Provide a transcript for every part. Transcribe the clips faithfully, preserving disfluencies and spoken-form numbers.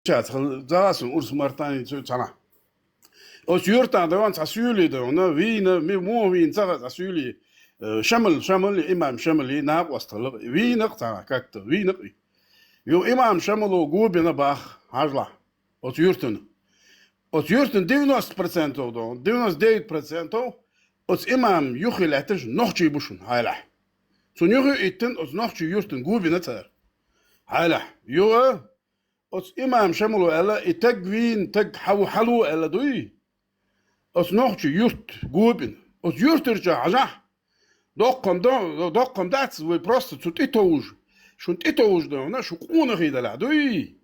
Ша цхьа, за, сан урс мартан цу цана. Оцу юртан дойн цхьа суьйли дойна, вийна, ми мо вийна цхьа цхьа суьйли, э, Шамал, Шамал, имам Шамали, накъостала, вийнакъ цхьа, как-то, вийнакъ. Ю имам Шамало губина бах, хьажла. Оцу юртан. Оцу юртан девяносто процентов дойна, девяносто девять процентов оцу имам юхи лаьтташ нохчий бу шуна, хьайлахь. Цунна юхи иттан оцу нохчий юртан губина цара. Хьайлахь. Ю, оцу имам Шамало аьлла, и таг вийна, таг хьав-, хьало аьлла дуй? Оцу нохчий юрт губина. Оцу юртарча хьажахь. Доккхам до-, доккхам дац вай просто цу тӀе товжа. Шун тӀе товжа дойна, шу къонахий далахь дуй?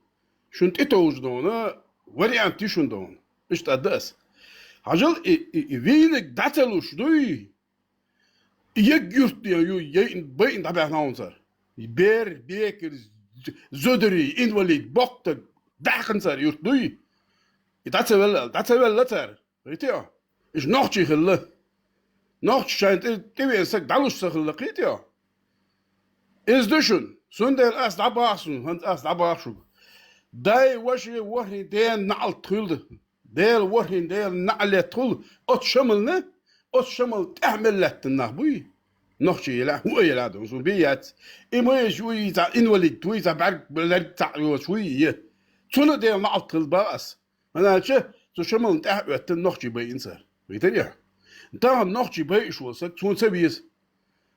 Шун тӀе товжа дойна, вариант ю шун дойна. Иштта да ас. Хьажал и, и, и вийнаг дӀа ца луш дуй? Егг юрт де ю, яйн, байн дӀабаьхна хьуна цара. Бер, бекар, зударий, инвалид, боккхаг, даьхкан цара юрт дуй? И дӀа ца велла, дӀа ца велла цара. Кхийтий хьо? Иштта нохчий хилла. Нохчий шайн тӀе-, тӀевеана саг дӀалуш ца хилла, кхийтий хьо? Иза ду шуна. Цундела ас дӀабахсун, хӀанз ас дӀабахшуг. Дай ваши вахи ден наӀалт хуьлда. Дела вахин, Дела наӀалет хуьлу оцу Шамална, оцу Шамал тӀаьхьа мел лаьттина нах буй? Нохчий елахь, хӀун а елахь ду, цунна бен яц. И ма еш вуй, и цхьа инвалид вуй, цхьа бӀаьрг лерг цхьаъ йоцуш вуй, и. Цунна Дела наӀалт хила бах ас. ХӀана аьлча, цу Шамална тӀаьхьа оьттина нохчий байина цара. Витарий? Тахана нохчий байуш волу саг, цунна ца веза.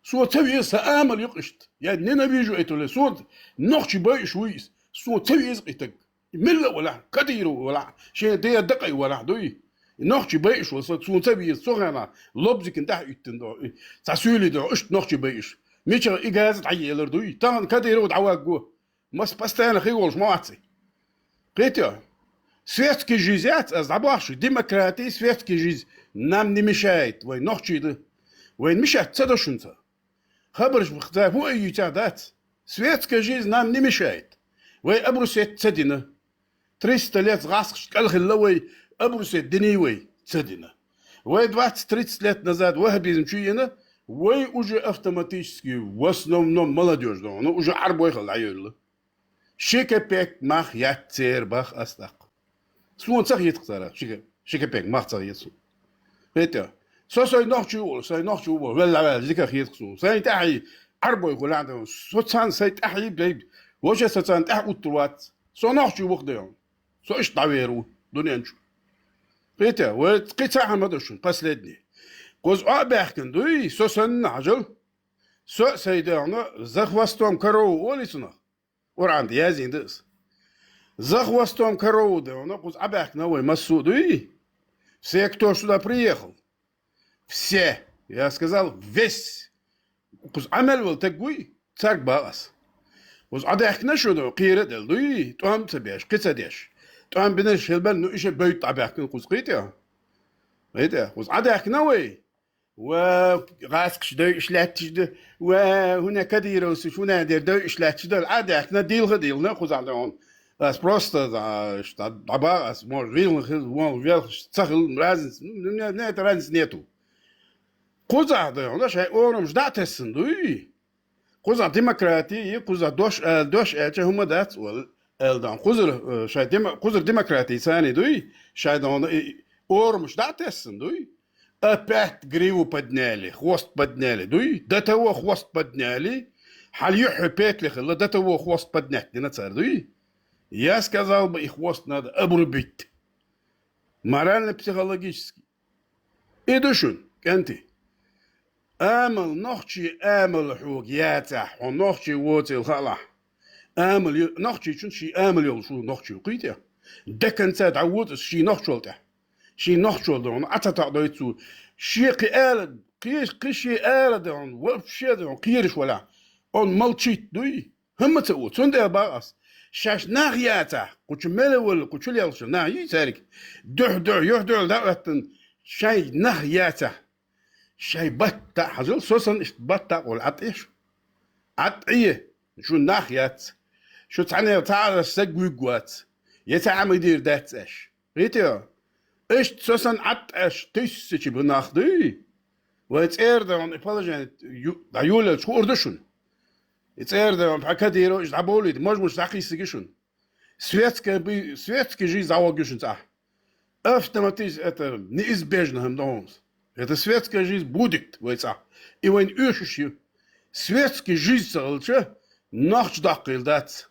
Суна ца веза, сан амал юкъа иштта. Я ненавижу эту ле, суна нохчий байуш вуй иза. Суна ца веза кхитаг. Милла а валахь, Кадиров валахь, шен ден дакъай валахь дуй. Нохчий байуш валса, цунца веза, цу хенахь лобзикан тӀаьхьа уьттина до, цхьа суьйли до, иштта нохчий байуш. Мичахь и газа дӀаелар дуй. Тахана Кадиров дӀавагго. Мас постоянно хи волуш ма вац и. Кхетий? Светский жизнь яц, ас дӀабахшу, демократия, светский жизнь нам не мешает, вай нохчий ду. Вайн мешать ца до шунца. Хабарш бахца хӀун а юьйцахь дац. Светская жизнь нам не мешает. Вай абрусет ца дина. Триста лет гӀаскхаш кӀал хилла вай, абрусет диний вай ца дина. Вай двадцать-тридцать лет назад ваххабизм чу йина, вай уже автоматически в основном молодёжь дохуна, уже Ӏарбой хилла дӀайоьлла. Ши капек мах яц церан бах ас тӀаккха. Суна ца хетах цара, ши ка-, ши капек мах ца хета суна. Хетта? Со сайн нохчий волу, сайн нохчий волу, велла ваьлла зика хетах суна. Сайн тӀаьхьий Ӏарбой хуьлахь а, со царна сайн тӀаьхьий бей, воча со царна тӀаьхьа уттур вац. Со нохчий вух дайон. Со иштта дӀавер ву, дуьнен чу. Хетта? Вай кхин цхьа хӀама ду шуна, последний. Кхуза Ӏо а баьхкина дуй, со санна хьажал. Со а сайн дегӀна, за хвостом корова олий цунах. Къуръан тӀе яздина ду иза. За хвостом корова дойна, кхуза Ӏабаьхкина вай массо а дуй? Все, кто сюда приехал. Все. Я сказал, весь. Кхуза Ӏа мел вала таг вуй? Царг бах ас. Кхуза Ӏадаьхкина шу ду, кхера а делла дуй? ТӀом а ца беш, кхин ца деш. ТӀом бинарш хилбан, ну, иша бойту Ӏабаьхкина кхуза, кхийтий? Кхийтий? Кхуза Ӏадаьхкина вай? Ва гӀаскхаш дойуш лаьтташ ду, ва хӀуна Кадировс, хӀуна дер дойуш лаьтташ ду, Ӏадаьхкина, дилха а дилхина кхузахь дойна. Ас просто, а, ш-, дӀа-, дӀабаха ас, может, вилла хила, вон велхаш ца хила, разница, ну, не, не, это разница нету. Кхузахь дойна, шайн орамаш дӀа а тессан дуй? Кхузахь демократия, кхузахь дош а, дош аьлча хӀума дац, вала, аьлла дан. Кхузара, э, шайн демо-, кхузара демократия царний дуй? Шайн дона и орамаш дӀа а тессан дуй? Опять гриву подняли, хвост подняли, дуй? До того хвост подняли, хьал юьхье петли хилла, до того хвост поднять дина цара, дуй? Я сказал бы, и хвост надо обрубить. Морально-психологически. И ду шуна, кӀентий. Амал, нохчий амал хьога яцахь, хьо нохчий воцийла хаалахь. Амал ю-, нохчийчун ший амал йолуш ву нохчий, кхийтий? До конца дӀавоцу ший нохчол тӀехь. Ший нохчол дохуна, Ӏа ца тоӀадойту цо. Шен кхин ала, кхин, кхин шен ала дохуна, вообще дохуна, кхераш валахь. Он молчит дуй? ХӀумма ца ву. Цундела бах ас. Шаьш нах яцахь, кху чу мел а валла, кху чу лелхаш нах йий цаьрга? Дуьхь-дуьхь, юьхь-дуьхьал дӀа а оьттина, шайн нах яцахь. Шайн батта а хьажал, со санна иштта батта а къула Ӏа тӀеш. Ӏа тӀе, шу нах яц. Шу цхьанел цхьа а саг вуьгу вац. Я цхьа а ма дийр дац аьш. Кхийтий? Иштта со санна Ӏа тӀеш тиссачи бу нах дуй? Вай цӀера дайна и положение ю-, дӀайолаелча хуур ду шуна? И цӀера дайна пхьа Кадиров иштта дӀаболийта, мажмуш дӀакхиссиги шуна? Светская бы-, светская жизнь заводишь цӀа. Автоматически это неизбежно хӀама да хӀанз. Это светская жизнь будет вай цӀа. И вайна оьшуш ю. Светская жизнь ца хилча, нохчий даккхийла дац.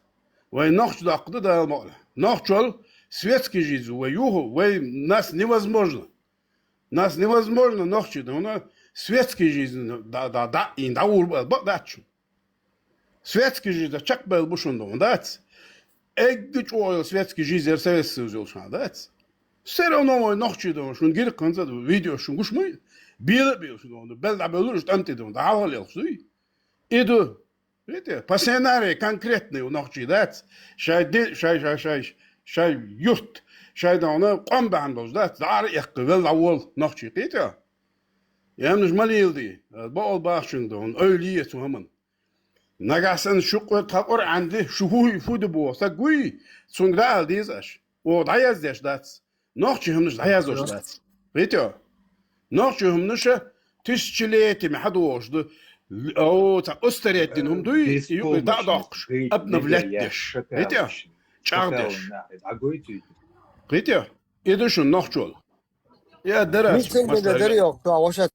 Вай нохчий даккха да Дала мукъалахь. Нохчий вай светская жизнь вай юху, вай нас невозможно. Нас невозможно нохчий да, ну, светская жизнь да, да, да, и да, ур-, ба-, дац шун. Светский жизнь чакхбаьлла ба шун духьа дац. Эгга чӀоагӀа йола светский жизнь яр Советский Союз йолча хана дац. Всё равно вай нохчий духьа шун гиркханца видео шун гуш муй? Бела а бела шун духьа, бел дӀабелла уж тӀам тӀе духьа, дӀахьалха лелхаш дуй? И ду. Видите, по сценарию конкретный у нохчий дац. Шай де-, шай, шай, шай, шай юрт, шай духьа къам бахьан болаш дац. ДӀара эккха, вел дӀавола нохчий, кхетий? Ямнаш ма леладе, бакъал бахачун духьа, ойла е цу хӀаман. Нагахь санна шу къо-, тха Къуръан де, шу фу, фу де боху саг вуй, цунга дӀаала деза аш. Оха дӀаяздеш дац. Нохчий хӀаманаш дӀаяздеш дац. Кхетий? Нохчий хӀаманаша тысячелетиями хьадохуш ду. Л-, о, цхьа устареттина хӀама дуй, и юкъе дӀа а доккхуш, обновлять деш. Кхетий? ЧӀагӀдеш. Кхетий? И ду шун нохчий вай. Я дара. Мичча дара йоах, то а ваша.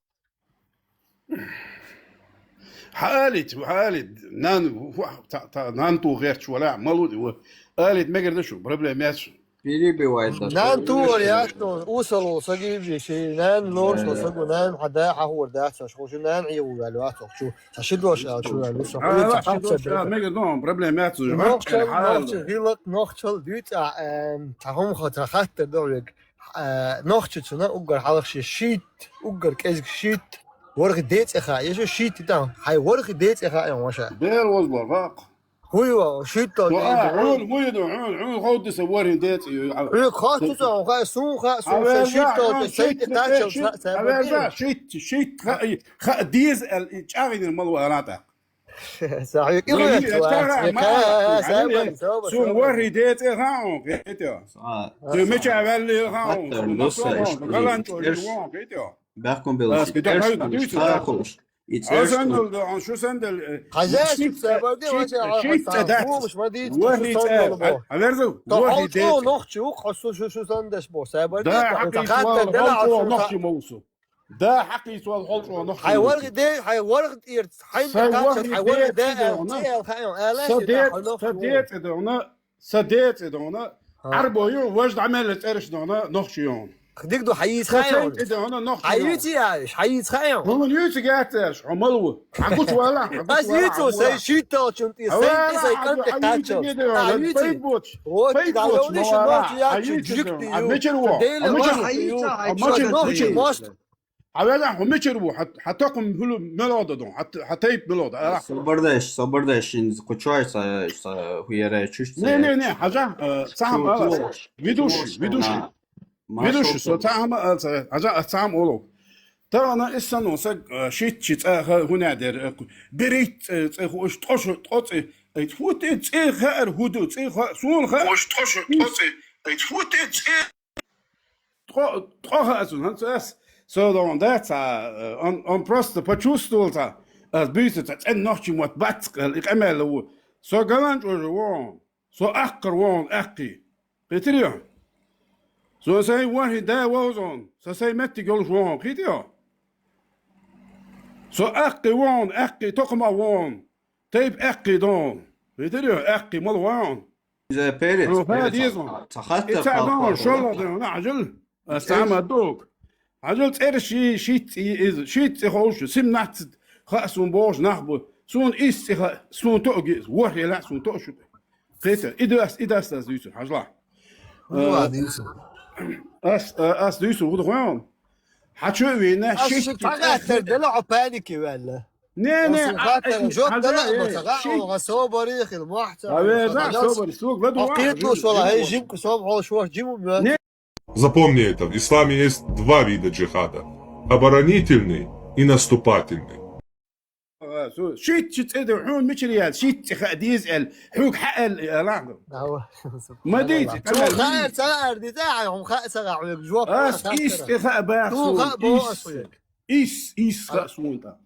Хьаалийта, хьаалийта, нан, ху-, та, та, нан ту гӀерташ вала, малуди ва. Алийта мегар да шу, проблема яц шу. Перебивает нас. Нан ту вар яц, усал вол саг вижи, ши нан лорш вол саг, нан хьада хьахур дац, аш ху шу нан Ӏийгу вал вац, ах шу. Са ши дош ал шу вал, са А, ху ша ши дош ал, мегар да, проблема яц шу. Нохчал, нохчал, гӀилат, нохчал, дуьйцӀа, эм, цхьа хӀума ха-, цхьа хаттар да вег. Э, нохчочунна уггар хьалха ши шийтта, уггар кӀезиг шийтта, ворхӀе ден цӀе хаьа, е шу шийтта дан, хьай ворхӀе ден цӀе хаьа, ваша. Дера возлар, вакъ. ХӀуй ва, шийтта Ва, ден а, хьуна, хӀуй ду, хьуна, хьуна ховдиса ворхӀе ден цӀе ю, а. Хьуй хату ца, хьуй хай, сун ха, сун ха, Аверза, шийтта хьуна, те, шийтта, сайта, шийтта, тачал, шийтта, са, са, аверза, шийтта, шийтта, ха, ха, деза ал, и чӀагӀдина мал ва, а, ната. Са хьуьг Вай, илгӀача я вац, чара я мара, ка, я, са я, бан, са бан, сун са бан. ВорхӀе ден цӀе хаьа хьуна, кхетий? А. Сун мича ваьлли хаьа хьуна, Хаттар сун ду са, масо иш хьуна, галанчо иш хьуна, кхетий? Бехкам белла, Аски да хьуна, дуьйцу, ха, да. Хуш. И цӀерш Асан ду. Дал да, он шу сан дал, э, Хозяйство шийтта, са бан, шийтта, вача, шийтта а, дац. Хумаш ма дийца, ВорхӀе цӀе, сандал бо. А, а верзу, То ВорхӀе ден цӀе. Нохчи, ух, хо су, шу, шу сандаш бо, са бан, Да, дийца, хьакъ хаттар ва, дала, хьо, хо, хо, нохчи мовсу. Да, хьакъ йицвала хьо чӀогӀа нохчий. Хьай варгӀи де, хьай варгӀи тӀера, хьайна Са кхаччалц, варгӀи хьай варгӀи де де, цӀе дона. Аьлла, хьай Са аьлла, де, хьай са нохчий де йон. ЦӀе дона. Са де цӀе дона. ХӀа. Ӏарбо ю, важа дӀа мел цӀераш дона, нохчий йон. Диг ду хьай йиц Са хай цӀе йон. ЦӀе дона, нохчий Хьай йон. Йиц яаш, хьай йиц хай йон. Хьуна йици гаташ, хьо малу. Хьакуч вала, хьакуч Аз вала, йицу, хьакуч сай вала. Шийталчун тӀе, Ава, сай тӀе, сай хьакуч кӀанте йици кхаччалц. Де дона, А, йици. Пай боч. Вот, Пай да, боч, я улиш мала. Нохчий А я чу йици жик дона. Ти А ю. Мечер во. Дели А мечер во. Хьай йици, хьай А мечер во. Нохчий мост. Хьавеза хьо мичара ву, хьа, хьа токхам хӀула мелода ду, хьа, хьа тайп мелода, ала. Собардеш, собардеш, ин кучой са, са хуяре чуш. Не, не, не, хьажа, э, цахам ала. Ведущий, ведущий. Ведущий, со цахам ала, хьажа, цахам олов. Та ана иссан он са, э, шитчи цӀа ха, хӀуна дер, э, берит, э, цӀа хуш, тӀош, тӀоцӀи, э, фути цӀи хаар хӀуду, цӀи ха, сун ха. Хуш, тӀош, тӀоцӀи, э, фути цӀи Ткъо, ткъо хаьа цунна, хӀанз ас, со догӀун дац, а, он, он просто почувствовал ца, ас буьйса ца цӀен нохчий мотт бац кхел, и къамел ву. Со галанчӀожа вон, со аккхар вон, аккхий. Кхетирий? Со сайн вархӀи да вовзон, со сайн меттиг йолуш вон, кхетирий? Со аккхий вон, аккхий токхама вон, тайп аккхий дон. Кхетирий? Аккхий мала вон. Иза перец, Ну, перец, хадизм. Ца, ца хаттар Ица хал дон хал шолла хал. Дон, на, ажил. Ас цама дог. Ажил цӀер ши, шиц, и, из, шиц, и ховш, семнадцать, ха, сун богӀуш нах бу. Сун ис, и ха, сун тоги, вор ела, сун то шу. Кхета, и дас, и дас, дас дуьйцу, хьажла. Ну, Э, ладно, Юсуф. Ас, э, ас дуьйцу, худа хойм. Хьачу вина, Ас шиц, ши тагаттар дела, хьо паники ваьлла. Не, не, Ас а, хаттар а, жоп а, дала, а, ма ца, ши- а, собари, хил, мохь ца, А, веза, а, собари, суг, ладу, а, кхету а, шо, а, хай, а, жинку, сом, хьо, шо, жиму, Не, Запомни это, в исламе есть два вида джихада. Оборонительный и наступательный. А, су, шийтта, шийтта, эда, хьун мичир ял, шийтта, ха, диз эл, хьуг, ха, эл, эл, ах. Ма диз, Чу, ха, ца, ар, диз, а, хьун, ха, ца, ха, хьуг, жоп, Ас, ха, ис, ца. Ти, ха, бах, Хьун, су, ха, бо, ис. Ас, хьуг. Ис, ис, ха, сунта.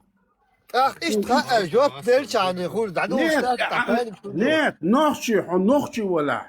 ТӀаккха иштта хаьа, жоп делча хьуна хуьлу, дӀадуьйцуш Нет, дац, а, тӀаккха хьуна хуьлу. Нет, нохчий хьо, нохчий валахь.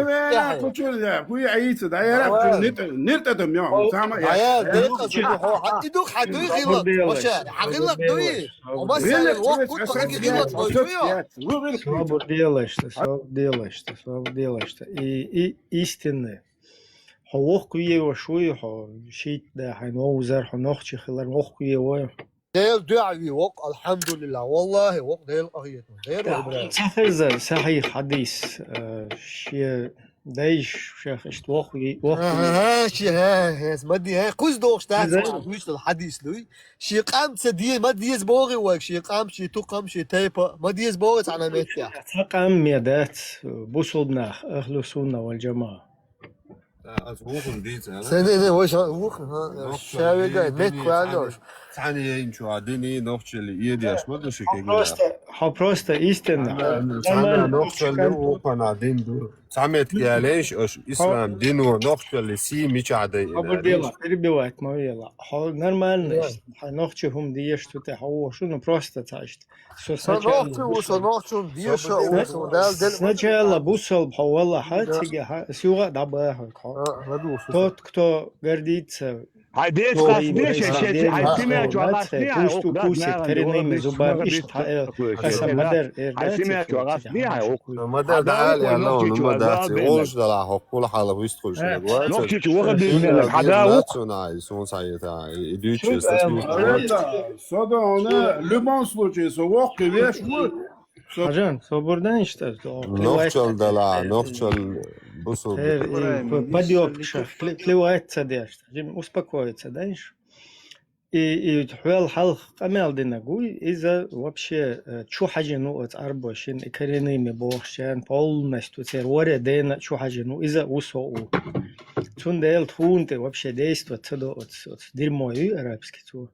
Ай, вай, кучур, да, хуй, ай, ца, да, я, кучур, нир, нир, та, там, я, сама, я. Ай, я, да, я, кучур, хо, а, иду, ха, дуй, гило, вообще, а, гило, дуй. Ома, сяли, вок, кут, ха, гило, дуй, ё. Собор делаешь-то, собор делаешь-то, собор делаешь-то. И, и истинное. Хьо воккхаве ваша вуй, хьо шийтта да хьайна вовзар, хьо нохчи хилар воккхаве вуй. Дела дуьхьа вий воккха, алхьамдулиллахӀ, валлахӀи, воккха Дела къахетам. Дела воккха. Ца хеза сахьихь хьадис, э, шен дайша шех иштта воккхаве, воккхаве. Ага, ши, ха, ха, ма ди, ха, кхуз дохуш дац, вуьйцал хьадис дуй. Ши къам ца де, ма деза бохий вайга, ши къам, ши тукхам, ши тайпа, ма деза бохий цхьана меттехь. Ца къам ме дац, бусулба нах, ахлу сунна вал джамаа. Аз вухун дийца, а? Се, не, не, вай ша, вухун, ха, шавегай, мет квалдош. Цхьана яйн чу а дини, нохчали, едеш, ма ду ши кегина. Просто, хьо просто истинно. Цхьана нохчали, ухана дин ду. Цхьа мет гелеш, ош ислам дин у, нохчали, си мича дай. Хьо бу дела, перебивать ма вела. Хьо нормально, хьо нохчи хӀума деш, ту те хьо вошун, ну просто цаьшта. Со сначала нохчи ву, со нохчун деша ву, со дал дел. Сначала бусалба хьо валахьа, цига хьа, сюга дӀабахьа хьо. Тот, кто гордится. Хьай деш къасне, шен, шен, хьай симя чу къасне, пусть укусит коренными зубами, иштта хьа, э, каса ма дар, э, хьай симя чу къасне, хьай укус. Ма дар, да, я, ну, ну, ма дар, олуш дала хьо, кула хьала вист хуш. Нохчи чу ваха дин, хьада ву. Со да, она, в любом случае, со воккхавеш ву. Хьажан, собар дан иштта. Нохчал дала, нохчал бусул. Подъёбкашах, плевать ца деш. Жим успокоиться, даиш? И, и хьол хьалха къамел динаг вуй, иза вообще, э, чу хьажин ву оцу Ӏарбошин, и коренными бохучарна полностью церан варе дена чу хьажин ву, иза ву со ву. Цундела тхуна тӀе вообще действовать ца до оцу, оцу дерьмо юй арабский цо.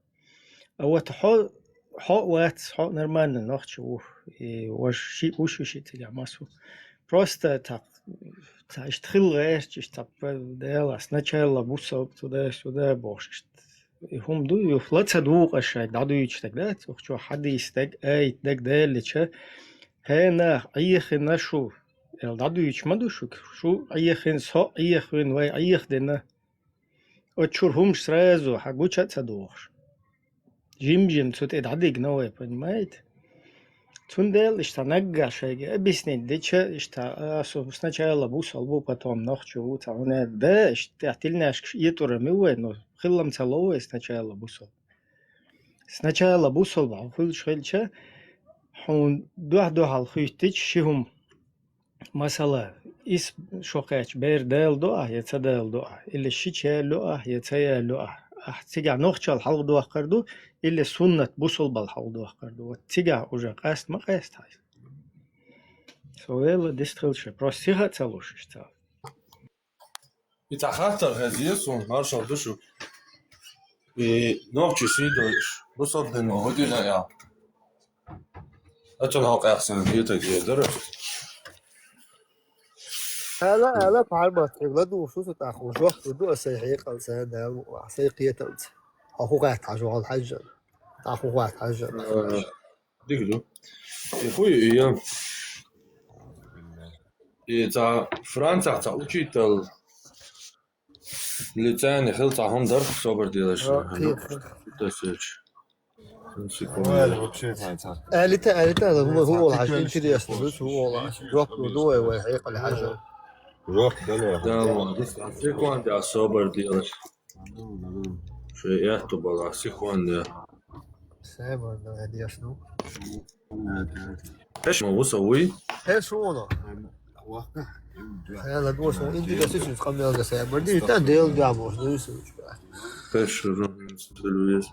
А вот хьо, хьо а вац, хьо а нормально нохчи ву. И ваш ши, уж ши цигахь масу. Просто так, ца иштта хила гӀерташ, иштта ца п-, дела, сначала бусалба туда-сюда бохуш иштта. И хӀума ду, юха ла ца дукъа шайга дӀадуьйцуш дага дац, ухчо хьадийс дага, айт дага даллича, хӀенах Ӏехина шу, эл дӀадуьйцуш ма ду шуьга, шу Ӏехина, со Ӏехавина, вай Ӏеха дина. Оцу чуьра хӀумаш сразу хьан гуча а ца дохуш. Жим-жим цу тӀе дӀадигна вай, понимаете? Цундела иштта наггахь шайга объяснить дича, иштта, а, со сначала бусал бу, потом нохчо ву, ца хьуна да, иштта тӀехь тилнашкаш этӀур ма вай, но хиллам ца ло вай сначала бусал. Сначала бусал бахьа хуьлуш хилча, хьуна дуьхь-дуьхьал хуьттича ши хӀума. Масала, ис шо кхаьчча бер дала ду ахь, я ца дала ду ахь, или шича яьлла ю ахь, я ца яьлла ю ахь. Ахь цигахь нохчал хьалха дохкар ду, или суннат бусулбал хьалха дохкар ду. Вот цигахь уже къаста ма къаста хьайса. Со вела дистхилча, просто сиха а ца луш иштта. И цхьа хаттар хеза суна, маршалла ду шуьга. И нохчи сий дойуш, бусалба дин ма хӀу дина аьлла. Ацун хьо къаьхсина хетаг е дара. Ала, ала, пхьармат хьегла ду, шу су тӀаккха жоп ду, аса хьекъал ца, дал, аса кхеталца. Хьо хӀу гӀатта хьажа, хьал хьажа. ТӀаккха хӀу гӀатта хьажа. Э, дика ду. И хуй, и я. И цхьа Францехь цхьа учитель лицейни хила цхьа хӀума дара, собар делаш. А, кхетар. Тасеч. Секунда. Алита, алита, хӀума хӀу волу хьажа, интересно, хӀу волу хьажа. Жоп ду вай, вай хьекъал хьажа. Жоп дала. Да, ладно. Секунда, собар делаш. Шо эту бала, секунда. Собар дала, деш, ну. Эш ма вуса вуй? Эш вуна. Хьала дош ву, инди да сисин къамел да сай. Барди, тан дел да бош, да сисин. Эш ру, телевиз.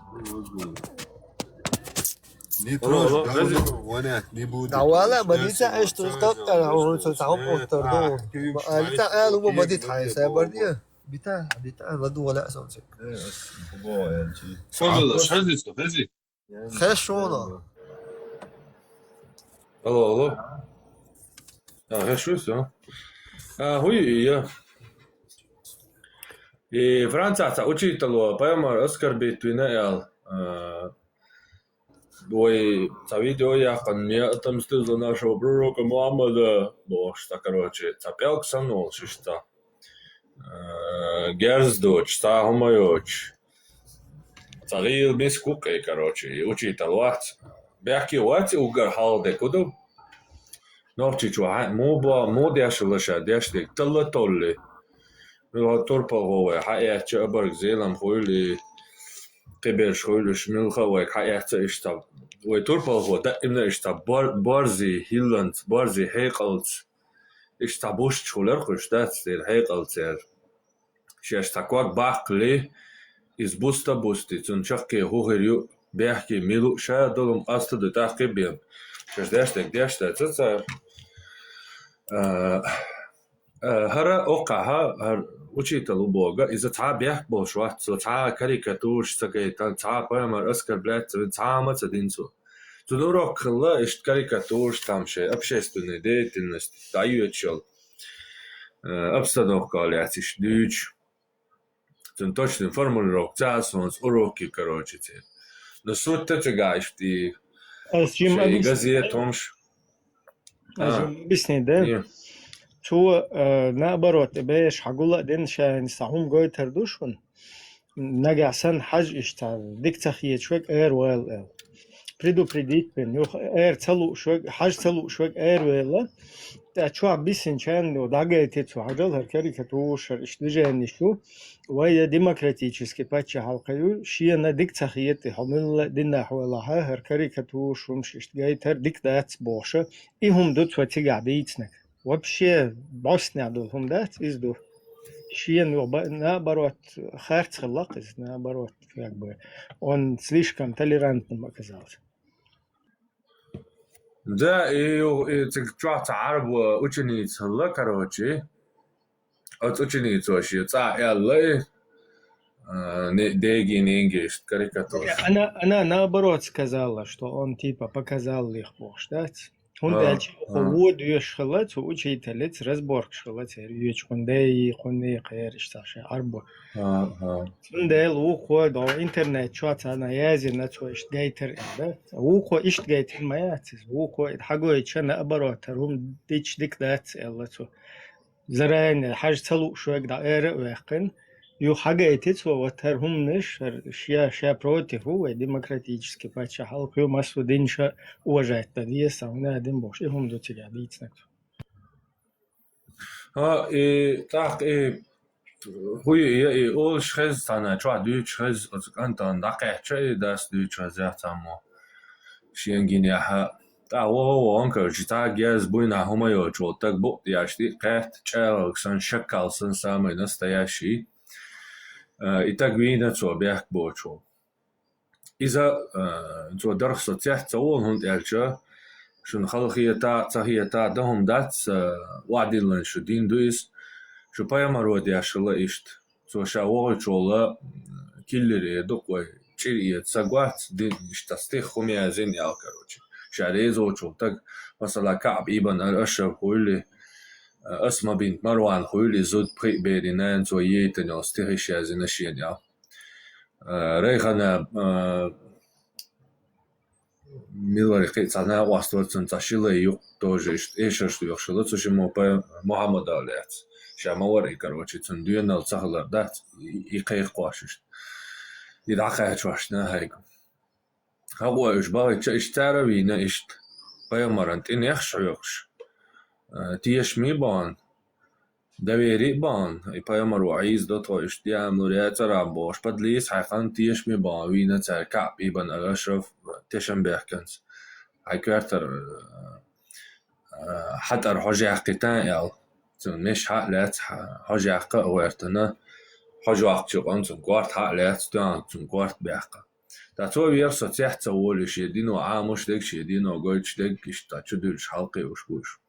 Не трожь, да, ванят, не будет. Да вала, ма дица эш ту статтар, он со сам оттар до. Ма алита алу ма дит хай сай барди. Бита, бита, ладу вала сонсик. Собила, шазис, хази. Хешуна. Алло, алло. А, я слышу, а? А, хуй, я. И Францияца учитель, поймар, оскорбить вина, ял. А, вай, ца видео яххан, я отомстил за нашего пророка Мухаммада. Боже, так, короче, ца пялк санул, шишта. А, герз доч, ца хумайоч. Ца гил мис кукъе, короче, и учитель вац. Бяхки вац, угар хал де куду. Нохчи чу хьа-, му ба, му деш лаша, деш дек, талла толли. Мила турпал гъове, хьа яча абарг зелам хуйли, къиберш хуйли, шмилха вай, хьа яча ишта. Вай турпал гъо, да имна ишта, бар-, барзи, хилланц, барзи, хейкъалц. Ишта буш чулер хуш, дац, дер хейкъалцер. Шеш ца квак баккъли, из буста бусти, цун чаккхе хухир ю, бехки милу ша долум къаста ду тӀаккхи бен. Шеш деш дег деш да, ца, ца. А, а, хара окъа, ха, хар учитель у Бога, иза ца бех болш вац, цо ца карикатурш, ца гайтан, ца поймар оскорблять, ца, ца ма ца динцу. Цун урок хилла, ишт карикатурш там ше, общественная деятельность, даючел. Э, обстановка, блядь, иш дүүч. Цун точно формулировка, ца сонс уроки, короче, це. Но суть-то цигаш, ти Аз чим шей объяснить, газет, да? Томш. Аз А. Чим объяснить, да? Не. Цо, э, наоборот, беш хьагула дин шайн са хум гойтар душун. Нагахь сан хьаж ишта, дик ца хеташ век эр вайл эл. Предупредить бен, юх эр ца луш век, хьаж ца луш век эр вайла. Та чуа бисин чан, ю дагайти цу хьажал, хар карикатуршар иш движение шу. Вай я демократический паччахьалкха ю, шена дик ца хети, хьо милла динах валаха, хар карикатуршумш ишт гайтар дик дац боша. И хум ду цо цигахь дийцнаг. Вообще, босня дул хум дац, из ду. Шен ю ба-, наоборот, харц хилла из, наоборот, как бы, он слишком толерантным оказался. Да, и, и цик чуа ца Ӏарб ученица хилла, короче. Оц ученицо ши цӀа аьлла, и, а, не-, деги, неги, ишт карикатура. Она, она наоборот сказала, что он типа показал их, бохш, да? Хунда А, аьлча, а. Ху вуд веш хилла, цу учителец разборкаш хилла, цер веч хунда и хунни кхер ишта ше Ӏарбу. А, а. Цундел ву хо до интернет чуа цана язи на цо ишт гайтер, да? Ву хо ишт гайтер ма яц, ву хо ит хагой чана оборот, рум дич дик дац, элла цу. Заранее хьаж ца луш век да эра вехкин. Ю хагайтиц ва ватар хумниш, ша, ша против, вай демократический паччахьалкха, ю массу дин ша уважать да, дия савна дин бош, и хум ду цига дийцнак. А, и, так, и, хуй, я, и, олш хез, тана, чуа дүүч хез, оц кантан дакъехча, и дас дүүч хез, я, тамо. Шен гин яха. Та, во, во, он, короче, та гез буйна хума йочул, так бу, я, шти, кэт, чел, сан, шаккал, сан, самый настоящий. Э, и так вина цо бяхк бочул. Иза, э, цо дарх со цех ца вол хун тӀелча, шун халхиета, цахиета, да хум дац, э, вадиллан шу дин дуис, шу паямар вадяшала ишт. Цо ша вогӀучола, киллире дукъой, чирие цагвац, дин ишта стих хумя зин ял, короче. Ша резочул, так, масала, Кааб ибн аль-Ашраф хуйли, э, Асма бинт Марван хуйли, зуд пхи бери найн цо ейтанел стих иш язина шен ял. Э, Рейхана, э, милвари кхи цана вастор цун ца шила юк тоже ишт, эшаш ду йохшила, цу шимо пай Мухаммад аль яц. Ша ма вари, короче, цун дуянал цахалар дац, и, и кхех квашишт. И дакъа чвашна хайгу. Хагуа уж багъича ишт цара вина ишт. Пайхамаран тӀинех шуйохш. Э, теш ми бан. Давери бан, и пайхамар ва Ӏийз до тхо ишт дямлур яцара бош, подлиз хьайхан тешми бан, вийна цар Каъб ибн аль-Ашраф тешам бехканц. Хьай квертар, э, хьатӀар хьожяхкъитан ял. Цун меш хьа лац, хьа-, хьожяхкъа а вертана, хьожвахчу къан цун кварт хьа лац, туан цун кварт бяхкъа. Та цо вер со цехь ца волиш, е дино Ӏамуш дег, ше дино гойтуш дег, ишта чудуьлш хьалкхе уш буш.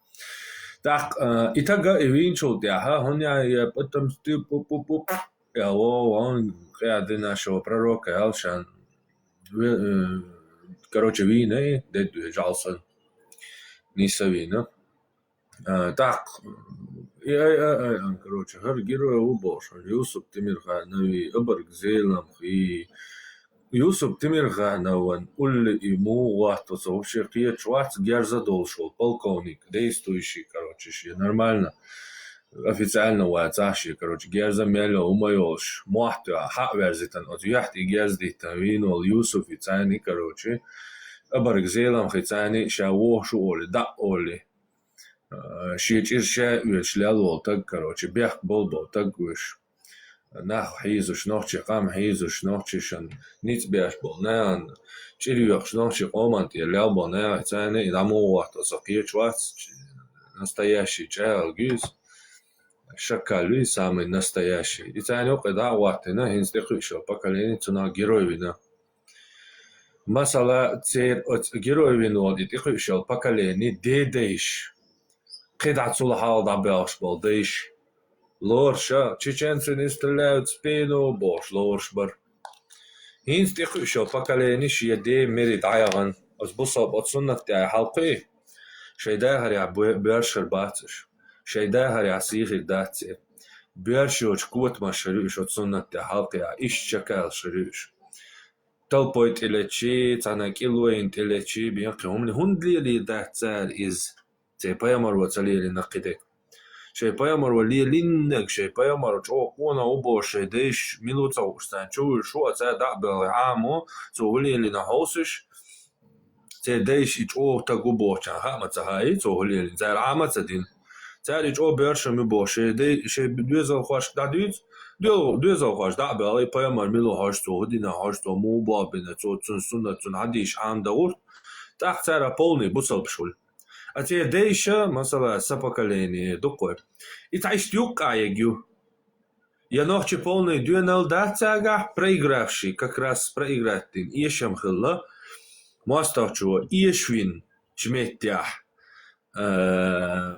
Так, э, итага и винчул тӀаьхьа, хӀуна я потом сту пу-пу-пу, я во, вон, я дина шо пророка, я алшан. Ве-, э, короче, вина и дед ве жалсан. нийса вийна. А, тӀаккха, и, ай, ай, ай, ан, короче, хӀара герой ву бохуш, Юсуп Тимирханови, Абарг Зеламхи. Юсуп Тимирханован улли и мугӀа ватта, со вообще кхеташ вац, герза долуш волу полковник, действующий, короче, шен нормально, официально вацахь шен, короче, герза мел йолуш, мотт а хьа а верзитан, оцу юьхь тӀе герз диттан вийна волу Юсуфи царни, короче, Абарг Зеламхи царни ша вохуш ву олий, дӀа а олий. А, шен чӀир ша а оьцуш лел волу таг, короче, бехк болу болу таг вуьш. Нах хьийзуш, нохчий къам хьийзуш, нохчий шан ницкъ беш болу нахана чӀир йоькхуш, нохчий къоман тӀера лел болу нахана царна и дӀа мугӀа ватта, со кхеташ вац, настоящий чӀагӀал гуьйзу. Шаккалли, самый настоящий. И царна юккъе дӀа а гӀоттина, хӀинца тӀекхуьуш йолу поколение цунах герой вина. Масала, церан оцу герой вина волу и тӀекхуьуш йолу поколение, дедайш, кхидӀа цул хьалха дӀабоьлхуш болу дайш, лоруша, чеченцы не стреляют в спину бохуш лоруш бара. ХӀинца тӀекхуьуш йолу поколение шен ден мере дӀаяхана, оцу бусалба, оцу суннат тӀехь хьалкхуьу, шайн дахарехь бо-, боьршар бац уьш, шайн дахарехь сийхира дац церан. Боьрша йоцу котамаш хир ю уьш оцу суннат тӀехь хьалкхиахь, иштта чекалаш хир ю уьш. Талпой тӀелечи, цхьана кӀиллойн тӀелечи, бен кхин хӀумане хӀунда лелийр дац цара иза? Церан пайхамаро ца лелийна кхидерг. Шайн пайхамаро лелийнарг, шайн пайхамар чӀогӀа къонах ву бохуш, шайн дайша мила ву ца хууш царна чувуьлуш ву, а цара дӀа а боьлхий Ӏамо, цо хӀун лелийна хьовсуш, церан дайша и чӀогӀа таг ву бохучарна хаа ма ца хаьий, цо хӀун лелийна, цара Ӏама а ца дина. Цара и чӀогӀа боьрша ма ю бохуш, шайн дай-, шайн доьзалхошка дӀадуьйцу, доьл-, доьзалхоша дӀа а боьлхий, пайхамар мила ву хьожу, цо хӀун дина хьожу, цо муха болх бина, цо цуьнан суннат, цуьнан хьадисаш Ӏамадан гӀурт, тӀаккха цара полный бусалбаш хуьлу. А церан дайша, масала, сан поколение ду-кх вай. И цхьа иштта юккъехь ерг ю. Я нохчий полный доьналла дац цаьргахь, проигравший, как раз проиграть дина, эшам хилла, мостагӀчо эшавинчу меттехь, э,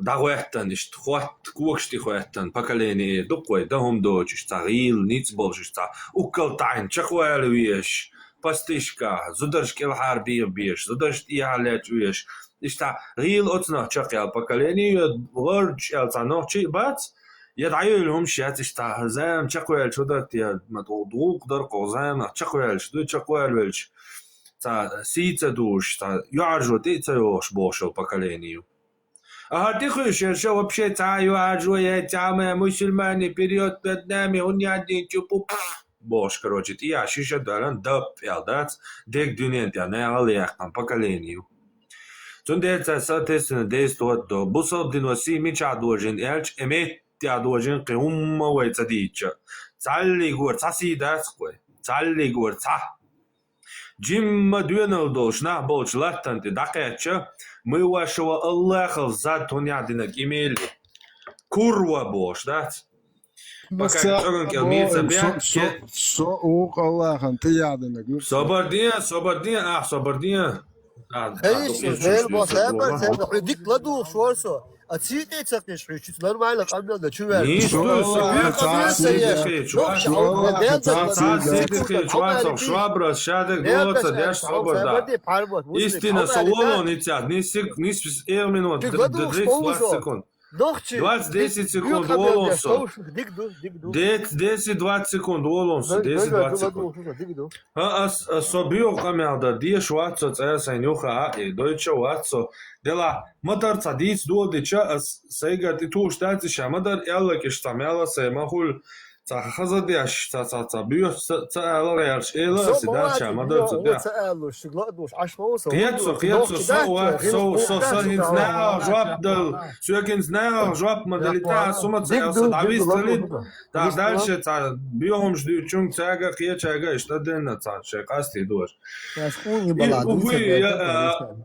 дӀахӀоьттина иштта, хотта, когаш тӀе хӀоьттина поколение ду-кх вай, дан хӀума доцуш, цхьа гӀийла ницкъ болуш, цхьа уккал таӀийна чекхвала везаш, пастишкахь, зударш кӀелхьара беха безаш, зударш тӀехьа лечкъа везаш, иштта гӀийла оцунах чекхъяьлла поколение, я гӀордаш аьлла цхьа нохчий а бац, я дӀайолу хӀумаш яц, иштта зама чекхваьллачу дара те, ма гӀуллакх дара кху заманах чекхваьллачу, дуй чекхвала велча, цхьа сий ца дужуш, цхьа юьхьӀаьржо тӀе а ца йохуш бохуш йолу поколение ю. Ахьа тӀекхуьуш ерша вообще цхьа а юьхьӀаьржо яц, цхьа а ма мусульмане, вперёд перед нами, хӀунда яьддинчу пу-, пф, бохуш, короче, тӀехьа шиша а доьллина, дап аьлла дац, дерг дуьнен тӀехь нахала яьккхина поколение ю. Цундела цара, соответственно, деза тотдо. Бусалба дино сий мичахь дожийна аьлча, и меттехь дожийна кхин хӀумма вай ца дийча. Цхьаллигора цхьа сий дац-кх вай. Цхьаллигора цхьа. Жимма доьналла долуш нах болчу латтана тӀе дӀакхаьчча, мы вашего Аллаха в зад хӀунда яьхьа динарг имели. Курва бохуш дац. Пока цӀоган кӀел меца бехке. Со, со, со вукху Аллахана тӀе яьхьа динарг. Собар де, собар де, ахь собар де. Хьейша, Дела бо, сабар, сабар, хьуьдик ладугӀуш вара со. А цийкъе ца кхиш хьуьшчуьца нормально къамел дан чу ваьлла. Ниш ду, со бехке ца кхиш, вац, ца кхиш, вац, швабра, шадерг дола ца деш, собар да. Истина, со волон ицят, нис сик, нис эр минут, тридцать, двадцать секунд. Двадцать, десять секунд волон со. Десять, двадцать секунд волон со, десять, двадцать секунд. ХӀа, ас, ас со боьху къамел дан, деша вац со цӀа, сайн юха а, и дойча вац со. Дела, ма-дарра цхьа дийца доладича, ас сайгара тӀе туьйсуш дац, ша ма-дарра аьллакиш цхьа мел а сайн ма хуьлу, цхьа хаза деш, цхьа, цхьа, цхьа боьху ца, ца ала гӀерташ эла, аса дац ша ма-дарра цу тӀехь. Кхета со, кхета со, со вац, со, со, со хӀинца нахах жоп дала, соьга хӀинца нахах жоп ма далийтахь, ас хӀума ца аьлла, со дӀавистхилийта. ТӀаккха дальше цхьа боьхамаш дуьйцучуьнга цаьрга кхечаьрга иштта а денна цхьа шайн къастий дош. И, угу, я, а,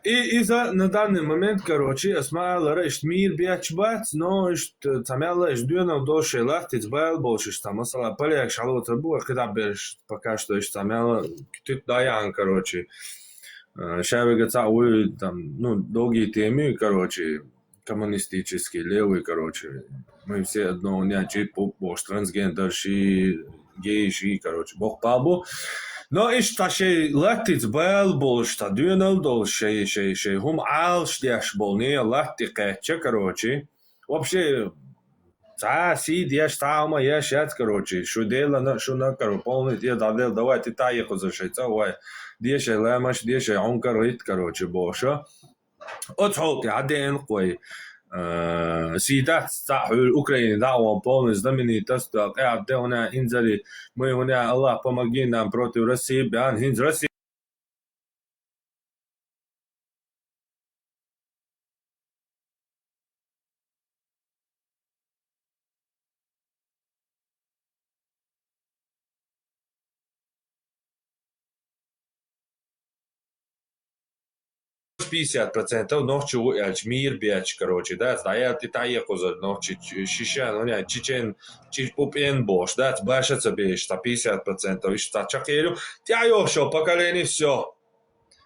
и, иза на данный момент, короче, ас ма-аллара, иштта мийра бетташ бац, но иштта цхьа мел а иштта доьналла долуш шайн латтица бала болуш иштта, масала, полякаш хьалоцур бу, кхидӀа берш пока что иштта цхьа мел а туьту дӀаяхьна, короче. А, ша вега цхьаъ вуй, там, ну, долгие темы, короче, коммунистический, левый, короче. Мы все одно, у меня чип, уп, уп, трансгендер, ши, гей, ши, короче, боккха бу. Но иштта шайн латтица бала болуш, цхьа доьналла долуш, шайн, шайн, шайн хӀума Ӏалаш деш болу нехан латта кхаьчча, короче. Вообще, цхьа сий деш, цхьа хӀума еш яц, короче. Шу делана, шуна, короче, полный тӀе дӀаделла, давайте тӀаекхуза шайн цӀа, вай. Де шайн ламаш, де шайн Ӏункар гӀитта, короче, бохуша. Оцу хьолтӀе хьан деана кхой? Э, сий дац цхьаъ хьуьлу Украине дӀа а вон полный знаменитость, къаьрда де хӀуна инзари, мы хӀуна Аллах, помоги нам против России, бан хӀинца Россия. Пятьдесят процентов нохчи ву аьлча, мийра беча, короче, дац, дӀаял тӀе тӀаекхузар нохчи, шиша, ну, не, чечен, чечен пупен бохуш, дац, баша ца беш, цхьа пятьдесят процентов, иштта цхьа чакхъелю, тӀаьхьа йохуш йолу поколение, всё.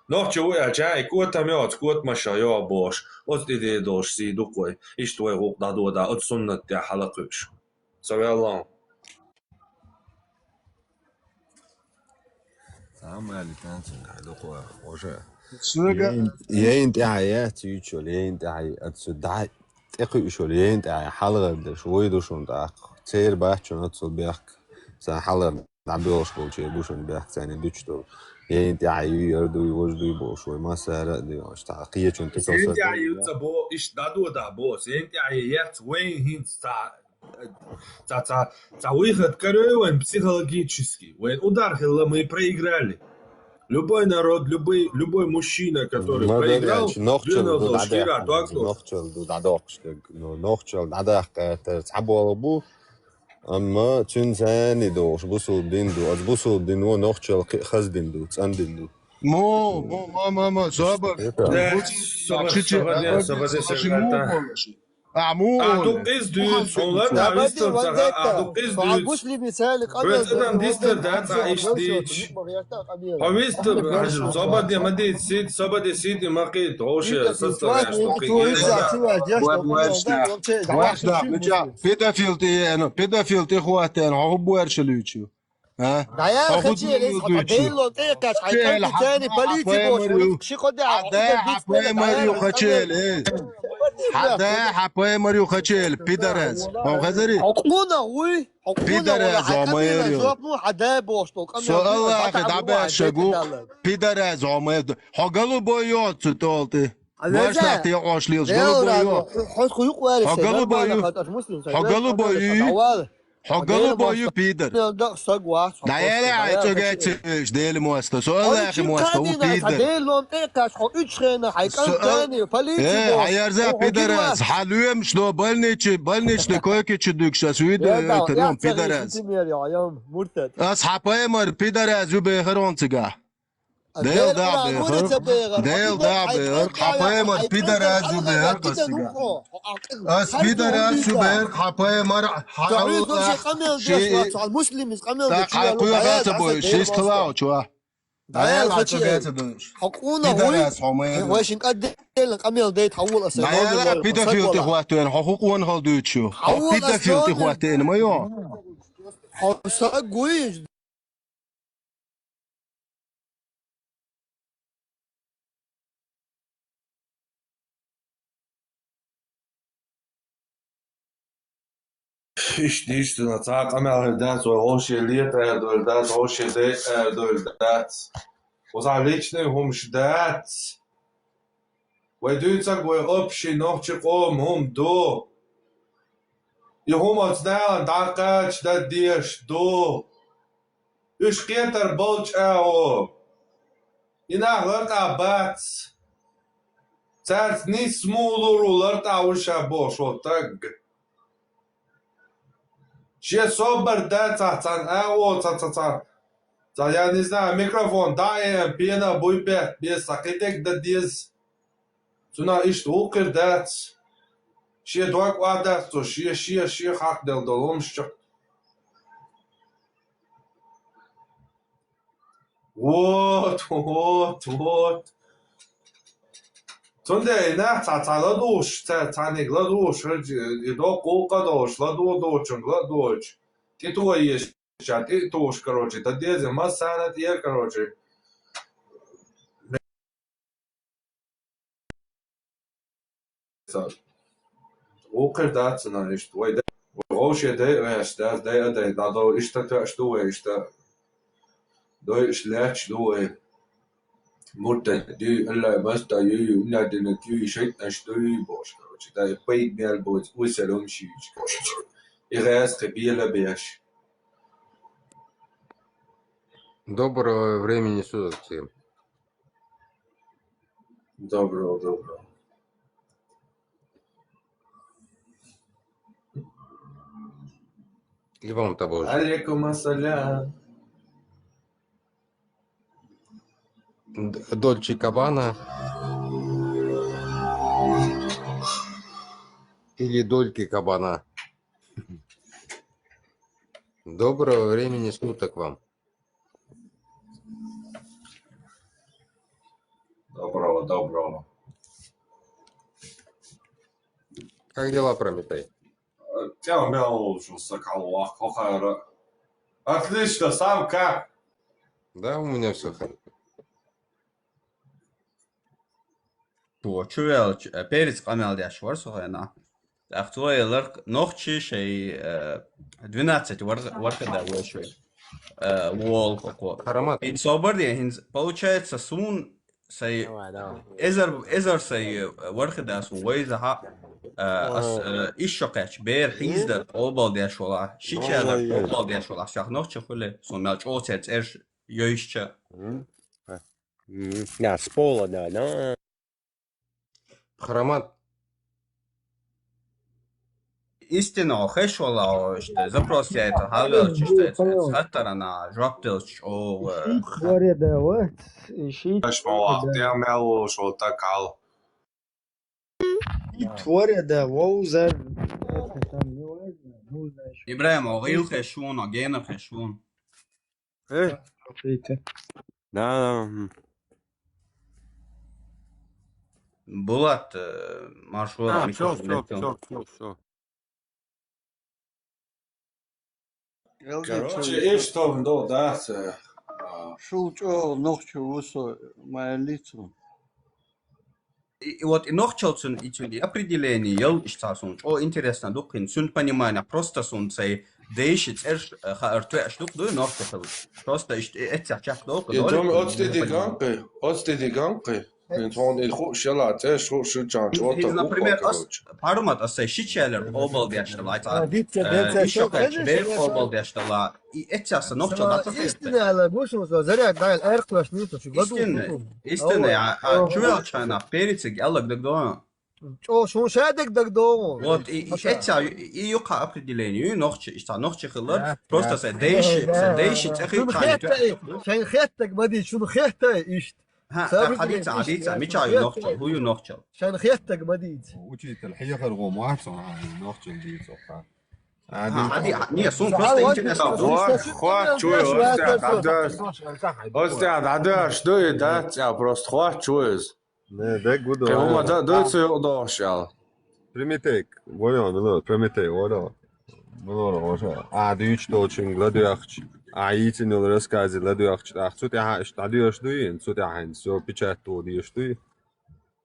Нохчи ву аьлча, и котам йоцу, котамаша йо бохуш, оцу тӀе де долуш сий ду кхой, иштта вай гӀуллакх дӀадода, оцу суннат тӀехь хьалакхуьуш. Со ваьллахь. Цхьа а мали танцин хьайдукхо уже. Шуьга. Яйн, яйн тӀаьхьа яц, юьйцуш йолу, яйн тӀаьхьа, оцу дӀа тӀекхуьуш йолу, яйн тӀаьхьа хьалагӀар дерш, вай ду шуна тӀаккха. Церан бац шуна оццул бехк, сан хьалагӀар дӀабоьлхуш болчеран бу шуна бехк, царна дуьтуш долу. Яйн тӀаьхьа юй, яр дуй, важа дуй бохуш, вай массара а дуй, ош цхьа кхечун тӀе со. Яйн тӀаьхьа юй ца бо, иштта дӀадода бо, яйн тӀаьхьа яц, вайн хӀинца цхьа Ца, ца, ца выход корей вайн психологический. Вайн удар хилла, мы проиграли. Любой народ, любой, любой мужчина, который проиграл, нохчалла ду дӀадаккха, нохчалла ду дӀадоккхуш, ну, нохчалла дӀадаккха гӀертар цхьа болу бу, амма цуьнан царний дохуш, бусул дин ду, аз бусул дин ву нохчалла кхин хаза дин ду, цӀандин ду. Мо, мо, ма, ма, ма, собар. Собар, собар, собар, собар. А, муха? А, дуккхиза дуьйцу, хьуна ларна, а вистал ца ха, а, дуккхиза дуьйцу. Хьоьца адам дистар дац, а, иштта дийцу. Хьо вистал, хьажа, собар де ма дийца, сийда, собар де, сийда ма кхийда, хьошия, сацавеш, дуккхиза. Педофил тӀе еана, педофил тӀе хӀоттаьна, хьо хӀун боьрша луьйчу? А? ДӀаяла хӀокху хачийла, иза хьо Делло тӀе а кхаьчна, хьайн кӀанти царний полици бохуш, вуьйцу ши кхо де хьан да, хьан паймар ю хачийла, э. Хьан да, хьан паймар ю хачийла, пидорас. Хьо хезарий? Хьо къонах вуй, хьо къонах вуй, пидорас, хьан къамелан жоп лу, хьан да бохуш долу къамел. Со Аллахье дӀабаьхьа гу, пидорас, хьо ма ю. Хьо голубой йоцу тӀолтӀе. Вежа, Маршнахь тӀе Ӏош лелаш, голубой ю. Хьо, хьо, хьо юкъ ваьлла, хьо голубой ю. Хьо голубой ю. Хьо голубой ю, пидор. ДӀаяла хьайн цӀогай ца веш, Делан мостагӀа. Со Аллахьан мостагӀа ву, пидор. Со, э, хьан ярза, пидорас, хьан лоьмаш до больниче, больничный койке чу дуьгуш, ас видео йойтар, йом, пидорас. Ас хьан паймар, пидорас, ю бехар он цигахь. Дел дагӀа бехар, Дел дагӀа бехар, хьан паймар пидорас ю бехар кхассига. Ас пидорас ю бехар, хьан паймар, хьан Аллах, ши, муслимис къамел, так, хьан кхоьха ца бойуш, ши стхалахчу. ДӀаяла хьан цӀогай ца бойуш. Хьо къонах вуй. Пидорас хьо ма яра. Вай шин кӀадделла къамел дайта хьан вула аса. ДӀаяла педофил тӀе хӀоттавена, хьо хӀу къонахалла дуьйцу шу. Хьо педофил тӀе хӀоттавена ма ю. Хьо саг вуй. Иштта, иштта, цхьа къамел хир дац, вай хӀоше лета арадойр дац, хӀоше дайта арадойр дац. Ва цхьа личный хӀумаш дац. Вай дуьйцург вай общий нохчи къоман хӀума ду. И хӀума оцу наьлан дӀакхача дан дезаш ду. Уьш кхетар болчу агӀо. И нах лартӀахь бац. Цаьрца нисса муха лур ву лартӀахь ву ша бохуш волу стаг. Шен собар дацахь цхьана агӀо, цхьа, цхьа, цхьа, цхьа, я не знаю, микрофон дӀа а эна, пена а буй бетта беза, цхьа кхидерг дан деза. Цунах иштта гӀуллакх хир дац. Шен дог охьадасцо, шен, шен, шен хьакхаделла долу хӀумаш чу. Вот, вот, вот. Цундела и нах цхьа, цхьа ладугӀуш, цхьа, цхьаьниг ладугӀуш, хӀара и доккха гӀуллакх а долуш, ладугӀу доцучуьнга ладугӀуш, тӀетоеш. ша тӀе а тухуш, короче, дан деза, массарна а тӀера, короче. Вукхар дац цунах иштта. Вай дай, вай вовше дай а ваьш, дац, дай а дай, дӀадовла, иштта тоьаш ду вай, иштта дойуш лаьтташ ду вай. Муртат дуй, Аллах маста юй, уннадина дуй, шайтӀанаш дуй, бохуш, короче, дай пайда мел боц, усар умшийча, короче. И гӀаьс кхе бела беш. Доброго времени суток всем. Доброго, доброго. И вам того же. Алейкум ассалям. Д-, Дольче Кабана. Или Дольки Кабана. Доброго времени суток вам. Доброго, доброго. Как дела, Прометей? Тем мел лучше, соколок, хохара. Отлично, сам как? Да, у меня все хорошо. Цо чу велча, э, перец къамел деш вара со хенахь. ТӀаккха цо элира, нохчий шай, э, двенадцать вар-, вархида вешве, э, волу хӀокхо. Харамат. ХӀинца собар де, хӀинца, получается, суна сай Давай, давай. эзар, эзар сай, э, вархида суна вайзахьа, э, ас, э, иш шо кхаьчча, бер хьийзадар къобал деш вала, ши чаьрдар къобал деш вала, сох нохча хуьле, суна мел чӀогӀа церан цӀераш йойшча. Мгм. Мгм. На, с пола, да, да. Харамат. Истина, хеш вала, иштта, запрос яйта, хьалвелча, иштта, хаттарана жоп делча, чӀогӀа. Иши творе да, вот, иши Хеш вала, творе да. Тем мел волуш волу так хьал. Иши творе да, вовзар. Это там не важно, нужно ещё. Ибрахим, о, гӀил хеш вуна, генар хеш вуна. Э? Слушайте. Да, да. Мгм. Булат, э, маршо А, всё, всё, всё, всё, всё. Короче, и что, да, да, э, а. Шул чӀогӀа нохчо ву со, ма аьллий цо. И, и вот и нохчалцун, и цуьнан и определение ял иштта цхьа суна чӀогӀа интересно ду кхин, цуьнан понимание, просто суна цай дайши цӀерш, э, хаар тоьаш ду-кх дуй нохча хила. Просто иштта и эццехь чекхдолу-кх, И дома оцу тӀе диган кхи, оцу тӀе диган кхи. Хьуна и хууш яла, цӀерш хууш ю чан, Из, из, например, ас, пармат ас сай ши чаьллар къобал деш дала, цхьа, э, ишо кхаьчча бер къобал деш дала, и эццехь сан нохчалла дӀа ца хетта. Истинно, а, чу велча хьайна перециг аьлларг дагадогӀу. ЧӀогӀа шун шадерг дагадогӀу. Вот, и, и эццехь, и, и юкъа определение, ю нохча, иштта нохча хилар, просто сай дайши, сай дайши цӀе хилча. Шайна хеттарг ма дийца, шуна хетта иштта. Хьадийца, хьадийца, мича ю нохчалла, хӀун ю нохчалла? Шайна хеттарг ма дийца. Учитель, хьехар гӀо ма вац, нохчалла дийца. Хьади-, не, суна просто интересно. Хо-, хоч чу, оцу тӀехь дӀадоьрш ду и дац, я просто хоч чу иза. Не, дегу ду. ХӀума дан дуй цу юкъа дохуш аьлла. Прометей, вон, мила, Прометей, вон. Мила, вон, а, дуьйцу долчуьнга ладоьгӀча, а, йийцина йолу рассказе ладоьгӀча, тӀаккха цу тӀехь иштта дӀадоьрш дуй, цу тӀехь хьайна всё печать тоха дезаш дуй.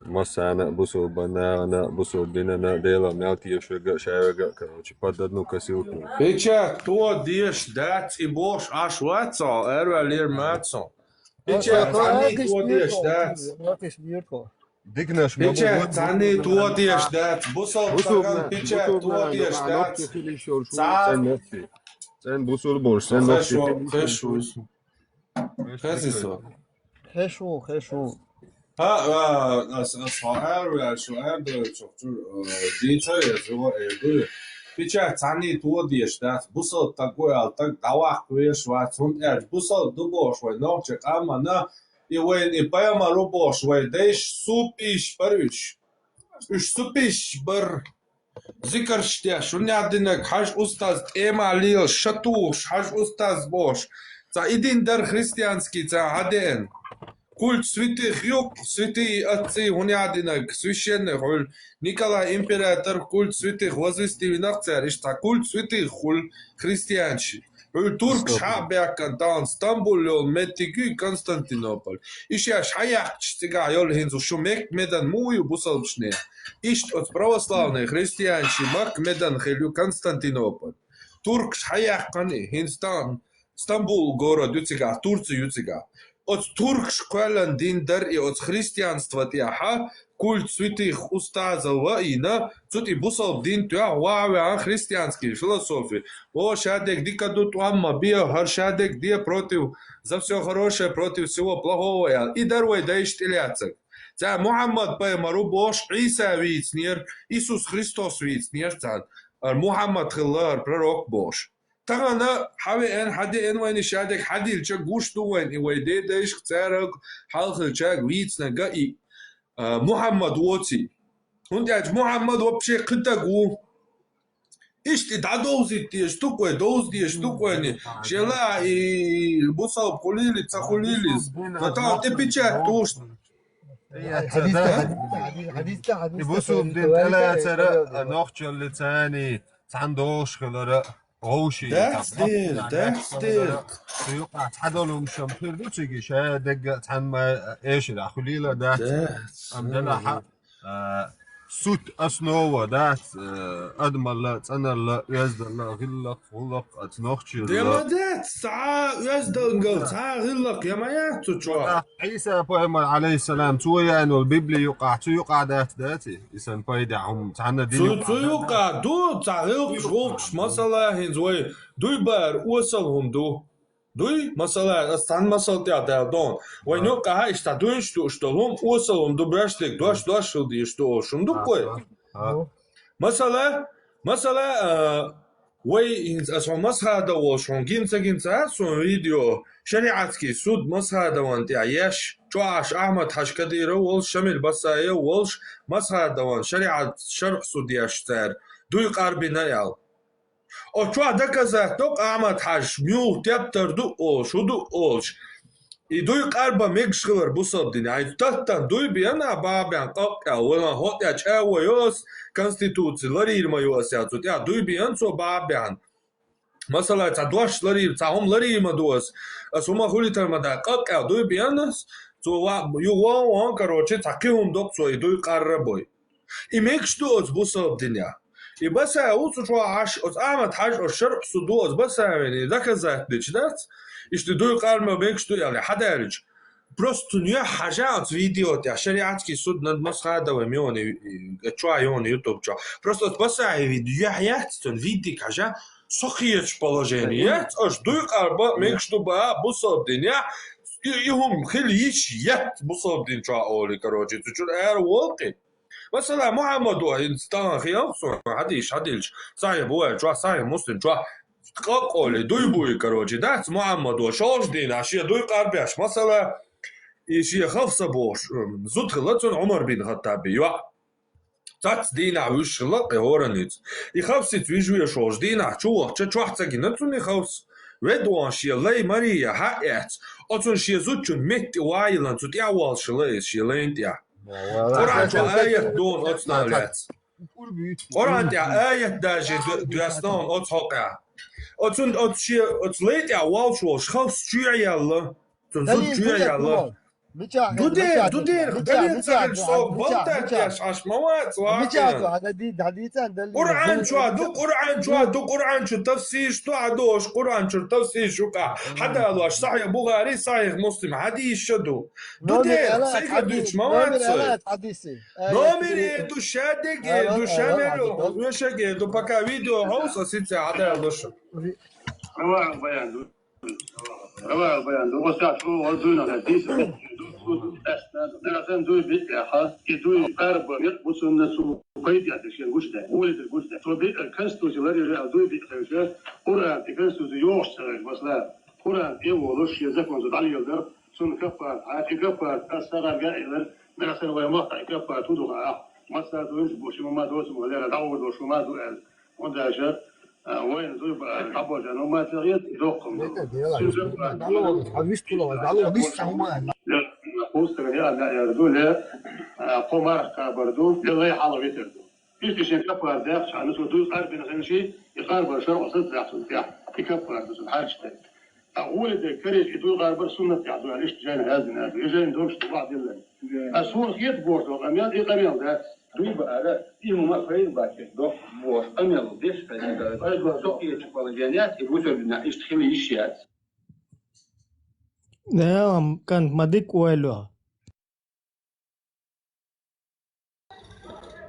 Массарна а, бусулба нахана а, бусулба динана а, Делан мел тешаш верг а, ша верг а, короче, под одну косилку. Печать тоха дезаш дац и бохуш Ӏаш вац хьо, араваьллера ма вац хьо. Печать цхьанний тоха дезаш дац. Диканаш ма бу. Печать цхьанний тоха дезаш дац. Бусалба стагана печать тоха дезаш дац. Цхьа. ЦӀен бусалба болуш, цӀен нохчий. Хеза со. Хеза со. Хеза со. Хеза со. Хеза со. ХӀа, а, ас, ас хьо араваьлла, шу арадевллачух чуьра, а, дийца веза, ва, э, дуй. Печать цхьанний тоха дезаш дац, бусалба стаг ву аьлла, стаг дӀаваккха везаш вац, хӀунда аьлча бусалба ду бохуш вай нохчийн къомана, и вайна и пайхамар ву бохуш вай дайша супиш бара уьш. Уьш супиш бара. Зикарш деш, хӀунда аьлла динарг, хьажа устаз тӀема лелаш, ша тухуш, хьажа устаз бохуш. Цхьа и дин дара христианский цхьа хьадеана. Культ святых юкъ, святые отцы, хӀунда аьлла динарг, священный хуьлу. Николай император культ святых возвести вина-кх цара, иштта цхьа культ святых хуьлу христианчийн. Хьуьлла туркаш хьа а баьккхина, тахана Стамбул йолу меттиг ю Константинополь. И шаьш хьаяккхачу цигахь йолу хӀинца шу Мекка-Медина муха ю бусалбашна? Иштта оцу православный христианийн Макка-Медина хилла ю Константинополь. Туркаш хьаяьккхина и, хӀинца тахана Стамбул город ю цигахь, Турци ю цигахь. Оцу туркаш кхоьллина дин дара и, оцу христианство тӀехь культ святых устазов а йина, цу тӀе бусалба дин тоьхна, ваха а ваьхна христианский философия. О, шадерг дика ду, тӀом ма бе, хӀара шадерг де против, за всё хорошее против всего плохого аьлла. И дара вай дайша тӀелаьцнарг. Цара Мухьаммад-пайхамар ву бохуш Ӏийса вийцинера, Исус Христос вийцинера царна. ХӀара Мухьаммад хилла хӀара пророк бохуш. Тахана хьан веана, хьан деана вайна и шадерг, хьан дилча гуш ду вайна и вай дедайшка, царах хьалха хилчаьрга вийцинарг а и, а, Мухьаммад воций. ХӀунда аьлча Мухьаммад вообще кхин стаг ву. Иштта и дӀадовзийта дезаш ду-кх вай, довза дезаш ду-кх вайна. Шен ла и бусалба хуьлийла, ца хуьлийла иза. Но тахана тӀе печать тухуш. И бусалба дин тӀелацара, а, нохчалли царний цхьаьна догӀуш хилара. Вовший, дац дера, дац дера. Цу юкъахь цхьадолу хӀумнаш хир ду цига, ша дагга а цхьаьна ма эшира, хуьлийла а дац. Дац. Амма делахь а, а, суть основа дац, а, адамалла, цӀаналла, оьздалла, гӀиллакх, гӀуллакх, оцу нохчийла. Де ма дац, цхьа оьздангалла, цхьа гӀиллакх я ма яц цу чохь. Ӏийса пайхамар, алейхиссалам, цо яьнна волу Библи юкъахь, цу юкъахь дац, дац и? И санна пайдехь хӀума цхьанна дина юкъахь ду, цхьа гӀиллакхаш, гӀуллакхаш, масала, хӀинца вай дуй баар осал хӀума ду. Дуй, масала, ас цхьана масал тӀехь даьлла дохна. Вайн юккъахь иштта дуйнаш дууш долу хӀума осал хӀума ду, баьш дерг дош, дош хила дезаш ду олуш хӀума ду-кх вай? Масала, масала, а, вай хӀинца ас хьуна масхада волуш, хьуна гина ца гина ца хаьа суна видео, шариатский суд масхадаван тӀехь еш, чӀогӀаш Ахьмад-Хьаьжа Кадыров волуш, Шамил Басаев волуш, масхадаван шариат шарӀ суд еш цара, дуй къарбина аьлла. Оцу чохь доказать до-кх Ахьмад-Хьаьжас муьлха тептар ду олуш, хӀун ду олуш. И дуй къарбан мегаш хилар бусалба динехь. Хьайн таттана дуй беана бахьа баьхна къакъ аьлла, вайна хӀокху тӀехь чӀагӀо йо ас, конституци ларийр ма ю ас аьлла, цу тӀехь дуй беана цо бахьа баьхна. Масала, цхьа дош ларийр, цхьа хӀума ларийр ма ду ас, ас хӀума хуьлийтар ма дац, къакъ аьлла дуй беана ас, цо ва-, ю вон, вон, короче, цхьа кхин хӀума до-кх цо и дуй къарра бой. И мегаш ду оцу бусалба динехь? И Басаев ву цу чохь Ӏаш, оцу Ахьмад-Хьаьжа оцу шарӀ суд ду оцу Басаевна, и доказать дича дац? Иштта дуй къарбан мегаш ду аьлла, хьан даьлча? Просто цунна юьхь хьажа оцу видео тӀехь, шариатский суд над масхада вай меони, и, и, чохь йони YouTube чохь. Просто оцу Басаевн юьхь яц цунна, видик хьажа, со кхечу положение яц, оцу дуй къарбан мегаш ду баха бусалба динехь, и, и хӀума хила йиш яц бусалба дин чохь олий, короче, цу чуьра ара волу-кх и. Масала, Мухьаммадо хӀинца тахана хиъна суна, хьадийш, хьадилча, Сахьихь Бухари чохь, Сахьихь Муслим чохь, къакъ олий, дуй буй, короче, дац Мухьаммадо, шолгӀачу дийнахь шен дуй къарбеш, масала, и шен Хафса бохуш, м, зуда хилла цуьнан Ӏумар бин Хаттаби йоӀ. Цхьацца дийнахь вуьжуш хилла-кх и хӀоранница. И Хафсица вижа везаш волчу дийнахь чу вахча, чохь ца гина цунна и Хафса. Ведда вахана шен лай Мария хьа а эцна, оцунна шен зудчун метта тӀе ван йиллина, цу тӀехь воллуш хилла иза шен лайна тӀехь. Къуръан чохь аят ду оцунах лаьцна. Къуръан тӀехь аят даже д-, доьссина оцу хьокъехь. Оцунна оцу шен, оцу лай тӀехь воллуш волуш Хафса чу а яьлла, цунна зуда чу а яьлла. Ду дера, ду дера, далил ца хилча, со болтать деш Ӏаш ма вац, вац. Къуръан чохь ду, Къуръан чохь ду, Къуръан чу тафсирш ду, хьан дохуш, Къуръан чуьра тафсирш юкъахь хьадалош, Сахьихь Бухари, Сахьихь Муслим хьадисаш а ду. Ду дера, сайга дуьйцуш ма вац со. Номер эр ду, шадерг эр ду, шамер эр ду, вешаг эр ду, пока видео хьовса, сица хьадалош. Раваил баян ду. Раваил баян ду. Оцу тӀехь чӀогӀа дуьйна дийца ду, ду, ду, тӀаьхьа. Нагахь санна дуй биъ яхьа, и дуй къарба мекъ бу цунна, цу пайда яц шен гучудаьлла, гӀоле дерг гучудаьлла. Цо биъ конституци ларийра аьлла дуй биъ хилча, Къуръан тӀе конституци йогӀуш ца хилча, масала, Къуръан тӀе а волуш, шен законца дӀалеладар, цунна каппарат хьаькхи, каппарат ас сагӀарга а элар, нагахь санна вайн махкахь и каппарат хӀун ду хаахь, массара дуйнаш бу, ши ма ма доцу ма лера, дӀагӀур долуш хӀума а ду аьлла. ХӀунда аьлча, а, вайна зуьйба, а, дӀабожа, ну, ма ца гӀерта, доккхум. Хустаган яа яа ду, ле, а, кхо марха кхабар ду, ле, лай хьалха витар ду. Иштта шен каффара даьккхача хана, цо дуй къарбина хинча, и къарбар шарӀо сацдаьккхача тӀехьа, и каффара ду цун хьарча тӀе. Ткъа гӀоле дерг карийча, и дуй къарбар суннат тӀехь ду аьлла, иштта жайна яздина аьлла, и жайна догаш ду бахьа диллина. А сура хета бохуш долу къамел, и къамел дац. Дуй баара, и хӀума пайда бац, доккха бохуш къамел деш хьайна, со кхечу положеният и бусурдина иштта хила йиш яц. Да, кан ма дика ойла.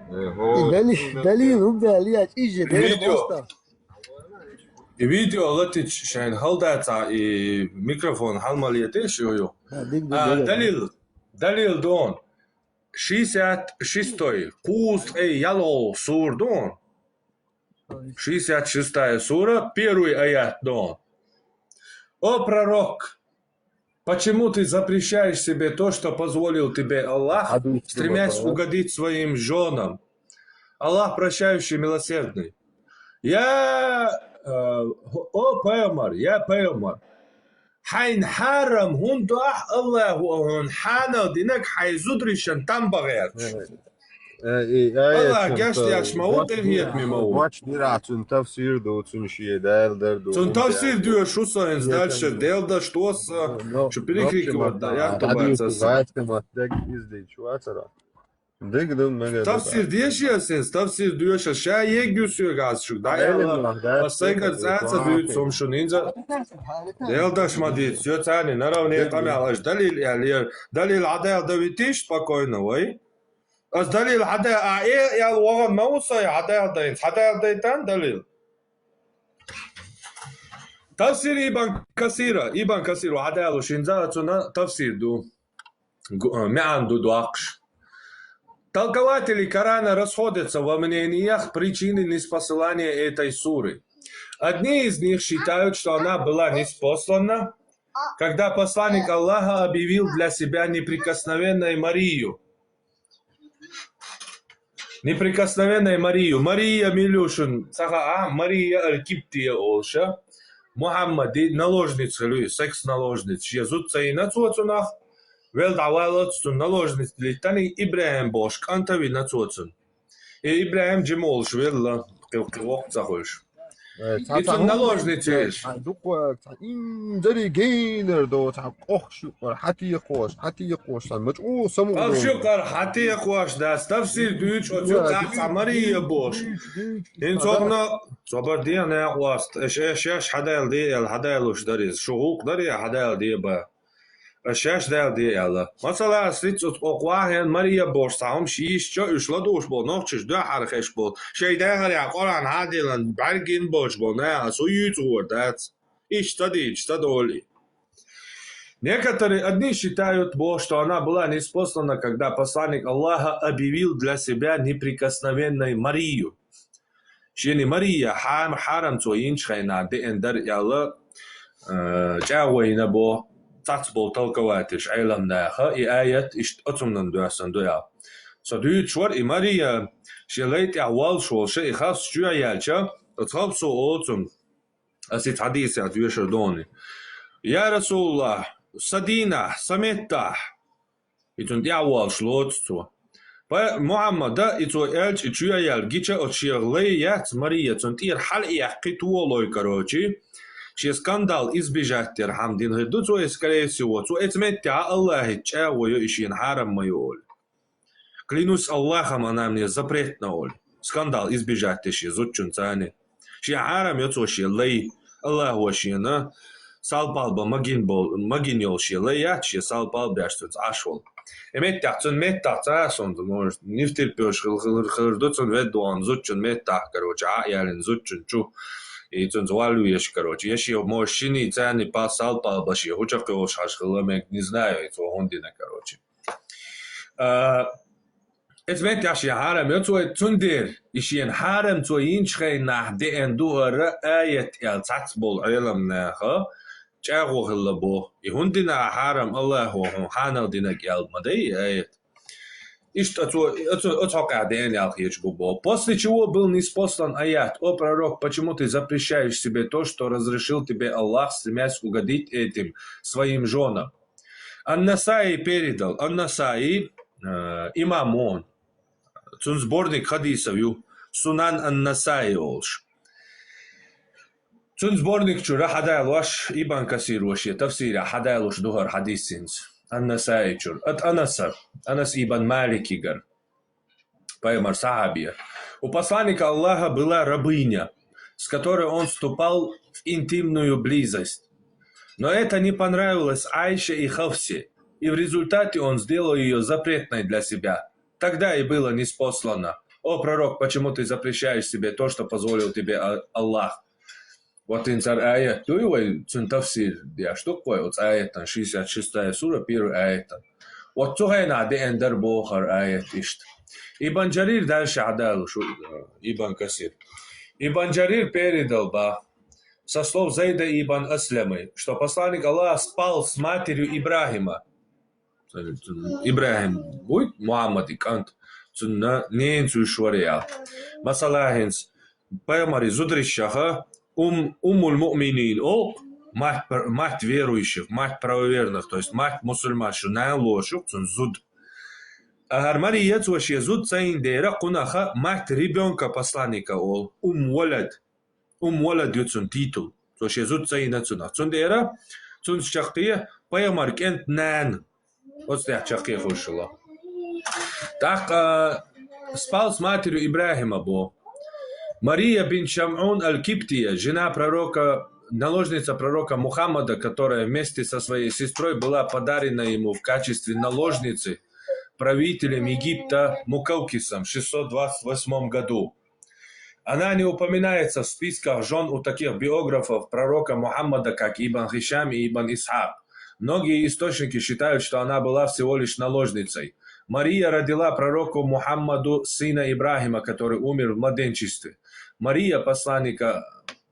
Дали-, далил хӀума далиа, чӀижа, дера Видео. Просто. И видео латича шайн хала дац, и микрофон хьал ма летий шу ю. А, диг, диг, А, диг. Далил. Далил дон. Шестьдесят шестой, кхузткъе ялхолгӀа сура дон. Шестьдесят шестая сура, первый аят дон. О пророк, почему ты запрещаешь себе то, что позволил тебе Аллах, Хадис стремясь было, да? угодить своим жёнам? Аллах прощающий, милосердный. Я, э, о пайхамар, я пайхамар, хьайн хьарам хӀунда до ахь, Аллахо хьуна хьанал динарг хьайн зударшна там бан гӀерташ? Э, э, э, Аллах э, гечдеш ма ву, тӀехетаме ма ву. Вач дира, цун тафсир ду, цун шен Дала дар ду. Цун тафсир доьшу со хӀинца дальше, Дела даш тосса, ну, ну, шу перекрикивать да, я то бацаса. Диг ду, мега Тафсир деши ас хӀинца, тафсир доьшу ас, ша егги соьга ас шуьга дӀаала, ас сайгара цӀа а ца дуьйцу хӀума шуна хӀинца. Дела даш ма дийца, соьца царна наравне къамел, аш далил аьллера, далил хьадаьлла дан витийша спокойно вай. Ас далил хьадаьлла, а, э, аьлла вахана ма ву со хьадаьлла дан, хьадаьлла дайтан далил. Тафсир Ибн Касира, Ибн Касир ву хьадаьлла шин за, цунна тафсир ду. Гу-, э, маьӀна ду доккхуш. Толкователи Корана расходятся во мнениях причины ниспослания этой суры. Одни из них считают, что она была ниспослана, когда посланник Аллаха объявил для себя неприкосновенной Марию. Неприкосновенной Марию. Мария мила ю шуна ца хаьа, Мария аль-Киптия олуш. Мухьаммади наложница хилла, секс-наложница. Шен зуда ца йина цо цунах, велла дӀаваллалц цунна наложница литтана, ИбрахӀим бохуш кӀант а вина цо цунна. И ИбрахӀим жима волуш велла, кхин, кхин воккха ца хуьлуш. Э, цхьа, и цхьа цунна хӀума наложница еш. Цхьа дукха, цхьа инзаре генар до, цхьа къохаш юкъара хьатекхош, хьатекхош, цхьа мачӀу саму Къохаш юкъара хьатекхош дац, тафсир дуьйцу, оцу юкъахь цхьа Мария бохуш. ХӀинца хӀокхуна, собар де, некъ васт, аш, аш, аш хьадаьлла де аьлла, хьадаьллуш дара иза. Шу гӀуллакх дарий хьадаьлла де бан? Аш шаьш даьлла де аьлла. Масала, ас риц оцу къохвахьен Мария бохуш цхьа хӀума шийша чо уьш ладугӀуш болу нохчаш дуьххьара хезаш болу. Шайн дегӀарехь Къуръан хьадиллан бӀаьргина болуш болу наха, ас хӀун юьйцу гӀора дац? Иштта ца дийцуш, ца долий. Некоторые одни считают, бо, что она была ниспослана, когда посланник Аллаха объявил для себя неприкосновенной Марию. Шена Мария хьа-, хьарам цо йинчу хенахь деана дара аьлла, э, чӀагӀо йина бо цхьацца болу толковательш, Ӏеламнаха, и аят иштта оцуннан доьссина ду аьлла. Со дуьйцуш вара, и Мария шен лай тӀехь воллуш волуш, и харц чоьхьа яьлча, оцу хабсо олу цунна, ас и цхьа дийцарехь доьшур дони: «Я Расулаллах, сан дийнахь, сан меттахь». И цунна тӀаьхьа воллуш лоцу цо. Пай-, Мухьаммада, и цо аьлча, и чоьхьа яьлла гича оцу шен лай яц Мария, цунна тӀера хьала а яьккхи, толой, короче, шен скандал избежать дерхьама дина хир ду цо, и, скорее всего, цо эцу меттехь Аллахьица чӀагӀо йо и шена хьарам ма ю олий. «Клянусь Аллахом, она мне запретна», олий. Скандал избежать де шен зудчунца цхьаьна. Шен хьарам йо цо шен лай, Аллахо шена салпалба магин бол-, магин йолу шен лай яц, шен салпалба беш цуьнца Ӏаш волу. И меттехь, цуьнан меттахь ца а, сонца, может, не втерпёшь хила хилар, хилар ду цуьнан веддогӀан зудчун меттахь, короче, Ӏа а ялийна зудчун чу, и цуьнца валла везаш, короче. Я шен, может, шиний царний пас салпалба шен хӀу чекхйолуш хьажа хила мега, не знаю, и цо хӀунда дина, короче. А, эцу меттехь шен хьарам йо цо, цундела и шена хьарам цо йинчу хенахь деана ду хӀара аят аьлла цхьацца болу Ӏеламнаха чӀагӀо хилла бо. И хӀунда дина хьарам Аллахо хьуна хьанал динарг аьлла ма дай и аят? Иштта оцо, оцо, оцу хьокъехь деана аьлла хеташ бу бо. После чего был ниспослан аят: «О пророк, почему ты запрещаешь себе то, что разрешил тебе Аллах, стремясь угодить этим своим жёнам?» Ан-Насаи передал. Ан-Насаи, э, имам он. цун сборник хадисов ю, Сунан ан-Насаи олуш. Цун сборник чура хьадалош, Ибн Касир ваше тафсира хьадалош ду хӀара хьадис цуьнца, ан-Насаи чура. От Анаса, Анас ибн Маликигара, пайхамар сахьабия. У посланника Аллаха была рабыня, с которой он вступал в интимную близость. Но это не понравилось Айше и Хафсе, и в результате он сделал ее запретной для себя. Тогда и было ниспослано: «О пророк, почему ты запрещаешь себе то, что позволил тебе А- Аллах?» Вот ин цар аят дуй вай, цун тафсир деш ду вай, оцу аятан шестьдесят шестая сура, первый аятан. Вот цу хенахь деана дара бохар аят иштта. Ибн Джарир дальше хьадалуш, Ибн Касир. Ибн Джарир передал ба со слов Зайда ибн Аслямы, что посланник Аллаха спал с матерью Ибрахима. Ибрахим вуй, Мухаммадин кӀант, цунна ненан цуьш вара ял. Масала, хӀинца пайхамари зударшаха Ум, Уммул Муъминин олу, мать, мать верующих, мать правоверных, то есть мать мусульман, шу нана лошу, цун зуда. А хӀара Мария цо шен зуда ца йина дера, кхунаха мать ребёнка посланника олу, Ум Валад. Ум Валад ю цун титул. Цо шен зуда ца йина цунах. Цундела цунца чаккхе пайхамар кӀентан нана. Оцу тӀехь чаккхе хуьлуш хилла. ТӀаккха спал с матерью Ибрахима бо. Мария бин Шам'ун аль-Киптия, жена пророка, наложница пророка Мухаммада, которая вместе со своей сестрой была подарена ему в качестве наложницы правителем Египта Мукавкисом в шестьсот двадцать восьмом году. Она не упоминается в списках жён у таких биографов пророка Мухаммада, как Ибн Хишам и Ибн Исхак. Многие источники считают, что она была всего лишь наложницей. Мария родила пророку Мухаммаду сына Ибрахима, который умер в младенчестве. Мария, посланника,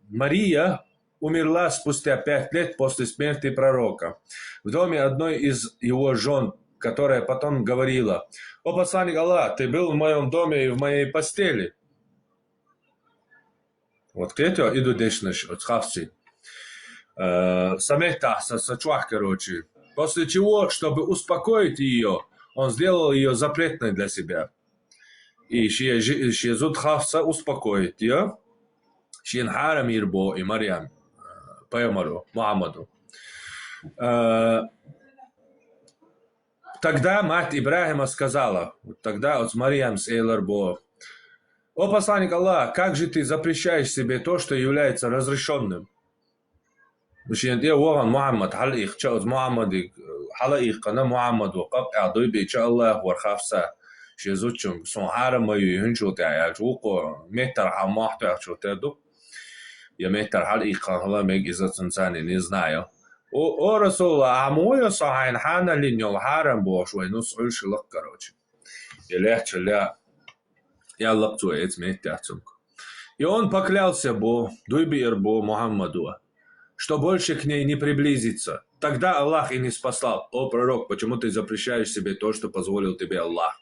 Мария умерла спустя пять лет после смерти пророка в доме одной из его жён, которая потом говорила: «О посланник Аллаха, ты был в моём доме и в моей постели». Вот кхетий, и ду дешнаш оцу Хафси. Э, сан меттахь, сан, сан чохь, короче. После чего, чтобы успокоить её, он сделал её запретной для себя. И шен жи-, шен зуда Хафса успокоить её. Шена хьарам йира бо и Марьям, э, пайхамаро, Мухаммадо. Э, Тогда мать Ибрахима сказала, вот тогда оцу Марьямс элира бо: «О посланник Аллаха, как же ты запрещаешь себе то, что является разрешённым?» Шена тӀе вахана Мухаммад хьалаихча, оцу Мухаммадиг хьалаихкана, Мухаммадо къакъ а дуй бийча, Аллаха вара Хафса шен зудчуьнга: «Суна хьарам ма ю хӀинчул тӀаьхьа», аьлча, вукхо меттара хьан мохь тоьхчул тера ду. Я меттара хьалаихкана хила мега иза цунна, царна не знаю. О, о Расулаллах, ахьа ма вуй со хьайна хьанал йина йолу хьарам бохуш, вай нус Ӏуьллуш хилла, короче. Я лаьтташ лаьа, яллакх цо эца меттехь цунга. И он поклялся бо, дуй биира бо Мухаммадо, что больше к ней не приблизится. Тогда Аллах и ниспослал: «О пророк, почему ты запрещаешь себе то, что позволил тебе Аллах?»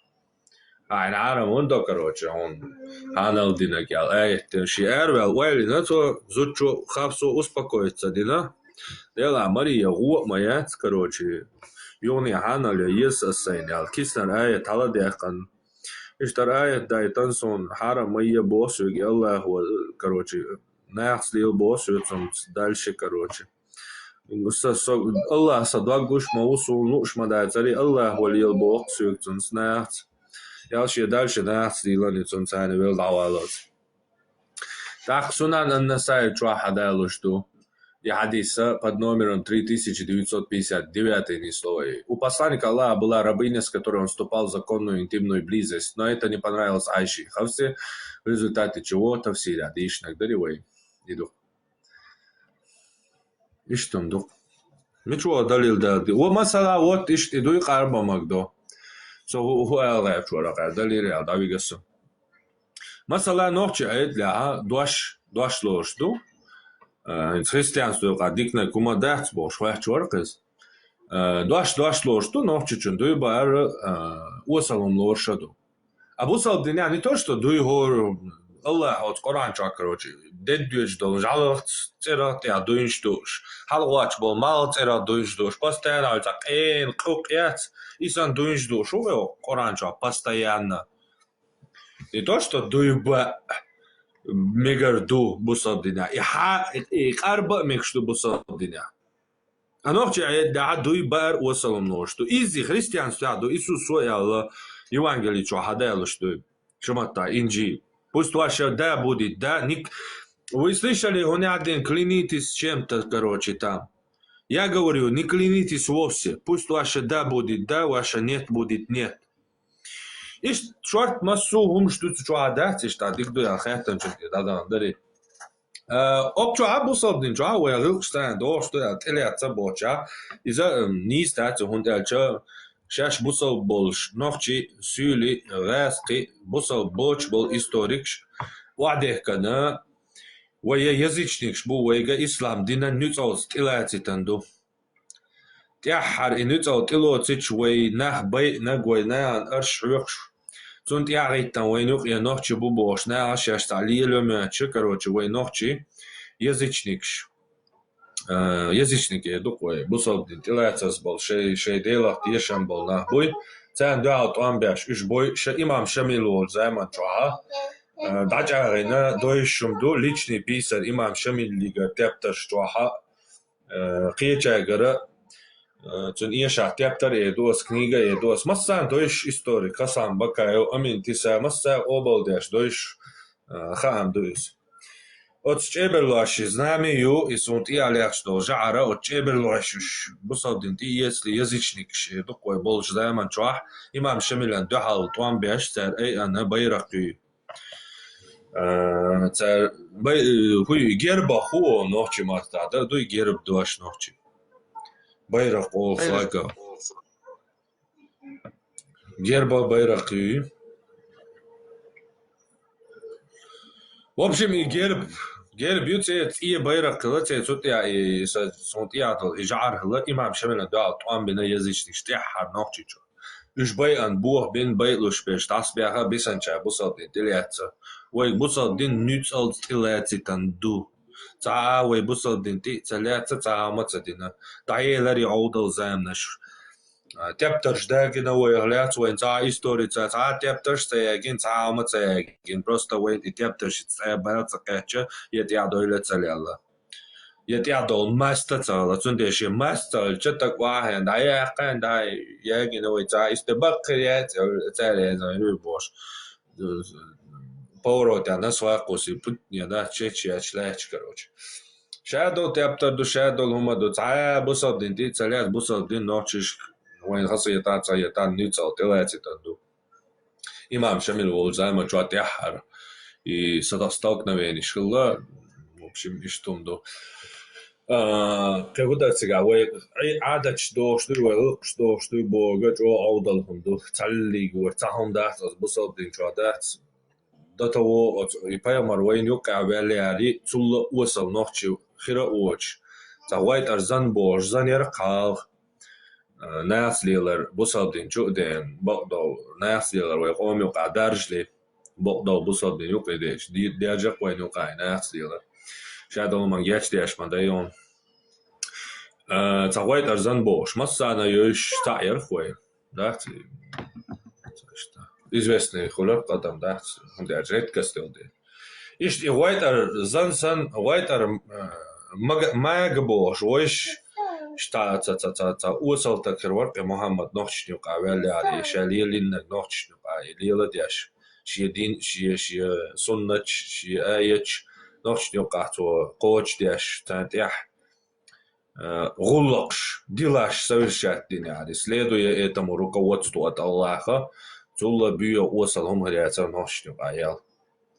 Ахьа хьарам хӀунда до, короче, хьуна хьанал динарг аьлла, аят дина, шен араваьлла ойла йина цо, зудчо Хафсо успокоиться дина. Делахь Мария гӀо а ма яц, короче, юхане хьанал ян еза ас сайна аьлла, киснара аят хьаладаьккхина. Иштта аят дайтина, суна хьарам ма е боху соьга Аллахо, короче, нахаца лела боху соьга цунца дальше, короче. Со, со, Аллах сан дог гуш ма ву, суна лууш ма дацара, Аллах вала лела боху соьга цунца нахаца. Ял шен дальше нахаца дийлан и цунца царна велла дӀаваллалц. ТӀаккха Сунан ан-Насаи чохь хьадалуш ду и хьадис под номером три тысячи девятьсот пятьдесят девятый, ни слова. У посланника Аллаха была рабыня, с которой он вступал в законную интимную близость, но это не понравилось Айше и Хафсе, в результате чего тафсира дийшинарг дара вай. И ду. Иштта ду. Мича вала далил дала ди? Ва масала, вот иштта и дуй къарбамаг до. Со хӀу, хӀу аьлла гӀерташ вара, къаьра далил аьлла, дӀавига со. Масала, нохчи айдалехьа дош, дош лоруш ду. Э, хӀинца христианство юкъа диканиг хӀума дац бохуш, хоьттуш вара кхеза. Э, дош, дош лоруш ду, нохчичун дуй бара, э, осал хӀума лоруш а ду. А бусалба динехь не то, что дуй хӀора, Аллах оцу Къуръан чохь, короче, дедда доьжуш долу жӀаьлах цӀерах тӀехь дуйнаш дууш, хьалагӀоттуш болу малх цӀерах дуйнаш дууш, постоянно хьуьца къена къуькъ яц, и санна дуйнаш дууш ву вай Къуръан чохь постоянно. Не то, что дуй ба мегар ду бусалба дина. И хьа, и къарба мегаш ду бусалба дина. А нохчи Ӏедда дуй баар осалам нош ду. Иззи христианство ду. Иисус со яла Евангелие чу хьадаьлаш дуй. Шаматта, Инжил. Пусть ваша да будет, да, ник-, Вы слышали, гьунядин клянитесь чем-то, короче, там. Я говорю, не клянитесь вовсе. Пусть ваша да будет да, ваша нет будет нет. Ишт шорт массу хӀумаш ду цу чу а дац, ишта дик ду ял хеттан чу да дан дари. Э, об чу а бусалба дин чу а вай гӀилкъаш тан дохш ду ял тӀелеца боча. Иза, эм, нийс дац хӀун аьлча, шаьш бусалба болаш нохчи, суьйли, гӀаьскхи, бусалба боч бол историкаш, ваӀдехкана, вай я язычникаш бу, вайга ислам дина нуьцӀалц тӀелацитан ду. ТӀеххьара и нуьцӀал тӀелоцич вай нах байънаг вай наьгӀан арш хьоькхуш. Цун тӀехьагӀиттан вай нуькъе нохчи бу бохуш наьгӀа шаьш цхьа лело моьттуш, короче, вай нохчи язычникаш. А, язычник э ду-кх вай, бусалба дин тӀелацарс бол шай, шай делах тешам бол нах буй. Царна дуьхьал тӀом беш уьш буй, ша имам Шамил волчу займан чохьа. А, дӀачӀагӀина дойшум ду, личный писарь имам Шамиллигара тептарш чохьа. Э, кхечаьргара, э, цуьнан эшахь тептар э ду ас, книга э ду ас. Массарна дойш историк Хасан Бакаев, Амин Тиса, массара къобалдеш дойш, э, хаам ду иза. Оцу чӀебарлоши знамя ю, и суна тӀехьа лехаш долу жаӀара, оцу чӀебарлошуш бусалба дин тӀе, если язычникаш э ду-кх вай болчу займан чохь, имам Шамилан дуьхьал тӀом беш, цара айъана байракх юй. А, цара бай-, хӀуй, герба хӀу нохчи маттахь дара, дуй герба дош нохчи. Байракх олу флага. Герба байракх юй. В общем, и герб, герб ю цӀе, цӀе байракх хила, цӀе цу тӀе, и, и са, цунна тӀе а долу, и жаӀар хила, имам Шамилан дуьхьал тӀом бина язычникаш тӀеххьара нохчичу. Уьш байъан боху бин байълуш берш дӀасабаьха бисанча бусалба дин тӀелаьцна. Вайга бусалба дин нуьцӀалц тӀелацитан ду. Цхьа а вай бусалба дин тӀе а ца лаьцна, цхьа а ма ца дина. ДӀаелар и Ӏовдал заманаш. А, тептарш дагина вайх лаьцна, вайн цхьа а историца, цхьа а тептарш ца ягина, цхьа а ма ца ягина. Просто вайн и тептарш цӀа баьлла ца кхаьчча, я тӀаьхьа дойла ца лелла. Я тӀаьхьа долу маста ца хилла, цундела шен маста ца хилча, таг охьа хьаьна, дӀаяьккхина, дӀа ягина вай цхьа, иштта баккхир яц, цара яза хир бохуш. Повороте на свакуси путне, да, чечи яч лаьч, короче. Ша долу тептар ду, ша долу хӀума ду, цхьа а бусалба дин тӀе ца лаьцна, бусалба дин нохчиш вайн хасета, цхьа ета, нуьцӀал тӀелацитан ду. Имам Шамил волу займан чохь тӀаьххьара. И сада столкновениш хилла, в общем, иштта хӀума ду. А, кхин хӀун дара цигахь, вай Ӏи-, Ӏадаташ дохуш дуй, вай гӀиллакхаш дохуш дуй бохург чӀогӀа Ӏовдал хӀума ду. Цхьаллиг вара, цхьа хӀума дац, аса бусалба дин чохь дац. До того, оцу, и пайхамар вайна юккъехь ваьлла яри, цулла осал нохчи хира а воцуш. Цхьа гӀойтӀар зан бохуш, зан яра кхалха. А, нахаца лелар бусалба дин чу а деана, бакъдолу, нахаца лелар вай къоман юкъахь даржале, бакъдолу бусалба дин юкъе дечу, ди-, дежа-кх вайна юкъахь и нахаца лелар. Ша долу ма гечдеш ма дай хьуна. А, цхьа гӀойтӀар зан бохуш, массарна йойуш цхьаъ яра-кх вай. Дац и? Известный хуьлар къадам дац, хӀунда аьлча редкость йолу дела. Иштта и гӀойтӀар зан сан, гӀойтӀар, а, мага-, мага бохуш, вайш, ша ца, ца, ца, ца, осал таг хир вара-кх и Мухьаммад нохчашна юкъахь ваьлла яри, ша лелийнарг нохчашна юкъахь и леладеш, шен дин, шен, шен суннаташ, шен аяташ нохчашна юкъахь цо кхочушдеш, царна тӀехь, а, гӀуллакхаш, делаш совершать дина яри, следуя этому руководству от Аллаха, цулла боьха осал хӀума хир яцара нохчашна юкъахь ял.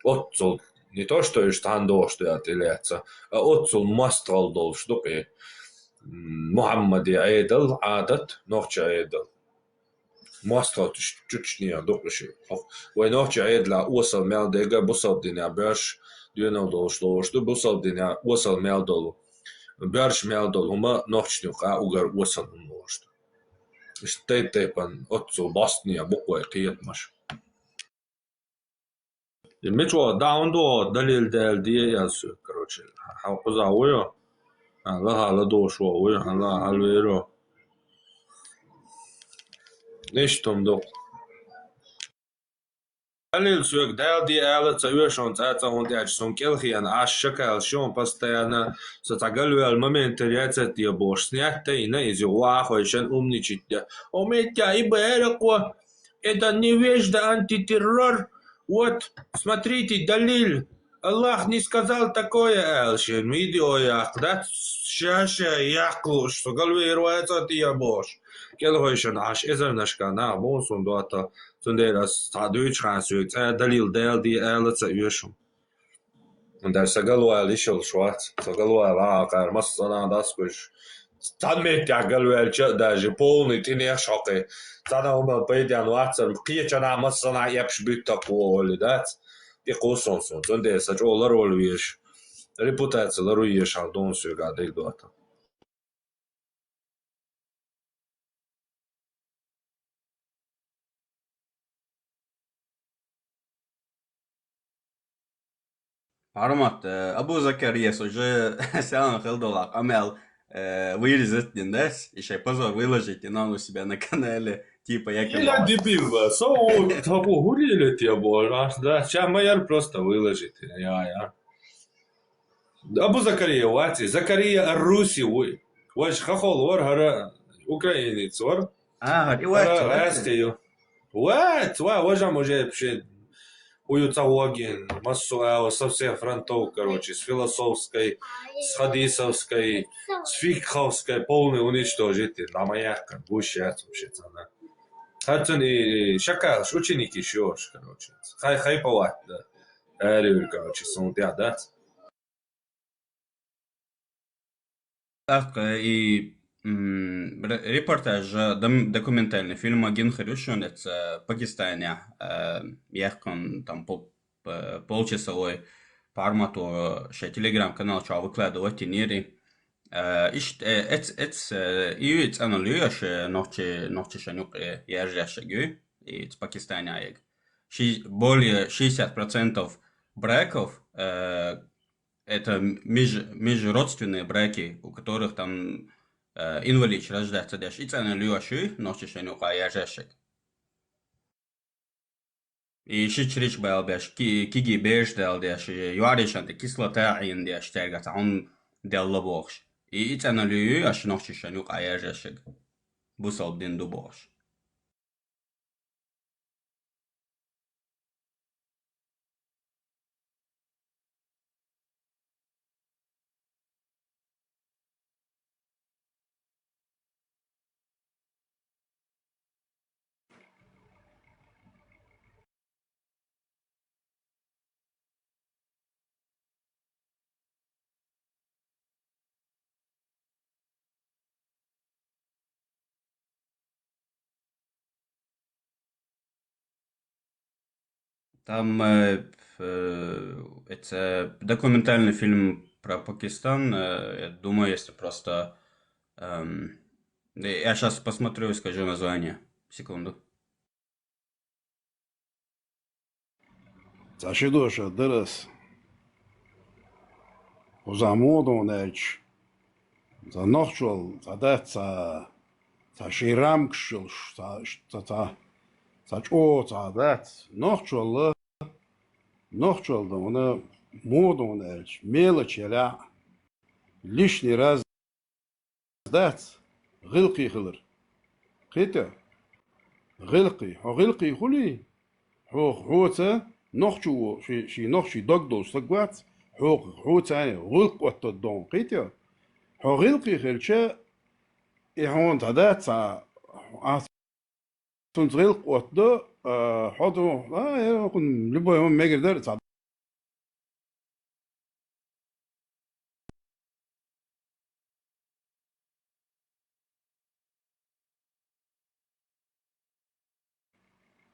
Оццул, не то что уьш цхьаьна дохуш ду ял тӀелаьцна, а оццул мостагӀалла долуш ду-кх и, м, Мухьаммаде Ӏедал, Ӏадат, нохчийн Ӏедал. МостагӀалла чу-, чуччанехьа ду-кх уьш. Вай нохчийн Ӏедалехь осал мел дерг а бусалба динехь боьрша доьналла долуш лоруш ду, бусалба динехь осал мел долу, боьрша мел долу хӀума нохчашна юкъахь уггар осал хӀума лоруш ду. Иштта тайп-тайпана оццул бостане бу-кх вай кхетамаш. И мичахь дӀа хӀунда вахо далил даьлла де яз соьга, короче. Хьан кхузахь вуй хьо? Хьан лаха ладугӀуш вахо вуй, хьан лаха хьалавер ву? Иштта хӀума ду-кх. Далил соьга Дала де ала а ца оьшу цӀа-цӀа, хӀунда аьлча суна кӀелхьена Ӏаш шакал шун постоянно, со цхьа галваьлла моментера яц те бохуш, снять а йина иза, гӀо а хойшина умничать де. У меня и б эракъо, это невежда антитеррор, вот, смотрите, Далил, Аллах не сказал такое, аьлла шен видео яккха, да? Ша-ша яккха лууш, со галвер вац те бохуш. КӀелхьойшина Ӏаш эзарнашка нах бу суна доттагӀа, цундела ас цхьа дуьйцу хан соьга цӀа Далил Дала де ала а ца оьшу. ХӀунда аьлча са галвала йиш йолуш вац, со галвала а кхара массанхьа дӀасакхуьйсуш. Цхьана меттехь галваьлча а даже полный тӀе нехаш хьокхий. Цхьана хӀуманна пайденна вацара, кхечанхьа массанхьа эпаш буьттакх ву олий дац. ТӀекхуссун суна, цундела сан чӀогӀа ларвала везаш, репутаци ларвала езаш хьал ду суна соьга а дерг доттагӀа. Мармат, э, Абу Закарияс уже сенна хила долу къамел, э, вырезать дина, да? И шайн позор выложить дина у себя на канале, типа, я... Хила канал дебил, ба. Со у, таку хули лет я бо, а, да, ща ма яр просто выложить, я, я. Абу Закария вац, Закария ар-Руси вуй. Важа хахол вар, хӀара украинец вар. А, хӀара и вац, хӀара вац. Аьсте ю. Вац, ва, важа мужа пши. Ую ца вогин, массу ава со всех фронтов, короче, с философской, с хадисовской, с фикховской, полный уничтожитель, на моя гусь яц вообще цана. ХӀара цуьнан и, и шакалш, ученики шош, короче. Хай, хайповать, да. Аьлла, короче, суна тӀехь дац. ТӀаккха и, м, ре-, репортаж, дом-, документальный фильм гина хир ю шуна эца Пакистанехь, а, яьккхина там пол-, п-, полчасовой формато шайн Telegram-канал чохь выкладывать йинера. А, иштта, э, эц-, эц-, э, и цӀанал ю аша нохчи-, нохчашна юкъа яржаьшшаг ю, и Пакистанехь ега. Ши-, более шестьдесят процентов браков, э, это меж-, межродственные браки, у которых там, э, инвалидаш рождаться деш, и цӀанал ю аша ю нохчашна юкъа яржаьшшаг. И шичрич бал беш, ки-, киги беш дал деш, и юаришан тӀе кислота Ӏийна деш, терга цхьа хӀума делла бохуш. И, и цӀанал ю аша нохчашна юкъа яржаьшшаг. Бусалба дин ду бохуш. Там, э, э, это документальный фильм про Пакистан. Э, я думаю, если просто, эм, я щас посмотрю и скажу название. Секунду. Цхьа ши доша дара ас. Кхузахь муха ду аьлча, цхьа нохчалла, цхьа дац, цхьа, цхьа ши рамкаш йолуш, цхьа, цхьа, цхьа, цхьа чӀогӀа цхьа дац. Нохчалла, нохчалла ду, муха ду аьлча, мелочь елахь, лишний раз дац гӀиллакхе хилар. Кхетий? ГӀиллакхе. Хьо гӀиллакхе хуьлий? Хьо, хьоца нохчо, ши, ши нохчий дог долуш стаг вац, хьо, хьоца гӀиллакх оттадо. Кхетий? Хьо гӀиллакхе хилча, и хьуна цхьа дац, цхьа, ахь цунца гӀиллакх оттадо, а, хьо ду, а, э, хӀун, любой хӀума мегар дара, цхьа.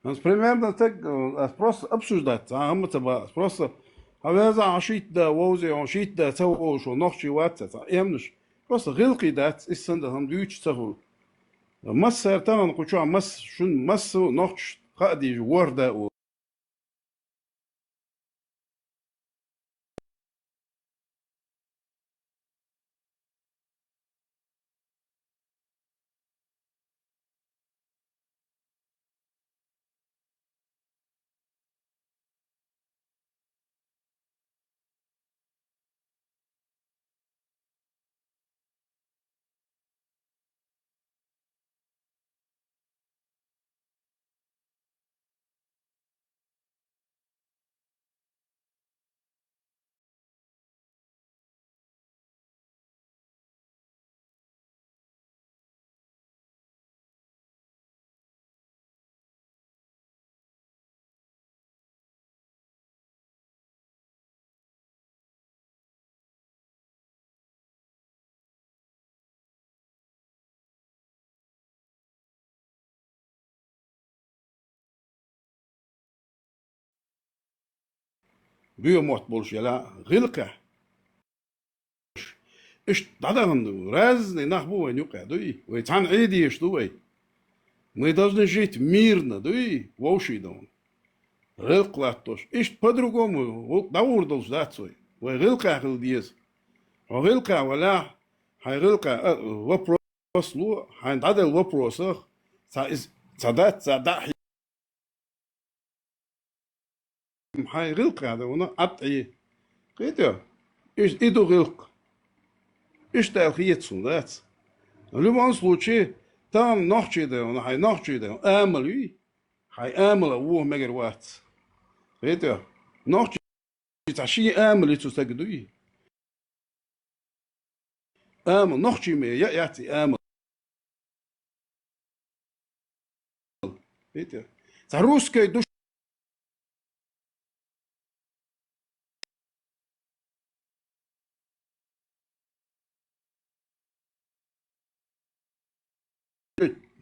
Ас примерно так, э, ас просто обсуждать, а, хӀума ца ба, ас просто хьан веза, хьан шийтта да, вовзе, хьан шийтта да, ца вовшу, нохчий вац, ца, эмнаш. Просто гӀиллакхе дац, иссандан хӀума дуьйцуш ца хуьлу. Массара тахана кху чохь масса, шун массо а нохчаш хаа дийжа ворхӀ да а. боьха мотт болуш елахь, гӀиллакхехь. Иштта дӀадахана ду, разный нах бу вайн юкъахь, дуй? Вай цхьаьна Ӏийдеш ду вай. Мы должны жить мирно, дуй? Вовшийн ду. ГӀиллакх латтош. Иштта по-другому, гӀуллакх дӀагӀур долуш дац вай. Вай гӀиллакхехь хила деза. Хьо гӀиллакхехь валахь, хьайн гӀиллакхехь, а, вопрос ло, хьайна дӀаделла вопросах, цхьа иза, цхьа дац, цхьа дӀа а хьийна. Хьайн гӀиллакхехь ду вана Ӏад Ӏе. Кхетий? Иза и ду гӀиллакх. Иштта аьлла хета суна, дац. В любом случае, тахана нохчий ду вана, хьайн нохчий ду вана, амал юй. Хьайн амала вуха мегар вац. Кхетий? Нохчий цхьа шен амал ю цу стага, дуй? Амал, нохчий ма яц и амал. Кхетий? Цхьа русский ду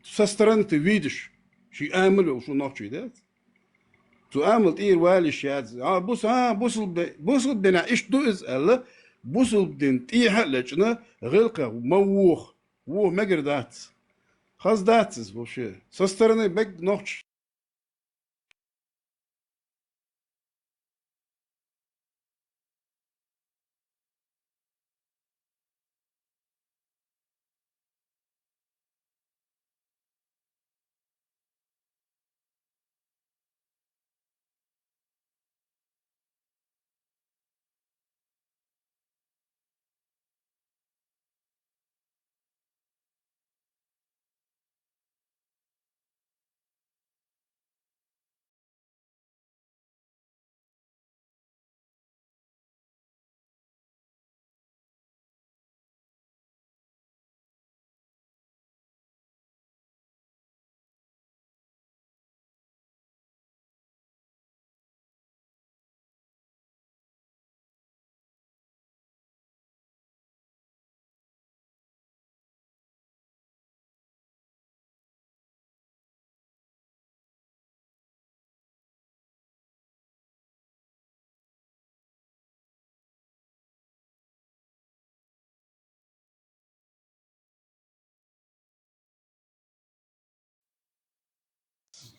со стороны ты видишь, шен амал йолуш ву нохчий, дац? Цу амал тӀера валийш яц. А, бус-, а, бусалба-, бусалба динехь иштта ду иза аьлла, бусалба дин тӀехьа а лечкъина, гӀиллакхех ма вуха, вуха мегар дац. Хаза дац иза вообще. Со стороны бегга нохчий.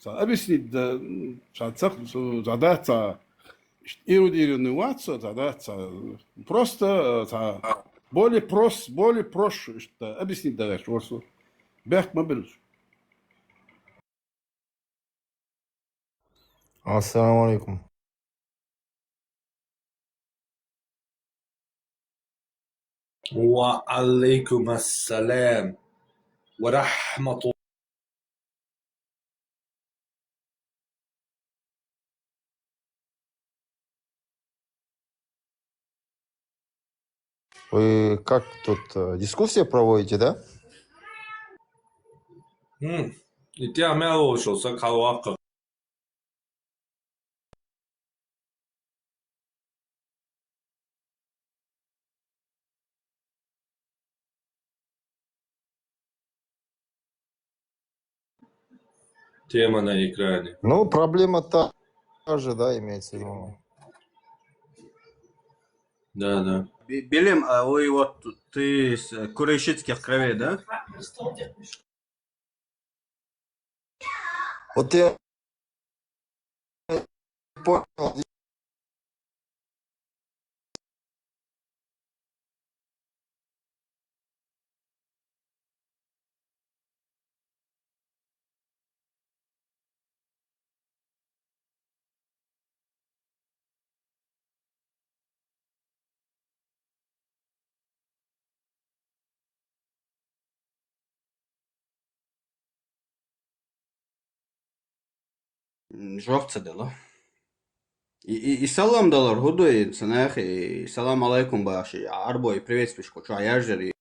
Цхьа объяснить дан, цхьа ца, цхьа дац, цхьа иштта эрудированный вац со, цхьа дац, цхьа просто, цхьа более прос-, более проще иштта объяснить дан гӀерташ вара со. Бехк ма белаш. Ассаламу алейкум. Ва алейкум ассалам ва рахматуллах. Вы как тут, э, дискуссия проводите, да? М, и тя мя лучше, са калвака. Тема на экране. Ну, проблема та же, да, имеется в виду. Да, да. Бе-, Белем, а, ой, вот ты с, э, курайшитских кровей, да? Вот я понял. М, жоп ца делла. И, и, и салам далар хӀу ду, и ца нах, и салам алайкум баш, и арбой приветствуешь кучу а яждер, и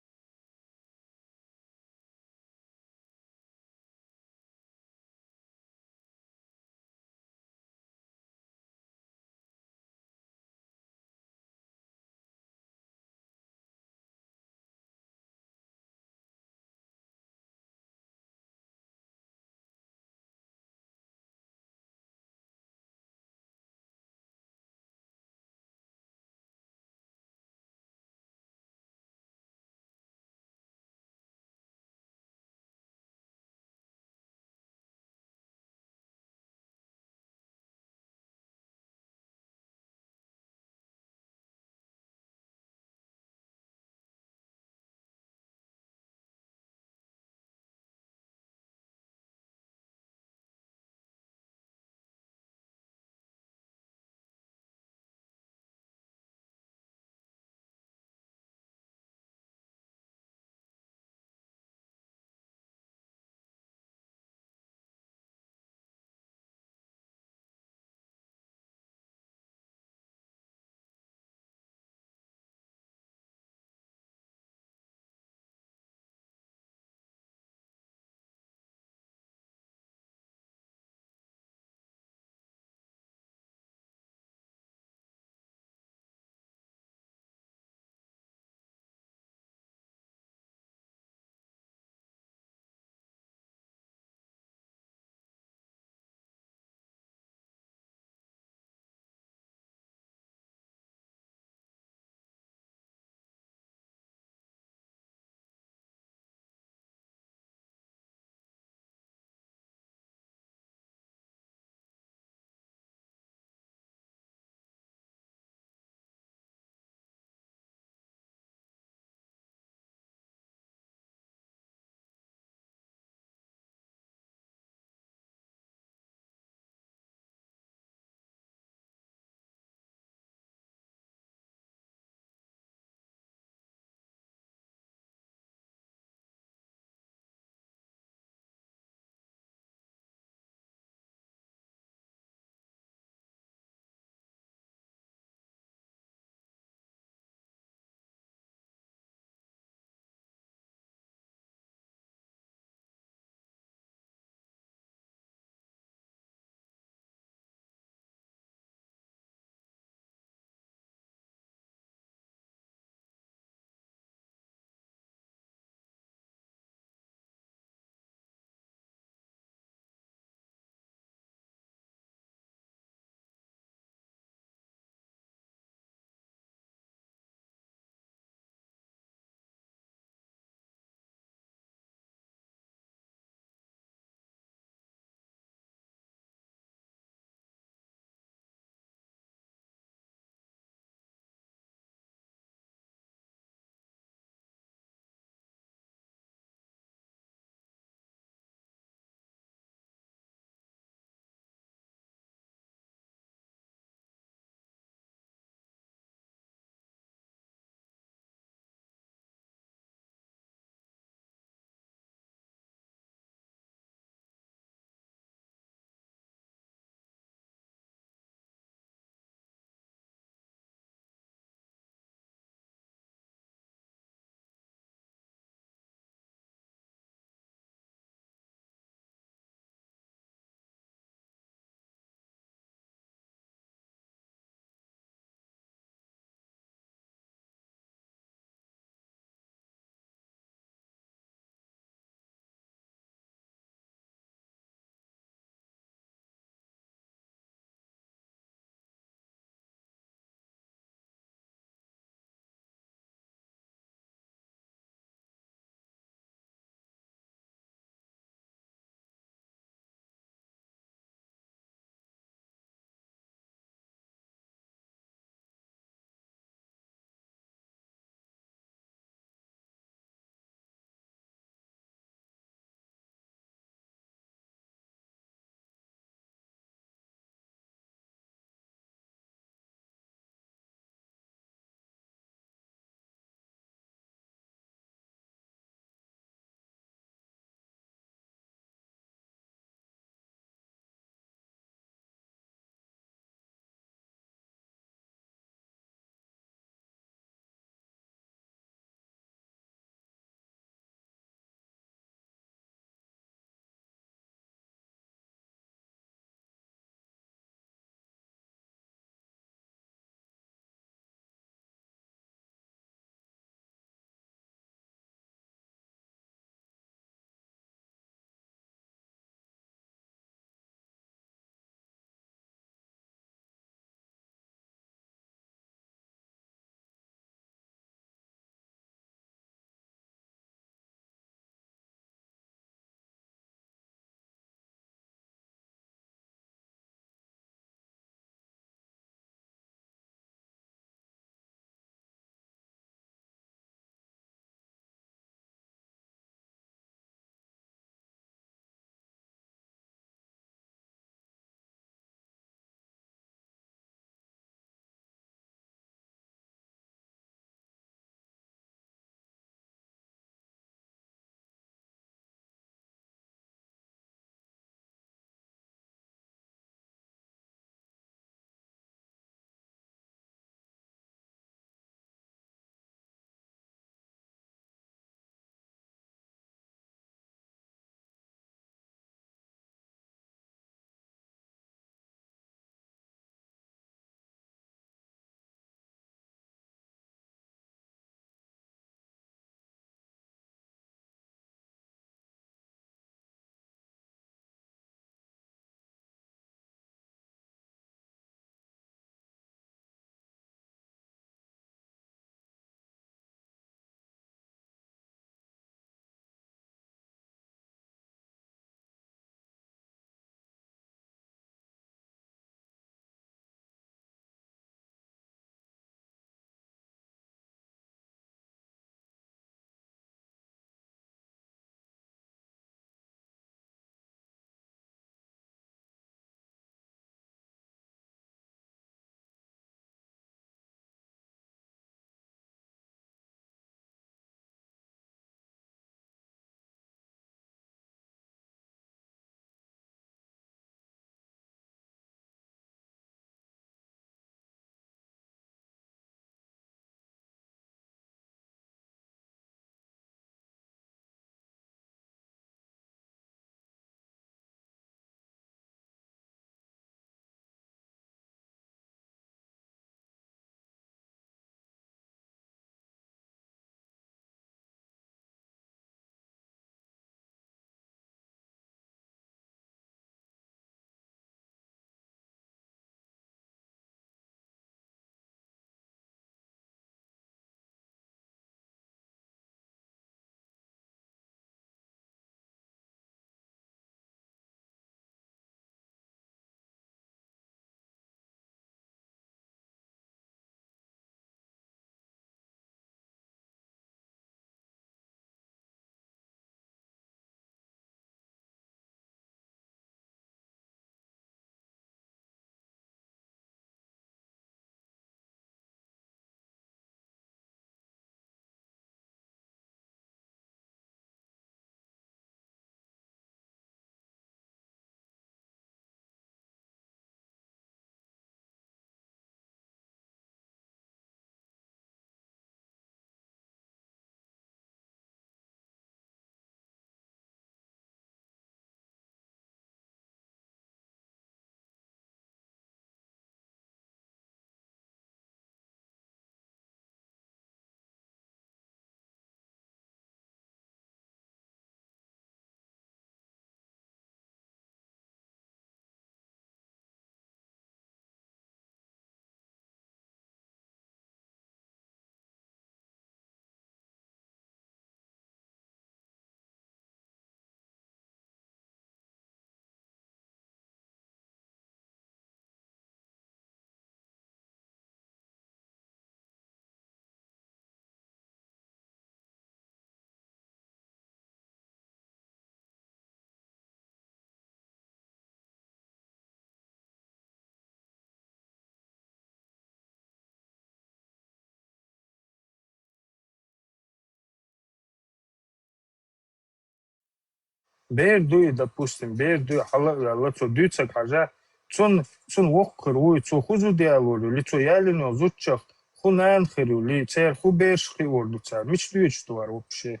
Бер дуй, допустим, бер дуй, хьала а ваьлла, цо дуьйцург хьажа, цун, цун воккха хир вуй, цо хӀу зуда ялор ю, ли цо ялийна йолу зудчух хӀу нана хир ю, ли церан хӀу бераш хиор ду цара, мича доьдуш ду вара вообще?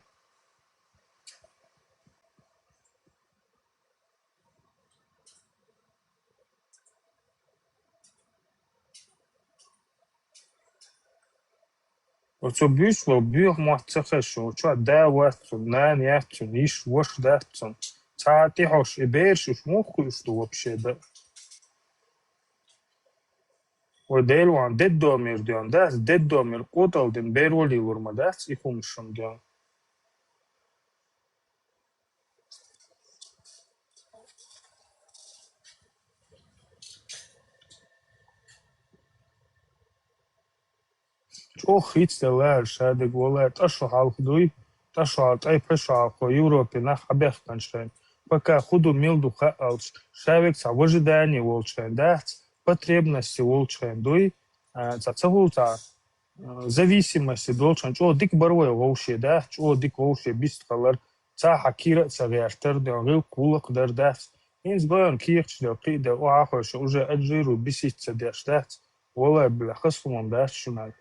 Оцо буьйсанна боьха мотт ца хезаш, оцу чохь да вац цуьнан, нана яц цуьнан, йиша, ваша дац цуьнан. Цхьа а тӀехьош и бераш уьш муха хуьлуш ду вообще дан? Вай Дела ван детдомера доьгӀна дац, детдомера кӀотӀалдина бер валийлур ма дац и хӀуманаш доьгӀна. ЧӀогӀа хийцаделла ара шадерг, валлай, тӀе шо хьалха дуй, тӀе шо хьалха, тӀе-пхи шо хьалха Европе нах хьабаьхкина шайна. Пока хӀу ду, мила ду хаалуш, ша вега цхьа в ожидании волчу хенахь дац, потребности волчу хенахь дуй, а, цхьа ца хуьлу цхьа, а, зависимости долчу хенахь чӀогӀа дика бара вай вовше дац, чӀогӀа дика вовше бист хилар, цхьа хьан кира а ца гӀертар, ден гӀиллакх гӀуллакх дар дац. ХӀинца гойн кехаташ дел, кхин а дел, охьа а хойша, уже Алжир ву бисийтта ца деш дац. Валлай, бля, хаза хӀуманаш дац шуна.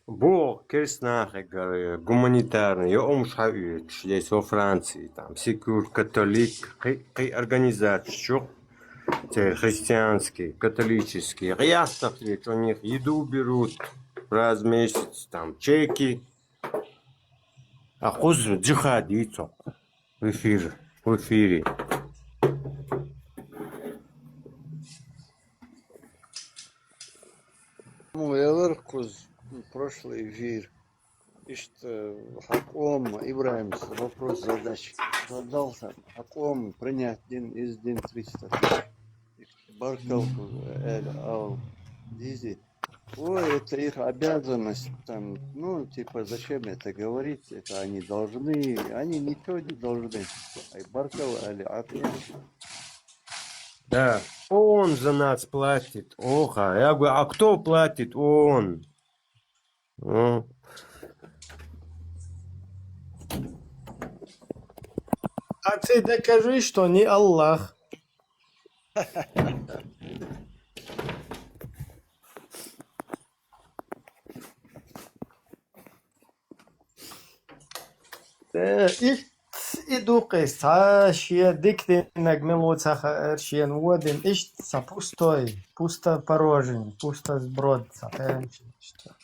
Боху керстанахегара гуманитарный йоӀамаш хьаоьцуш, есть во Франции, там, Secours catholique, кхин, кхин организацеш чу, церан христианский, католический, къаьстах лечу, у них еду берут раз в месяц, там, чеки. А кхуза джихад йийцу хьо. В эфир, в эфире. Ну, я говорю, кхуза, ну, прошлый эфир. Иштта, хьан къоман, Ибрахим, вопрос задачи задал сан. Хьан къоман принять дина иза дина триста тысяч. Баркалла, э, ал, дизи. Ой, это их обязанность, там, ну, типа, зачем это говорить? Это они должны, они ничего не должны. Ай, баркалла, али, афия. Да, ООН за нас платит. Ох, а я говорю, а кто платит? ООН. Ну. А ты докажи, что не Аллах. Э, и, и ду-кх иза, цхьа шен дика динарг мила ву ца хаьара, шена вон дина, иштта ца пустой, пустопорожний, пустосброд ца хаьара иштта.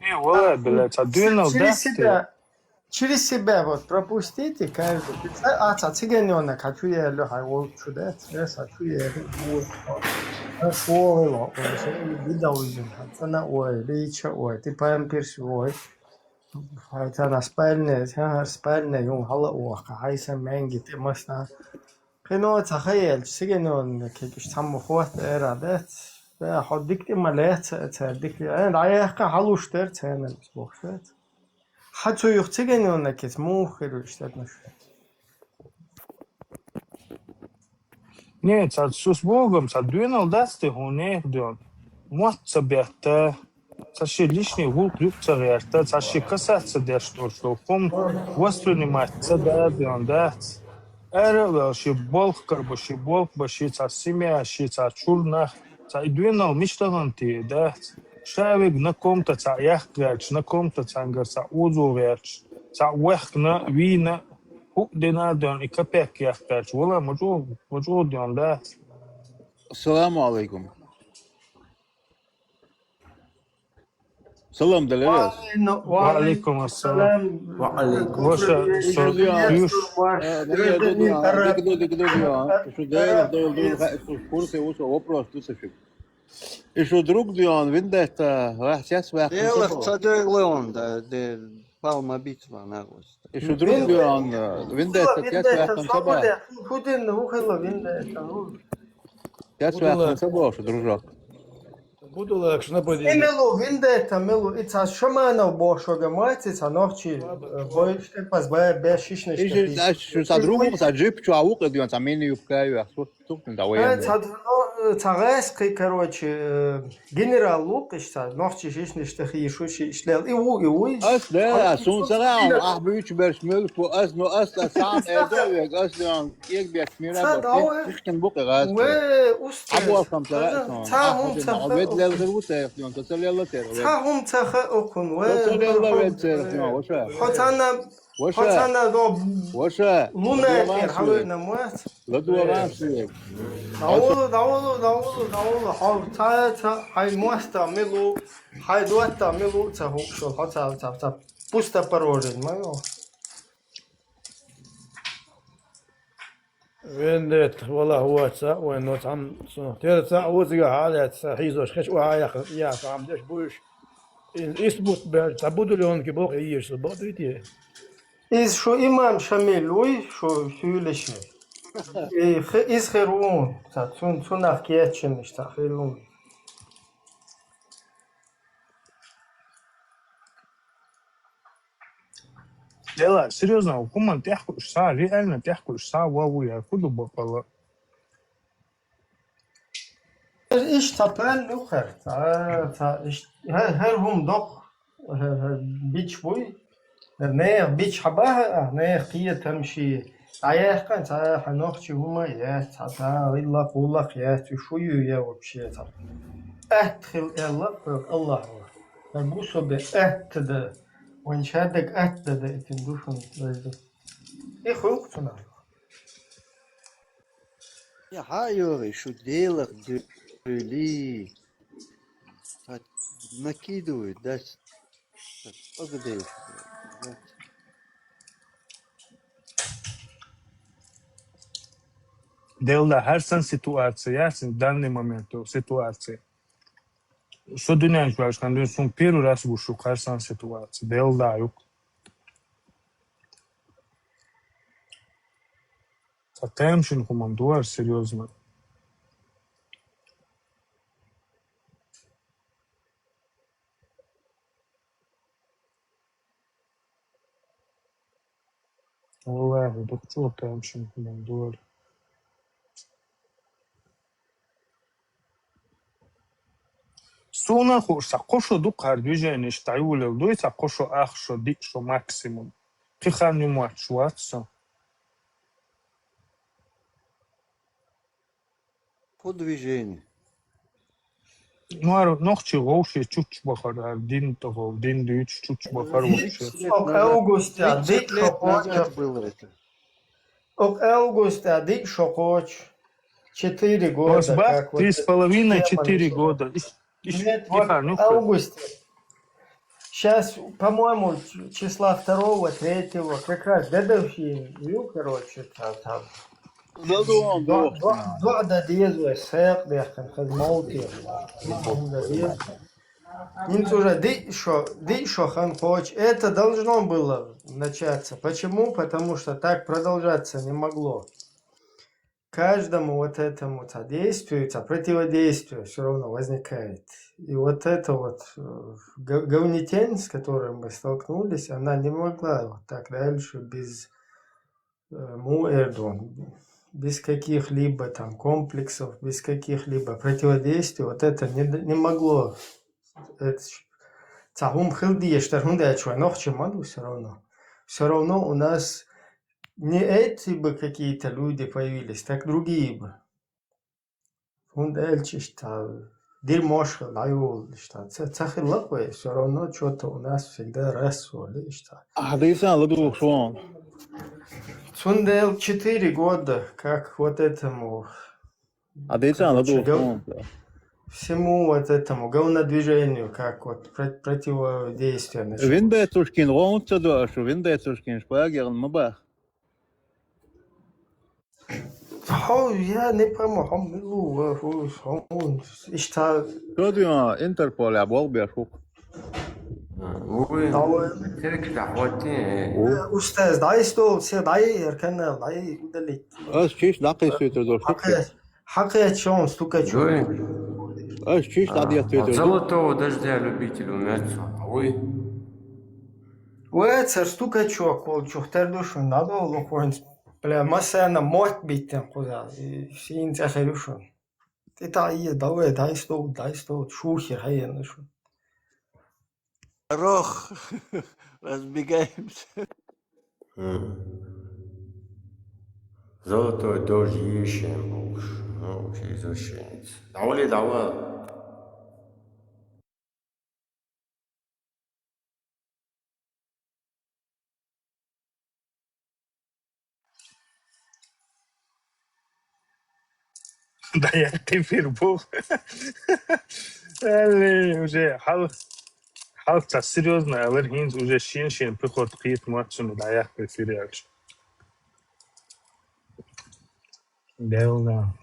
Э, валлай, бля, цхьа дуьйна через дац те? Себя, через себя вот пропустите каждый. Ты ца-, а, цхьа циганонаг хьан чу яьлла, хьайн волчу дац, я ца чу яьлла, вот. А школа, вот, вот, видал уже, хьан цӀана ой, лича ой, ты памперс ой. Хьайн царна спальня, цхьа хӀара спальня, юн хьала а вохка, хьайн сан маьнги тӀе масна. Кхино ца хаелча, циганонна кегаш цхьамма хӀотта ара дац. Да, хьо дика тӀе ма лаьца, цара дика ле-, ай, дӀаяьккха хьалуш дара царна, бохуш вац. Хьан цу юха циганонна кеца муха хир ву иштта отношения? Не, цхьа сус богам, цхьа дуьйна дац те хӀун нехан дуьйна? Мотт ца бетта, цхьа шен личный гӀуллакх юкъа ца гӀерта, цхьа шен касаться деш долуш долу хӀума воспринимать ца дадойн дац. Ара а ваьлла, шен болх карабо, шен болх бан, шен цхьа семья, шен цхьа чуьра нах, цхьа и доьналла мича дахана те дац. Ша вега на комната цхьа яккха гӀерташ, на комната цхьаьнгара цхьа озо гӀерташ, цхьа вехкана, вийна, хӀуъа дина а доьна, и капек яккха гӀерташ. Вала, ма чӀогӀа, ма чӀогӀа доьна дац. Ассаламу алейкум. Салам, Далерес. Ва алейкум ассалам. Ва алейкум. Ваша, со, юш. Э, ну, я тут, а, дик, дик, дик, дик, а. Что, да, я, да, я, да, я, что, в курсе, вот, вопрос, тут ещё. И что, друг, да, он, виндетта, а, сейчас, ва, Делах ца дойла он, да, де, палма битва, на, вот. И что, друг, да, он, э, виндетта, сейчас, ва, там, саба. Худин, ухила, виндетта, ну. Сейчас, ва, там, саба, что, дружок. Будулакш нападение. И мелу, виндета мелу, и ца шаманов бошога мати, ца нохчи, э, бой, штепас бая, беш, шишнеш. Иши, да, шу ца другу, ца джип, чу аук, эдуан, ца мини юбка, ю, ахсу, тук, да, Э, военный. Ца, ну, э, ца гайски, короче, э, генерал лукиш, ца нохчи шишнеш, тахи, шуши, ишлел, и у, и у, и Ас, да, а сун сара, ах, бич берш мелку, ас, ну, ас, а сам, э, да, век, ас, да, Кек беш мира Ца бо, дав, тих-, тихкин бу къигъаз ке. Ве, устаз. Абу Алхам ца Ца, ца, ца гьум ца ха Обед лел окун. Гъир ву ца яхтион, ца ца лелла тер, ве. Ца гьум ца ха окун, ве. Ца ца лелла ве ца яхтион, ваша. Хо ца на, Ваша. Хо ца на до Ваша. Луна Ваша. Эр, хаве на муат. Ладу Ве. Ваган си. Давулу, давулу, давулу, давулу. Хо ца, ца, хай муаста милу, хай дуатта милу, ца ху, шо, хо ца, ца, ца. Пусто порожен, мало. Вендет, вала, ваца, вен, но цам, цу, тер ца, узга халет, ца, хизош, хеш, уа, я, я, цам, деш, буш. Ис, ис бут, бер, ца, будулёнки, бог, иеш, су, бот, вити. Ис, шу имам Шамиль, уй, шу, сюлеши. И, хе, ис херун, ца, цун, цунах кетчен, иш, ца, херун. Дела, серьёзно, хуман тяхкуш са, реально тяхкуш са, ва ву я, куду бакала. Иш тапан нухар, та, та, иш, хер, хер хум док, хер, хер бич буй, хер нех бич хабаха, а, нех кия тамши. Аяхкан, та, ханохчи хума, я, та, та, илла кулак, я, ту шую, я, вообще, та. Ат хил, я, Аллах, Аллах. Гусо бе ат да. Ван шадак ат да, да, итин душун, да, да. И хук туна. Я хайори, шу делах дюли. Так, накидывают, да, с-, так, погоди. Делда, хар сан ситуация, ясен, в данный момент ситуация. Со дунен чуаш, кан дун сун первый раз гушу, хар сан ситуация. Делда, юк. Ца темшин хуман дуар, серьёзно. Валлахи, дукчу темшин хуман дуар. Суна хуш, ца кошо дукхар движение, иш таюлел дуй, ца кошо ахшо, дишо максимум. Пихан юмач ватса. По движению. Ну, ар нохчи гъовши чуч бахар, ар дин тагъов, дин дуч чуч бахар вообще. Ок августа, дик шо коча. Было это. Ок августа, дик шо коч. Четыре года. Ос бах, как вот три с половиной, тема четыре начала. Года. Иш, иш, Нет, вот иха, ну, августа. Сейчас, по-моему, числа второго, третьего, как раз дедовщина, ну, короче, там, там. Да, да, да. Два, два, два да дезу, сек, бехкан, хаз молти. Ин уже ди шо, ди шо хан хоч. Это должно было начаться. Почему? Потому что так продолжаться не могло. Каждому вот этому содействию, ца противодействие все равно возникает. И вот это вот э, г- говнетень, с которой мы столкнулись, она не могла вот так дальше без э, му эрдун, без каких-либо там комплексов, без каких-либо противодействий. Вот это не, д- не могло. Это ж- Цахум хилди ештер хунда чуа нохчи маду все равно. Все равно у нас не эти бы какие-то люди появились, так другие бы. Фунд эльчишта, дир мошха лайулишта. Ца ца хилла кве, все равно что-то у нас всегда раз солишта. Адысан ладу шон. Цундел четыре года, как вот этому Адысан ладу короче, гов- шон. Всему вот этому говнодвижению, как вот про- противодействие началось. Винде Тушкин, он ца дуашу, винде Тушкин, шпагер, мабах. Хо, я не пойму, хо, милу, э, хо, хо, ишта. Что ты, а, Интерпол, я бог бешук. Ой, Давай. Терки да хвати. Э, Устаз, дай стол, все, дай, эркена, дай удалить. Аз чиш да кисует, да, Хакы, хакы чон, стука чон. Ой. Аш чиш дӀадетта. Золотого дождя любитель умеца. А вы? Вай, цар стукачок волчух тер ду шун, надо лохвоинц. Бля, массана мот биттен куза. Син цахарю шун. Ты та и давай, дай стол, дай стол, шухер хайен шун. Рох, разбегаемся. Золотой дождь ешен уж. Ну, вообще извращенец. Давай, давай. Да я ты фирбух. Али, уже хал, хал та серьезно, алар хинз уже шин шин приход кит мацун да я ты фиряч. Белла.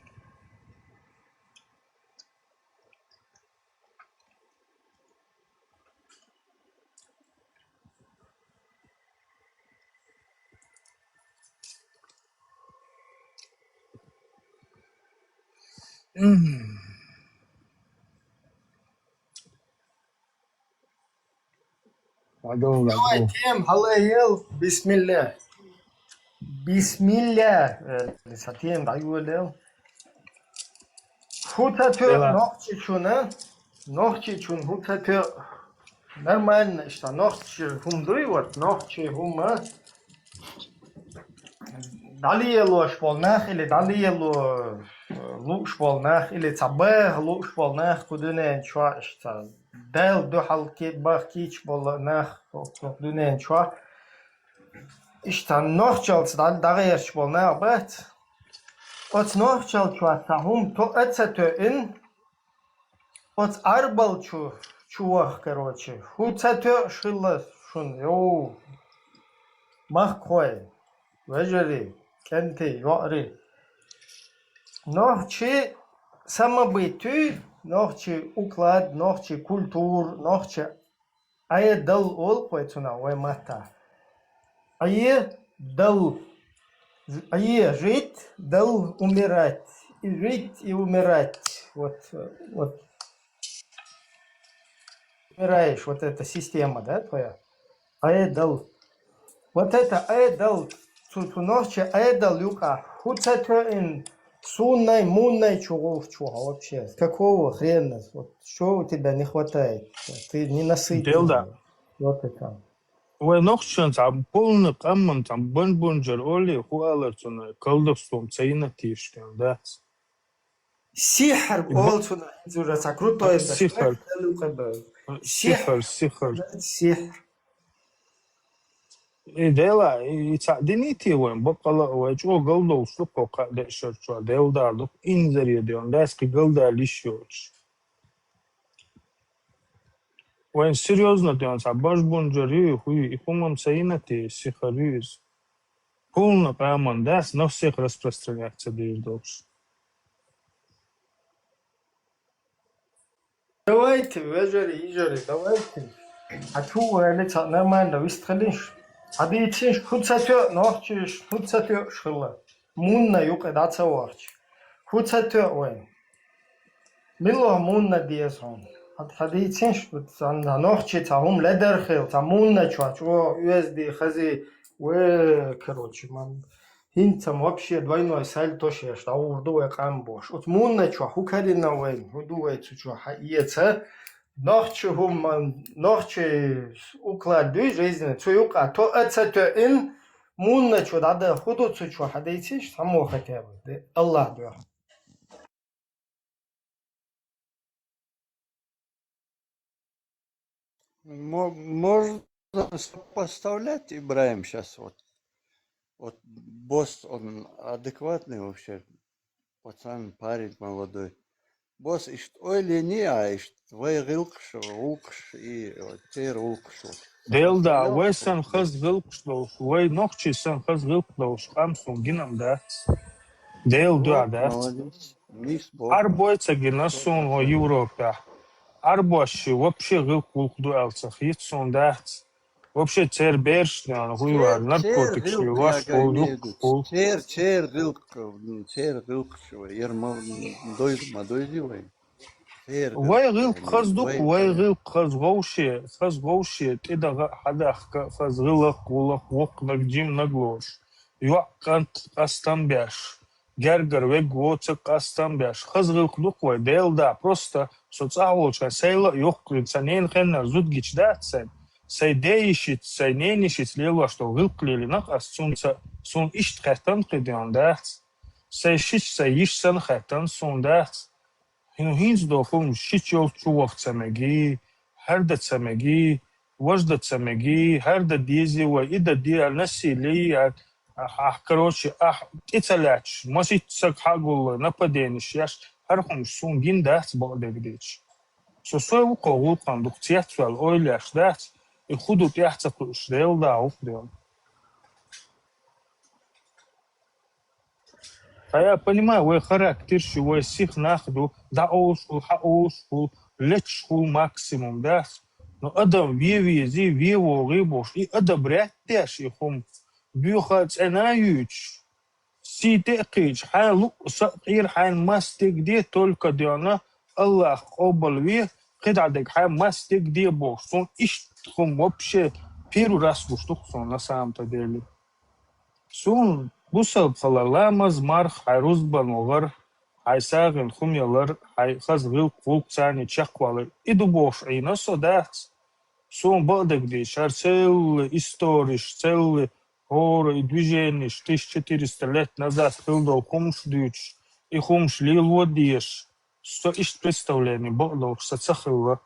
Давай, тем, халаял, бисмилля. Бисмилля. Э, сатем, дай уэлэл. Хута тё, нохчи чуна. Нохчи чун хута тё. Нормально, что нохчи хум дуй, вот, нохчи хума. Далиелош бол нах или далиело, э, луш бол нах или цабах луш бол нах кудунен чуа ишта. Дел духал ки бах кич бол нах, кудунен чуа. Ишта нохчалц дал дагерч бол нах бат. Оц нохчал чуа та хум то эца то ин. Оц арбал чу, чувах, короче. Хуца тё шилла шун, йоу. Махкой, вежери, кенти, йори. Нохчи самобытуй, нохчи уклад, нохчи культур, нохчи айдал ол кой цуна вай мата. Айдал. Ае жить, дал умирать. И жить, и умирать. Вот, э, вот. Умираешь, вот эта система, да, твоя? Айдал. Вот это айдал. Цу, цу нохчи айдал юка. Хуца тё ин суннай, муннай чугув чуга вообще. Какого хрена? Вот что у тебя не хватает? Ты не насытен. Делда. Вот это. Вай нохчан цам полный къамман цам бан бунжар оли хуалар цуна калдыф сум цайна тиштен да. Сихр ол цуна инзура ца крутой да. Сихр. Сихр, сихр. Сихр. И дела, и ца динити вай бакала вай чо галдов суко ка де шарчо делда дук инзари де он дас ки галда лишоч. Вайн серьёзно дёнца, баш бунжарю, хуй, и хумам саинати, сихарюз. Полно паман, да, на всех распространяться дыр долш. Давайте, вежари, ижари, давайте. А чё вы, Алиса, нормально выстроились? А ты ичинш, хуцатё, нохчиш, хуцатё, шхыла. Мунна юкъе даца вахч. Хуцатё вай. Мило мунна диэс хун. Ат хадийцинш, вот сан нохчи ца хум ледерхил, ца мунна чуа, чуо, уэзди, хази, уэ, короче, ман. Хинцам вообще двойной сальто шеш, да урду уэ къам бош. Ут мунна чуа, ху карина уэ, худу уэ цу чуа, ха, иеца. Нохчи хум, ман, нохчи уклад дуй жизни, цу юкъа, то эца то ин, мунна чуа, да, да, худу цу чуа, хадийцинш, само хотя бы, да, Аллах дуа. Мо-, можно сопоставлять, Ибраим, сейчас вот. Вот босс, он адекватный вообще, пацан, парень молодой. Босс, ишт ойли не, а ишт вай гилкш, улкш и, вот, тер улкш, вот. Делда, сопоставлял, вай сан хаз гилкш долш, вай нохчи сан хаз гилкш долш, хамсун гинам, да? Дел дуа, да? Молодец. Мисс Бог. Арбойца гинасун во Европа. Арбош вообще гилк улк дуалца хитсун, да? Вообще цер берш, да, хуйвар, наркотик, шли, ваш, кол, юк, кол. Цер, цер гилк, цер гилк, шо, ермал, дойд, ма дойди, вай. Вай гӀиллакх хаза ду-кх, вай гӀиллакх хаза вовше, хаза вовше, тӀедагӀа а, хьадахка а хаза, гӀиллакх, гӀулакх, воккханиг, жиманиг лоруш. ЙоӀ, кӀант къастам беш, гергара вег, воцаг къастам беш. Хаза гӀиллакх ду-кх вай, Даьла духьа, просто со цӀагӀа волча хана сайла а йоккха, са ненан хеннара зуда гича дац сайна. Сай даь-йишица, сай ненан-йишица лелош дола гӀиллакх лелийна-кх аз цунца, суна иштта хаьттан кхы дена дац. Сай шича, сай йиша санна хаьттан суна дац. Ну, хӀинца дола хӀума шича йолча чу ваха ца меги, хӀара дан ца меги, важа дан ца меги, хӀара дан дезий вай, и дан де, насилие, а, а, короче, ахь тӀе ца лаьтташ, масийтта саг хьагуллой, нападенеш еш, хӀара хӀумаш суна гина дац бакъдерг дийцача. Со сой ва-кх гӀулакхана дукха цецваьлла, ойла еш дац, и хӀу ду тӀехьа ца кхуьуш, Даьла духьа, вукх дела. А я понимаю, вай характераш, вай сиха нах ду, дӀаовшахула, хьаовшахула, леташхула максимум, дац? Но адам ве везий, ве вогӀий бохуш, и одобрять деш и хӀума, боьха цӀена а юьйцуш, сий тӀе а кхийча, хьайн луъу са а къера, хьайна мас дерг де, только дена, Аллах къобалве, кхидӀа дерг хьайн мас дерг де бохуш, суна иштта хӀума вообще первый раз гуш ду-кх суна, на самом-то деле. Суна бусалба хилар, ламаз, марха, хьайн рузбан вахар, хьайн сагӀина хӀума ялар, хьайн хаза гӀиллакх, гӀулакх царний чекхвалар, и ду бохуш Ӏийна со, дац? Суна бакъдерг дийцача, хӀара целый историш, целый хӀора и движенеш, тысяча четыреста лет назад хилла дола хӀумаш дуьйцуш, и хӀумаш лело а дезаш, со иштта представление бакъдолуш сан ца хилла.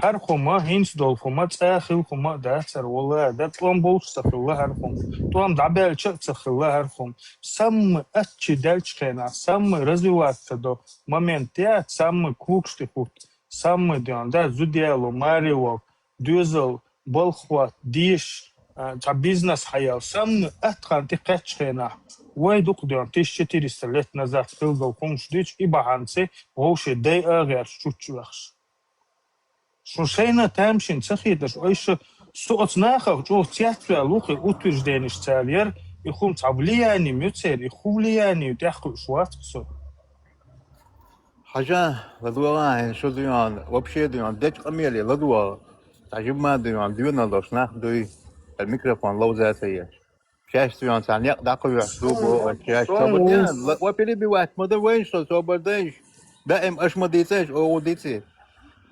ХӀара хӀума, хӀинца дола хӀума, цкъа а хилла хӀума а дац хӀара, валлахӀи, дан тӀом болуш ца хилла хӀара хӀума, тӀом дӀабаьлча а ца хилла хӀара хӀума. Самый аттачи даьлча хенахь, самый развиваться до момент яц, самый когаш тӀе хӀутту, самый дена, да, зуда яло, маре вала, доьзал, балха хӀотта, деша, а, цхьа бизнес хьаяла, самый атта хан тӀе кхаьчча хенахь, вай дукха дена, тысяча четыреста лет назад хилла дола хӀумаш дуьйцуш, и бахьанца вовше дайа а гӀерташ чучча ваьхаш. Шун шайна тамашийна ца хеташ, айша со оцу нахах чӀогӀа цецваьлла ву-кх, и утвержденеш цара яр, и хӀума цхьа влияние ю церан, и хӀун влияние ю тӀехь кхуьуш вац-кх со. Хьажа, ладогӀа хьайна, шу дуьйна, вообще дуьйна, дечу къамеле ладогӀа. Цхьа жимма дуьйна, доьналла долуш нах дуй, хӀара микрофон ловза ца еш. Шаьш дуьйна цхьа некъ дӀакхоьхьуш ду боху, шаьш собар дан, ла-, ва перебивать ма дан вайна, со собар дайша. Даим аша ма дийцайша, оха дийци.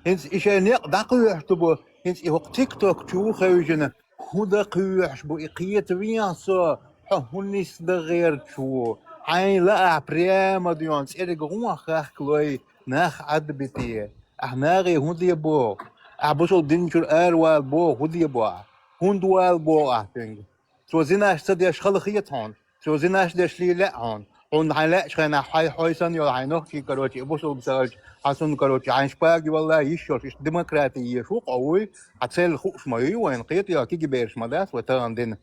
ХӀинца и шайн некъ дӀакхоьхьуш ду бо, хӀинца и хӀокху тикток чу ву хевшина, хӀун дан кхоьхьуш бу, и кхета вехьа со, хьо хӀун нисдан гӀерташ ву? Хьайн лаахь прямо дуьйна цӀерга гӀун хахкалой, нах Ӏадбите. Ахь нахе хӀун де боху? Ахь бусалба динчуьра аравала боху, хӀун де боху ахь? ХӀунда вала боху ахь цуьнга? Цо зинаш ца деш хала хета хьуна? Цо зинаш деш лелаьа хьуна? Хьуна хьайн лаьачу хенахь хьай хьой санна йолу хьайн нохчий, короче, и бусалба ца хилча, хьан санна, короче, хьайн шпага валла йиш йолуш, иштта демократи еш ву-кх хьо вуй, хьан церла хууш ма юй вайна, кхетий хьо, кегий бераш ма дац вай тахана дина.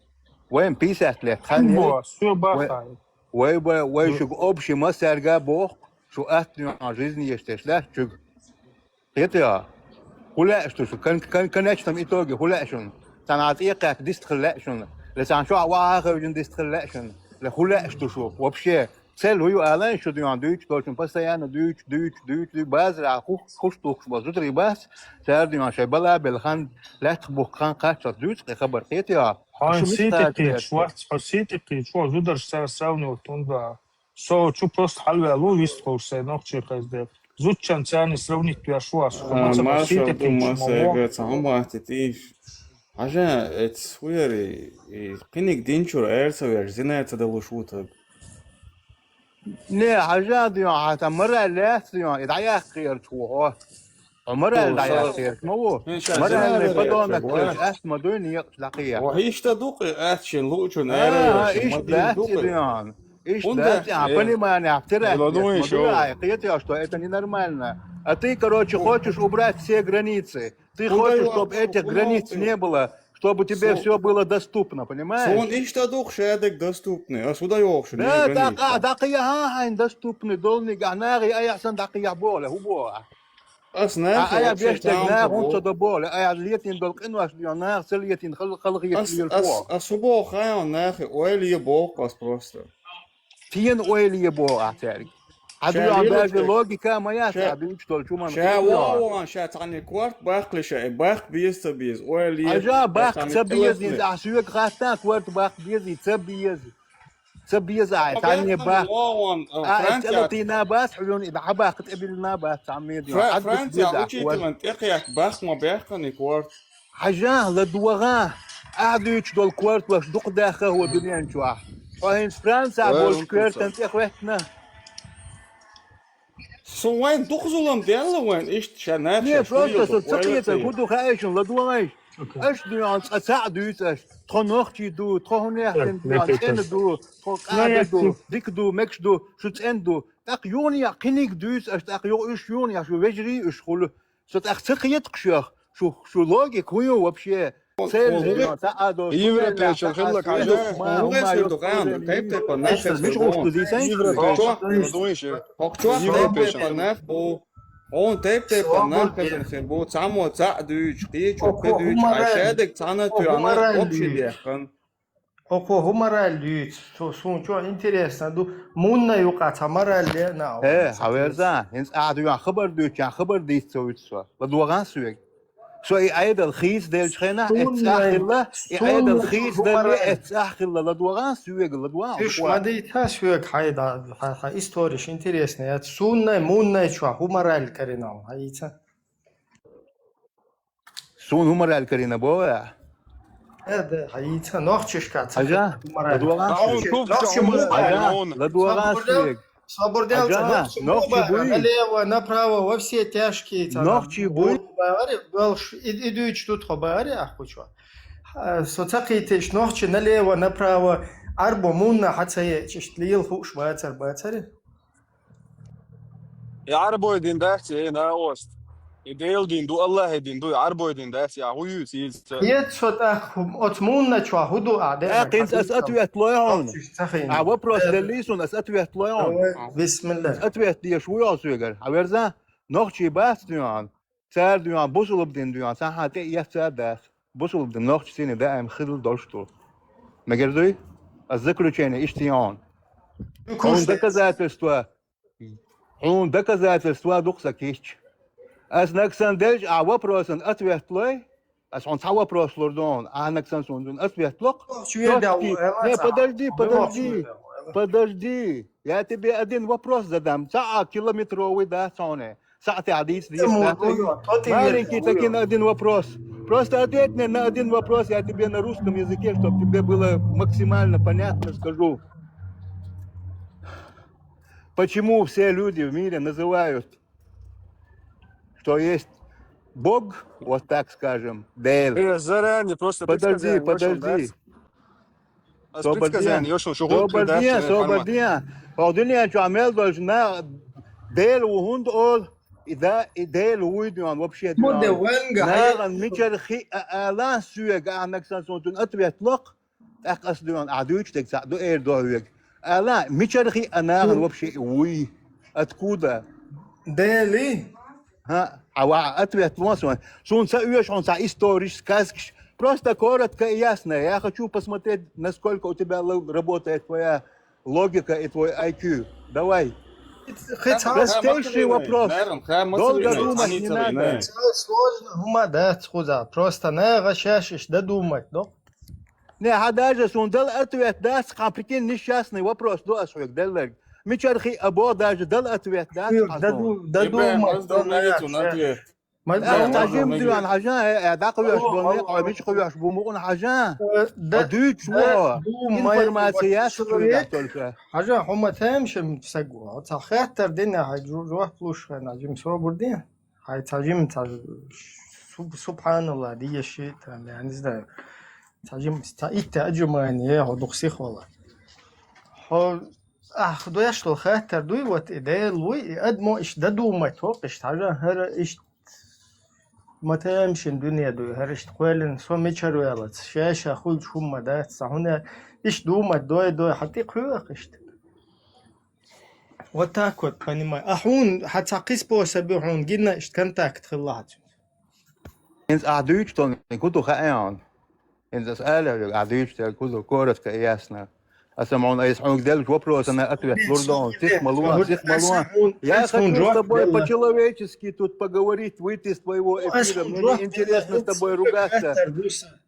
Вайн пятьдесят лет хан яй. Вай, вай, вай шуьга общий массаьрга а боху-кх, шу атта дуьйна жизнь еш деш дац шуьга. Кхетий хьо? ХӀун лаьа шу, шу кон-, кон-, конечном итоге хӀун лаьа шуна? Цхьана Ӏа цӀе кхаьчча дистхила лаьа шуна? Ле цхьана шо Ӏа охьа а хевшина дистхила лаьа шуна? Ле хӀун лаьа шу вообще? Цель хӀун ю алан шу дуьйна дуьйцуш долчун, постоянно дуьйцуш, дуьйцуш, дуьйцуш, дуьйцуш, базарахь ху-, хуш тухуш болу зударий бац, цара дуьйна шайн бала а белла хан, лаьттах бухку хан кхаччалц дуьйцу кхин хабар, кхетий хьо? Хьо сий тӀе кхеташ вац, хьо сий тӀе кхеташ вац, зударш цара сравнивать хӀунда. Со чу просто хьалаваьлла ву вистхуьлуш сайн нохчий хезна дела. Зудчун царний сравнить веш ву аса. Хьо ма ца боху, сий тӀе кхеташ ма ву. Цхьа хӀума бахьа тетийша. Хьажа, эца хӀун яра и, и кхиниг динчуьра ара ца веш, зина ца далуш ву таг? Не, хьажа дуьйна, хьан сан мораль лаьцна дуьйна, и дӀаяккха гӀерташ ву хьо. Хьо мораль дӀаяккха гӀерташ ма ву. Моральный подонок, ас ма дуй некъаш дӀакхехьа. Ва иштта ду-кх и, ас шен луучун ара а веш, ма дийна ду-кх и. Иштта дац и дуьйна. Иштта дац и, хьан понимание, хьан терапевт ма дуй, ай, кхетий хьо, что это ненормально. А ты, короче, хочешь убрать все границы. Ты хочешь, чтобы этих границ не было, чтобы тебе всё было доступно, понимаешь? Суна иштта ду-кх шадерг доступный, ас хӀун дан йохуш, да, дӀакхехьа хьайна доступный долниг, ахь нахе айхьа санна дӀакхехьа боху, хӀун боху ахь? Ас нахе а, айхьа беш дерг наха хӀунда ца до боху, айхьа летийна долу къинош дуьйна наха ца летийна хала, хала хеташ лела боху. Ас хӀун боху хаьий нахе, ойла е боху ас просто. Фена ойла е боху ахь цаьрга? Хьан дуьхьа даже логика ма яц, ахь дуьйцуш долчу хӀуманна. Ша вон, ша цхьаьна корта баккхале ша, и баккха беза ца беза, ойла е. Хьажа, баккха ца беза, ахь соьга хаттахь, корта баккха безий, ца беза. Ца беза ахь, цхьаьна баккха. А, эс цӀе латийна бац хьуна, и дӀа баккха тӀебиллина бац, цхьа медиа. Францехь учителан тӀекхетта баккха ма баьккхина и корта. Хьажа, ладогӀа, ахь дуьйцуш долу кортош дукха даьхна хӀун дуьнен чохь. Хьо хӀинца Францехь болчу коьртан тӀе хӀоьттина. Со вайн дукха зулам делла вайн, иштта ша нах. Не, просто со ца кхетар, хӀун ду хаьий шуна, ладогӀа. Аша дуьйцу, цкъа цхьаъ дуьйцу аша. Тхо нохчий ду, тхо хӀунех цӀена ду, тхо къада ду, дика ду, мегаш ду, шу цӀена ду. ТӀаккха юха кхиниг дуьйцу аша, тӀаккха юха уьш юха шу вежарий уьш хуьлу. Со тӀаккха ца кхетакх шух, шу, шу логика хӀун ю вообще? Церан цхьа а долуш, европейчун хиллак хьажа. Хьо чохь тайп-тайпана нах хезна. Мича гӀуш ду дийцай? Хьо чохь тайп-тайпана нах бу. Хьуна тайп-тайпана нах хезна хир бу. Цхьаммо цхьаъ дуьйцу, кхечо кхин дуьйцу. Хьайн шадерг цхьана туьйхьна общий дехкан. Оцо хӀун мораль дуьйцу? Со, суна чохь интересно ду, мунна юкъа цхьа мораль ле а на. Э, хьан верза, хӀинца ахь дуьйхьа хабар дуьйцучохь хабар дийца ца вуьту со. ЛадогӀа соьга. Со и Ӏедал хийца деллачу хенахь, эццахь хилла, и Ӏедал хийца далле, эццахь хилла, ладогӀа соьга, ладогӀа. Уьш ма дийца соьга, хьай да, хьан, хьан историш интересно яц. Суннай, муннай чохь хӀун мораль карина, хьан йийца? Суна хӀун мораль карина боху ахь? Э, да, хьан йийца, нохчашка ца хӀун мораль. ЛадогӀа соьга. Нохчи муха бара? ЛадогӀа соьга. Собар дел, нохчи буй? Налево, направо, во все тяжкие, нохчи буй? Баьри, и, и дуьйцуш ду тхо баьри, ахь кхучо. Со ца кхийтиш, нохчи налево, направо, Ӏарбо мунна хьан ца еъча, иштта лела хууш бацар, бацари? И Ӏарбой дин дац, эй, накъост. И Делан дин ду, Аллахьан дин ду, и Ӏарбой дин дац, я хӀун юьйцу иза? Ецо тӀаккха, оцу мунна чохь хӀун ду а де? ТӀаккха хӀинца ас ответ лой хьуна. А вопрос деллий суна, ас ответ лой хьуна. Давай, бисмилла. Ас ответ деш ву йолу соьгара. Хьан верза, нохчий бац дуьйхьа, цара дуьйхьа, бусулба дин дуьйхьа, цхьа хьан тӀе а еццар дац. Бусулба дин нохчийн сине даим хилла долуш ду. Мегар дуй? Ас заключение иштта йогӀун. Хьуна доказательство, хьуна доказательство дукха сан кийча. Ас нагсан делча, а вопросан ответ лой, ас хьуна цхьа вопрос лур ду хьуна, а нагсан суна ответ локх. Не, подожди, подожди, подожди. Я тебе один вопрос задам. Цхьа а километровый дац хьуна. Цхьа а тӀаьхьа дийца дезаш дац. Маленький такой один вопрос. Просто ответь мне на один вопрос, я тебе на русском языке, чтоб тебе было максимально понятно, скажу. Почему все люди в мире называют, что есть Бог, вот так скажем, Дел? Э, заранее просто предсказание, в общем, да? Подожди, подожди. Ас предсказание йо шуна, шу гӀуллакх дац. Собар де, собар де. Хьо дуьнен чохь мел долчу на-, Дела ву хӀунда олу? И да, и Дела вуй дуьйхьа вообще дуьйхьа. Нагахь мичара хи а ала соьга, ахь нагсан суна ответ локх, тӀаккха ас дуьйхьа, ахь дуьйцуш дерг цхьаъ ду эр ду хьоьга. Ала, мичара хи а нагахь вообще и вуй? Откуда? Дели? ХӀа, а ва ответ ло суна. Суна ца оьшу хьуна цхьа историш, сказкаш. Просто коротко и ясно. Я хочу посмотреть, насколько у тебя л-, работает твоя логика и твой I Q. Давай. Простейший вопрос. Долго думать не надо. Сложно хӀума дац кхуза. Просто нагахь шаьш иштта додумать до. Не, хьан даже суна дала ответ дац, хьан прикинь, несчастный вопрос ду ас хьоьга делларг. Мичара хи а бо даже дала ответ дац хьан суна. Додумать до. Ма, а, цхьа жима диван хьажа, э, э, дӀакхоьхьуш бу, мекъа, мича кхоьхьуш бу, мукъана хьажа. Э, да, а дуьйцуш да, ву, информация яц хьоьгахь только. Хьажа, хьо ма тамашийна саг ву. Цхьа хаттар дина хьайга жо-, жоп луш хьайна, жима собар де. Хьай цхьа жима цхьа суб-, субханалла, дийша шийтта, я не знаю. Цхьа жима, цхьа итт аджумани, э, хьо дукха сиха вала. Хьо Ахь доьшна долу хаттар дуй, вот и Дела вуй, и адамо иштта додумать вокх, иштта хьажа, хӀара иштта ма тамашийна дуьне дуй, хӀара иштта кхоьллина со мичара ваьллац, шаьш а хуьлуш хӀума дац, цхьа хӀуна иштта думать дой, дой, хьан тӀе кхоьхьу иштта. Вот так вот, понимаю. А хьуна, хьан цхьа кхин способ ю хьуна гина иштта контакт хилла хьан цуьнца? ХӀинца ахь дуьйцуш долу хӀун ду хаьий хьуна? ХӀинца ас ала хьоьга, ахь дуьйцуш дерг хӀун ду, коротко и ясно. Аса ма хьуна айса хьуна делча вопросана ответ лур ду хьуна. Сих ма ло, сих ма ло. Я хочу с тобой по-человечески тут поговорить, выйти с твоего эфира. Мне неинтересно с тобой ругаться.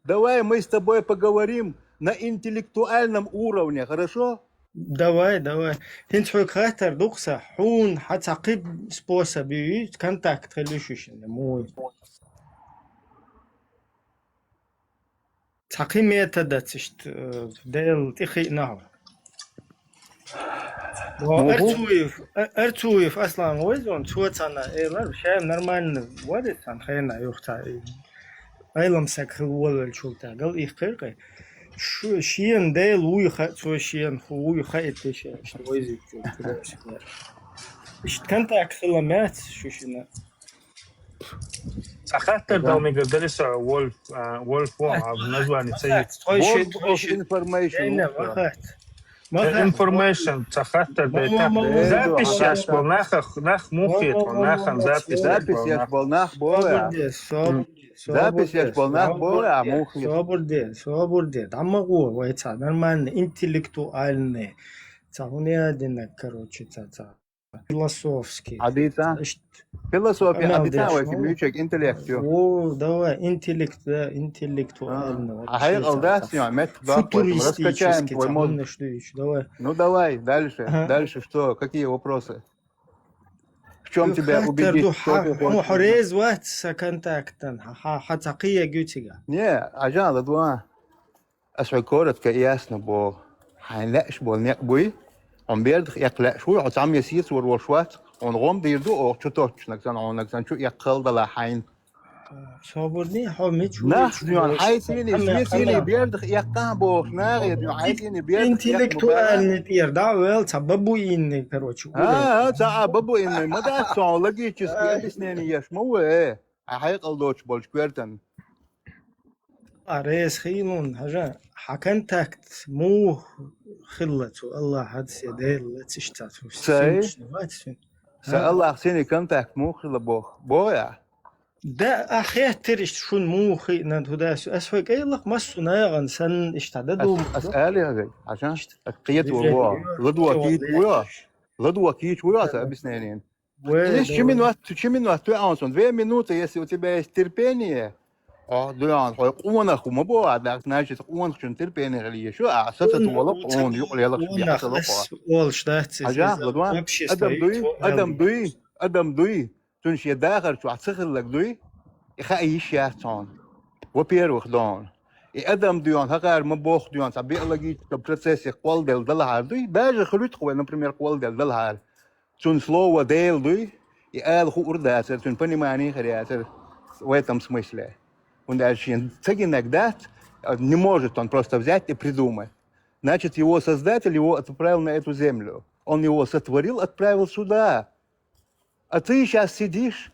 Давай мы с тобой поговорим на интеллектуальном уровне, хорошо? Давай, давай. ХӀинца хьоьга хаттар ду-кх сан, хьуна хьан цхьа кхин способ юй, контакт хила йиш йий шуна, муй? Цхьа кхин методаца иштта, э, Дела тӀехиъна хьо. Во, Арцуев, А-, Арцуев Аслан вай зон, цо цхьана элар, ша нормально вари сан хена юха цхьа, э, Ӏелам саг хила волавелчул тӀехьагӀа, гал их кхайкхай. Шу-, шена Дела вуй хаьа, цо шена хӀу вуй хаьа, иштта вайзиччо. Иштта контакт хила меца шу шина. Цхьа хаттар дала мегар дале со, Вольф, а, Вольф вон, а название ца йиц. Тхой ши, World тхой of ши. Information. Ай, не, ма хаьа. Ма хаьа. Information, цхьа хаттар дай та. Ма, ма, ма, ма, Запись ма, еш бол, наха, нах мух хет, ма, ма, наха ма, запись еш Запись бол, еш нах. бол, нах бол, а. Собурди, собурди, Запись еш бол, нах бол, а, мух ет. Собурди, собурди. ДӀа ма гӀо, вай цхьа нормальный, интеллектуальный. Цхьа хӀуна яздина, короче, цхьа, цхьа. Философский. Хьадийца? Ишт- Философия Амал хьадийца, деш, вай ну. Мючек интеллекту. О, давай, интеллект, да, интеллектуальный. А хьайгӀал дац, я, мет, да, раскачаем Футуристический, твой мозг. цхьа, что ещё, давай. Ну давай, дальше. Ага. Дальше что? Какие вопросы? В чем тебя Хаттар убедить? ду, Что хьа, ты хьо хочешь? хьо реза вац сан контактан, хьа, хьа, хьа цхьа кхиягӀа ю цига. Не, Ӏажал, ладувгӀа. Ас хьоьга коротко и ясно боху. Хьайна лаьаш болу некъ буй? Хьуна бердах эккха лаьаш вуй? Хьо цхьамма я сецор волуш вац? Хьуна гӀом дийр ду оха чу тоттучунаг санна, хьуна наг санна чу эккхал дала хьайна. Собурни, хьо мича Нах дуьйна хьайцийний, сецийний бердах эккхахьа бохуш, нахе дуьйна хьайцийний бердах эккха ма баьра. Интеллектуальный тӀера, да, вел, цхьа бабуинный, короче. А, а, ца а бабуинный, ма дац цхьа логический объяснение еш ма ву, э. Хьайн хьекъал доцуш болчу коьртан. А, реза хилун, хьажа, хьан контакт муха хилла цу Аллахьаца я Дела лациш ца цу Цай? симчна вац цуьнан? Сан Аллахь синий контакт муха хилла боху? Боху я? Да, а хеттира иштта шуна муха хиъна туда су. Ас хьой кӀайлакх массу нагӀан санна иштта да ду. Ас, ас алий хьоьга, хьажа? Ас кхета ву боху. ЛадугӀа кийча ву йо? ЛадугӀа кийча ву йо аса объяснение? Есть чи минут, чи минут, ты, а он сон, две минуты, если у тебя есть терпение, а, дуьйна, хьой къонах ву ма боху, а, да, значит, къонахчун терпение хила еза, а, сацат волу къона, юкъа лелахаш бехьа лакхо. Олуш дац. Хьажа, ладугӀа? Адам дуй, адам дуй, адам дуй, цуьнан шен дахар чохь ца хилларг дуй, и хаа йиш яц хьуна. Во-первых, дона. И адам дуьйна, хӀокхара ма боху дуьйна, цхьа биологический процессе кхолладелла далахьара дуй, даже хуьлуьйту вай, например, кхолладелла далахьара. Цуьнан слово Дела дуй, и ала хуур дацара, цуьнан понимание хир яцара в этом смысле. ХӀунда аьлча шена ца гинарг дац, не может он просто взять и придумать. Значит, его Создатель его отправил на эту землю. Он его сотворил, отправил сюда. А ты сейчас сидишь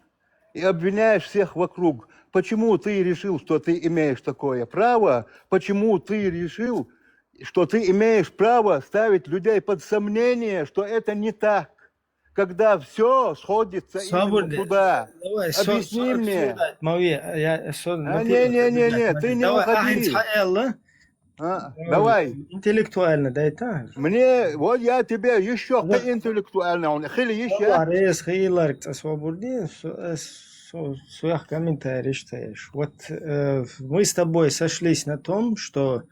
и обвиняешь всех вокруг. Почему ты решил, что ты имеешь такое право? Почему ты решил, что ты имеешь право ставить людей под сомнение, что это не так, когда все сходится именно туда? Объясни мне. Маве, я, со, А, не, не, не, не, ты не уходи. Хьан элла? А, давай. Интеллектуально, дай та. Мне, вот я тебе еще интеллектуально, он хили еще. Реза хиларг цӀа собурди, со-, со-, соьх комментарий иштта еш. Вот, э, мы с тобой сошлись на том, что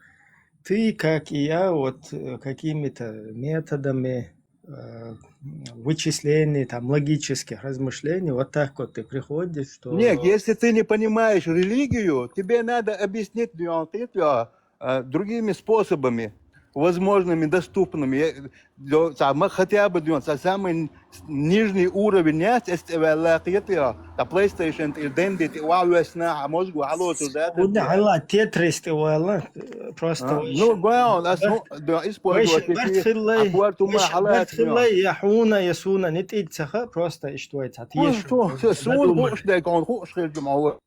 ты, как и я, вот, э, какими-то методами, э, вычислений, там, логических размышлений, вот так вот ты приходишь, что... Нет, если ты не понимаешь религию, тебе надо объяснить, э, другими способами, возможными, доступными. Э, для, там, хотя бы, э, самый нижний уровень, нет, если, э, PlayStation, или Dendy, а мозгу, алло, туда. Уна хьала Tetris тӀе вала, просто. Ну, гой, он, ас, ну, да, использовать. Барт хиллай, я хьуна, я суна, не тӀид цаха, просто иштта вай цхьа теш. Суна хууш дайка, он хууш хилча ма ву.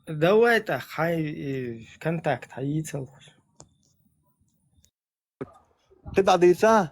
Давай тӀаккха хьайн, э, контакт хьайийцал. Кхин дӀа дийца?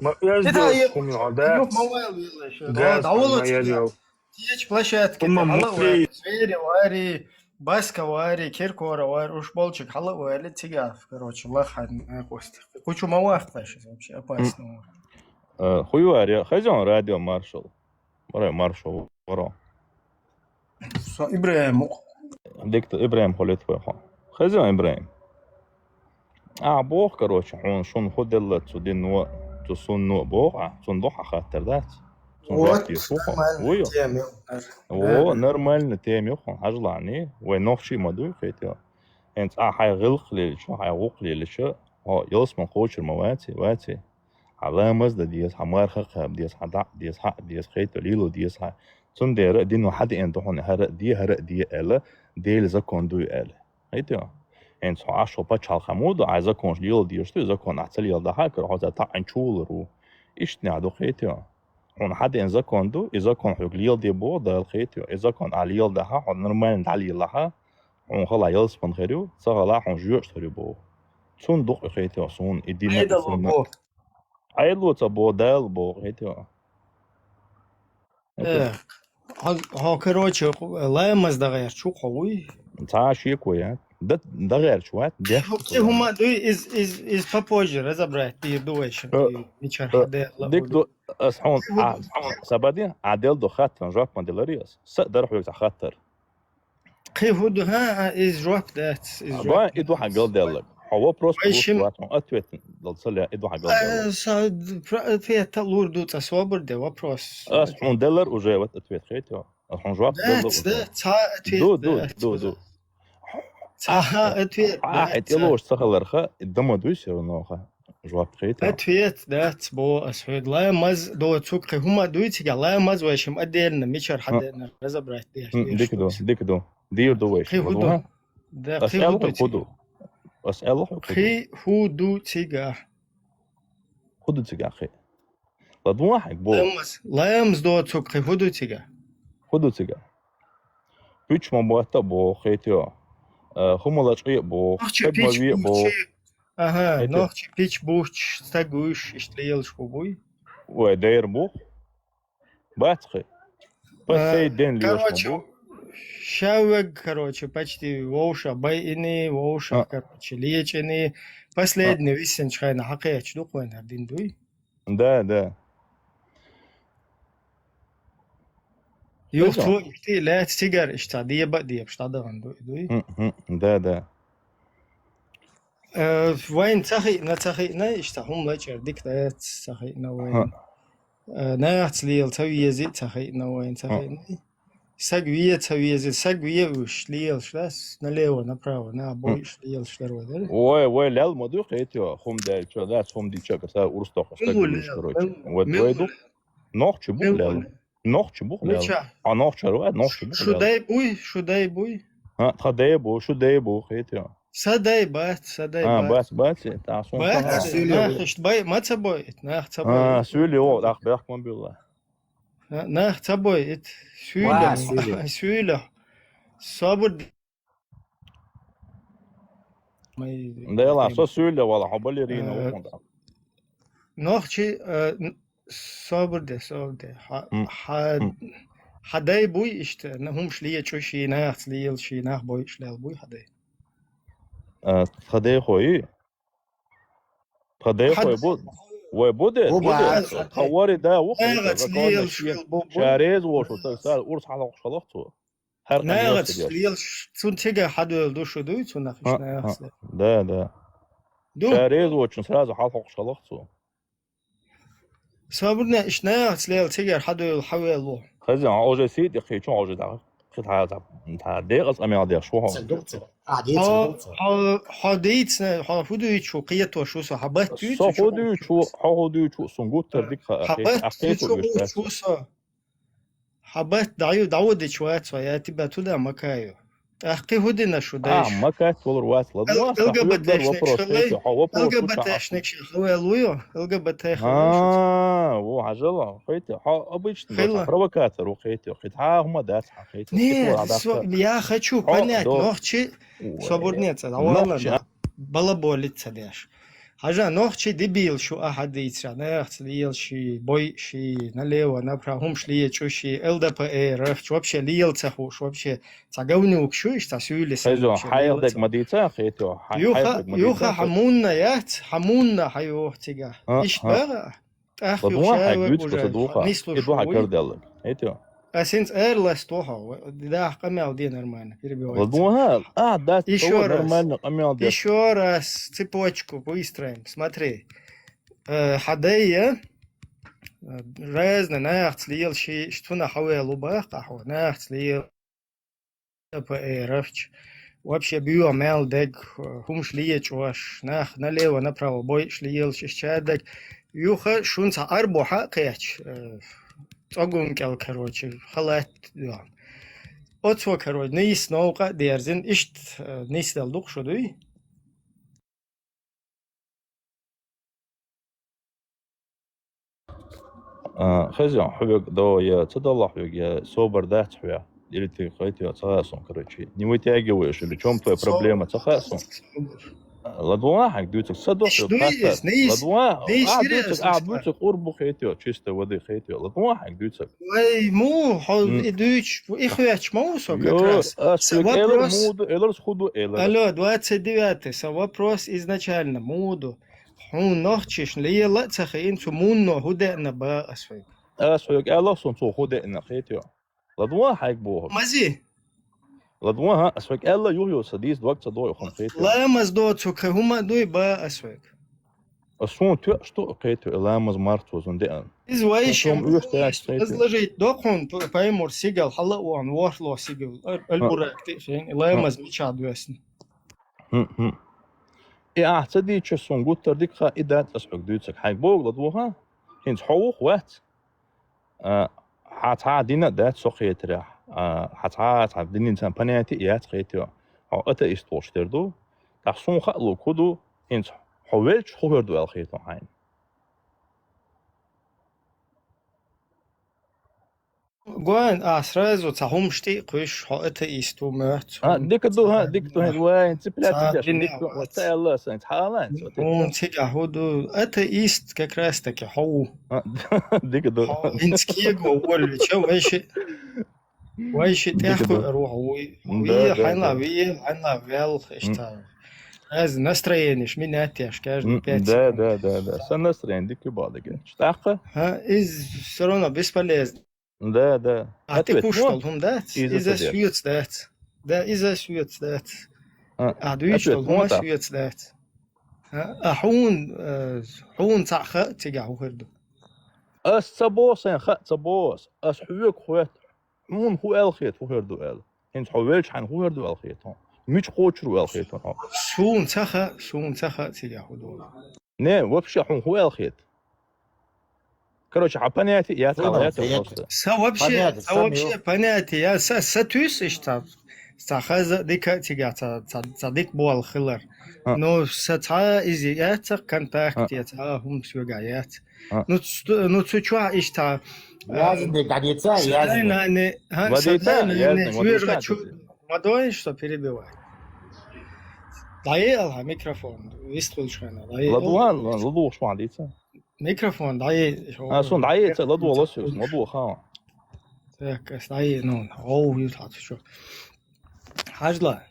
Ма эздел хӀума йоӀ дац. Юх ма вайл вилла шу. Газ ма ярил. Течи площадке хьала вари, вери вари, баска вари, киркора вари, уж болчиг хьала вари, цига, короче, лахан акъости. Кучу ма вахташ вообще опасно. Э, хуй вари, хазяин радио маршал. Вари маршал варо. Со Ибраим. Дикта Ибраим холит вай хо. Хазяин Ибраим. А, бох, короче, хьуна шун ху делла цу динно, цу сунно бох, а, цун бох а хаттар дац. Цун вот, жоп деш бох, нормально тема. Во, нормально тема, хьажлани, вай нохчи ма дуй, хетё. ХӀинца а хьай гӀилх лелича, хьай гӀулх лелича, хьо ялсман кхочур ма ваци, ваци. Хьа ламаз да деза, хьа марха кхаба деза, хьа дӀа деза, хьа деза, хетё, лило деза, хьа. Цундера динно хьадеана ду хьуна, хӀара а де, хӀара а де аьлла, Дела закон дуй аьлла. Хетё? ХӀинца хьо Ӏаш хьо пачхьалкха мо ду, Ӏай законаш лела дезаш ду, и закон Ӏа ца лела дахьа, кара хьо ца таӀан чулар ву. Иштта нехь ду, хетё? Хьуна хьадеана закон ду, и закон хьоьга лела де боху Дала, хетё? И закон Ӏа лела дахьа, хьо нормально дӀалелахьа, хьуна хала ялсман хир ю, ца хала хьуна жоьш хир ю боху. Цунна дукъ хетё суна, и дина Ӏедало сунна. Боху. Ӏедало ца боху, Дала боху, хетё? Э, хьо, хьо, короче, ламаз дагӀерчу хьо вуй? Цхьа шеко я. Да, дагӀерчу вац, деш. Хьо кхин хӀума дуй, из, из, из попозже разобрать дийр ду вай шин, э, мичара э, хьаделла дик ду, ас хьуна, а, хьуна сабади, а, дел ду хаттар, жоп ма делари ас. Са дар хьоьга цхьа хаттар. Кхин хӀу ду, хӀа, а, из жоп дац, из жоп. Ба, и ду хьан галделлаг. Хьо вопрос вай шим вац, хьуна ответ дал ца ле, и ду хьан галделлаг. Э, са, про-, ответ та лур ду, ца собар де вопрос. Ас хьуна деллар уже вот ответ хетё. Хьуна жоп дала. Дац, да, цхьа ответ ду, ду, дац, ду, ду. Цхьа ответ дац. Хьа хьай тӀелош ца хиларха, и дама дуй все равно ха. Жоп хетар. Ответ дац, бо ас хьоьга. Ламаз доцуг кхы хӀума дуй цига, ламаз вай шим отдельно, мичара хьадеана, разобрать деш. Дика ду, дика ду. Дийр ду вай шим. Кхы хӀу ду? Да, кхы хӀу ду цига? Ас аьлла хьоьга хӀу ду. Кхы хӀу ду цига? ХӀу ду цига кхы? Ладван хьайга бо. Ламаз, ламаз доцуг кхы хӀу ду цига? ХӀу ду цига? Пуч ма ботта бо, хетё. Э, хӀума лачкъе бо, нохчи пич бо. Ага, хетё. Нохчи пич буч, стаг уьш, иштта лелаш бу буй? Вай, дайр бу? Бац кхы. Последний день лелаш бу. Короче, шаввег, короче, почти вовша байини, вовша, короче, лечини. Последний виссинчу хенахь хьакхечу ду кхойнара дин дуй? Да, да. Юха тхо иштта лаьцна цигара иштта деба а дебаш дӀадахана ду и дуй? Да, да. Э, вайн ца хиъна, ца хиъна, иштта хӀума лачкъера дика дац, ца хиъна вайн. Э, нахаца лела ца вези, ца хиъна вайн, ца хиъна. Саг ве ца вези, саг ве уьш лелаш дац, налево, направо, нах бойуш лелаш дара вай дара. Вай, вай лел ма ду, хетё, хӀума даьлча, дац хӀума дича, каса урс тоху, стаг вуьш, короче. Вот вай ду. Нохчи бу лел. Нохчи бу лел. А нохчар вай, нохчи бу лел. Шу дай буй, шу дай буй. А, тха дай бу, шу дай бу, хетё. Са дай бац, са дай бац. А, бац, бац, та сон. Бац, нах иштта бай, ма ца бойт, нах ца бойт. А, суьйли, о, ах бехк ма билла. Нах ца бойт, суьйли. Ва, суьйли. Суьйли. Собур. Дела, со суьйли вала, хьо балерина, э, ухунда. Нохчи, э, н-, собур де, собур де. Хьа, хьа, хьа дай буй иштта, на хӀумаш лечу ший, нахаца лела ший, нах бойуш лел буй хьа дай. Э, тха дехой? Тха дехой бу? Вай бу де? Бу бу де? Тха вари да, ву хьо. Нахаца лела ший, бу бу. Ша реза вошу, ца, ца, урс хьалокхуш халах цо. ХӀара нахаца лелаш, цунна цига хьадевлла ду шу дуй, цунах иштта нахаца лела. Да, да. Ду. Ша реза воцучун сразу хьалхокхуш халах цо. Собурне, иштта нахаца лела цигара хьадевлла, хьавелла ву. Хаза, хьо уже сий тӀе кхечун, хьо уже дӀа, кхин тхьа, тхьа, тхьа декъаза къамел деш ву хьо. Ца дугцур. А, дийца дугцур. Хьо, хьо дийцина, хьо хӀу дуьйцу, кхетош ву со, хьан батт дуьйцу? Со хӀу дуьйцу, хьо хӀу дуьйцу, сун гуттар дика хаа. Хьан батт дуьйцу, хӀу дуьйцу со. Хьан батт дӀаю-, дӀаводича вац вай, я тебя туда макаю. ТӀаккха кхин хӀу дина шу дайша? А, макац валур вац, ладно. Л-, ЛГБТ-шник хилла? Хьо вопрос ЛГБТ-шник хьо хавел вуй? ЛГБТ хилла шу? А, во, хьажала, хетё. Хьо обычный хилла. Провокатор ву, хетё. Хит хьа хӀума дац, хьа хетё. Нет, я хочу понять, нохчи, собурнеца, давай, ладно. Балаболица деш. Хьажа, нохчи дебил шу ахьа дийцира, нахаца лела ший, бойуш ший, налево, направо, хӀумаш лечу ший, ЛДПР-ах, вообще лела ца хууш, вообще цхьа говнюк шу, иштта суьйлиса. Хезо, хьайгӀа дерг ма дийца, хетё, хьай-, юха, хьайгӀа дерг ма дийца, юха хьан мунна яц, хьан мунна хьайоху цига. А, иштта бага? ТӀаккха юха хьайга дуьйцу уже, ца духа? Нислуш и духа вуй. Кара даьллаг. Хетё? Ас хӀинца эр ласта хьо, даха къамел де нормально, перебивать. Ладугьа, а, дац, ещё раз. Нормально къамел де. Ещё раз цепочку выстроим. Смотри. Э, хьан дайя, э, разный нахаца лела ший, иштта хӀуна хьавел ву баккха хьо, нахаца лела, ЛДПР-ахча. Вообще боьха мел дерг, э, хӀумаш лечу ваша, нах налево, направо бойуш лелаш, иштта дерг. Юха шуна цхьа арбо хьа а кхетча, э, цӀогун кӀел, короче, халат йо. Оцо, короче, нийса новкъа а дерзина, иштта, э, нисдала дукха шу дуй? А, хеза, хьоьга до я ца далла хьоьга, я собар дац хьоьга. Или ты хайтё, ца хаьа сона, короче. Не вытягиваешь, или в чём твоя проблема, ца хаьа сона? Ладван хьайга дуьйцург, са дохуьйту. Ладван, а, дуьйцург, а, дуьйцург, къур бу хетё, чистой воды хетё. Ладван хьайга дуьйцург. Вай, му, хьо и дуьйцу, и хвеч ма ву со как раз. Ас хьоьга элар муду, эларс худу, элар. Алло, двадцать девятый, са вопрос изначально муду. Хьуна нохчишна лела а ца хиъна, цу мунно хӀу деана баха ас хьоьга. Ас хьоьга аьлла, сона цо хӀу деана хетё. Ладван хьайга боху. Мази? Ладван, хьа, ас хьоьга аьлла, юха-юха сан дийца дог ца догӀу хӀума хетё. Ламаз доцу кхин хӀума а дуй баха ас хьоьга. А суна тоьаш ду кхетий, и ламаз марцо зун деана. Иза вайшим уьш дац кхетий. Иза лажийта докхун паймур сигал хьала а вон, ворхло сигал, аль-бурак тешен, и ламаз мича доьсна. Хм, хм. И ахь ца дийча, суна гуттар дика ха и дац ас хьоьга дуьйцург. Хьайга богу ладвоха, хӀинца хьо вух вац. А, хьан цхьа а дина а дац со кхетарехь. А, хьан цхьа а цхьа динан цхьа понятие а яц кхетий. Хьо атеист волуш тера ду. ТӀаккха суна хаалург хӀун ду, хӀинца хьо велча хӀун хир ду аьлла кхетий хьайна? Гой, ахь сразу цхьа хӀумаш тӀе а кхуьйсуш, хьо атеист ву моьтту. А, дика ду, хӀа, дика ду, хӀа, вай, цепляться цхьа деш, дина дика ду, вац. Ца аьлла сан, цхьа а лан, цо тӀе. Хьуна цига хӀун ду, атеист как раз таки хьо ву. А, дика ду. Хьо хӀинца кего воллича, вайши, вайши тӀехь хуьар ву хьо вуй. Да, вий, да, хьайна да. Вий, хьайна вел, иштта. Аз настроениеш менять еш, каждые пять секунд. Да, да, да, да. Сан настроение дика ю баха дагар. ТӀаккха? ХӀа, из всё равно бесполезно. Да, да. А ты куштал хӀума дац? Иза соьца дац. Да, иза соьца дац. А дуьйцуштал хӀума соьца дац. А хьуна, э, хьуна цхьаъ хаьа цига хӀун хир ду? Ас ца боху сайн, хаа ца боху ас. Ас хьоьга хоьтту, хьуна хӀун аьлла хета, хӀун хир ду аьлла. ХӀинца хьо велча хьайна хӀун хир ду аьлла хета хьуна? Мича кхочур ву аьлла хета хьуна? Суна ца хаьа, суна ца хаьа цига хӀун ду. Не, вообще хьуна хӀун аьлла хета? Короче, хьан понятие яц, хьан яц просто. Са вообще, са вообще понятие яц, са, са туьйсу иштта. Цхьа хаза а дика а цига, цхьа, цхьа, цхьа дика болх хилар. Ну, са цхьа иза яц, контакт яц, а хӀума соьга яц. Ну, цу, ну, цу чохь иштта. Язник, дадица, язник. Ладица, язник, ладица. Ма дойш со перебивай. ДӀае алхьа микрофон, вистхуьлуш хьайна, дӀае. ЛадугӀан, ладугӀуш ма дийца. Микрофон дӀае. А, сон дӀае, ца ладугӀа лосуьйс, ладугӀа хаа. Так, ас дӀае, ну, оу, ю тхьа цу чу. Хьажла.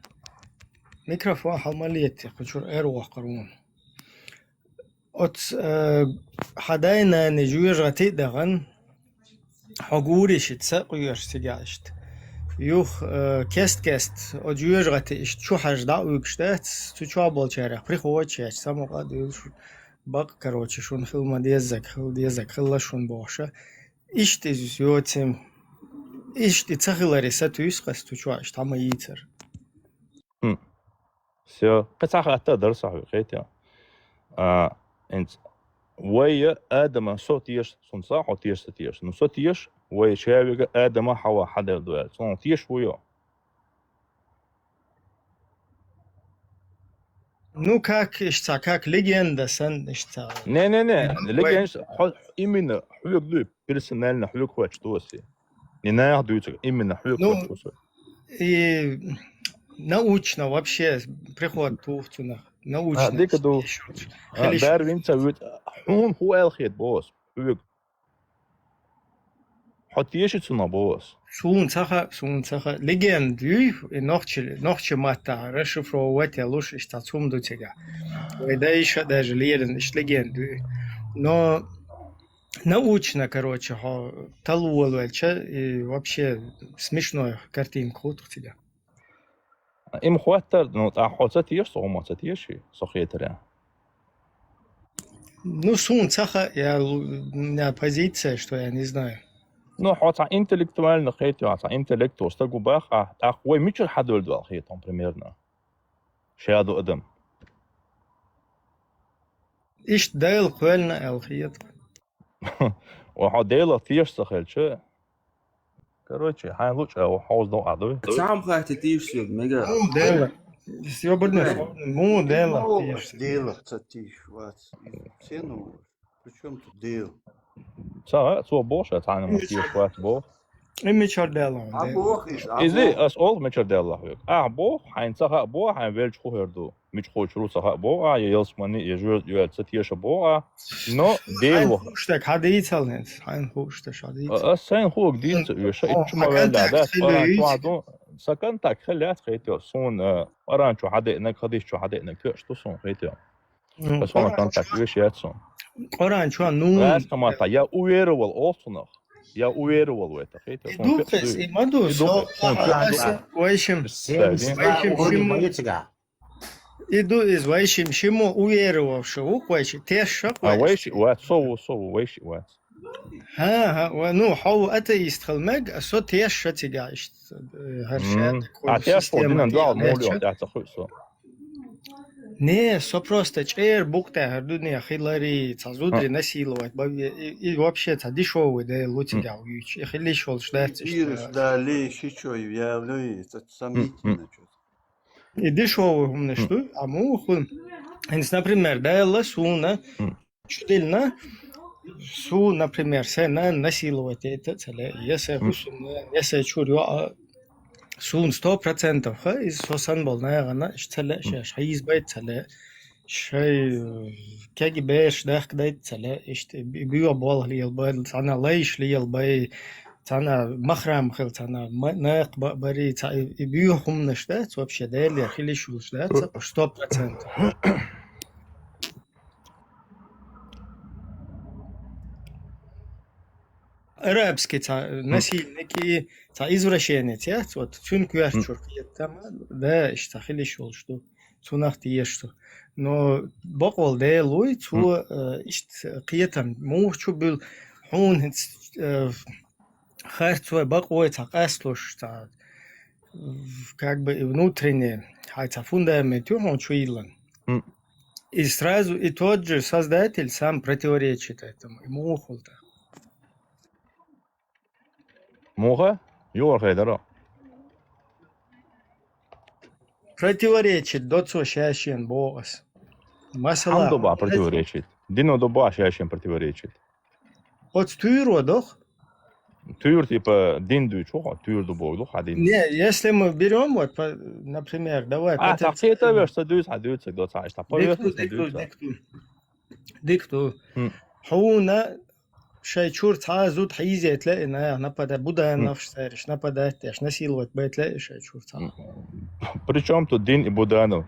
Микрофон хьал ма летте, кху чура эр воккхур ву. Оц, э, хьан дай-нанай жоьжахати а дахана, хьо гури шица а къоьруш цига иштта. Юха, э, кест-кест, оцу жоьжахати иштта чу хьажа дӀа а уьгуш дац, цу чохь болчарех приходчаш, самукъа а дуьйлуш, бакъ, короче, шуна хила ма деззаг, хила деззаг, хила шуна бохуша. Иштта иза йоцийма. Иштта и ца хиларе сатуьйсу-кх ас цу чохь, иштта хьан ма йийцара. Хм. Всё. Кхин цхьа хатта дара сан хьоьга, хетий? А, хӀинца вай я Адама со теша, цунца хьо теша, сан теша. Ну, со теша, вай шаверг Адама Хьава хьан дер ду аьлла. Цунах теша ву йо? Ну, как, иштта, как легенда сан, иштта. Не-не-не, легенда, хьо, именно хьоьга дуй, персонально хьоьга хоьттуш ду ас. Не наха дуьйцург, именно хьоьга хоьттуш ду ас. И научно вообще приход туху цунах. Научно. А, дика ду. А, Дарвин ца вуьту. Хьуна хӀун аьлла хета боху ас? Хьоьга. Хьо теши цунах боху ас? Суна ца хаьа, суна ца хаьа. Легенда юй, и нохчи, нохчи маттахь расшифровать ялуш, иштта цхьа хӀума ду цигахь. Вай дайша а даже лерина, иштта легенда юй. Но научно, короче, хьо талла волавелча, и вообще смешной картинка хӀутту цигахь. Им хоттар, ну, тӀаккха хьо ца теша, со хӀума ца теши, со хетарехь. Ну, суна ца хаьа, я лу-, у меня позиция, что я не знаю. Ну, хьо цхьа интеллектуально хетий, хьо цхьа интеллектуал стаг ву бах, а, тӀаккха вай мичара хьадоьлла ду аьлла хета хьуна примерно? Ша ду адам. Иштта Дела кхоьллина аьлла хета. Ва хьо Делах теша ца хилча, короче, хьайн лучкъа ву хьовза дов Ӏа дуй. Цхьа хӀума хаттий теша соьга, мега? Муха Дела? Муха Дела? Муха Дела теша? Делах ца теша вац. Цхьана ву? При чём тут Дела? Ца, цо боху ша, цхьана ма теша вац боху. И мичара даьлла хьуна? Иза, ас олу мичара даьлла хьоьга. Ахь боху, хьайна ца хаьа боху, хьайн велча хӀун хир ду. Мича кхочур ву ца хаьа боху ахь, я ялсамани, я жоьжахати йоьлла ца теша боху ахь. Но Дела ваха. Хьайна хууш дерг хьан дийцал хӀинца? Хьайна хууш дерг хьан дийцал? А, ас сайна хуург дийца оьшу, ша итт чу ма ваьлла, да, сан контакт хила яц хетий, суна, а, Къуръан чу хьадеънарг, хадис чу хьадеънарг тоьаш ду суна хетий. Ас хьуна контакт оьшу яц суна. Къуръан чу, ну. Лаьцна маттахь, я уверовал олу цунах, я уверовал в это хетий. И ду кхес, и ма ду, со, вайшим, вайшим, шим. И ду из вайшим шимо уверовавши ву кхойчи, тешша А кхойчи. Вайши вац, со ву, со ву, вайши вац. Ха, ха, ва-, ну, хьо ву атеист хила мег, а со тешша цига иштта, э, хӀара Мм. шаьтта А кхойчи тешша система динан дуал тӀехьа мули леча. ТӀехьа ца хуй со. Не, со просто чӀер букъ тӀехьа дуне хилари, ца зудри А. насиловать, баве, и, и вообще ца дешёвый да лу цига вуйч. И хилиш волш дац иштта. Ириш дали, ши чой, я, ну, и это сомнительно что-то. И дешёвый хумнаш ду, а муху. Инс, например, да, ла суна, Мм. чудильна, су, например, се на насиловать это целе, если Мм. хусумна, если чур, а сун сто процентов, ха, из сосан бол, наверное, иш целе, Мм. шеш, ха, из байт целе, шай, э, кеги беш, дах, дайт целе, ишт, и би-, био бол, лиел бай, цана лайш, лиел бай, цана махрам хил, цана ма-, нах ба-, бари, ца-, и, и био хумнаш да, ц-, вообще, да, лер, хилиш улш да, ц-, сто процентов. Арабский ца, насильники, ца извращенец, я, ц-, вот, цун квяш Мгм. чур, там, да, иш ца хилиш улш ду, цунах тиеш ду. Но бокъол да луй, цу, Мгм. э, ишт кхетам, мух чу бил, хун, э, харцой, бакъой, ца къаслуш, ца, как бы и внутренне, хай ца фундамент ю хун чу илан. Мгм. И сразу и тот же Создатель сам противоречит этому, и мухулта. Муха? Юр хайдаро. Противоречит, доцо шашен боас. Масала. Хам дуба противоречит. Дино дуба шашен противоречит. От тюро дох? Тюр, типа, дин дуй, чё, тюр дубо, дух, а дин. Не, если мы берём, вот, по-, например, давай, А, так потенциально. Это веш, что дуй, а дуй, цик, доца, а, что, Дикту, повеш, что дикту, дуй, дикту. Дикту. М. Хуна шай чур ца зуд хизет ле, и на, напада-, Буданов, М. шариш, нападать, еш, насиловать бет ле, и шай чур ца. М. При чём тут Дин и Буданов?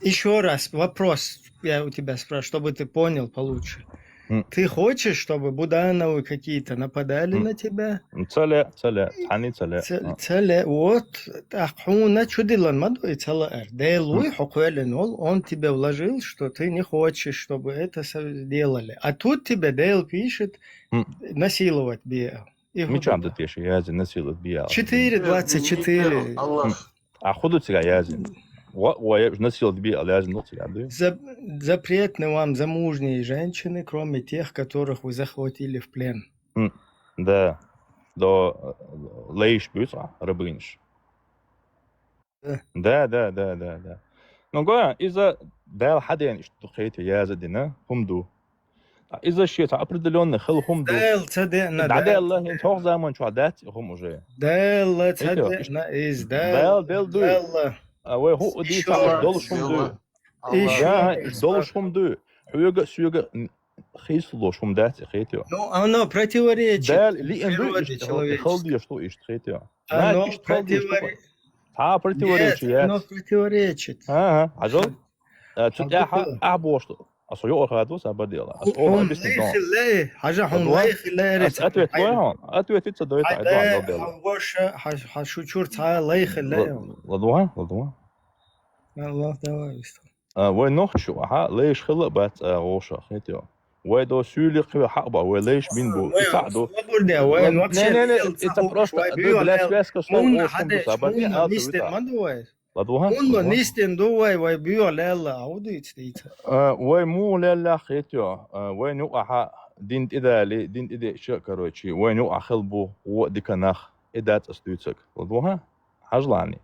Ещё раз вопрос я у тебя спрашиваю, чтобы ты понял получше. М. Ты хочешь, чтобы Будановы какие-то нападали М. на тебя? М, цале, цале, они цале. Ца-, А. цале, вот, так, хуна чудилан мадуй цала эр. Делуй, М. хуквелин ол, он тебе вложил, что ты не хочешь, чтобы это со-, делали. А тут тебе Дел пишет, М. насиловать бе. И Мичам худо. Тут ещё я за насиловать бе. Четыре двадцать четыре. Аллах. А худу цига язин. Ва, ва, я, насиловать би, а язин, ну, цига, да? За-, запретны вам замужние женщины, кроме тех, которых вы захватили в плен. М, да. До, э, лейш бюца, рабынш. Да. Да, да, да, да, да. Ну, го, из-за дал хаден, что хейт яза дина, хумду. А из-за шеца определённый хел хумду. Дал ца де-, на Да, дал. Дал, ин тох заман чуа дац, хум уже. Дал ца Эйто, де-, иш-, на из дал. Дал, дал ду. Дал. А вай ху уди Ещё ца раз. Дол шум ду. Ещё Да, раз. Дол шум ду. Хуйга, суйга, н-, хис ло шум дац, хейтё. Ну, оно противоречит Дал, ли ин ду, природе иш-, человеческой. Хел ди, что иш, хейтё. Оно На, иш, хел ди, что противори-, Ца противоречие Нет, оно яц. Противоречит. Ага, хажал. Э, цу Хажал тяха тяха. А бошто. А со йоӀ хадо са бадела. А со Хун объяснить лей но. Хиле, хажа хун Адва? Лей хиле, Ас рецепт ответ хайна. Лой хан. Ответ ица дойта Хайде, адва додела. Хагоша, хаш-, хашучур ца лей хиле. Ладуа, ладуа. Аллах, давай, висту. А, вай нохчу, аха, лейш хила бац, а, гоша, хетё. Вай до сюли хила хакъба, вай лейш бин бу. Вай Ица ду. Свободне, вай Лад-, вообще не, не, не, лел это ца просто вай ду био для лел. Связка слов Мун гошум хадеш, ду сабат, мун а, нистен туита. Ман ду вай. Ладуга? Мун Ладуга? Нистен ду вай, вай био лел, а уду иц дица. А, вай му лел хетё. А, вай ну аха дин идали, дин иде ещё, короче, вай ну ахал бу, о диканах, и дац астуицак. Ладуга? Хажлани.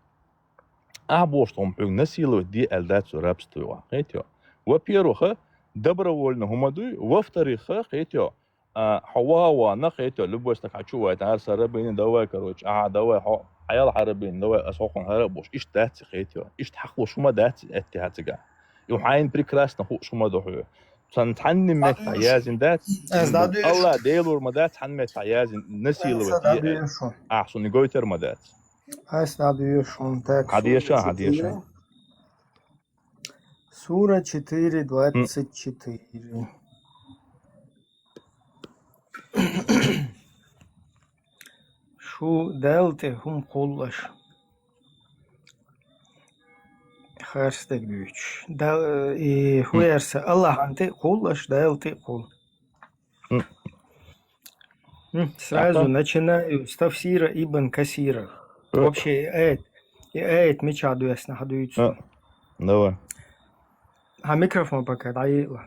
А бошто хум хьуг насиловать ди ал дац рабство, хетё. Во-первых, добровольно хумадуй, во-вторых, хетё. А, хава ва на хетё, любой стак хачу вай, тар сарабин, давай, короче, а, давай, хо, аял харабин, давай, ас хохун харабуш, иш дац, хетё. Иш тахлу шума дац, эти хацига. Ю хайн прекрасно ху шума доху. Сан танни мет язин дац. Аз дадуеш. Алла делур ма дац, хан мет язин, насиловать Аз дадуеш. А, суни гойтер ма дац. Ас дадуеш, он так. Хадиеша, хадиеша. Сура четыре двадцать четыре. Шу далте хум хуллаш. Харц дерг дуьйцуш. Да, и хӀун яра сан, Аллахьан тӀе а кхуллаш, Дала тӀе а кхулла. М. М, сразу Аха. Начинаю с тафсира Ибн Касира. Э. Вообще, и аят, и аят мичахь доьссина хьан дуьйцу А, суна. Давай. Хьан микрофон пока дӀаелла.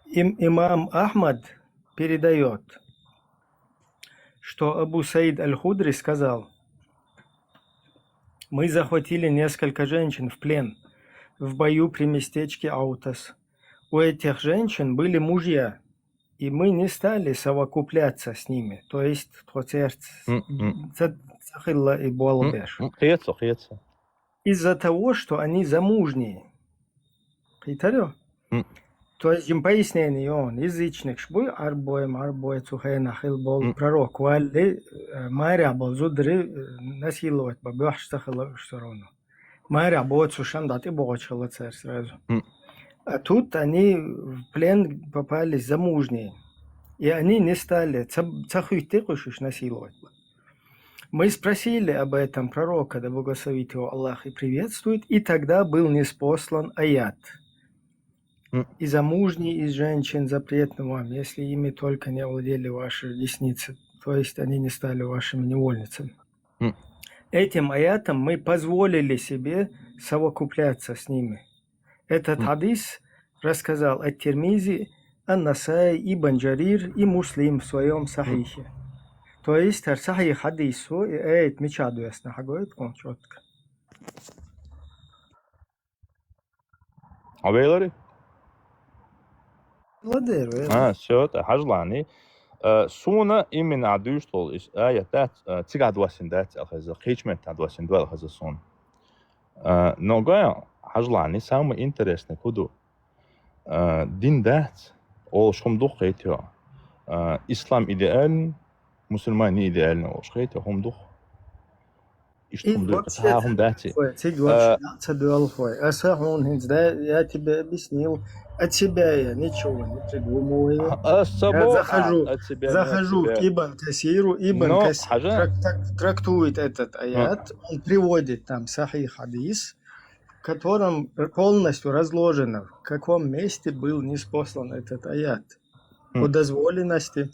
Им-, имам Ахмад передаёт, что Абу Саид Аль-Худри сказал: «Мы захватили несколько женщин в плен в бою при местечке Аутас. У этих женщин были мужья, и мы не стали совокупляться с ними». То есть, тхо церц-, М, м. ца-, ца хилла и болх М, беш. м, кхета со, кхета со. Из-за того, что они замужние. Кхийтарий хьо? М. То есть, жима пояснение йолу, язычникаш буй, Ӏарбой, Ӏарбой цу хенахь хилла болу М. пророк валлий, э, марехь болу зударий, э, насиловать бан боьхьаш ца хилла уьш всё равно. Марехь боцуш ам дӀа тӀебогӀуш хилла цара сразу. М. А тут они в плен попали замужние. И они не стали, ца, ца хӀуьттий кхуьш уьш насиловать бан. Мы спросили об этом пророка, да благословит его Аллах и приветствует, и тогда был ниспослан аят. М. И замужние из женщин запретно вам, если ими только не овладели ваши десницы, то есть они не стали вашими невольницами. М. Этим аятом мы позволили себе совокупляться с ними. Этот М. хьадис рассказал ат-Тирмизи, ан-Насаи, Ибн Джарир и Муслим в своём Сахихе. То есть, хӀара сахьих хьадисо и аят мичахь доьссина хьан гойту хьуна чётко? Хьан веларий? Ладер, велар. А, всё, тӀаккха хьажалахьаний. Э, суна именно ахь дуьйцуш долу иза аят дац, э, цигахь доссийна дац аьлла хезна, кхечу меттехь доссийна ду аьлла хезна суна. Э, но гой, хьажалахьаний, самое интересное хӀун ду? Э, дин дац, олуш хӀума ду кхетий хьо. Э, ислам идеальный, мусульмане идеальный олуш кхетий хьо, хӀума ду. Иштта хӀума ду, цхьа хӀума дац и. Цига вообще Э, дӀа ца доьлху вай. Аса хьуна хӀинца да, я тебе объяснил, от себя я ничего не придумываю. Ас ца Я боху, захожу, а, от себя, не от захожу к тебя. Ибн Касиру, Ибн Но, Касир хьажа. трак-, так, трактует этот Ну. аят, он приводит там сахих хадис, в котором полностью разложено, в каком месте был ниспослан этот аят. Хм. О дозволенности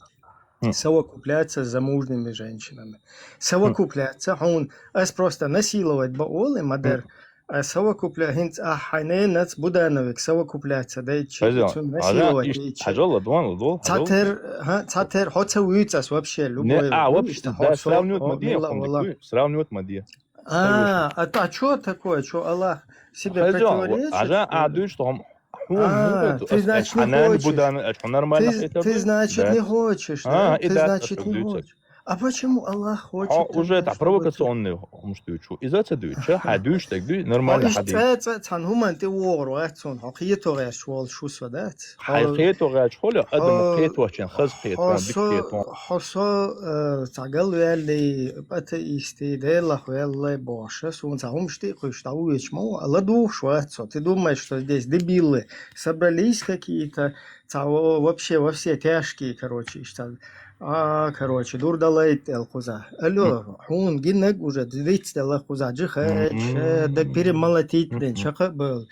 Хм. совокупляться с замужними женщинами. Хм. Совокупляться, хьуна, ас просто насиловать бан олий ма-дарра, Хм. а совокупля-, хӀинца ахь хьайн ненаца Будановик совокупляться дайча, Хьажал, цунна хьажа, насиловать иш-, дайча. Хьажал, ладван, ладван, хьажал. Цхьатер, хьа, цхьатер, хьо ца вуьйцу ас вообще, Не, любой а, вуьйцу, вообще, хьо да, со, сравнивать ма де, милла хӀума вала. Дукуй, сравнивать ма де. А, а та чё такое? Чё Аллах себе Хьажал, противоречит, хьажа, что а, ли? Дуьйцу, хьо хьуна А, хӀун хету? Ты, значит, не хочешь. Ас хьанан Будан, ас хьо нормально Ты, хетар ты, дуй? Значит, Да. Не хочешь, А, да? И Ты, да, значит, так не дуьйцу. Хочешь. А почему Аллах хочет Хьо уже тогда, так чтобы провокационный хӀумаш дуьйцу. Иза ца дуьйцу, хьан дуьйцу так дуй, Хьо нормально иштта хьан дуьйцу. Цкъа, цкъа цхьана хӀуманна тӀе вогӀур вац суна, хьо кхето гӀерташ волуш ву со дац. Хьайн Хьо кхето гӀерташ хьо ле, адамо Хьо, кхеточун, хаза кхето, хьо дика со, кхето. Хьо со, э, цхьа галваьллий, атеистий, Делах ваьллий бохуш, суна цхьа хӀумаш тӀе а кхуьйсуш дӀавоьдуш ма ву, ладугӀуш вац со. Ты думаешь, что здесь дебилы собрались какие-то, цхьа во-, вообще во все тяжкие, короче, иштта, а, короче, дур далайта аьлла кхузахь. Алло, хьуна гинарг уже дицделла кхузахь джихад, Мгм. Ша, даг перемолотить бен, Мгм. Чакхбевлла.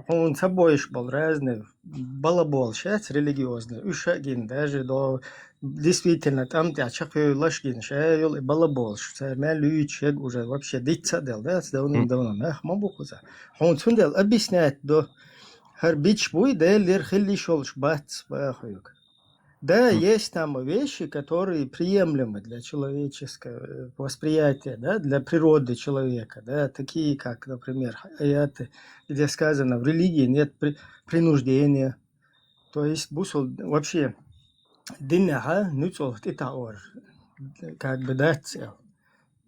Хьуна ца бовзуш болу разные балаболаш яц религиозный. Уьш а гина, даже до, действительно, тӀам тӀехь чакхвевллаш гина, ша йолу и балаболаш, цара мел луьйчу шег уже вообще диц а делла, дац, давним-давно нах ма бу кхузахь. Хьуна цундела объяснять до, хӀара бича буй, Делера хила йиш йолуш бац, баха хьоьга. Да, Мгм. Есть там вещи, которые приемлемы для человеческого восприятия, да, для природы человека, да, такие как, например, аяты, где сказано, в религии нет при-, принуждения. То есть бусул вообще динехьа нуьцкъала тӀетаӀор, как бы, дац цӀе.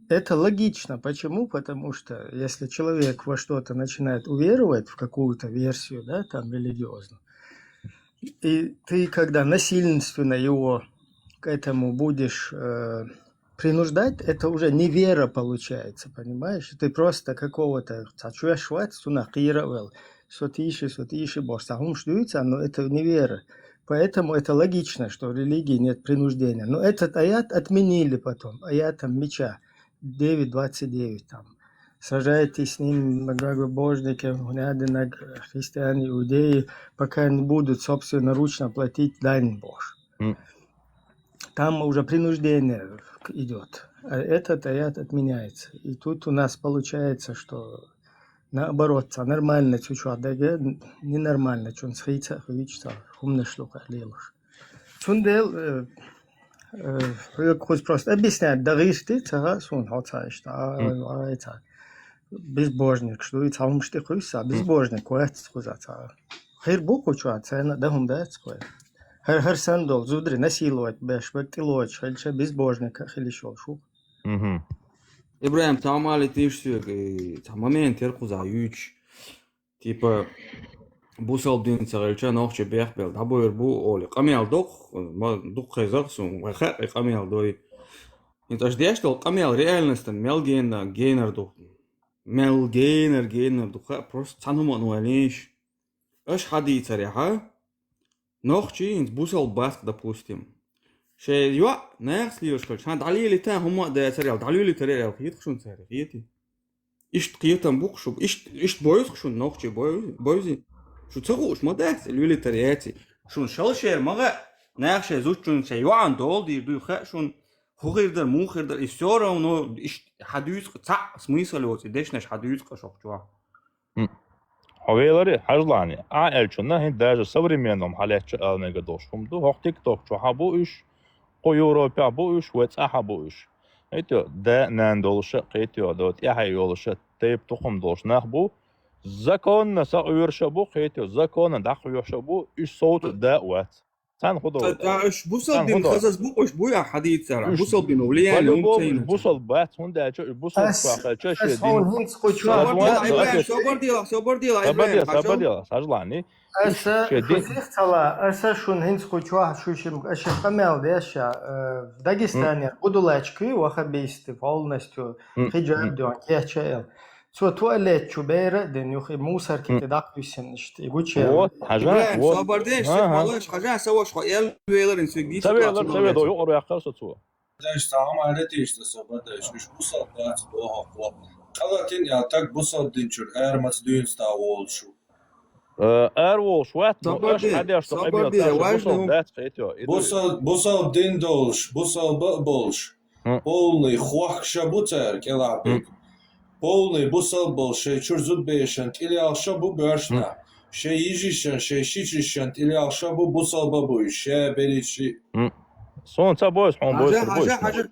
Это логично. Почему? Потому что если человек во что-то начинает уверовать, в какую-то версию, да, там, религиозную, и ты, когда насильственно его к этому будешь, э, принуждать, это уже не вера получается, понимаешь? Ты просто какого-то, цхьа чоьш вац, цунах кхера а ваьлла. Со тийши, со тийши бохуш, цхьа хӀумаш дуьйцу, но это не вера. Поэтому это логично, что в религии нет принуждения. Но этот аят отменили потом, аятом меча, девять двадцать девять там. сражайтесь с ним, многобожники, не один, христиане, иудеи, пока не будут собственноручно платить дань Божь. М. Там уже принуждение идет. А этот аят отменяется. И тут у нас получается, что наоборот, цхьа нормально цу чу дега, ненормально цунца хийца а хуьйцу цхьа хӀуманаш лукъа лелаш. Цундела, э, э, хьоьга кхуза просто объяснять дан гӀирти ца гӀа суна хьо ца иштта, а, Мгм. а, а, ца. Безбожник, шу и цхьа хӀумаш тӀе кхуьйсса, безбожник вац кхуза ца. Хир бу кху чу, царна да хӀума дац кхуьй. ХӀар, хӀар санна долу зударий насиловать беш, вай тӀелочу хилча, безбожник а хилиш йолуш ву. Мгм. Ибрахим, цхьа хӀума алийтийша соьга, и цхьа момент яра кхуза юьйцуш. Типа, бусалба дин ца хилча, нохчий бехбелла дӀабойр бу, олий. Къамел доккху, ма дукха хезара суна, вай хаьа и къамел дой. ХӀинца аша деш долу къамел реальностан мел гена, генар ду. Мел генар, генар ду. Хаьа, просто цхьана хӀума а валийша. Аша хьадийцарехьа, нохчий хӀинца бусалба бац, допустим. Шайн йоӀ нахаца лелаш хилча, хан дӀалелита, хӀума а дацар аьлла, дӀалуьйлитара аьлла, хеташ шуна цара, хетий? Иштта кхетам бу-кх шу, иштта, иштта бойзу-кх шуна нохчий, бой-, бойзи? Шу ца хууш ма дац, луьйлитар яций? Шуна шала шера ма хаьа, наха шайн зудчунна шайн йоӀана дола дийр дуй хаьа шуна, хӀун хир дара, муха хир дара, и всё равно иштта хьан дуьйцу-кх, цхьаъ смысл йоцу, и дешнаш хьан дуьйцу-кх аша хӀокху чохь. Хьо веларе, хьажлани, а аьллачунна хӀинца даже современном хьалаьцча ала мега долуш хӀума ду, хӀокху тикток чохь а бу уьш, кху Европехь а бу уьш, вай цӀахь а бу уьш. Хетайо, да а нана долуша а, кхетайо, до тӀаьхье йолуша а, тайп-тукхам долуш нах бу, законна сакъоьруша а бу, кхетайо, законна дӀакхоьхьуша а бу, уьш совцу да а вац. Царна хӀун долу? Ткъа уьш бусалба дин хазаза бу-кх уьш, буй ахь хьадийцара? Бусалба дин влияние По-любому уьш бусалба бац, хӀунда аьлча уьш бусалба чохь хилча шен дин. Хьуна хӀинца кху чохь Собар делахь, собар делахь, Ибрахим, собар делахь, хьажлани. Аса шу сих ца ла, аса шуна хӀинца кху чохь шу шим, аша къамел деш, э, Дагестанера Будулачкуй вахабисты полностью хиджаб дон кеча эл. Цо туалет чу бера а дина, юха и мусорки тӀе дӀакхуьссина иштта, и гучел. Вот, хьажа, Ибрахим, вот. собар деш, Ага. Малаш, хьажа, сан ваша, хьо эл велар, ин суьга дийца Ца велар, цхьа ца велар, вецо. Юкъара ваьккхар со цо. Даш цхьа хӀума аьлла тийша, собар деш, уьш бусалба бац боху хьо. Къалатин аьлла, таг бусалба дин чуьра ара маца дуьйна ста волуш ву. Э, ара волуш вац, но Собар аша де, хьадеш со собар къамел де, таша важно. Бусалба дац, кхетайо. И ду. Бусал-, бусалба дин долуш, бусалба а болуш. Хм. Полный хохкаша бу цара кӀелахь биг. Полный бусалба болуш, шайн чуьра зудабешан тӀелелхаша бу боьршна. Шайн йижишан, шайн шичишан тӀелелхаша бу, бусалба а бу уьш, ша берриш шиъ. Суна ца бойзу, хьуна бойзу, Хьажа, хьуна бойзу. хьажа, хьажа.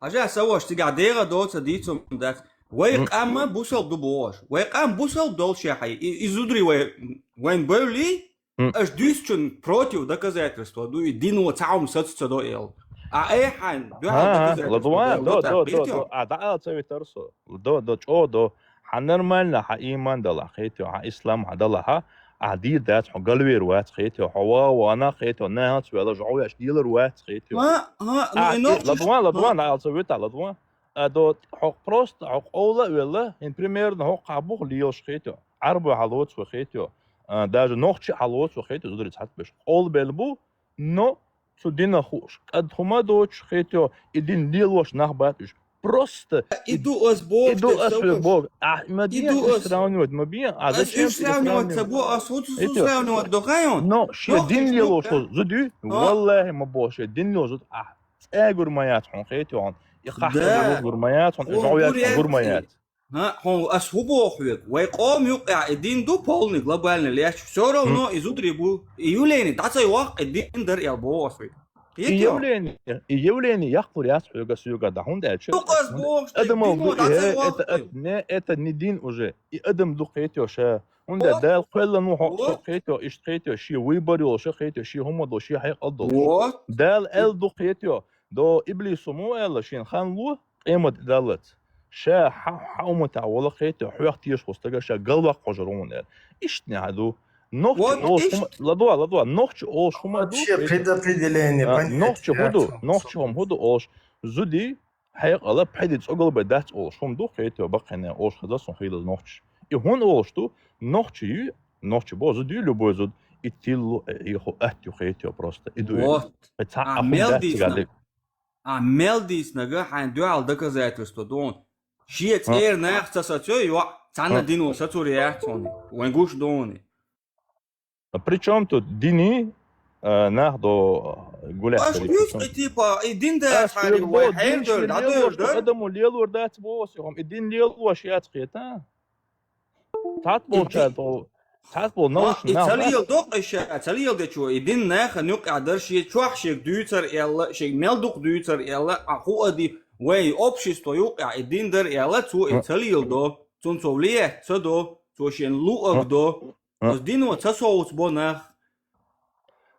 Хьажа, сан ваша, цигахь дегӀан доцу дийцам дац. Вай къам бусалба ду бохуш. Вай къам бусалба долуш яхье, и, и зударий вай, вайн бевлий, аша дуьйцучун против доказательство ду, и дино цхьа хӀума саца ца до эл. А айхьан, дуьхьал Ага, доказательство ладуван, ду, до, так, до, до, кхетайо? до. А, дӀаала ца витар со. До, до, чӀо до. Хьан нормально, хьан ийман дала, кхетайо, хьан ислам хьан дала, хьа, а дийр дац, хьо галвер вац, кхетайо, хьо ва, вана, кхетайо, нахаца вела, жӀо веш дилар вац, кхетайо. Ха, ха, ну, А, и нохчаш-, ладуван, ладуван, ха. дӀаала ца витар, ладуван. А, до, хьо просто, хьо къовла а велла, ин примерно хьо кхахь бух лелаш, кхетайо. Ӏарбой хьалоцу вай, кхетайо. А, даже нохчи хьалоцу вай, кхетайо, зударий цхьаьт беш. Къовла белла бу, но цу динах хууш, кӀад хӀума доцуш, кхетайо, и дин лелош нах бац уьш. Просто И ду ас бохуш, и ду дерг ас совгуш. бо, а, ма И ден ду уж ас- сравнивать, ма бен, а Ас зачем уж ты сравнивать сравнивать? ца бо, ас хӀун ца Эти- сравнивать до хайон? Но шен Нохчаш дин лелош нохча. Зуди, А? Валлахи, ма бо, шен дин лелош Зуд, а, цӀа гур ма яц хьуна, кхетайо, и хахь Да. гур ма яц хьуна, и Хьуна жӀо гур яц хьуна, гур ма яц. яц. ХӀа, хьуна ас хӀун боху хьоьга? Вай къоман юкъехь и дин ду полный, глобальный леш, всё равно и зударий бу, и явление дӀа ца йоккху, и дин дара эл боху ас вай. И Кхетайо? явление, и явление яккхалур яц хьоьга соьга да, хӀунда аьлча Дукха ас бохуш, адамал дин ду, дӀа ца э, йоккху. это, это, не, это не дин уже, и адам ду, кхетайо, ша. ХӀунда О! Дала кхоьллан ву хьо, Вот. со кхетайо, иштта кхетайо, шен выбор йолуш кхетайо, шен хӀума долуш, шен хьекъал долуш. Вот. Дала аьлла ду, кхетайо, до иблисо ма аьлла, шен хан ло, къемат даллац. Ша хьа, хьа умматехь вола, кхетайо, хьох тешаш волу стага ша галваккха хьожур ву хьуна аьлла. Иштта хьа ду. Нохчи Вот олуш иштта. хӀума, ладва, ладва, нохчи олуш хӀума ду, Вообще кхетайо. предопределение, А, понятие нохчи хӀу ду, яц. нохчи хӀума хӀу ду олуш. Зуди, хьекъала, пхьиди цӀогал бай дац олуш хӀума ду, кхетайо, баккхине олуш хаза сун хийлаза нохчи. И хӀун олуш ду, нохчи ю, нохчи бо, зуд ю, любой зуд, и тиллу, и хӀу атта ю, кхетайо, просто. И ду и. Вот. Ца А, а хӀума мел дац дийцна. цига дерг. А, мел дийцнарг хьайн дуьхьал доказательство ду хьуна. Шен цӀера нах ца сацайой, йоӀ, цхьанна дино сацур яц хьуна. Вайн гуш ду хьуна. А при чём тут дини, а, нах до гулять? Аш дуьйцу, типа, и дин дац хьарий, вай хьердойр, дӀадойр, адамо лелор дац боху ас, и дин лелош яц кхета. Цхьацца болчара тхо, цхьацца болу наушник нах ца леладо, ша ца леладечо, и дин нахана юкъахь дара, шен чохь шега дуьйцар аьлла, шега мел дукха дуьйцар аьлла, а хӀу а ди, вай общество юкъахь и дин дара аьлла, цо и ца леладо, цунна цо влиять ца до, цо шен луъаг до, оцу дино ца совцабо нах.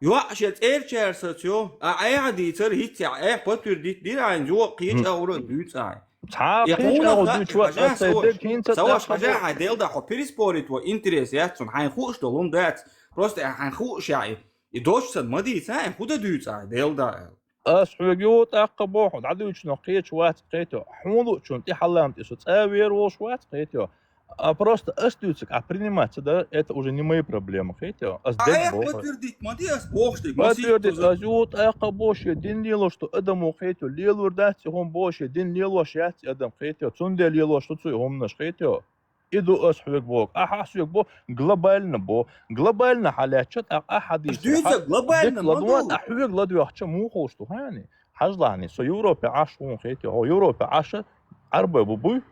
ЙоӀ, шен цӀерачара сацайо, а айхьа дийцар хӀинца, айхьа подтвердить дира хьайна, йо, кхеча агӀора дуьйцу ахьа. Цхьа кхеча агӀора дуьйцу, аса сан дерг хӀинца ца ваша хьажа хьайн Делда, хьо переспорить ван интерес яц цунна, хьайн хууш долу хӀума дац. Просто хьайн хууш яхьи, и дош сан ма дийца, хьайн хӀу дан дуьйцу ахьа Делда аьлла. Ас хьоьга юха тӀаккха боху, дӀадуьйцуш нах кхеча вац кхетайо. Хьуна луучунна тӀе хьалам тӀе со цӀа вер волуш вац кхетайо. А просто ас дуьйцург а принимать ца дара, это уже не мои проблемы, кхетайо. Ас дерг боху. Подтвердить ма ди ас бохуш дерг, ма подтвердить, ас юха тӀаккха боху, шен дин лелош ду адамо, кхетайо, лелор дац и хӀума боху, шен дин лелош яц и адам, кхетайо, цундела лелош ду цо и хӀуманаш, кхетайо. И ду ас хьоьга боху. Ахьа ас хьоьга боху, глобально боху. Глобально хьалаьцча, тӀаккха ахьа дийцар. Ас дуьйцург глобально ма ду. Ахьа хьоьга ладоьгӀча муха хууш ду хьайна? Хьажа лахьний, со Европе Ӏаш ву хьуна, кхетайо. Хьо Европе Ӏаш, Ӏарбой бу буй,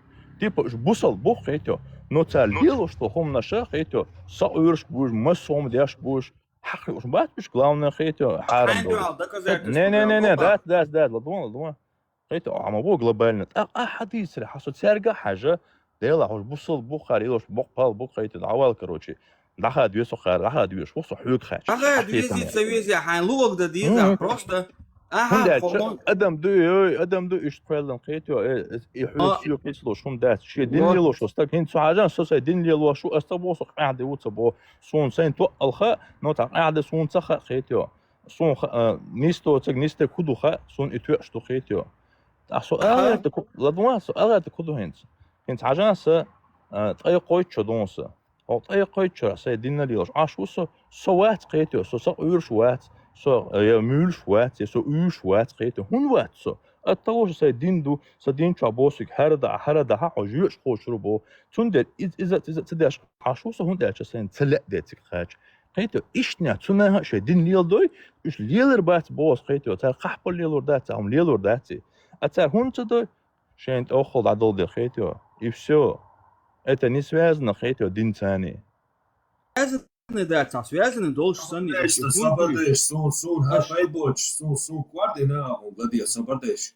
типа уьш бусалба бу, кхетайо. Но цара лелош долу хӀуманаш, кхетайо, сакъоьруш буй уьш, массо а хӀума деш буй уьш, хьакхуьуш бац уьш, главное, кхетайо, хьарам долу. Не, не, не, не, дац, дац, дац, ладогӀа, ладогӀа. Кхетайо, ахьа ма бу глобально. ТӀаккха ахьа дийцаре, хьан со цаьрга а хьаьжа, Делахь уьш бусалба бу, хӀара лелош боккъал бу, кхетайо, дӀавала, короче. ДӀахадаве со кхара, дӀахадавеш ву со хьоьга хаьттича. ДӀахадавезий, ца везий, хьайн луъаг дан деза, просто. ХӀунда аьлча адам ду, ой, адам ду иштта кхоьллина, кхетайо, э, э, и хьоьга соьга хӀинца луш хӀума дац. Шен дин лелош ву стаг, хӀинца со хьажа, со сайн дин лелош ву, ас ца боху, со къаьхьа де ву ца боху. Суна сайна тоъал хаьа, но цхьа къаьхьа де суна ца хаьа, кхетайо. Суна ха-, а, нисдоцург, нисдерг хӀу ду хаьа, суна и тоьаш ду, кхетайо. Ткъа со агӀерта ку-, ладогӀа, со агӀерта ку ду хӀинца. ХӀинца хьажа сан, а, ткъе кхойтта шо ду хьуна сан. Хьо ткъе кхойтта шо сайн динна лелаш Ӏаш ву со, со вац, кхетайо, со сакъоьруш вац, со, э, я муьйлуш вац, я со уьйш вац, кхетайо. ХӀунда вац со? Ат того, шо сайн дин ду, сан дин чохь босиг хӀара дахьа, хӀара дахьа, хьо жоьжахатехь кхочур бу. Цундела иза, иза, иза ца деш Ӏаш ву со, хӀунда аьлча сайна ца лаьа дециг кхача. Кхетайо, иштта цу наха а шайн дин леладой, уьш лелар бац боху ас, кхетайо, цара кхахьпал лелор дац, цхьа хӀума лелор дац и. А цара хӀунда ца дой? Шайна тӀехула дӀадала деза, кхетайо. И всё. Это не связано, кхетайо, динца. Связано дац, а связано долуш санна. Сан бардеш, сан, сан, хьан пайда боцуш, сан, сан кор дина, хьо ладе, сан бардеш.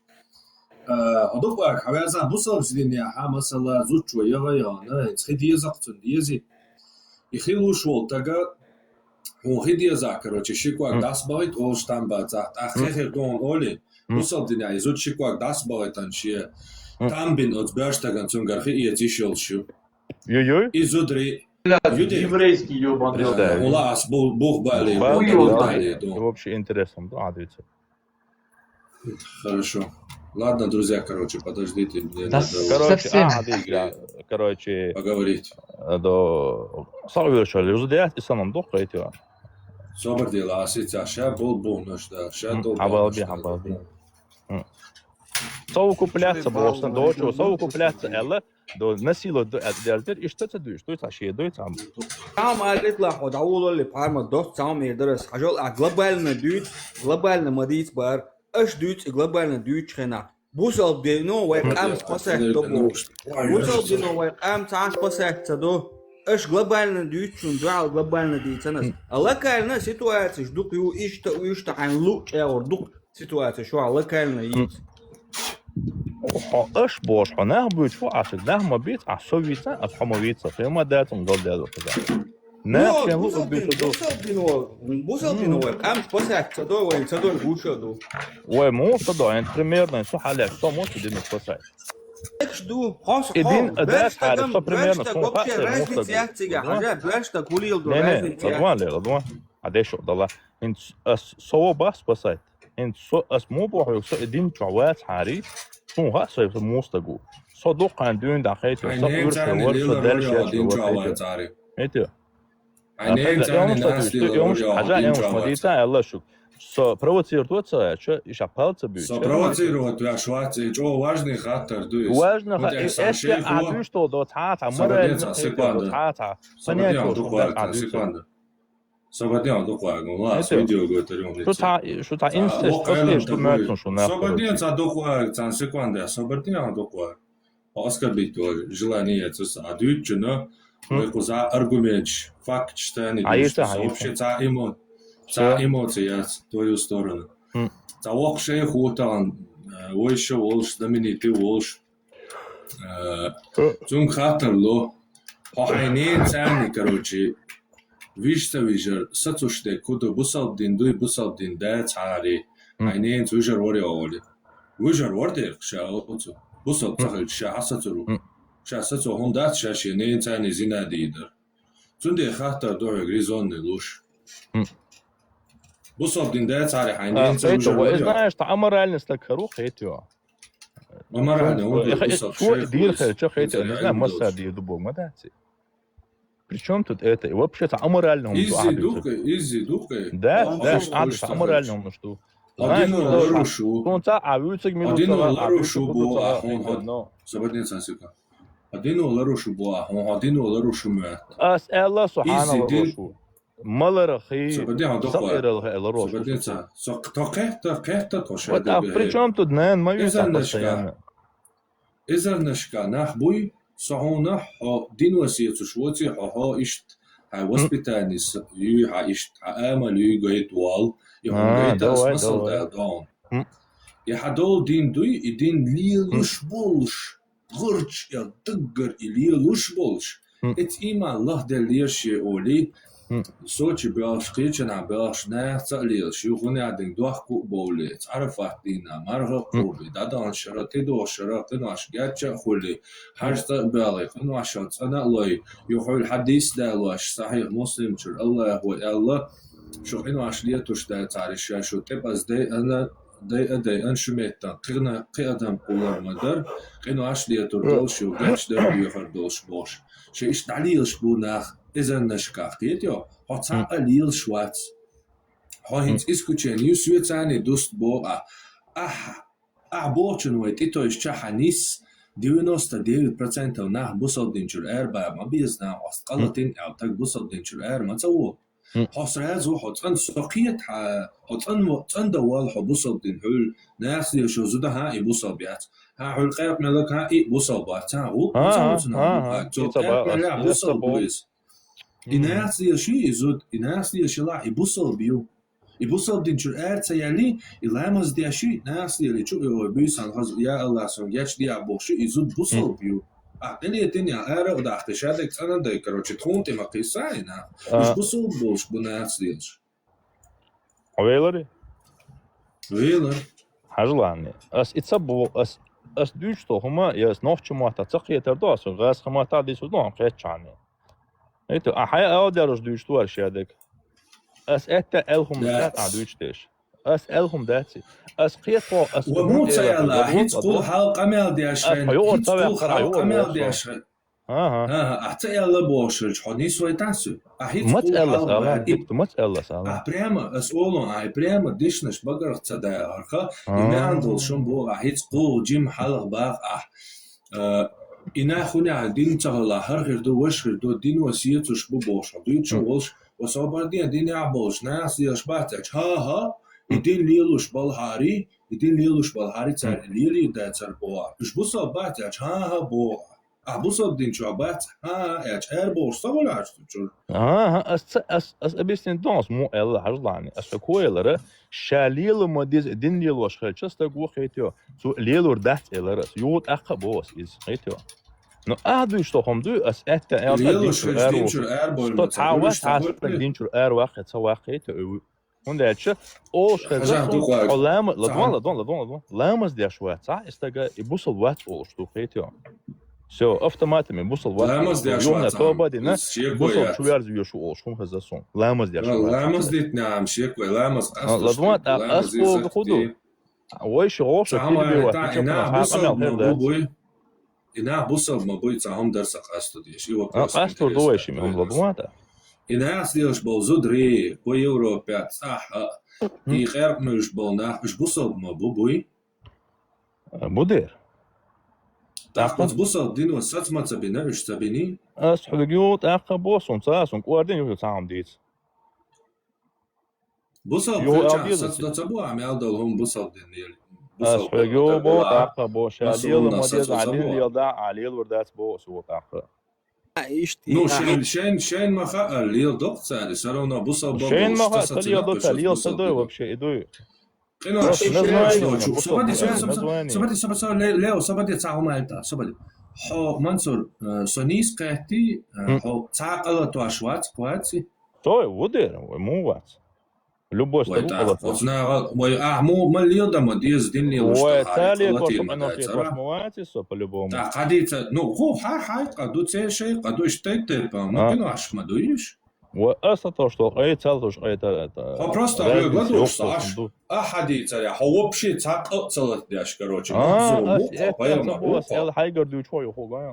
Э, хьо дукъ ваьгӀа, хьан вязан бусалбачу динехь, хьан масала, зудчо яха а яхана, хӀинца хи деза-кх цунна, дезий. И хи луш волу стага, хьуна хи дезахь, короче, ши ког дӀасабахийта, олуш там бацахь, тӀаккха хи хир ду хьуна олий, бусалба динехь и зуда ши ког дӀасабахийтина шен там бина оцу боьрша стагана, цуьнгара хи эца йиш йолуш ю. Ой-ой. И зударий, еврейский ёбаный. Представь. Хьуна ас бу-, бух балий, вообще интересно, да, ответить. Хорошо. Ладно, друзья, короче, подождите, мне надо. Короче, совсем. Короче, поговорить. До сагвиршал юзу дят и санам дохуйту. Собар дела, а сейчас ща бол бу наш, да, ща дол. Обалдеть, обалдеть. Совокупляться, просто дочу, совокупляться, Элла. До насилу дерзер, иштта ца дуьйш, дуй ца шен, дуй ца. Цхьа хӀума алитлахь хьо дӀаволалли, пхьарма доц цхьа хӀума эр дара ас. Хьажал а глобально дуьйцу, глобально ма дийца бара. Аш дуьйцу и глобально дуьйцучу хенахь. Бусалба дино вай къам спасать до бу. Бусалба дино вай къам цхьа спасать ца до. Аш глобально дуьйцучун дуьхьал глобально дийцанас. А локально ситуацияш дукха ю, иштта, иштта хьайн луъ чӀагӀур дукха. Ситуация шуьга локально йийца. Хьо аш бохуш, хьо нах буьйцу, хьо аш нах ма бийца, а со вийца, ас хьо ма вийца, хьо ма дац, ам дол деза хаза. Нах шен луъу буьйцу ду. Бусалбино, бусалбино вай къам спасать ца до, вай ца до гуша ду. Вай муха ца до, эн примерно, со хьалеш, со муха дина спасать. Экш ду, хос и дин хо, а дас бёрштаг хьарис, со примерно, со вообще разница яц цига, хьажа, бёрштаг хулил ду, не, не, разница яц. Ладван ле, ладван. А дешо дала. ХӀинца ас со во бах спасать. ХӀинца со, ас мо бохуьйту, со и дин чохь вац хьари, суна хаьа со, со муха стаг ву. Со дуккха дуьйна дӀахайта, со уьрса вара, со даьлла шаьш вара. Эти. Хьажа, эмш ма дийца, аьлла шуьга. Со провоцировать ца, чё, и ша палца бьют. Со провоцировать вяш вац, и чё важный хаттар дуй. Важный хаттар, это а дуй, что до ца, ца, морально, ца, понятно, что секунда. Сободин дукваг, ла, видео готарён. Что та, что та институт, что мертвым, что нахуй. Сободин ца дукваг, ца секунда, сободин дукваг. Оскорбить твоё желание, ца, а дючно, мы куза аргумент, факт, что они вообще ца эмо-, ца эмоция в твою сторону. Ца вообще хутан, э, войшо волш, знаменитый волш. Э, цун хаттар ло. Хо хайнен цани, короче, виж са вижер, са цуште куда бусалбдин дуй, бусалбдин да цари. Хайнен цужер вори оли. Вижер вор дер, ша оцу. Бусалб цахал ша хаса цуру. Ша са цу хун дац, ша ши нен цани зина дидер. Цунде хаттар дорог резонный луш. Бусалбдин да цари хайнен цужер вори. Знаешь, та аморальность так харух хетё. Аморальный, он дир хер, чё хетё, не знаю, масса дир ду бог, ма даци. При чём тут это? И вообще-то аморально он. Изи духе, изи духе. Да, да, а, аморально он что? Один ларушу. Он ца, а вы цик минут. Один ларушу бо, а он ход. Сободин ца сика. Один ларушу бо, а он один ларушу мэ. Ас Аллах субхана ларушу. Малара хи. Сободин духе. Сабирал хи ларушу. Сободин ца. Со кто кехта, кехта то ше. Вот, а при чём тут, наверное, мою постоянно? Эзарнашка нах буй, со хьуна хьо дин васиет цуш воци, хьо, хьо ишт, хьа воспитание с-, юй хьа ишт, хьа амал юй гайт вал, и хьун гайт ас масал да даун. И хьа дол дин дуй, и дин лилуш болш, гурч, я дыггар и лилуш болш. Эц има лахдел леши оли, Сочи бяхш, кечана бяхш, нах ца лелш, юхуни адин дуахку бовлец, Арафат дина, маргъа куби, дадан шара, тидо шара, къинаш гяча хули, хаш ца бяли, къинаш цана лой, юхуил хадис далаш, сахих Муслим чур, Аллах ва Аллах, шу къинаш летуш да цариша, шу тепаз дей ана, дей адей ан шуметтан, къигна, къи адам къулар мадар, къинаш летур долш, ю гач дар юхар долш бош. Ше иш далилш бу нах, Эзарнашка хетё, хьо ца а лилш вац. Хьо хинц исключение, ю свецани дуст бо а. Ах, ах бочун вай, ти то иш ча ханис, девяносто девять процентов нах бусалдин чур эр ба, ма безна, ост къалатин, а так бусалдин чур эр ма ца вол. Хьо сразу, хьо цан сокхет, хьо цан во-, цан да вал, хьо бусалдин хюл, нас лишо зуда ха и бусал бяц. Ха хюл къяп мелак ха и бусал бац, ха гу, ха, ца ха, ха, ха, ха, ца ца къяп ба, мелак ас бусал буис. И нахсиел ши и зуд, и нахсиел шила и бусал бию. И бусал дин чур эр ца яли, и ламаз дяши, нахсиел и чу и ой буйсан хаз, я Аллах, сон гяч диа бохши, и зуд бусал бию. А, къилиятин я, ара дахты шадек цана дай, короче, тхун тема киса и на. Уж бусал болш бу нахсиел ш. Вейлари? Вейлар. Хажлани. Ас ица бу, ас, ас дюч то хума, я ас нохчу мата ца кхетар до, ас газ хамата дису до, ам кхет чани. Эти, а хай ау дяруш дюч туар шадек. Ас этта эл хум дат а дюч деш. Ас эл хум датси. Ас кхет хо, ас ва му ца яла, хиц кул хал камел дяш хен, хиц кул хал камел дяш хен. Ага. Ага, а ца яла бошилч, хо нис вай тасу. А хиц кул хал ба, и мац элас ала. А прямо, ас олон, ай прямо дишнаш багарх ца да арха, и мян дол шум бо, а хиц кул джим халах бах, а. Э, и на хуня дин цагала, хар хирду, ваш хирду, дин васиет уж бу бош, а дуй чу волш, ва собардия дин я болш, на сиеш бацач, ха, ха, и дин лилуш балхари, и дин лилуш балхари цар, лили да цар боа. Уж бусал бацач, ха, ха, боа. А бусал дин чу бац, ха, ха, яч эр болш, са валяш, чур. Ага, ас ца, ас, ас объяснить донс, му элла хажлани. Ас такое лара, ша лилу ма диз, дин лилу аш хача, ста гу хетё. Цу лилур дац элара, ас ют аха бос из, хетё. Но а дуй, что хом дуй, ас это, а лилу дин чур эр, дин чур эр бо, что та вас, а дин чур эр вахе, ца вахе, то. Хунда яча, олш хаза, хо лама, ладон, ладон, ладон, ладон. Ламаз дяш вац, а, истага, и бусал вац олш, ту хетё. Всё, автоматами бусал вац. Ламаз дяш вац, а. Ёмна тоба дина, бусал чуяр зюш олш, хум хаза сон. Ламаз дяш вац. Ламаз дит нам, шекве, ламаз, а, ладон, а, ас кол худу. Ой, шо, шо, ина бусал ма бу буй. Ина бусал ма буй, ца хам дар са къасту деш. И вопрос интересный. Къасту дуй шим, хам ладон, а. Ина ас деш бол зудри, по Европе, цаха. И къеркъа муьлш болу нах, уьш бусалба ма бу, буй? Бу дера. ТӀаккха оцу бусалба дино саца ма ца бина, уьш ца бини? Ас хьоьга ю, тӀаккха бо, суна ца, суна кӀордина ю цхьа хӀума дийца. Бусалба хилча саца до ца бу, а мел долу хӀума бусалба дин лела. Ас хьоьга ю, бо, тӀаккха бо, ша лела ма деза, а дин лела да, а лелор дац, бо, со тӀаккха. А, иштта, ну, а, шайн, шайн, шайн ма хаьа, лела доккху цара, все равно бусалба болуш, шайн ма хаьа, ца лела до ца, лела ца дуй вообще, и дуй. Къинош, просто название, просто название. Собаде, собаде, собаде, Лео, собаде, цхьа хӀума аьлла, собаде. Хьо, Мансур, э, со нийса кхетти, э, хьо цхьа а къа латош вац, кхоьци? Со ву дера, вай муха вац? Любой стаг къа латош. Оцу наха, вай, ахь муха ма лела дан ма деза, дин лелош. Вай, ца лела, къа ма вац со, по-любому. Да, кхадийца, ну, хӀу, хьай, хьай къа ду, церан шайн къа ду, иштта тайп-тайпана, ну, къинош ма ду уьш. Ва аса то, что къай, цал то, что къай, та, та. Хьо просто разница хьоьга ладугӀуш ца Ӏаш. А хьадийцарехь, хьо вообще цхьа къа а ца латадеш, короче. А, ас, ас, ас, ас, ас, ас, ас, хьайгара дуьйцу хьо, хьо, ма.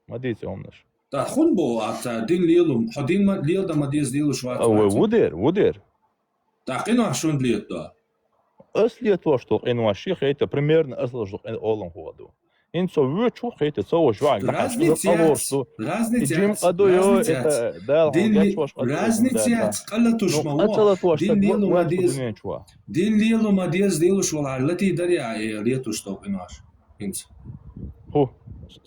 Ма дийца хӀуманаш. ТӀаккха хӀунда боху ахь цара дин лело, хьо дин ма, лела дан ма деза лелош вац? А, вай, ву дера, ву дера. ТӀаккха къинош хӀунда летадо? Ас летош ду къинош, ши хета, примерно ас луш ду къин-, олам хӀун ду. ХӀинца со вуьйцу хета, со вуьйцу ваьлла, разница яц, разница яц, разница яц. Дин ле-, разница яц, къа латуш ма ву. Дин лело ма деза, дин лело ма деза лелош валахь, латийна дарий ахь, э, летош ду къинош? ХӀинца. ХӀу,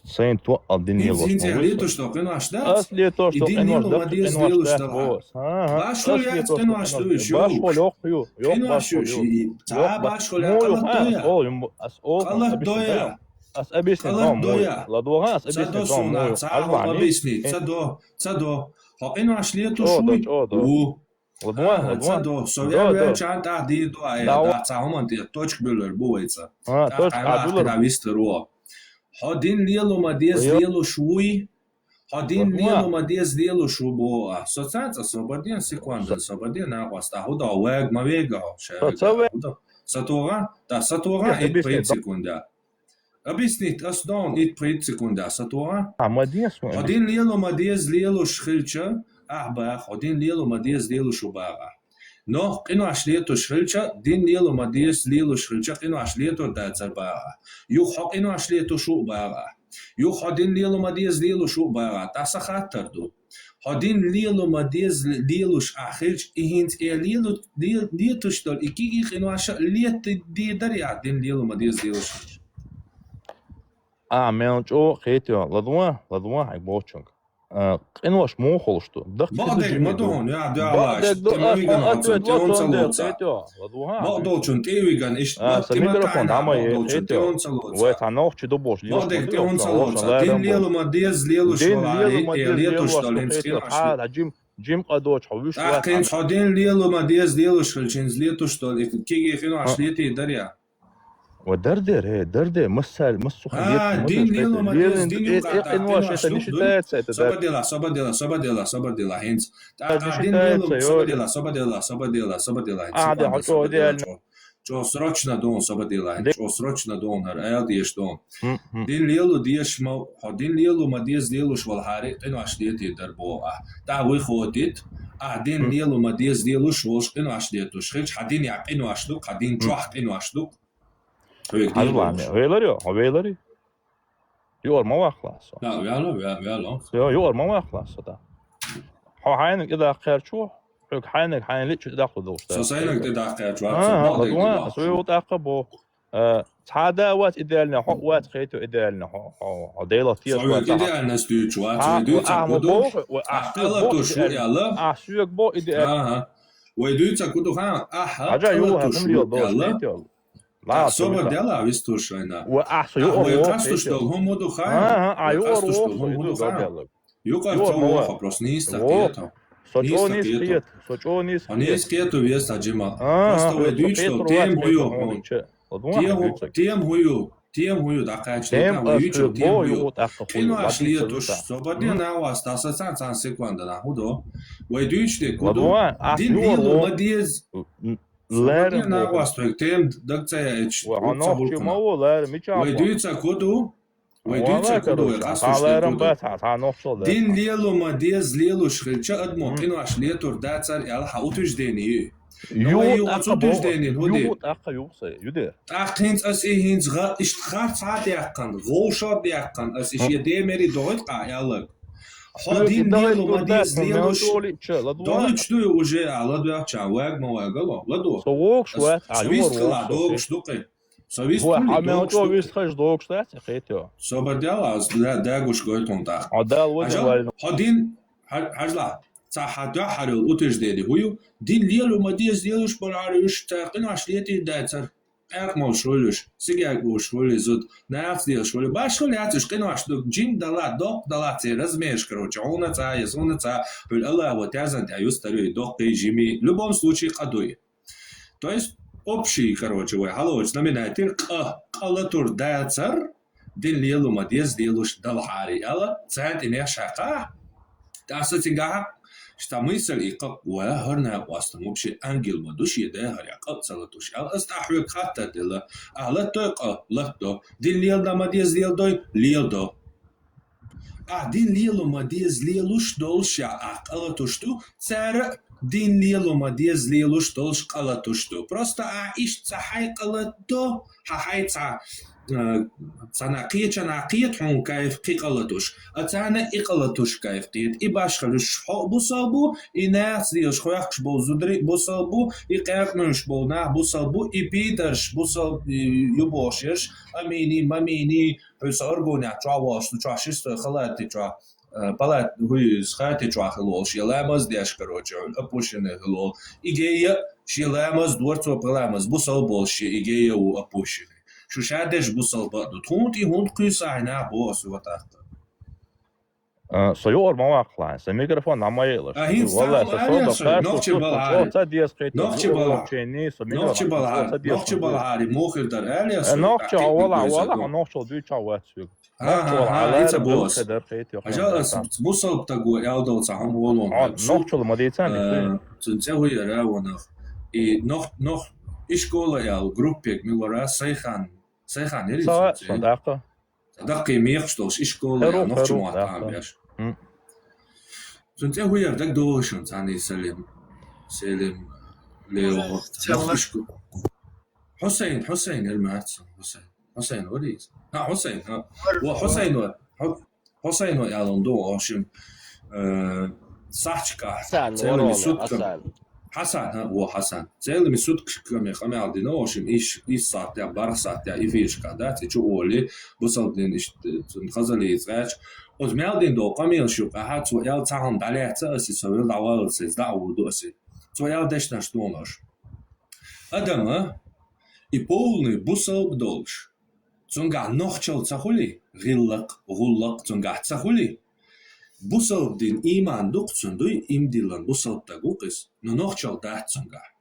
сайн тоъал дин лелош ма ву. ХӀинца летош ду къинош дац? Ас летош ду къинош дац, къинош дац. Башхо яц къинош дуьйш, башхо йоккха ю, йоккха башхо ю. Цхьа башхо ю, къа латадо я. Къа латадо я. Ас объяснить до, ладогӀа, ас объяснить до. Ца до суна, ца хьо объяснить, ца до, ца до. Хьо къинош летош вуй? Ву. ЛадогӀа, ладогӀа. Ца до, со вер вер чан тӀаккха дийр ду, ай, да, цхьа хӀуманна тӀе точка буьллур бу вай цӀа. А, точка буьллур. Вистар ву. Хьо дин лело ма деза лелош вуй? Хьо дин лело ма деза лелош ву боху ахь. Со цаьрца собар ден, секунда, собар ден, накъост. Ахь хӀу до, вега ма вега хьо, ша вега. Ца ве- ХӀу до? Са тогӀа? Да, са тогӀа, ит пхийтта секунда. Объяснить, ас дон, ит пхийтта секунда, са тогӀа? А, ма деза. Хьо дин лело ма деза лелош хилча, ахь баха, хьо дин лело ма деза лелош ву баха. Но къинош летош хилча, дин лело ма деза лелош хилча, къинош летор дацар баха. Юха хьо къинош летош ву баха. Юха хьо дин лело ма деза лелош ву баха. ТӀаккха сан хаттар ду. Хьо дин лело ма деза лелош ахь хилча, и хӀинца э лело-, ле-, летош долу, и кегий къинош а летта дийр дарий ахь дин лело ма деза лелош хилча? А, мел чӀогӀа кхетийо, ладогӀа, ладогӀа хьайга бохучуьнга. А, къинош муха хуьлуш ду? Бакъдерг ма ду хьуна, я, да, бакъдерг ду, ас хьуна ответ ло цуьнан дела, кхетийо, ладогӀа. Бакъдолчун тӀе а виган, иштта, а, са микрофон дӀа ма е, кхетийо. Вай цхьа нохчи ду бохуш, бакъдерг тӀе хӀунца лоца. Дин лело ма деза лелош валаре, э, летош долу хӀинца къинош. Жим, жим къа доцуш хьо вуьш вац. ТӀаккха хӀинца хьо дин лело ма деза лелош хилча, хӀинца летош долу, и кегий къинош летий дарий ахь? Ва дар дер, э, дар дер, массаьл-, массо хӀун леташ ма деш, дин лело ма деза, дин юкъа тӀаккха къинош ду. Собар дела, собар дела, собар дела, собар дела, хӀинца. ТӀаккха дин лело, собар дела, собар дела, собар дела, собар дела, хӀинца. А, де, хьо чӀогӀа идеально. ЧӀо-, чӀо срочно дон, собар дела, хӀинца. ЧӀо срочно дон, хӀара, аьлла дезаш дон. Дин лело дезаш ма, хьо дин лело ма деза лелош валахьара, къинош летий дар боху ахь. ТӀаккха выходит, ахь дин лело ма деза лелош волуш къинош летош хилча, хьан динехь къинош ду, хьан дин чохь къинош ду. Хьоьга дийр долуш. Хьажал, хьо велар ю, хьо велар ю. Юкъара ма ваккхалахь со. Да, ваьлла, ваьлла, ваьлла. Йо, юкъара ма ваккхалахь со, да. Хьо хьайниг тӀедаккха кхаьрчо, хьоьга хьайниг хьайна лиъча тӀедаккхалур долуш дац. Со сайниг тӀедаккха кхаьрчо вац, со бакъдерг ду. Со юха тӀаккха боху. Э, цхьа а да вац идеальный, хьо а вац кхетийо идеальный, хьо, хьо, хьо Делах тешаш вац. Со вац идеальность дуьйцуш вац, вай дуьйцу, ахь ма боху, ахь къа латуш ву аьлла. Ахь соьга боху идеальный. Аха. Вай дуьйцу, ку ду хан, ахь къа латуш ву аьлла. Ла, собар дела, вистуш вайна. Ва ахь со юкъара воху, къастуш долу хӀума ду хан. Ага, а юкъара воху, хӀума ду хан. Юкъара ца воху, просто нийса ца кхету. Со чӀогӀа нийса кхету, со чӀогӀа нийса кхету. Хьо нийса кхету веза, Джима. Ага, просто вай дуьйцу долу тема хӀун ю хьуна? Тема хӀун ю? Тема хӀун ю дӀакхаьчна? Тема вай дуьйцу долу тема хӀун ю? Къинош летуш, собар де, накъост, аса цхьа, цхьана секунда нах хӀун до? Вай дуьйцу де ку ду? Дин лело ма деза. Леррина накъост вайга тема даг ца яьча, вай дуьйца ку ду? Вай дуьйца ку ду, вай къастуш де ку ду? Дин лело ма деза лелуш хилча, адамо къинош летур дацар аьлла, хьан утверждение ю? Ну, вай, юха юха тӀаккха оцу утежденин боху, хӀу де? Юха тӀаккха юха са, ю де? ТӀаккха хӀинца ас и хӀинца гӀа-, иштта харц хьа а даьккхина, вовшах а даьккхина, ас и шен де мери дохуьйту къа аьлларг. Хьо дин лело ма деза лелуш. ДохуьйтуӀ ду и уже, а, ладоьгӀча, ваг ма вагало, ладо. Со вогуш вац, а, со вист хила, догуш ду кхин. Со вист хила, догуш ду кхин. Вист хаш догуш дац, кхетё. Собар дела, ас да-, дагуш гойтун тӀаккха. А, Дала вац. Хьо дин, хьа-, хьажла, ца хьа дуьхьа хьарил утеждени хӀу ю, дин лело ма деза лелуш бара хьара уьш, ца къинош летийр дацара. Къаьркъа молуш хуьлуш, сигаг уш хуьлу зуда, нахаца дезаш хуьлу. Башхал яц уьш къинош ду, жим дала, доккха дала, церан размераш, короче, хьуна ца, я суна ца, хӀуьлу Аллахо тязан тӀе юстару и доккхий, жимий, в любом случае къа ду и. То есть, общий, короче, вай хьалочу знаменатель къа, къа латур дацар, дин лело ма деза лелуш далхьари, аьлла, царна тӀе неш хьаькха. ТӀаккха сан цигахь, ша мысаль и кхакъ вай, хӀара накъостан, вообще ангел ма ду шен дехар, я къа ца латуш, аьлла, ас тӀаккха хьоьга хаттар делла, ахьа латтой къа, латдо, дин лело ма деза леладой, леладо. Ахьа дин лело ма деза лелуш долуш, я ахьа къа латуш ду, цара а дин лело ма деза лелуш долуш къа латуш ду. Просто ахьа иштта ца хьай къа латдо, хьан хьай ца Э, царна кхечанхьа кхета хьуна кайф кхин къа латуш, а царна и къа латуш кайф кхета. И башхалуш хьо а бусал бу, и нахаца дезаш хьоькхуш болу зударий а бусал бу, и къаьркъа муьлш болу нах бусал бу, и пидарш бусал, и, ю бохуш ерш, амини, мамини, хьуьса аргонехь чохь волуш ду, чохь шистой халати чохь, э, палат, хӀуй, хати чохь хила волуш, я ламаз деш, короче, хьуна опущенный хила волу. И гей а, шен ламаз, дворцо паламаз, бусал болуш, шен и гей а ву опущенный. Шу ша дерш бусалба а ду. Тхуна тӀе хӀунда кхуьйсу ахьа нах боху ас ватахта? А, со юкъара ма ваккхалахь, сан микрофон дӀа ма яйлаш. А хӀинца валлай, сан со доккхаш, нохчи балахьари. Ца деза кхетар. Нохчи балахьари. Нохчи балахьари. Мохир дар, аьлла ас. Э, нохчи хьо валахь, валахь, нохчал дуьйцу хьо вац вуьгу. Ха, ха, ха, и ца боху ас. Хьажал, ас бусалба таго аьлла долу цхьа хӀума волун. Нохчал ма дийцан, э, цуьнан цӀе хӀу яра ванах. И нох-, нох-, и школа аьлла, группег мила вара, Сайхан, Сайхан яри цуьнан цӀе? Даккхий мекхаш долуш, и школа аьлла, нохчи мотт там беш. Цуьнан цӀе хӀу яра дагадогӀу шуна цхьаьна, Салим, Селим, Лео, нохчи шко-, Хьусайн, Хьусайн яра маьрца, Хьусайн. Хьусайн вара иза? ХӀа, Хьусайн, хӀа. Вара, вара. Хьусайн вара. Хьу-, Хьусайн вара аьлла ду, в общем, э, сахьташкахь, Хьасан, целыми вара, сутками. Хьасан. Хьасан, хӀа, во, Хьасан. Целыми суткашками къамел дина, в общем, иш, иш сахьтехь, барх сахьтехь эфирашкахь дац, и чу олий, бусалба дин иштта, цунна хазаллица гӀерташ. Оцу мел дина долу къамелаш юкъахь, цо аьлла цхьа хӀума дӀалаьцна аса, со вел дӀаваллалц, иза дӀа а ву ду аса. Цо аьлла дешнаш ду аша. Адама и полный бусалба долуш, цуьнгахь нохчалла ца хуьлий, гӀиллакх, гӀуллакх цуьнгахь ца хуьлий, бусалба дин, ийман ду-кх цуьнан, дуй, ийман диллина бусалба стаг ву-кх иза, но нохчалла дац цуьнгахь.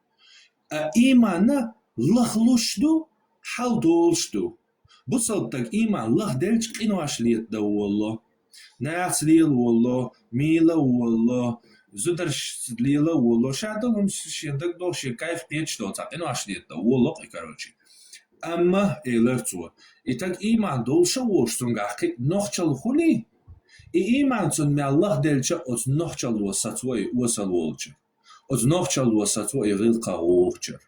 А ийманна лахлуш ду, хьал долуш ду. Бусалба стаг ийман лахделча къинош летадан волало, нахаца лела волало, мийла а волало, зударшца лела а волало, ша долу хӀума шен дагадогӀу, шен кайф кхеташ долу цхьа къинош летадан волало-кх и, короче. Амма, элира цо, и стаг ийман долуш а волуш цуьнгахь кхин а нохчалла хуьлий, и ийман цуьнан мел лахделча оцу нохчалло сацо и осал волчуьра. Оцу нохчалло сацо и гӀиллакхах вухучуьра.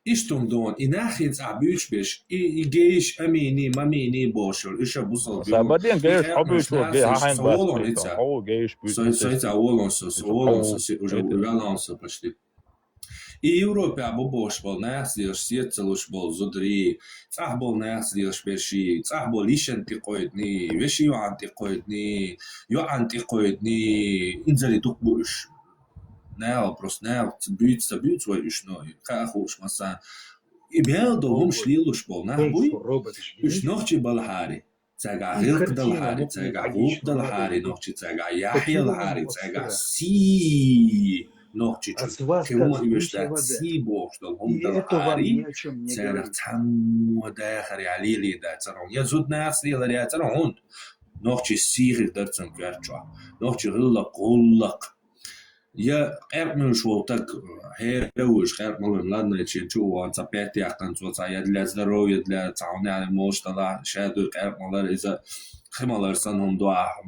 Иштта хӀума ду, и нах хӀинца ахь буьйцуш берш, и, и гейш, амини, мамини бохуш йолу, уьш а бусалба ю. Сан баден гейш хьо буьйцуш, гей, хьан хьайн со волун ица. Хьо гейш буьйцуш. Со, со ица волун со, со волун со, со уже валун со почти. И Европехь бу бохуш болу нахаца лелаш, сецца луш болу зударий, цӀахь болу нахаца лелаш берший, цӀахь болу йишина тӀекхойдиний, вешин йоӀана тӀекхойдиний, йоӀана тӀекхойдиний, инзаре дукха бу уьш. Нахала, просто нахала ца буьйцу, ца буьйцу вай уьш, но кхаъ а хууш массарна. И мел долу хӀумаш лелош болу нах буй, уьш нохчий балахьари, цаьргахь гӀиллакх далахьари, цаьргахь гӀуллакх далахьари, нохчий цаьргахь яхь ялахьари, цаьргахь сий нохчичун. Кхин хӀума а оьшуш дац, сий бохуш долу хӀума далахьари, цаьргахь цхьаммо дахар яхь лелийр дацара хьуна. Я зуда нахаца лелар яцара хьуна, нохчий сий хир дара цуьнан коьрта чохь. Нохчий гӀиллакх, гӀуллакх. Я къаьркъа муьлш волу стаг, хьера вуьш, къаьркъа ма вуьйна, ладно, шен чу а вахана, цхьа пет яьккхина, цо цхьа ядля, здоровье для, цхьа хьуна молуш далахь, ша дуй къаьркъа ма лара иза, кхин ма лара санна хӀума ду ахь,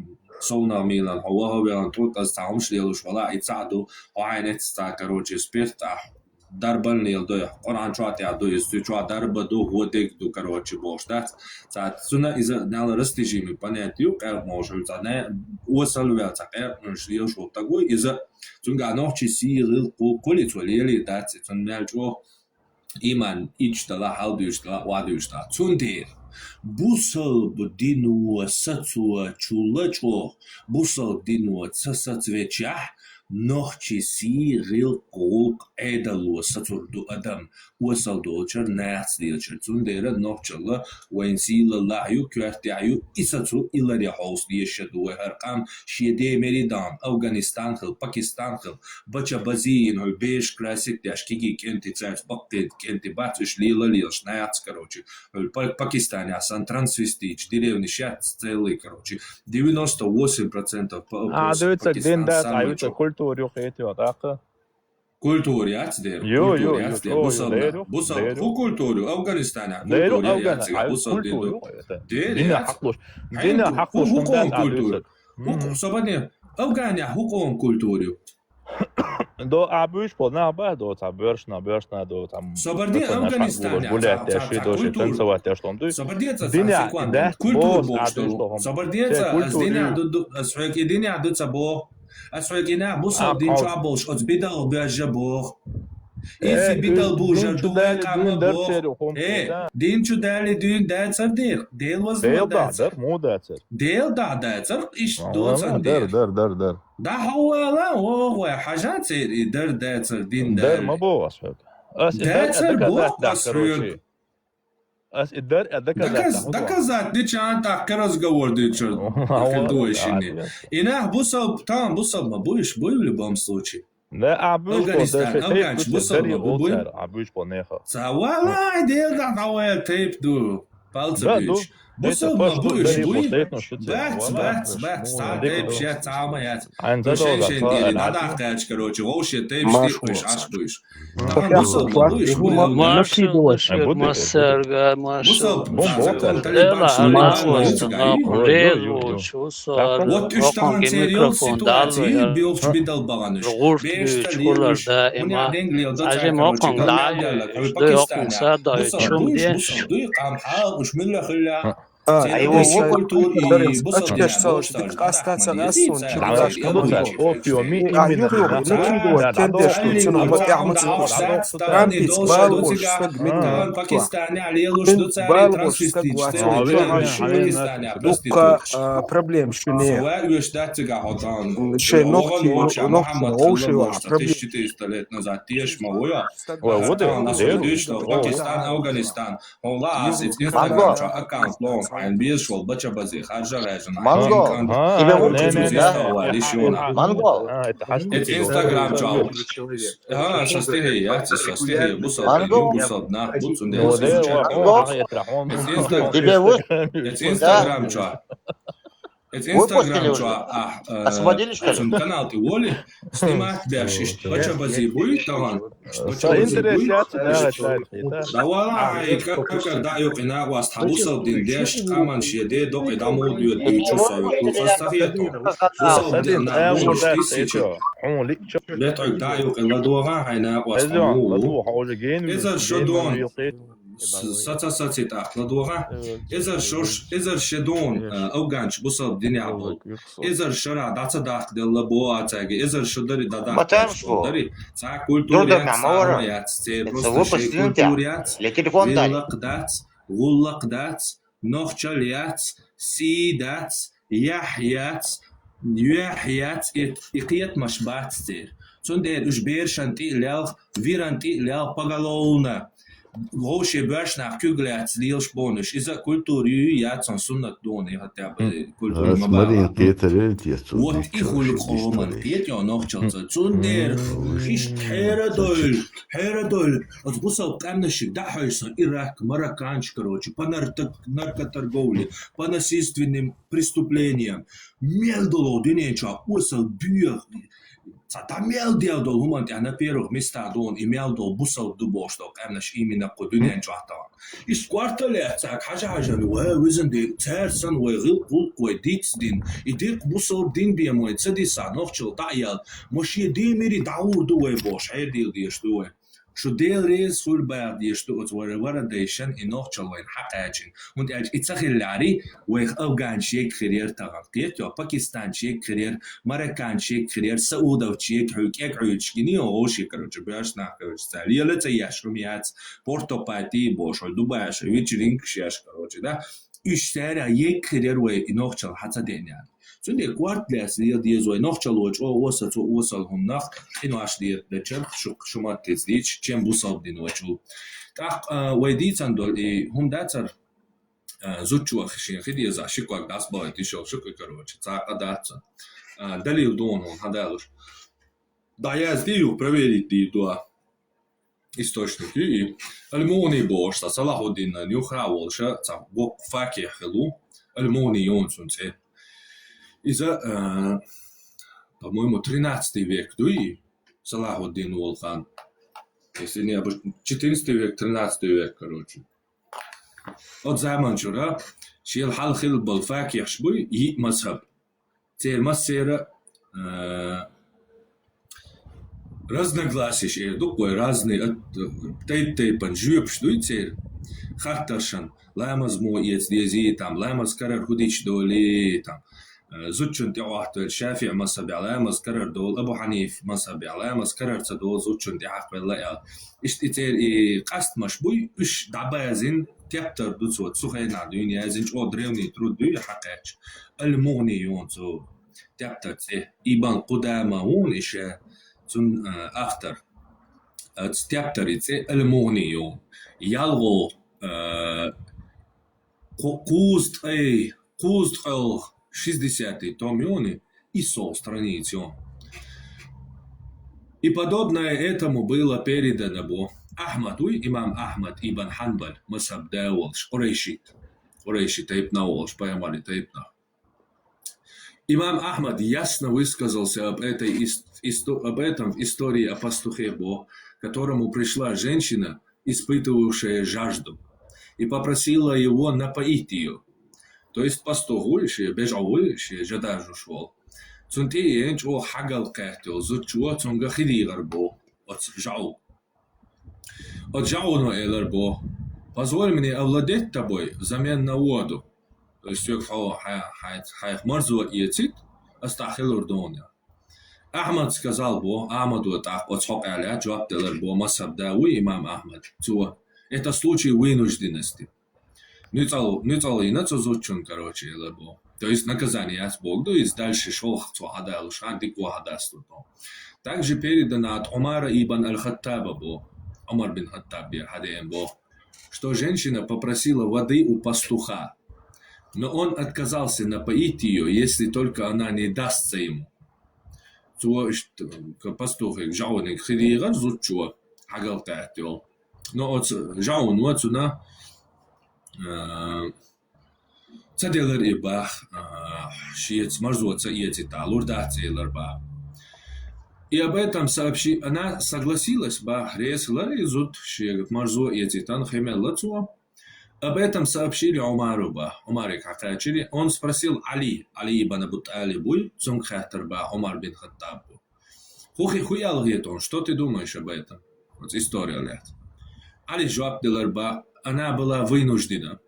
совнах мийлан, хьо ваха а веана, тӀуттаза цхьа хӀумаш лелуш валахь, и цхьаъ ду, хьо хьайна эццахь, короче, спирт ахь, дарбан леладой, Къуръан чохь тӀехь ду иза, цу чохь дарба ду, гӀо дерг ду, короче, бохуш дац. Цхьа цуьнан иза нал растяжимый понятие ю, къаьркъа молуш хьуьйцу, цхьа не-, осал вел, цхьа къаьркъа молуш лелаш волу стаг ву иза, цуьнга нохчий сий, гӀиллакх, гӀуллакх хуьлий, цо лелий дац, цунна мел чӀогӀа ийман ичча дала, хьал дуьйцуш дала, охьадуьйцуш дала. Цундела бусалба дино сацо чу лачкъо, бусалба дино ца сацвечехь, нохчий сий, гӀиллакх, гӀуллакх, Ӏедало сацур ду адам, осал долчуьра, нахаца лелачуьра. Цундела нохчалла вайн сийлаллахь ю, коьртехь ю, и сацо, и ларъян хьовса дезаш ду вай хӀара къам, шен ден меридална, Афганистан хила, Пакистан хила, бача базийна, хӀара бежаш красить деш, кегий кӀентий цаьрца, баккхий кӀентий бац, уьш лела лелаш нахаца, короче. Хьуьлу Па-, Пакистанехь санна трансвеститаш, деревнаш яц целый, короче, девяносто восемь процентов па-, А, пос-, дуьйцург дин Пакистан дац, а, самый юьцург чо. Культура ю хетийо, тӀаккха? Культура яц дера, Ю, культура ю, яц ю, дера, ю, бусалба ю, нах. Дера ю, Бусалба, дера ю. ХӀун культура ю? Афганистане Дера ю, культура я яц Афганистан, цигахь, а, бусалба дин культура ду. Ю, это. Дера Дина яц. Хьакъ луш. Хьайн Дина ду, хӀун, хьакъ луш, хӀун хӀун къовм дац, а, культура? дуьйцург. ХӀун, М. Сабарне, Афганехь хӀун къовм культура ю? До а буьйш бо нах бац, до цхьа боьршна, боьршна, до цхьа Сабарде бацана Афганистан шхьан гулаш, гулять цхьа, деш, цхьа, цхьа до ши культура. Танцевать деш лом дуй. Сабарде цхьа, Динехь, цхьа секунда. Культура бохуш долу. Сабарде цхьа, ас динехь ду, ду, ас хьоьга и динехь ду ца боху. Ас хьоьга и нах бусалба дин чохь болуш, оцу бидал боьжжа боху. Иза бидал бужар ду вай къаман боху. Э, дин чу дали дуьйна дацар дера. Дела вазло дацар. Дела дахь дацар, иштта доцан дера. Дар, дар, дар. ДӀа хьо вала, оха вай хьажа церан и дар дацар дин дар. Ма боху ас хьоьга. Ас и дар а доказать дахь, короче. Ас и дар а доказать дахь. Доказать дича тӀаккха разговор дича. Хир ду вай шинне. И нах бусалба, там бусалба ма бу уьш, бу в любом случае. Да, а бу Афганистан, афганчу бусалба ма бу буй. А буьйш бо неха. Ца валай, дел да, хьо вай тайп ду. Палца буьйш. Бусалба ма бу уьш буй. Бац, бац, бац, цхьа тайпаш яц, цхьа ма яц. Шен-шен дели дӀадаккхаьча, короче, вовше тайпаш диккхуш, аш буьйш. Тахана бусалба ма бу уьш буй. Машин, машин, массарга, машин. Бусалба, бусалба, талибан, талибан, талибан. Вот уьш тахана церан йолу ситуаци, билгӀачу бидал баханаш. ГӀурт буьйчу хӀулар даима. Хьажа мокханга дӀа а йойтуш, дуй хӀокхунга са а дойтуш, хӀума деш. Дуй, къам хьал, уьш муьлла хилла. А, Церан и культура, и бусалба дин, бусалба дин, бусалба дин. Дика къастаца ас суна чекхбаьлла. А, юха, юха, мича кендеш ду цунах ма тӀехь ма ца кхуьссу. Трампица балхош стаг митта. Пакистанехь лелош ду цара трансвеститаш, церан Пакистанехь проститутка. Дуккха, а, проблема шуьне. Ва уьш дац цигахь хьо тан. Шайн нохчий, нохчий вовши ваха проблема. Тысяча четыреста лет назад тешаш ма ву я. Ой, вот это, Пакистан, Афганистан. Хьуна ла ас иза Instagram чохь аккаунт лоху, хьайна безаш волу бача базе, харжа гӀаьжина. Манго, тебе вур чу цуьнан валиш юна. Манго. Эца Instagram чохь. А, со стихи яц, со стихи, бусалба, бусалба нах, бу цундела. Манго. Тебе вур? Эца Instagram чохь. Эца Instagram чохь, а, э, освободили, что ли? Цуьнан канал тӀе воли, снимать беш, иштта бача базе буй тахана. Со интерес яц, да, да, да. Да вала, ай, как, как, да, юкъина накъост, хьан бусалба дин деш, къаман шен де, докъе дӀа муха доьду, дуьйцу со, юкъу аса ца хето. Бусалба дин нах, бусалба дин дисича. Бетхьуьг да юкъе ладогӀа, хьайн накъост, хьан муха ву. Эзар шо дона. С-, саца саци тӀаккха ладогӀа. Эзар шо, эзар шо дона, а, афганчу бусалба динехь болу. Эзар шарахь дӀа ца дахкаделла боху цаьрга, эзар шо дари дӀадахкаделла дари. Цхьа культура яц, цхьа хӀума яц, церан просто шайн культура яц, гӀиллакх дац, гӀуллакх дац, нохчалла яц, сий дац, яхь яц, юьхь яц, и, и кхетамаш бац церан. Цундела уьш берашан тӀе а лелха, виран тӀе а лелха поголовно. Вовше боьрша нах куьг лаьцна лелаш боху уьш. Иза культура ю, яц, цунна суннат ду, и хӀатта культура ма бала. Вот и хуьлу къоман кхетайо нохчалца. Цундела иштта хьерадойла, хьерадойла. Оцу бусалба къаьмнашка дӀахьоьжу сан Ирак, марокканча, короче, по нарко-, наркоторговле, по насильственным преступлениям. Мел долу дуьнен чохь осал буьйха, цхьа дӀа мел дел долу хӀуманна тӀехь на первых местах ду, и мел долу бусалба ду бохуш долу къаьмнаш имина кху дуьнен чохь тахана. Иштта корталлех цаьрга хьажа-хьажа, вай везан де, цаьрца санна вай гӀиллакх-гӀуллакх вай дицдина, и дерриг бусалба дин бен вай ца дисахь, нохчалла дӀа а яьлла, ма шен ден мери дӀагӀур ду вай бохуш, хьерадийла дезаш ду вай. Шу Дела реза хуьлда бахьа дезаш ду оцу вара, вара дайшан и нохчалла вайна хьакхаьчна. ХӀунда аьлча и ца хиллехьара, вайх афганчаш егга хир яра тахана. Кхетий хьо, пакистанчаш егга хир яра, марокканчаш егга хир яра, саудовцаш егга хьуьй, кӀегӀуьйтуш гиний хьо, вовший, короче, боьрша нах, короче, цара. Лела ца еш хӀума яц, портопати бохуш, хьуьй, Дубайш, вечеринкаш еш, короче, да. Уьш цара егга хир яра вай и нохчалла хьа ца деънехьара. Цундела корта лаьцна лела деза вай нохчалла чӀогӀа сацо осал хӀуманах, къинош дета дечарх шу, шу маттаца дийцича, чем бусалба динчул. ТӀаккха, а, вай дийцан долу и хӀума дацара, а, зудчо шен хи деза, ши ког дӀасабахийта йиш йолу, ши кхин, короче, цхьа къа дац цунна. А, далил ду хьуна хьадалуш. ДӀаяздий юха, проверить дийр ду а. Источник ю и. Аль-МугӀни бохуш цхьа Салахуддинан юххера волуш цхьа воккха факих хилла ву. Аль-МугӀни ю цуьнан цӀе. Иза, а, по-моему, тринадцатый век ду и, Салахуддин волу хан. Если не ошибаюсь, четырнадцатый век, тринадцатый век, короче. Оцу заманчуьра шел хьалха хилла болу факихьаш буй, йиъ мазхаб. Церан массеран, а, разногласеш эр ду-кх вай, разный от, тайп-тайпана жоьпаш дуй церан, хаттаршна, ламаз муха эца дезий, там, ламаз карара хӀун дича долий, там, а, зудчунна тӀе Ӏоттавелла ШафиӀ мазхабехь ламаз карара долу, Абу Хьанифа мазхабехь ламаз карара ца долу зудчунна тӀе хьакхавелла аьлла. Иштта и церан и къастамаш буй, уьш дӀабазийна тептар ду цо, цу хенахь дуьйна яздина, чӀогӀа древний труд ю и хьакхаьчча. Аль-МугӀни ю цу тептар цӀе. Ибн Къудама ву и ша, цуьнан, а, автор. Оцу тептаран цӀе Аль-МугӀни ю. ЯлгӀо, а, кху-, кхузткъе-, кхузткъе шестидесятый том ю и, и сов страница ю. И подобное этому было передано бо. Ахьмад вуй, имам Ахьмад ибн Хьанбал, мазхаб да волуш, къурайшит. Къурайши тайпанах волуш, пайхамаран тайпанах. Имам Ахьмад ясно высказался об этой ис-, исто-, об этом в истории о пастухе бо, которому пришла женщина, испытывавшая жажду, и попросила его напоить её. То есть пастух вуй, шен бежӀо вуй, шен жа даржош волу. Цунна тӀе а еана, чӀогӀа хьагалкхетта йолу зудчо цуьнга хи дийгӀар бо оцу жаӀу. Оцу жаӀуно элар бо: «Позволь мне овладеть тобой взамен на воду». То есть соьга хьо хьа-, хьа-, хьайх марзо эцийта, ас тӀаккха хи лур ду хьуна. Ахьмад сказал бо, Ахьмадо тӀаккха оцу хьокъехь лаьцна жоп делар бо, мазхаб да вуй имам Ахьмад. Цо: «Это случай вынужденности». Нуьцкъала, нуьцкъала йина цу зудчунна, короче, элар бо. То есть наказание яц бохург ду иза, дальше шолгӀа цо хьадалуш, хан дика хьадасту. Также передано от Умара ибн аль-Хаттаба бо, Умар бин Хаттабера хьадеана бо, что женщина попросила воды у пастуха, но он отказался напоить её, если только она не дастся ему. Цо иштта, к-, пастухе, жаӀуниг хи дийгӀар зудчо, хьагалкхетта йолу. Но оцу жаӀуно цунна, а, ца делар и бах, а, шеца марзо ца эцийта, лур дац элар бах. И об этом сообщи-, она согласилась бах, реза хилар и зуда шега марзо эцийта, хи мелла цо. Об этом сообщили Умару бах, Умаре хьакхаьчира. Он спросил Али, Али ибн Абу ТӀалиб вуй, цуьнга хаьттар бах Умар бин Хаттаб бо. ХӀун хи-, хӀун аьлла хета хьуна, что ты думаешь об этом? Оцу история лаьцна. Али жоп делар бах: она была вынуждена.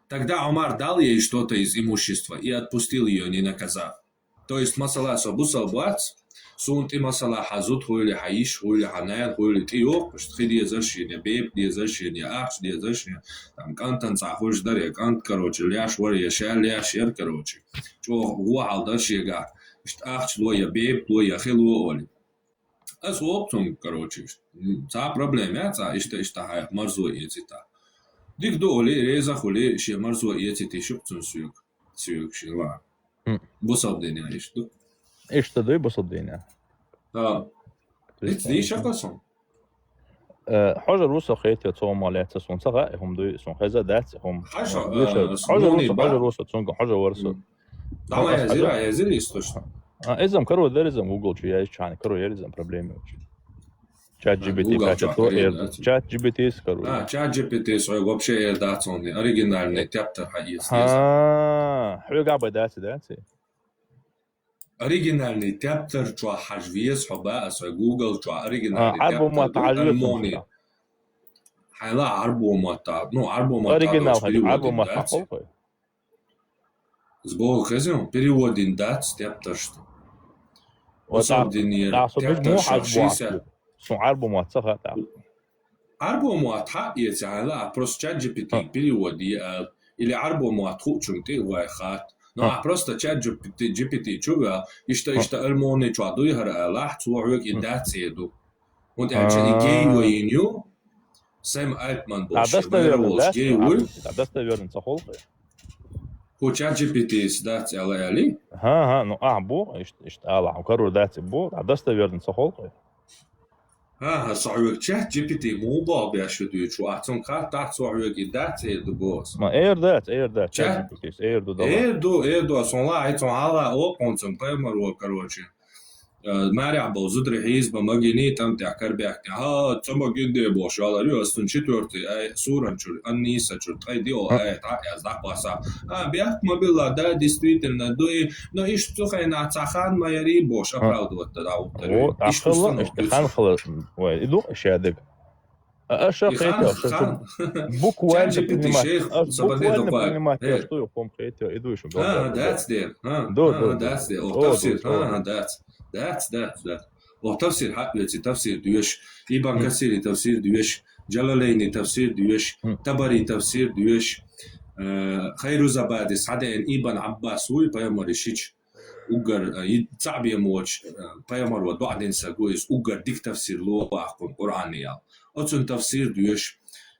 Тогда Умар дал ей что-то из имущества и отпустил её, не наказав. То есть, масала, со бусалба вац, суна тӀе, масала, хьан зуда хуьлий, хьан йиша хуьлий, хьан нана хуьлий, тӀе йоккхуш, хи дезар шена, я бепиг дезар шена, я ахча дезар шена, там, кӀантана цхьа хуьлуш дара, я кӀант, короче, леш вара, я ша леш яра, короче. ЧӀогӀа гӀо хьал дара шегахь, иштта ахча ло, я бепиг ло, я хи ло олий. Ас олу цуьнга, короче, иштта, м, цхьа проблема яц, цхьа иштта, иштта хьайх марзо эцийта. Дика ду олий, реза хуьлий, шен марзо эцийта йиш ю-кх цуьнан соьга, соьга шен ва. М. Бусалба динехь иштта ду. Иштта дуй бусалба динехь? Да. Иштта дийша кхо сан. Э, хьожур ву со, хетий, цо ма лаьцна, суна ца хаьа, хӀума дуй, суна хеза дац, хӀума. Хьажа, хьожур ву со, хьожур ву со, цуьнга хьожур вара со. ДӀа ма язира, язира источник. А, изам каро дара, изам Google чу яйчхьана, каро яра изам, проблема йолчу. Чат G P T Google пача чу то эр, да? Чат G P T с каро. А, чат G P T с вообще эр дац, он оригинальный тептар хьаэца. А, хьоьга бай дац, дац? Оригинальный тептар чохь хьажа веза хьо, бах ас, Google чохь оригинальный тептар ду, Ӏарбо мотт хьажа веза хьо. Хьайла Ӏарбо мотт, ну, Ӏарбо мотт оригинал хьажа, перевод Ӏарбо мотт дац. Хьахьулхой? Сбоку хезем, перевод дин дац тептаршта. Бусалба динера тептаршах шийсет. Сун Ӏарбо мотт ца хаьа. Ӏарбо мотт хьаэца хьайла, а просто чат G P T перевод е ала, или Ӏарбо мотт хуучунна тӀе а вай хатта. Но а просто чат G P T, G P T чу ваьлла, иштта, иштта Ӏилманийн чохь дуй хӀара алахь, цо хьоьга и дац эр ду. ХӀунда аьлча и гей вайна ю, Сэм Альтман болуш, достоверно, гей вуй. Достоверно ца хьулхой? Хьо чат G P T-с дац аьлла аьлий? ХӀан, хӀан, ну, ахь бу, иштта, иштта ала, хьо карор дац и бу, а достоверно ца хьулхой? ХӀан, хӀан, со хьоьга чат G P T муха боху беш ю дуьйцу, ахь цунна хаттахь, цо хьоьга и дац эр ду боху ас. Ма эр дац, эр дац, чат G P T-с эр ду, давай. Эр ду, эр ду, ас хьуна лаахь, хьуна хьалха оха хьуна цунна пайхамаро, короче. Э, марехь болу зударий хьийзабан магийний тӀам тӀехь карабаьхкина. ХӀа, ца магийна де бохуш, аьлла ю ас цунна четвёртый ай-, суран чуьра, Ан-Ниса чуьра, ткъе диъ аят хьаъ яз дӀакхоссахь. А, бехк ма билла, да, действительно, ду и, но иштта цу хенахь цхьа хан ма ярий бохуш, оправдывать дан дӀахӀуттар ю. Иштта установка ю цуьнан. Хан хала, вай, и ду шадерг. А, аша кхетий, аша буквально принимать, аша буквально принимать, аша ду ю хӀума кхетий, и ду шу. ХӀан, дац дера, хӀан, ду, ду, ду. Дац дера. О, тафсир, хӀан, дац. Дац, дац, дац. О, тафсир хьаъ веци, тафсир доьшу. Ибн Касири тафсир доьшу. Джалалейни тафсир доьшу. Табари тафсир доьшу. Э, Хайрузабаде схьадеана Ибн Ӏаббас вуй, пайхамаре шича. Уггар, э, и цхьаъ бен воцуш, э, пайхамаро доӀа дина саг ву иза, уггар дика тафсир ло ваккхун Къуръанан ял. Оцун тафсир доьшу.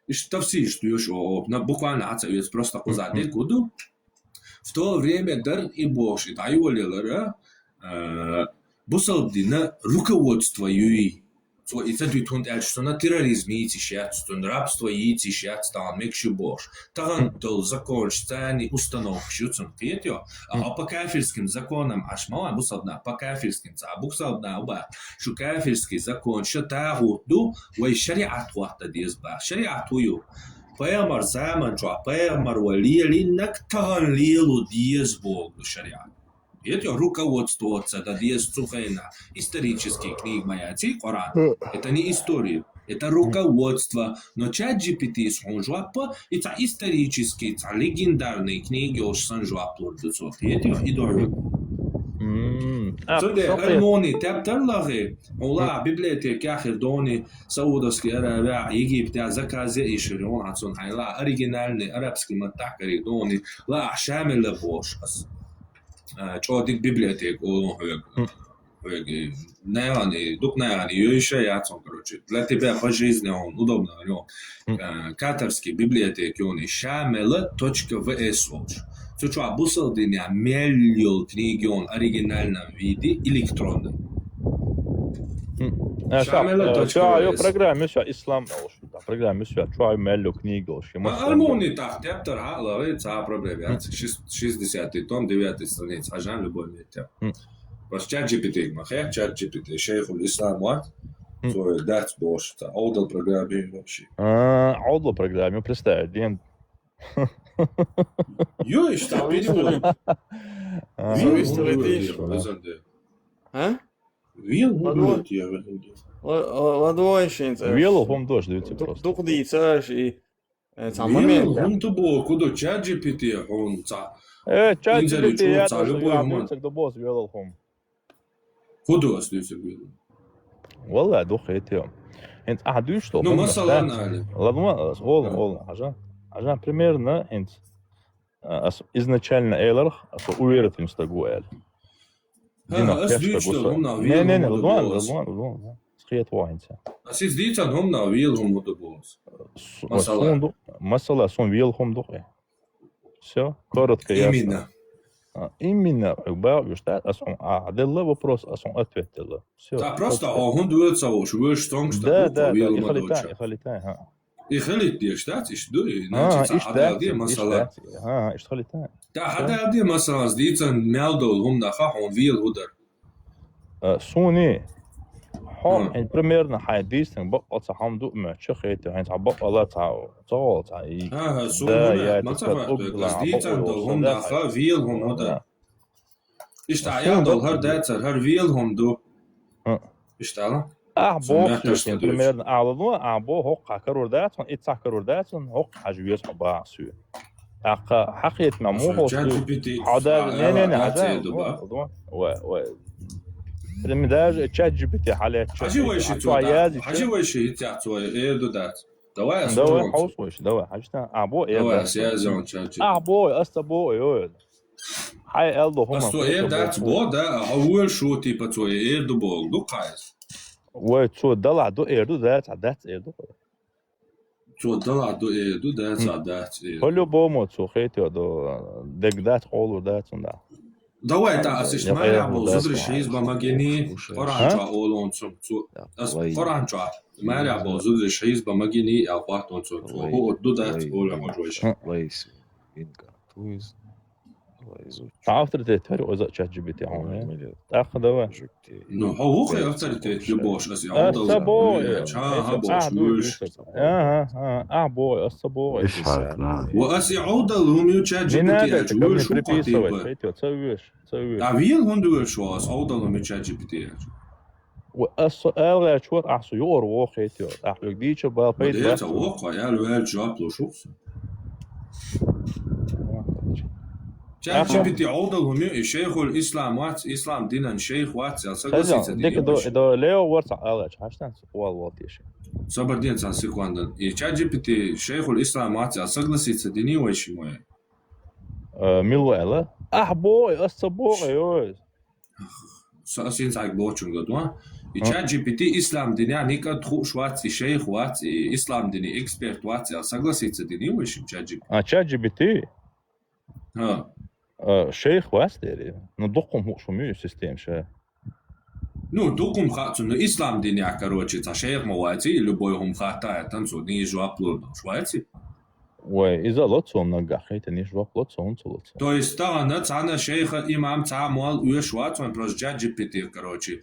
Иштта тафсираш доьшу, о, о, на буквально Ӏа ца оьцу, просто кхуза дерг хӀун ду. В то время дара и бохуш, и дӀайолаялара, э, бусалба дина руководство юй. Цо и ца дуьту, хӀунда аьлча цунна терроризм йийца йиш яц, цунна рабство йийца йиш яц, тахана мегаш ю бохуш. Тахана долу законаш, царний установкаш ю цунна, кхетий? А, а по кафирским законам Ӏаш ма ван бусалба нах, по кафирским ца, а бусалба нах а баха, шу кафирский законаш, ша тагӀут ду, вай шариӀат хӀотта деза баха. ШариӀат хӀун ю? Пайхамар заман чохь пайхамаро лелийнарг тахана лело деза боху шариӀат. Кхетий, руководство ца дан деза цу хенахь. Исторический книга ма яций Къуръан. Это не история. Это руководство. Но чат G P T-с хьуна жоп, и цхьа исторический, цхьа легендарный книга йолуш санна жоп лур ду цо. Кхетий, и дохьо. Цундела Ӏилманийн тептар лахе, хьуна лаахь библиотекехь хир дони, Саудовский Аравия, Египте заказ е ишир йона хьан цунна хьайла, оригинальный арабский маттахь карий дони, лаахь Шамила бохуш ас. А, чӀогӀа дика библиотека олу хьоьга. Хьоьга нахана, дукха нахана йойша яц хьуна, короче. Для тебя по жизни он удобно, алё. А, катарский библиотека йона, шамела точка в с олуш. Цу чохь бусалба динехь мел йолу книга йона оригинальном виде, электронный. Шамела точка в с. Ё, программа ю ша ислам олуш. Да, программа ю ша, чохь мел йолу книга олуш. А, Ӏилманийн тахь тептар хьаъ лахе, цхьа а проблема яц. Шестьдесятый том, девятый страница, хьажан любой метте. Просто чат G P T ма хе, чат G P T, шайхул ислам вац, цо дац бохуш, цхьа Ӏовдал программа ю вообще. А, Ӏовдал программа ю, представь, ден. Ю, иштта перевод. А? Вил хӀун дуьйцу я везан де? А? Вил хӀун дуьйцу я везан де? Ла-, ла-, ладой шин цӀе. Вил хӀун дош дуьйцу просто. Дукха дийца ши. Э, цхьа момент. Вел хӀума ду боху, ду чат G P T хьуна цхьа. Э, чат G P T я цхьа любой хӀума. Ду бос велал хӀума. ХӀун ду ас дуьйцург велал? Валла, ду хетио. ХӀинца ахьа дуьйш тоху. Ну, масалан, али. Ладма, ас, ола, ола, хьажа. Хьажа, примерно, хӀинца, а, ас изначально эларх, ас уверенный стаг ву аьлла. ХӀа, ас дуьйцуш долу хӀума нах вел хӀума ду боху ас. Схетавахьинца. Ас иза дийцан хӀума нах вел хӀума ду боху ас. Масала. Масала, сон вел хӀума ду хье. Всё, коротко, ясно. Именно. А, именно, хьо бах уьш, да? Ас хьуна, а, делла вопрос, ас хьуна ответ делла. Всё. Та просто хьо хӀунда вел ца вуш, веш цомгаш та буква вел хӀума доцуш. Да, да, да, и хилитай, и хилитай, хӀа. И хилийта деш дац, иштта ду, и, значит, ца хьадаьлла де масала. Иштта дац, иштта дац. ХӀа, иштта хилийта. Ца хьадаьлла де масала, ас дийцан мел долу хӀума нах хьуна вел хӀу дара. Э, суни, хьо, хӀин, примерно, хьайн дийцанга бакъал цхьа хӀума ду моьттуш хетий, хьайн цхьа бакъала цхьа, цхьа гӀол цхьа и. ХӀа, хӀа, суна да, я ма ца хаттар, ас дийцан долу хӀума нах хьуна вел хӀума хӀу дара. Иштта а ял дол хӀара дацар, хӀара вела хӀума ду. Иштта ала? Ахь боху, примерно, ала ло, ахь боху, хӀокху карор дац хьуна, иццахь карор дац хьуна, хӀокху хьажа веза хьо бахьа суьйра. ТӀаккха хьакхета ма муха хьо чат G P T хьо да, не, не, не, а, хьажа, ду бах. Вай, вай. Прям даже чат G P T хьалечча. Хьажи вай ши цо, хьажи вай ши иццахь цо, эр ду дац. Давай ас. Давай хьовс вай ши, давай, хьажа та, а бо эр. Давай ас язон чат G P T. А бо, ас ца бо, ой, ой. Хьай эл ду хӀума. Ас цо эр дац бо, да, а хьо вуьйр шу, типа, цо эр ду бо, ду кхайс. Вай, цо далахь ду эр ду, дац, а дац эр ду. Цо далахь ду эр ду, дац, а дац эр ду. По-любому цо хетё ду, дег дац, къолур дац, да. Давай, та, ас иш маря бо, зудриш хьиз ба магини, Къуран чу олун цо, цо, ас Къуран чу, маря бо, зудриш хьиз ба магини, я хватун цо, цо, хо ду дац, олун хьо жойш. Вайс, инка, туиз. Авторитет хӀара оза чат G P T хьуна. ТӀаккха давай. Ну, хьо вухе авторитет ю бош, ас я удал. Ас ца боху, я, ча, ха, бош, вуьш. Ага, ага, а, боху, ас ца боху. Ва ас я удал, хӀум ю чат G P T, я, вуьш, ца вуьш, ца вуьш. А вел хӀунда вуьш, ас удал, хӀум ю чат G P T, я. Ва ас со ала гӀерташ вара, ахь со юкъара воху хетийо, ахь хьоьга дийча бала пайда бац. Ца воху, аьлла ваьлла жоп луш ву со. Чат G P T Ӏовдал хӀума ю, и шайхул ислам вац, ислам динан шайх вац, аьлла согласиться дина вайша. Лео вара цхьа алач, хьаштан со къол вол теши. Сабар де цхьа секунда. И чат G P T шайхул ислам вац, аьлла согласиться дина вайша ма. Э, мила ву аьлла? Ахь боху, ас ца боху, йой. Со, ас хӀинца хьайга бохучунга ду, а? И чат G P T ислам динехь никъа хууш вац, и шайх вац, и ислам дине эксперт вац, аьлла согласиться дина вайша чат G P T. А, чат G P T? ХӀа. А, шайх вац дери. Ну, дуккхум хууш хӀума ю и система ша. Ну, дуккхум хаьа цунна, ну, ислам динехь, короче, цхьа шайх ма вац, и любой хӀума хаттахь, тан цо нийса жоп лур долуш вац и. Вай, иза ло цо наггахь, хӀета нийса жоп ло цо, хӀунда ца ло цо? То есть тахана цхьана шайха, имам, цхьа молла оьшуш вац вайн, просто чат G P T, короче,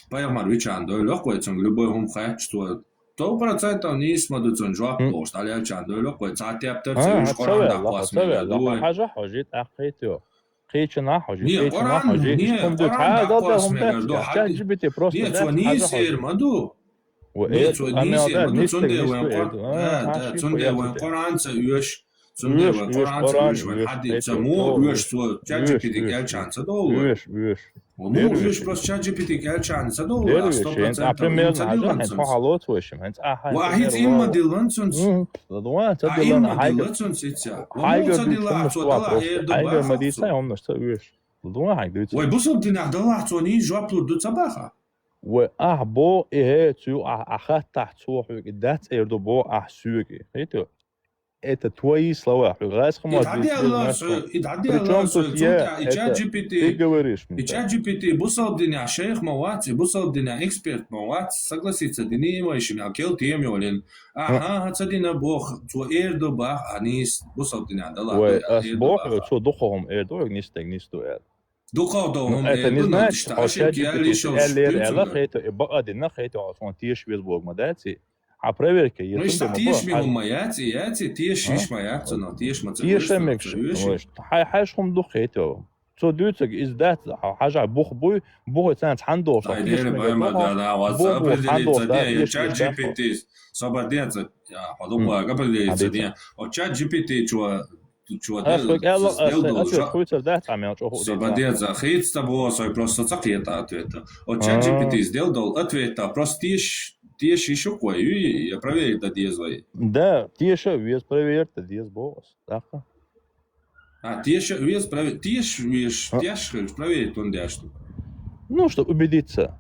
пайхамар вичарна дойла вай цунга, любой хӀума хаьттича цо, сто процентов нийса ма ду цунна жоп луш, дӀалелчарна дойла вай, цхьа тептар ца вуьш, Къуръан дӀакхосса мегар ду вай. Хьажа хьожий, тӀаккха хӀета йо. Кхечанахь хьожий, не, кхечанахь Къуръан, хьожий, не, ишкъун ду, Къуръан дӀакхосса мегар ду, хьажа. Хьажа. Не, цо нийса эр ма ду. Не, цо нийса эр ма ду, цундела вайн Къур-, да, да, цундела вайн Къуръан ца оьшу, цундела вайн Къуръан ца оьшу, вайн хьадис ца мо оьшу, цо чат G P T кӀелчарна ца довла. Оьшу, оьшу. Ва мо оьшу, просто чат G P T кӀелчарна ца довла, сто процентов. Примерно ца хьажа, хӀинца хьо хьалоцу вайшим, хӀинца ахьа. Ва ахьица имма диллан цунца. ЛадугӀа, ца диллан, имма дилла цунца ица. Ва мо ца дилла, цо дала эр ду бахьа. Хьайга ма дийца, хьо хӀуманаш ца оьшу. ЛадугӀа хьайга дуьйцу. Вай бусалба динехь далахь цо нийса жоп лур ду ца баха. Вай ахь бо, и хӀе, цу юкъахь ахь хаттахь цо хьоьга и дац эр ду бо ахь соьга. Хетийо? Это твои слова. Хьоьга гӀайсхамаш. И дӀаделла со, и дӀаделла со, цунтӀа и чат G P T, ты говоришь мне, и чат G P T бусалба динехь шайх ма вац, и бусалба динехь эксперт ма вац, согласиться дина вайшимма, кел тема йолин. Ахьа, хьан ца дина боху, цо эр ду бах, а нийса бусалба динехь далахь. Вай, ас боху, цо дукха хӀума эр ду, хьоьга нийса дерг нийса ду аьлла. Дукха хӀума эр ду, но это не значит, хьо чат G P T аьллера аьлла, хетийо, и бакъ а дина, хетийо, хьо цунах теша веза бохург ма дац и. Хьан проверка еза. Иштта теша мегар ма яц и, яц и, теша йиш ма яц цунах, теша ма ца веш. Теша мегаш, хьай хьаьжа хӀума ду хетийо. Цо дуьйцург иза дац, хьажахь бух буй, бухе царна цхьаьна долуш. Ай, дера бай ма да, да, вац определиться де, чат G P T, собар де ца, я, хьо ду ма определиться де. О чат G P T чо, чо ас хьоьга аьлла, ас хьоьга кхуьйцур дац, Ӏа мел чӀогӀа хӀу дийца. Собар де ца, хийца ца боху со, просто ца кхета ответа. О чат G P T сделал дол ответа, просто теша, теша йиш ю-кх вай, юй, я проверить дан деза вай. Да, теша а веза, проверить дан деза боху ас. ТӀаккха? А, теша а веза, прове-, теша а везаш, теша хилча, проверить хӀунда деш ду? Ну, чтобы убедиться.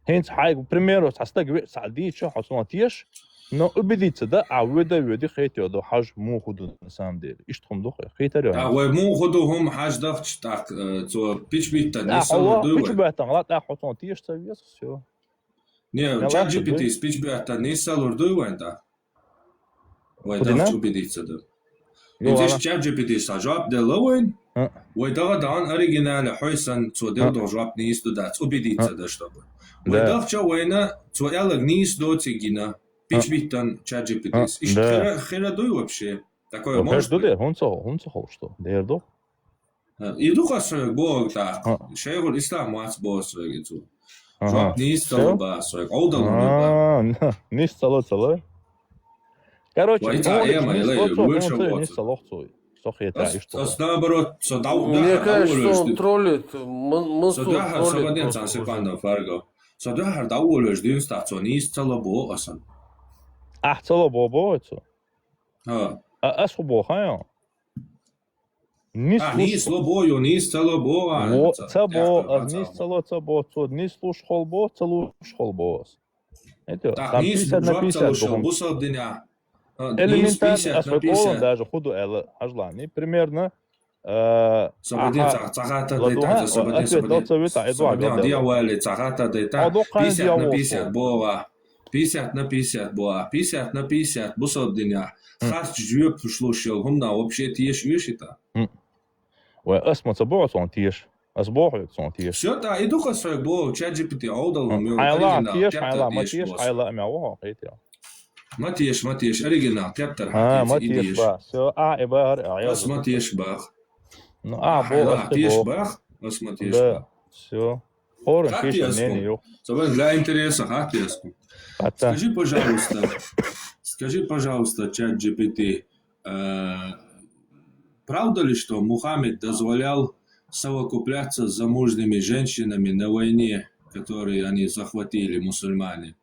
ХӀинца хьайга, к примеру, цхьа стаг ве-, цхьа дийча, хьо цунах теша, но убедиться дан, а воьда а воьди, хетийо ду, хьажа муха ду на самом деле. Иштта хӀума ду-кх, хийтар йо. А, вай муха ду хӀума хьажа дахча, тӀаккха, э, цо печать биттан нийса лур дуй вай? Печать биттан, ла, тӀаккха хьо цунах теша ца веза, всё. Не, чат G P T печать биттан нийса лур дуй вайн тӀаккха? Вай дахча убедиться дан. Иза иштта чат G P T цхьа жоп делла вайн. Вай дагӀа дан оригинале хьой санна, цо делла долу жоп нийса ду дац, убедиться дан, чтобы. Вай дахча вайна, цо аьлларг нийса доций гина, печать биттан чат G P T. Иштта хира, хира дуй вообще? Такое может быть? Дер, хӀунца, хӀунца ховш ду? Дер ду? И ду-кх соьга боху тӀаккха. Шайхул-Ислам вац боху соьга и цо. Жоп нийса ца лу боху соьга. Ӏовдал хӀума ю боху. Нийса ца лу, ца лу. Короче, вай ца хӀунца Ӏема, нийса лу, ца лу, хӀунца нийса ца лу цо. Со хетарехь иштта. Ас, наоборот, со дӀа-, мне кажется, он троллит. Со дуьххьара, со баден цхьа секунда, Фарго. Со дуьххьара дӀаволавелча дийнахь тӀехь цо нийса ца лу боху аса. Ахь ца лу боху, боху цо? ХӀа. А ас хӀун боху, хьан? Нийса лу боху, нийса ца лу боху, а, ца боху, ас нийса ца лу, ца боху, цо нийса луш хила боху, ца луш хила боху ас. ТӀаккха нийса жоп ца луш хила бу со динехь. Элементарно, ас вай къолан даже хӀун ду аьлла, хьажал, примерно, э, со баден цхьа хаттар дайтахь, со баден, со баден, со баден, дӀа вале, цхьа хаттар дайтахь, пятьдесят на пятьдесят боху, пятьдесят на пятьдесят боху, пятьдесят на пятьдесят бу со динехь. Харц жоьпаш луш йолу хӀуманах вообще теша оьший тӀаккха? Вай, ас ма ца боху цунна теша. Ас боху хьоьга цунна теша. Всё, тӀаккха и ду-кх соьга боху, чат джи пи ти Ӏовдал хӀума ю, хьайла оригинал, теша, тептар хьайла, ма теша, теша боху. Хьайла а мел ву хьо, хетий? Ма теша, ма теша, оригинал, тептар хьан, а, ма теша, и теша боху. Всё, а, и бахара, а, ас ма теша боху. Ну, а, боху, ас теша боху. Ас ма теша боху. Да, всё. Хаттар ас хьуна. Со вайн для интереса хаттар ас хьуна. Скажи, пожалуйста, скажи, пожалуйста, чат джи пи ти, э, правда ли, что Мухаммед дозволял совокупляться с замужними женщинами на войне, которые они захватили, мусульмане?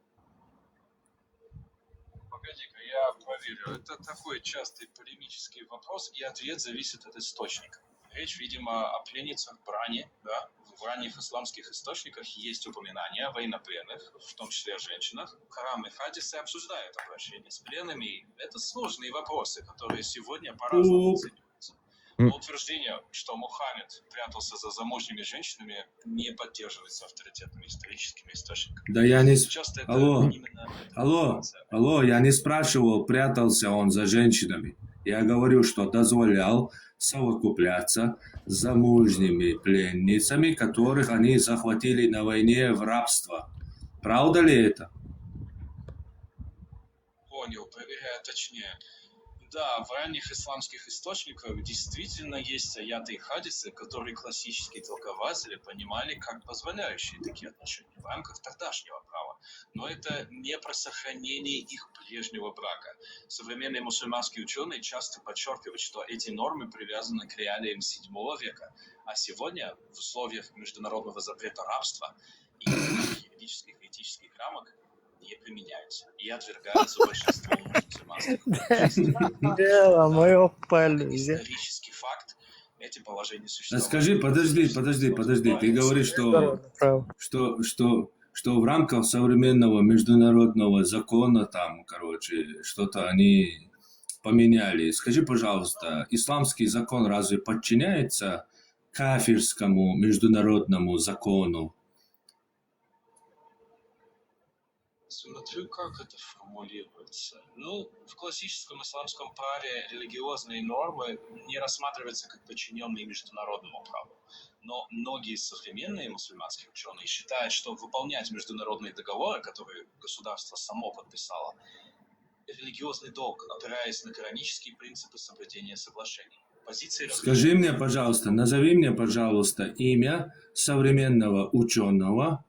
Погоди-ка, я проверю. Это такой частый полемический вопрос, и ответ зависит от источника. Речь, видимо, о пленницах Брани, да? В ранних исламских источниках есть упоминания о военнопленных, в том числе о женщинах. Коран и хадисы обсуждают обращение с пленными. Это сложные вопросы, которые сегодня по-разному оцениваются. Но утверждение, что Мухаммед прятался за замужними женщинами, не поддерживается авторитетными историческими источниками. Да я не с-, часто это именно эта информация. Алло, алло, я не спрашивал, прятался он за женщинами. Я говорю, что дозволял совокупляться с замужними пленницами, которых они захватили на войне в рабство. Правда ли это? Понял, проверяю точнее. Да, в ранних исламских источниках действительно есть аяты и хадисы, которые классические толкователи понимали как позволяющие такие отношения в рамках тогдашнего права. Но это не про сохранение их прежнего брака. Современные мусульманские учёные часто подчёркивают, что эти нормы привязаны к реалиям седьмого века, а сегодня в условиях международного запрета рабства и юридических и этических рамок не применяются и отвергаются большинством мусульманских обществ. Дело моё в пользе. Исторический факт, эти положения существовали. Скажи, подожди, подожди, подожди. Ты говоришь, что, что, что, что в рамках современного международного закона там, короче, что-то они поменяли. Скажи, пожалуйста, исламский закон разве подчиняется кафирскому международному закону? Смотрю, как это формулируется. Ну, в классическом исламском праве религиозные нормы не рассматриваются как подчинённые международному праву. Но многие современные мусульманские учёные считают, что выполнять международные договоры, которые государство само подписало, религиозный долг, опираясь на коранические принципы соблюдения соглашений. Позиции различаются. Скажи мне, пожалуйста, назови мне, пожалуйста, имя современного учёного,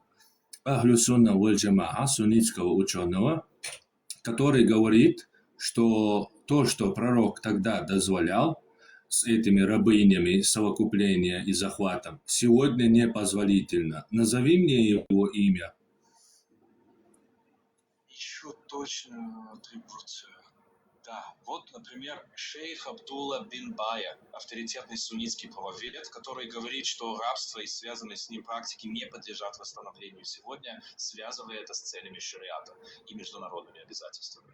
Ахлю Сунна валь Джамаа, суннитского учёного, который говорит, что то, что пророк тогда дозволял с этими рабынями совокупление и захватом, сегодня непозволительно. Назови мне его имя. Ищу точную атрибуцию. Да, вот, например, шейх Абдулла бин Бая, авторитетный суннитский правовед, который говорит, что рабство и связанные с ним практики не подлежат восстановлению сегодня, связывая это с целями шариата и международными обязательствами.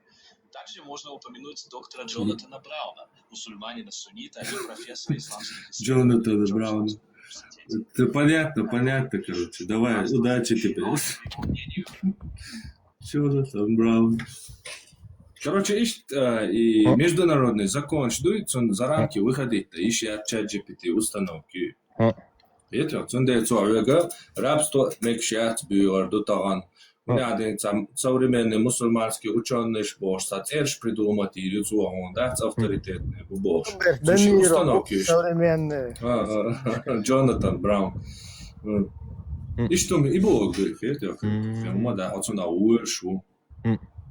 Также можно упомянуть доктора Джонатана Брауна, мусульманина-суннита и профессора исламских исследований в Джорджтаунском университете. Мгм. Джонатан Браун. Это понятно, понятно, короче. Давай, удачи тебе. По его мнению, Джонатан Браун. Короче, иштта, э, и международный закон, что дуется, он за рамки выходит, да, ищи от чат джи пи ти установки. Хетий, цундела цо хьоьга рабство мегаш яц бохур ду тахана. Вина ден цхьа современный мусульманский учёныйш бохуш, цхьа цӀераш придумать йийр ю цо хьуна, дац, авторитетный бу бохуш. Цу ши Дамиров, установкеш. Современный. А, а, Джонатан Браун. М. Иштта хӀума и боху дуй, хетарх. М. Хьума да, оцунах вуьйш ву.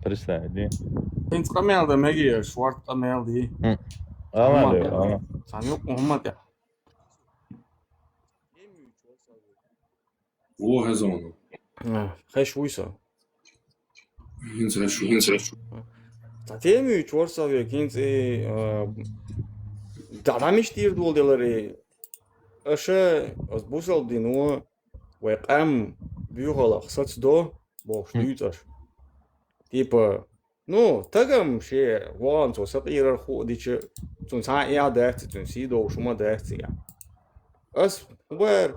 Представь, ди. Хинца къамел дан мегаш, шорт къамел ди. Ала, Хьума де, да. ала. Сан юкъу хӀума да. Во хезон. А, хеш вуй со. ХӀинца хеш ву, хӀинца хеш ву. Та темуьйчу вара со век, хинца и, а, дӀа миш тӀера дола деларе. Аша, ас бусалба дино, вай къам буьйхалах сацадо, бохуш дуьйцу аша. Типа, ну, тагам ше вон цо сакъерар ху а дича, цунна цхьа а эхь дац, цунна сий довш хӀума дац, я. Ас хӀубар,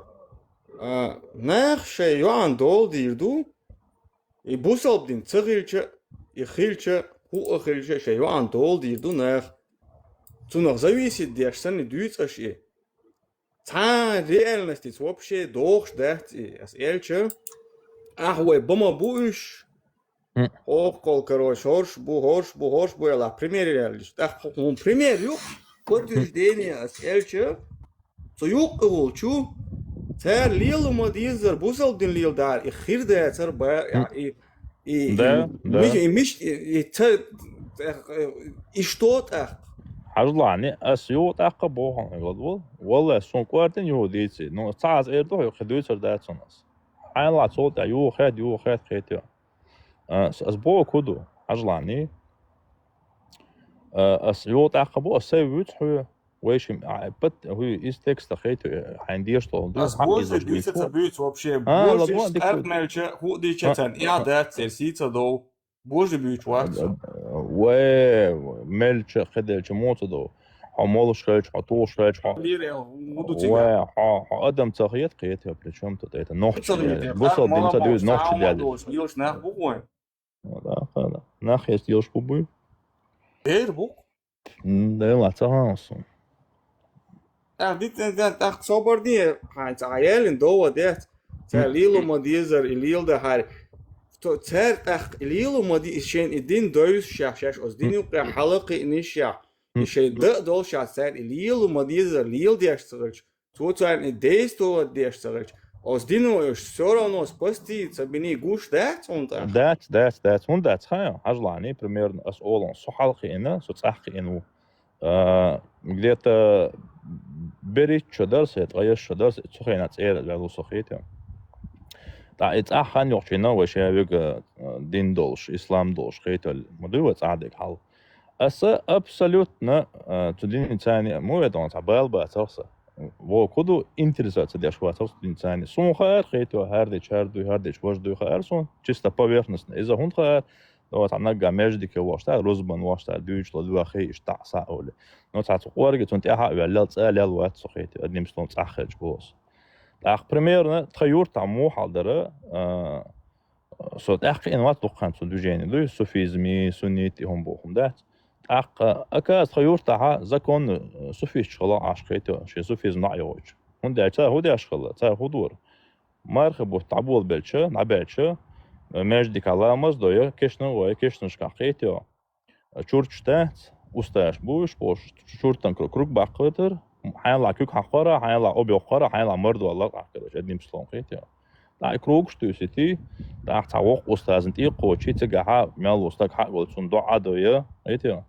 а, нах шайн йоӀан дола дийр ду, и бусалба дин ца хилча, и хилча, ху а хилча, шайн йоӀан дола дийр ду нах. Цунах зависит деш санна дуьйцу аша и. Цхьа реальностица вообще дохуш дац и, ас элча. Ахьа вай бама бу уьш. Хьо кхол, короче, хӀорш бу, хӀорш бу, хӀорш бу, аьлла, пример яьллаш. ТӀаккха хӀун пример ю? Подтверждение ас элча. Цу юккъе волчу, цара лела ма дезара, бусалба дин леладара, и хир дацара ба, и, и, Да, и, да. миш-, и миш-, и, и ца-, и что тӀаккха? Хьажлани, ас юха тӀаккха боху хьуна, валла. Валла, суна кӀордина юха дийци. Ну, цхьа аз эр ду хьоьга, кхин дуьйцур дац хьуна ас. Хьайна ла цул тӀаьхьа юха хед, юха хед, кхетайо. А, с-, ас боху ку ду, хьажлани. А, ас юха тӀаккха бу, ас сай вуьйцу хьоьга. Вай шим, а, пат, хӀуй, из текста хету, хьайн деша толу ду, Ас хьан божий изаш дуьйца ца вуьйцу. буьйцу вообще. А, Божий ладно, дика. тӀаккха мелча, ху дийча царна, я дац, цер сий ца дов. Божий буьйчу вац со. Вай, мелча, кхеделча муца дов. Хьо молуш хелча, хьо тухуш хелча, хьо. Лира эл, муду цига. Вай, хьо, хьо адам ца хет, кхетайо, при чём тут это? Нохчи. Ца хет, Бусал мала дин ца боху, дуьйз, нохчи цхьа дяди. дош, лилаш нах бу хой. Да, да. Нах есть, лилаш бу буй. Эр бу. М, да, ла, ца ханасун. Ах, дитен дан, ах, собар ди, хайн ца аялин дова дет. Ца лилу ма дизар, и лил да хари. То цер тах лилу ма ди, и шен и дин доюс шах, шаш, оз дин юкъе халакъи ниш шах. И шен да дол шах, цер и лилу ма дизар, лил деш царч. Цо царна и действо деш царч. Оз дин уж всё равно спасти, ца бини гуш дац он тах. Дац, дац, дац. ХӀун дац, хая? Хьажлани, примерно, ас олан, со халкъи ина, со цахкъи ину. А, где-то бериччо дарсе, ткъаесчо дарсе, цу хена цӀера ваьлла со хетем. ТӀа и цӀа хан йокъчина вай шен вега, а, дин долуш, ислам долуш хетал. Ма дуй вай цӀа дег хьал. Аса абсолютно, а, цу дин цани, му ведон, цӀа бал бацарса. Во куду интересация деш вацарса дин цани. Сун хаар хето, хар деч, хар дуй, хар деч, вож дуй хаар сун. Чисто поверхностно. Иза хун хаар, Давай цхьа нагга междике вошта, рузбан вошта, дуьйчла дуа хей иштта са оли. Но цхьа цу къорги цун тӀаьхьа а ваьллал, цӀа лел вац со хети, одним словом, цӀа хелч бос. ТӀаккха примерно тха юртахь мухьал дара, а, со тӀаккха ин вац дуккхан цу движение дуй, суфизми, суннит, и хӀун бохум дац. ТӀаккха, оказывается, тха юртахьа законно, э, суфистчу хала Ӏаш хетио, шен суфизм наӀ йогӀуч. ХӀунда аьлча цара хӀу деш хала, цара хӀу дора. Марха бутт дӀаболабелча, дӀабелча, междика ламаз дойа, кешна гӀоя, кешнашкахь кхетайо. Чурташ дац, усташ буш, бош, чуртан круг, круг баккхатар, хьайла куьг хьакхара, хьайла объёкхара, хьайла мардо лакъахкараш, одним словом, кхетайо. ДӀа и кругаш туьсити, тӀаккха цхьа вокх устазна тӀекхочи, цигахьа мел ву стаг хьаъгал цунна доӀа дойа, кхетайо.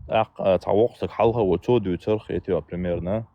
ТӀаккха цхьа вокх стаг хьалха ву, цо дуьйцар, кхетайо, примерно.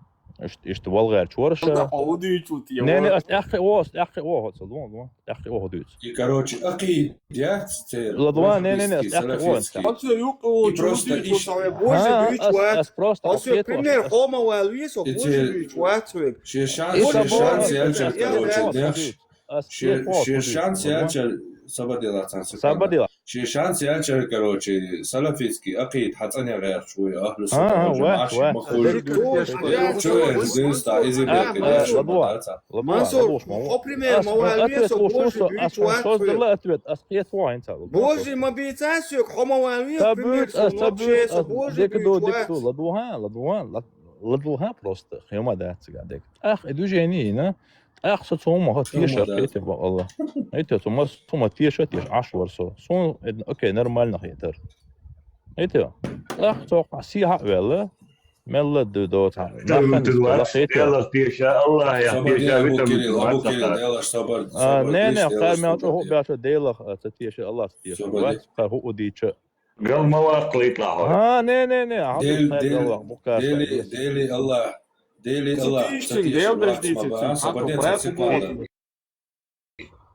Ишт-, ишта валгӀерча вара ша. Хьо дуьйцу тӀе. Не, не, ас тӀаьххе о, ас тӀаьххе о, хьо ца луан, луан. ТӀаьххе о, хьо дуьйцу. И, короче, акъид яц цер. Ладван, не, не, не, ас тӀаьххе о. Салафитский. И просто иш. Боже, А, дуьйч ас, вац. ас просто Ас кхетор. Пример хома вайл вис, о, И Боже, те- дуьйч вац век. Шен шанс, И шен ца шанс бо- яьлча, ас короче, тӀаьххе о, дехш. хьо дуьйцу. Ас Шен, тӀаьххе о, хьо шен дуьйцу. Шанс яьлча, сабадила цан секунда. Сабадила. Шен шанс яьлча, короче, салафитский акъид хьацӀане гӀерч вуй, ахлу А, сунна а, вал вац, жамаӀат вац. махуй. Точно. Чо эр динста, иза бекъи А, деш ладва. даца. Ладва, Мансур, ладва, шмалва. о, пример, Ас, ма вайл ответ вес, о, слушну, Боже, со, дуьйч ас, вац создала век. Ответ, ас хет вац, ца. Боже, ма бийцан сёк, хома вайл вес, Ца пример, буц, ас, ца вообще, буц, со, ас, Боже, декду, дуьйч декду, вац. ладван, ладван, лад-, ладван просто, хема да цыга дек. Ах, и движение, на? Ах, со цу хӀумаха тешар хетар бакъалла. Хетар, цу мас-, цу ма теша теш, Ӏаш вар со. Сун, э, окей, нормально хетар. Хетар. Ах, цо сиха вела. Мелла ду до ца. Нахана витулла, хетар. Делах теша, Аллах я, собар теша, де, Абу витамин Кирилл, Абу Кирилл, делах собар, а, собар не, не, деш, хар делах мел собар чо де. Бяша делах, а, ца теша, Аллах ца теша. Собар де. Вац, ха ху удича. Гал ма ваккхалийталахь. А, не, не, не, а Дел-, хӀама дел-, Аллах, буккаш дели, дели Аллах, дели Аллах, ца тешар вац ма баха, собар де, ца секунда.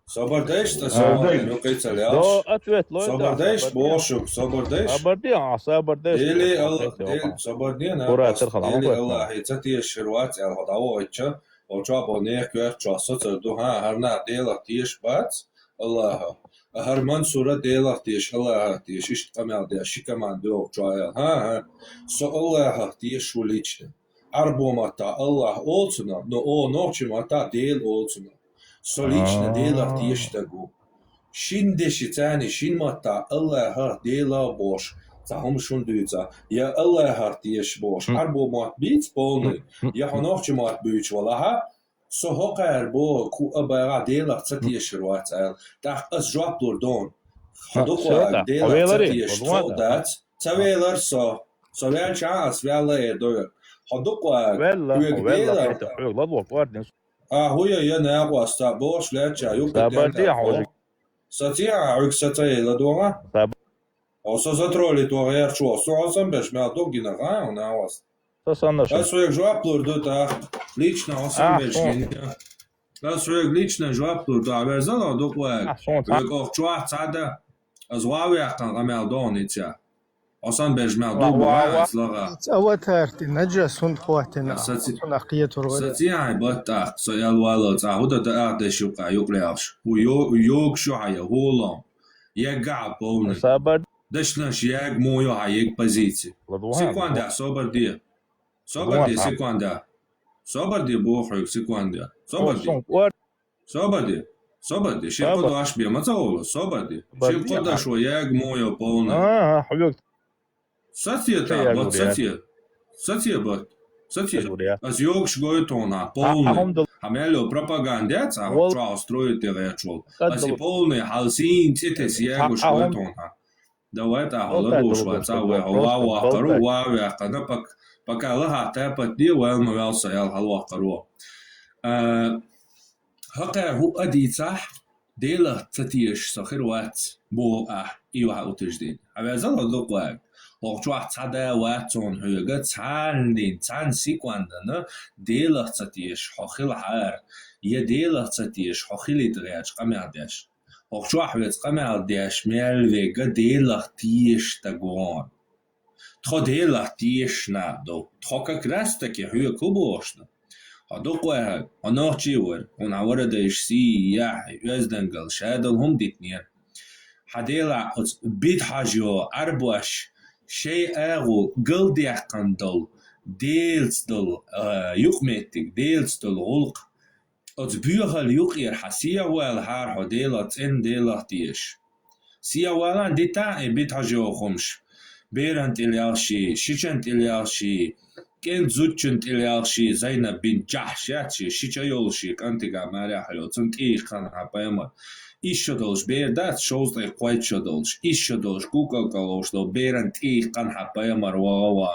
Собар деш, ца, а, собар де, ну, кайцал яш. До ответ лой, собар деш, бошук, собар деш. Собар де, а, собар деш. Дели Аллах, дели, собар де, на, Кура, терхал, дели Аллах, ца тешар вац, ял хада войча, оча бо не кверча, соцар ду, ха, харна делах теш бац, Аллаха. А хар Мансура делах теш, Аллахах теш, ишт къамел де, ши команда ох чуаял. Ха, ха. Со Аллахах теш ву лично. Арбо матта Аллах олцуна, но о нохчи матта Дел олцуна. Со лично делах теш тагу. Шин деши цани, шин матта Аллахах Дела бош. Ца хум шун дуйца. Я Аллахах теш бош. Арбо мат биц полный. Я хо нохчи мат буйч валаха. Со хӀокхар бо ку а бага делах ца тешар вац айл. ТӀаккха ас жоп лур дон. Хо дукъа делах ца теш тхо дац. Ца велар со. Со вял ча ас вяла э довер. Хо дукъа велла, хьуг велла, делах. Хьуг ладло квардин. А, ху я, я нагъвас, та бош ляча, юг. Сабарди хьожик. Сатия, хьуг сатая ладога. Саб- О, со затролит вагъ ярчу, со хьо сан беш мел доггина гъа, он авас. Са санна шо. Ас вег жоп лур ду тах. Лично хьо сан беш гин. Ас вег лично жоп лур ду, а верзала дукъ вег. Вег ох чуах цада. Аз вав яхкан къамел дон ица. Хьо сан беш мел доггина гъа, ас лагъа. Аватарти, наджа сун хватина. Саци-, сун ахъия тургъа. Саци ай баттах, со ял вала, ца худа да ах деш юкъа, юкъ лялш. У йо-, йог шу хая, хулам. Ягга полный. Сабар. Дашнаш яг мойо ха, яг позици. Ладван, секунда, ладван. Собар де. Собар де, ладван, секунда. Собар де, бохуй, секунда. Собар де. Сон, ор- Собар де. Собар де. Шин, собар. Кодаш бе, ма ца оло, собар де. Собар де, шин, кодаш ха. Во яг мойо полный. А, а, хьулюк. Сатья та, вот сатья. Сатья, вот. Сатья. Аз йогш гой тона, полный. Хамело пропаганда, ца, чуа строит я чул. Аз и полный, хал син, цитес, йогш гой тона. Давай та, хола душ, ва, ца, ва, ва, ва, кару, ва, ва, кана пак, пока лаха, та пат де, ва, ма вял са, ял, хал, ва, кару. Э, Хакъа ху адицах, Делах ца теш со хир вац, бо а, и ва утверждение. Хьавязал а дукъваг. Ох чуах цада вац он хьуга, цан дин, цан секундана, Делах ца теш хо хил хар, я Делах ца теш хо хилит гъяч къамял деш. Ох чуах вец къамял деш, мял вега Делах теш тагон. Тхо Делах тешна до. Тхо как раз таки хьуя кубошна. Хьо дукъваьхьаг, хьо нохчи вар, хьуна вара дайш сий, яхь, оьздангал, шадал хӀум дитнера. Хьа Дела оц бит хьажо, арбош, шей агӀу, галдяхкан дол, Делц дол, а, юкъметтиг, Делц дол гӀулкъ. Оц буьйхал юкъера хьа сиягӀвала хьархьо Дела цӀен Делах теш. СиягӀвалан дита и бит хьажо хӀумш. Беран тӀил ялши, шичан тӀил ялши, кӀен зудчун тӀил ялши, Зайнаб бин Джахш яц ши, шича йолши, кӀантига маря хьайо, цун тӀийххан хьа пайхамар. Ишшо долш бер дац, шовзткъе кхойтшо долш, ишшо долш, кукалкаловш дол, беран тӀийххан хьа пайхамар вагӀа ва.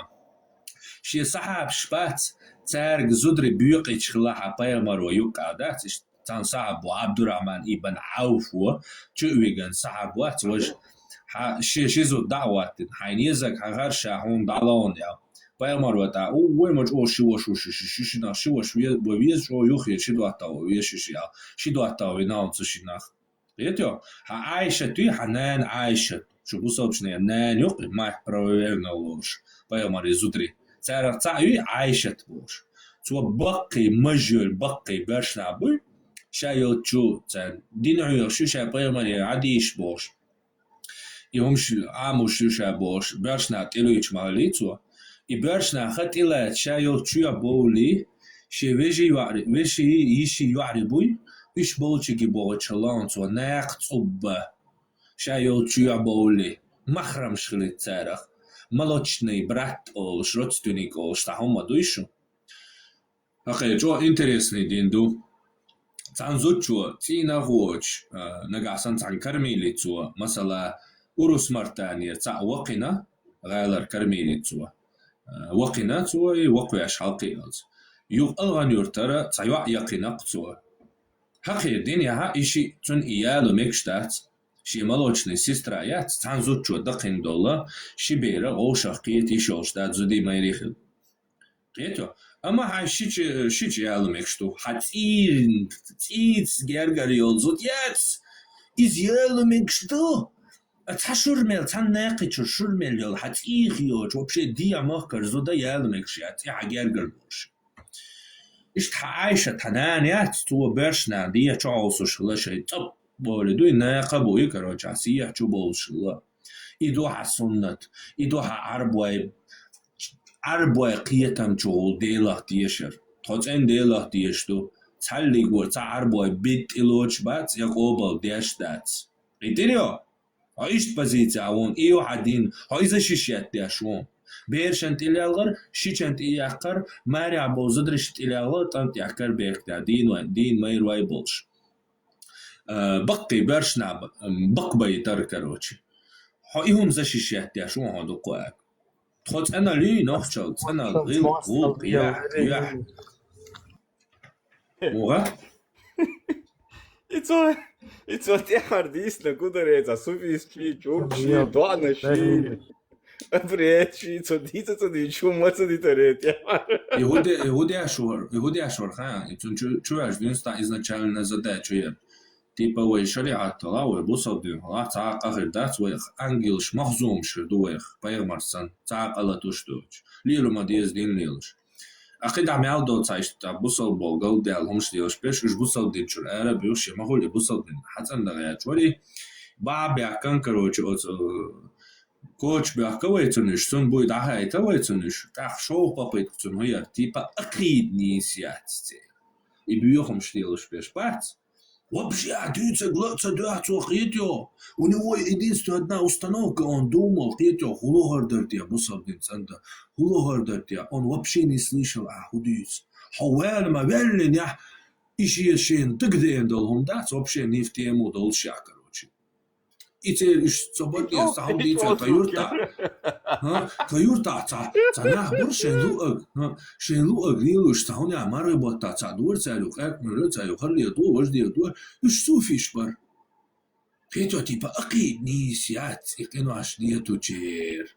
Шен сахьабаш бац, цаьрга зударий буькъича хила хьа пайхамар ва юкъа дац, иштта цхьан сахьаб ва, Абдурахман ибн Ӏавф ва, чу а виган сахьаб вац, важ хьа шен ши зуда дӀа а ваттина, хьайна езаг хьан гӀар ша хьуна дӀалаун ял. Пайхамар ва тӀа, у, вай ма чӀо ши вош ву ши, ши, ши шинах ши вош ве-, ва веза чӀо юхе, ши доттагӀа ва веза ши ши ял, ши доттагӀа вина цу шинах. Кхетё? Хьа Айшат вий, хьа нана Айшат. Шу бусалбачунна нана юкъ, мать правоверная лош. Пайхамар и зудри. Царах цаӀ вий, Айшат лош. Цо баккхий, мажёль, баккхий бешна буй. Ша йолчу цан дин хьуьяхаш ю, ша пайхамаре хьадийш болш. И хӀумаш Ӏамуш ю ша болш. Бешна тӀелуьйчу ма хилий цо. И бешна ха тӀелаьца ша йолчу чуья бовли, шен вежий йоӀри, веший, йиший йоӀри буй, уьш болчиги богӀучу лаун цо накха цӀубба. Ша йолчу чуья бовли, махрамаш хилита царах. Молочный брат олуш, родственник олуш, цхьа хӀума дуй шу? Хьакхе, чӀо интересный дин ду. Цхьана зудчо цӀийнах а воцуш, а, нагахь санна цхьана кара мийлиц цо, масала, Урус-Мартанера цхьаъ вакхина, гӀалара кара мийлиц цо. А, вакхина цо, и вакхавеш хьалакхиъна. Юха АлгӀан-Юртара цхьа йоӀ яккхина-кх цо. Хьакхийра динехь а и шиъ, цунна и яло мегаш дац. Шен молочный сестра яц, цхьана зудчо дакхийна долу, ши бер а вовшах кхета йиш йолуш дац, зудий майрий хилла. Кхетий? Амма хьайн шича, шича яло мегаш ду. Хьан цӀий-, цӀийца гергара йолу зуда яц, иза яло мегаш ду. А цхьа шура мел, цхьана накхичура шура мел йолу, хьан цӀийх йоцуш, вообще дегӀан махкара зуда яло мегаш яц, и хьан гергара долуш. Иштта хьан Ӏайша, хьан нана яц, цо боьрша нана дехьа чу хьовсуш хилла шайн цӀа болу дуй, накха буй, короче, хьан сехьа чу бовлуш хилла. И ду хьан суннат, и ду хьан Ӏарбой, Ӏарбой кхетам чухула Делах тешар. Тхо цӀена Делах тешаш ду, цхьаллиг вара цхьа Ӏарбой битта тӀелоцуш бац, я къобал деш дац. Кхийтирий хьо? Хьо иштта позицехь ву, и ю хьан дин, хьо иза защищать деш ву. Берашна тӀелелхар, шичана тӀеяккхар, марехь болу зударшна тӀелелхар, тӀам тӀехь кара бехкадаьлла, дийна вай, дийна майра вай болуш. А, баккхий боьрша нах б-, бакъбайтар, короче. Хьо и хӀума защищать деш ву хьо дуккха а. Тхо цӀена луьй нохчалла, цӀена гӀиллакх, гӀуллакх, яхь, яхь. Муха? И цо, и цо тӀаьхьара дийцина гударий, цхьа суфистчий, чуркчий, доӀанашчий, абреччий, цо дийца ца дийцча, хӀума ца дитарий тӀаьхьара. И хӀу де-, и хӀу деш вара, и хӀу деш вара, хан, и цунна чу, чу ваьжна дуьйна стаг изначально задача яра. Типа вай шариӀат хилахь, вай бусалба дин хилахь, цхьа а къа хир дац, вайх ангелаш, махзумаш хир ду вайх, пайхамар санна, цхьа а къа латуш доцуш. Лело ма деза дин лелаш. А кхидӀа мел доцу цхьа иштта бусалба болу галдаьлла хӀумаш лелаш берш, уьш бусалба дин чуьра ара а буьйхуш, я ма хуьлу и бусалба дин хьацӀандан гӀерташ варий. Баха баьхкан, короче, оцу, э, коча баьхка вай цунна уьш, цунна буй дӀахаийта вай цунна уьш. ТӀаккха шовха попытка цунна хӀун яра, типа акхийда нийса яц церан. И боьхамаш лелаш берш бац. Вообще, а дуьйцург ла а ца дуьйцу цо, кхетий хьо. У него единственная одна установка, он думал, кхетий хьо, хӀун лохур дара те, бусалба дин цӀандан, хӀун лохур дара те, он вообще не слышал, а хӀун дуьйцу. Хьо ваьлла ма ваьллинехь, и шен шена дагадеана долу хӀума дац, вообще не в тему долуш а, короче. И церан уьш ца бакъера, ца хӀума дийцар, тхан юьртахь. ХӀа? Тхан юьртахь ца, ца нах бура шайн луъаг, хӀа? Шайн луъаг лелош, ца хӀуна мархи баттахь ца дора, цара ю къаьркъа муьра, ца ю харле до, важде до, уьш суфиш бара. Кхетий хьо, типа, акхийда нийса яц и къинош летучеран.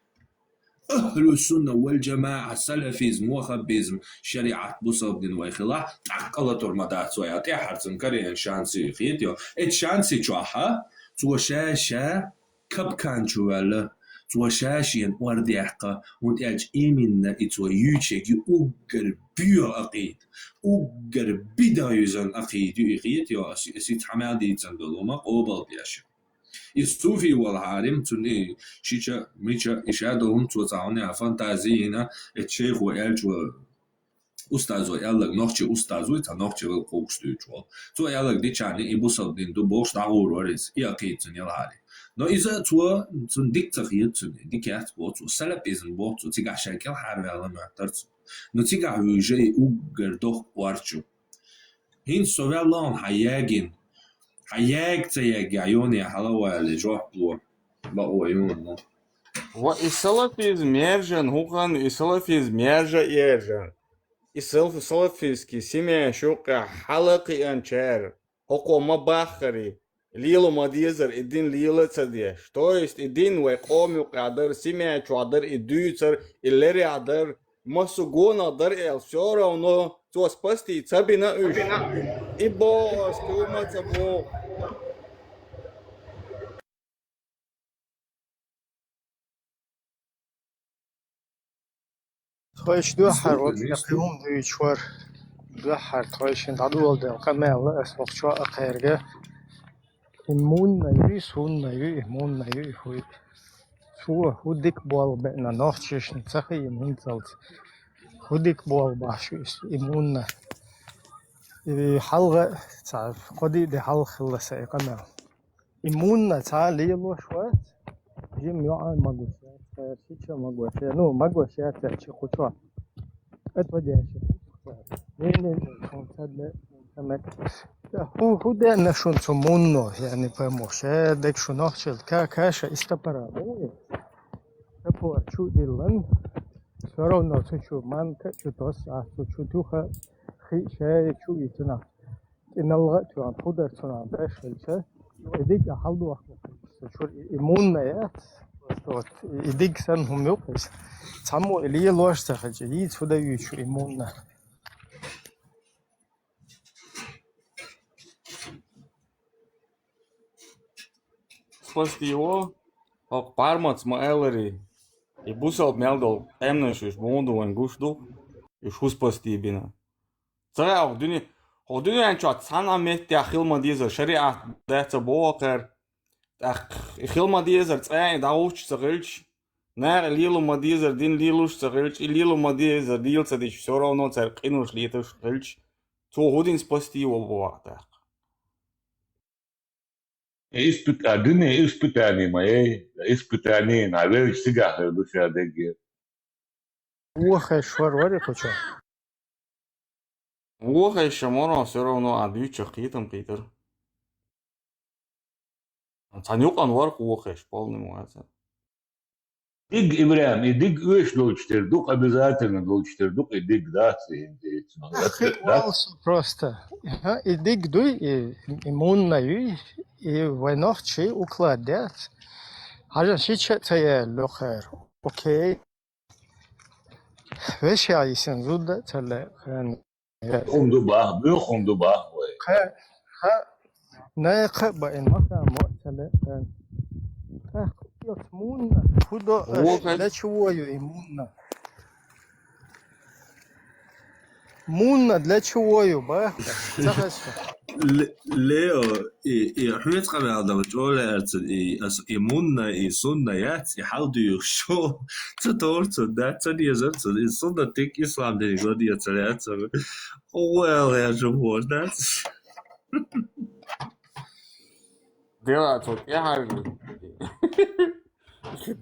Ахьлу сунна вал джамаӀа, салафизм, ваххабизм, шариӀат, бусалба дин вай хилахь, тӀаккха къа латур ма дац вай, а тӀаьххьара цунна карийна шанс ю, кхетий хьо. Эцу шанси чохь а цо ша-ша капкан чу ваьлла, цо ша шена ор даьккха, хӀунда аьлча именно и цо юьйцург ю уггар боьха акхийда, уггар бидӀа юьзна акхийда ю и, кхетий хьо, ас, ас и цхьа мел дийцина долу хӀума къобал деш. И суфи волу хьарим, цунна и шича, мича, и ша долу хӀума цо цхьа хӀуна а фантази йина, эцу шайхо аьллачо, устазо аьлларг, нохчи устаз вуй, цхьа нохчи вала кховкхуш дуьйцуш волу. Цо аьлларг дичахьана и бусалба дин ду бохуш дӀагӀур вара иза, и акхийда цунна яла хьарий. Но иза цо, цунна дика ца хета цунна, дика яц боху цо, салафизм боху цо, цигахь шайн кӀелхьарваьлла моьттара цо. Но цигахь вуьйжу и уггар дохку орчу. ХӀинца со ваьлла хьуна хьан ягийна. Хьан яга ца ягга, йоне хьала а вале, жоп ло. Бакъо юна ма. Ва и салафизм яржан хӀукъан, и салафизм яржа а яржан. И салф-, салафистский семья шуькъехь хьала а кхиъначара, хӀокхо ма баххари, лела ма дезара и дин лела а ца деш. То есть и дин вай къома юкъехь дара, семья чохь дара, и дуьйцар, и лерехь дара, массо гонах дара аьлла, всё равно цо спасти ца бина уьш. И боху ас, кхин ма ца боху. Тхойша дуьххьара оцу тӀехь хӀума дуьйцуш вара. Дуьххьара тхойшинна дӀадоладелла къамел а ас вахчо а кхаьрга. И мунна юй, сунна юй, и мунна юй, хӀуй. Цо хӀун дика болх беана нохчашна ца хиъна хӀинцалц. ХӀун дика болх баш ю иза, и мунна. И хьалха а, ца, кхо-диъ де хьалха хилла сан и къамел. И мунна цхьа а лелош вац, жима йоӀан магош яц, цара шича магош яц, ну, магош яц цара ши кху чохь. ТӀе тхо деш яц цара. Лелийна цунна ца де, ца мегаш. ХӀу, хӀу деана шуна цу мунно, я не пойму, ше дег шу нохчил ка-, каша истапара муи? Тапор чу диллан, всё равно цу чу манка чу тос, а цу чу туха хи ше чу ицуна. Иналга туан худар цуна бешхилча. Эдик а халду ахму. Цу чур и-, иммунная. Вот, и-, эдик сан хум юкъис. Цаму или ложца хачи, и цуда ючу иммунна. Спасти его, хӀокху пармац ма-аллари, и бусалба мел долу къаьмнаш уьш муха ду вайн гуш ду, уьш хӀу спасти бина. Ца хаьа, хӀокху дуьне-, хӀокху дуьнен чохь цхьана а меттехь хила ма дезара шариӀат дац а боху кхара, тӀаккха и хила ма дезара цкъа а и дӀахӀуттуш ца хилча, наха и лело ма дезара дин лелош ца хилча, и лело ма дезара дийла ца дича, всё равно цаьрга къинош леташ хилча, цо хӀу дина спасти во боху тӀаккха. Испыт-, а, дуьне испытание ма яй, испытание, а, велча цигахь хир ду ша дегге. Вохеш вар вари кхуча. Вохеш ша моро всё равно а дуьйцуш кхетам кхетар. Цхьана юкъан вар вохеш, полный ваца. Диг, Ибрахим, и диг оьшуш долчу тера ду-кх, обязательно долчу тера ду-кх и диг, дац и хӀинца. Ахи, дац? Просто. Ха, и диг дуй, и, и мунна юй, и вай нохчий уклад дац. Хьажа шича а ца яьлла лохер. Окей. Вешеа йисина зуда а ца ле, хӀун ду бах, буьйхун ду бах вай. Кхе, ха, най кхаъ баин махамо ца ле, хан. Ах, йоц мунна, худо, для чего ю и мунна? Мунна, для чего ю, бах? Ца хасу. Ле-, Лео, и, и хьоьца къамел дан чӀогӀа лаьара цуьнан, и, ас, и мунна, и сунна яц, и хьал дуьйхуш шу. Ца товр цунна, да, ца дезар цунна, и сунна тик ислам диниг ладе ца лаьа цунна. Оха ваьлла яжа бохуш дац. Дела, цо тӀаьхьара.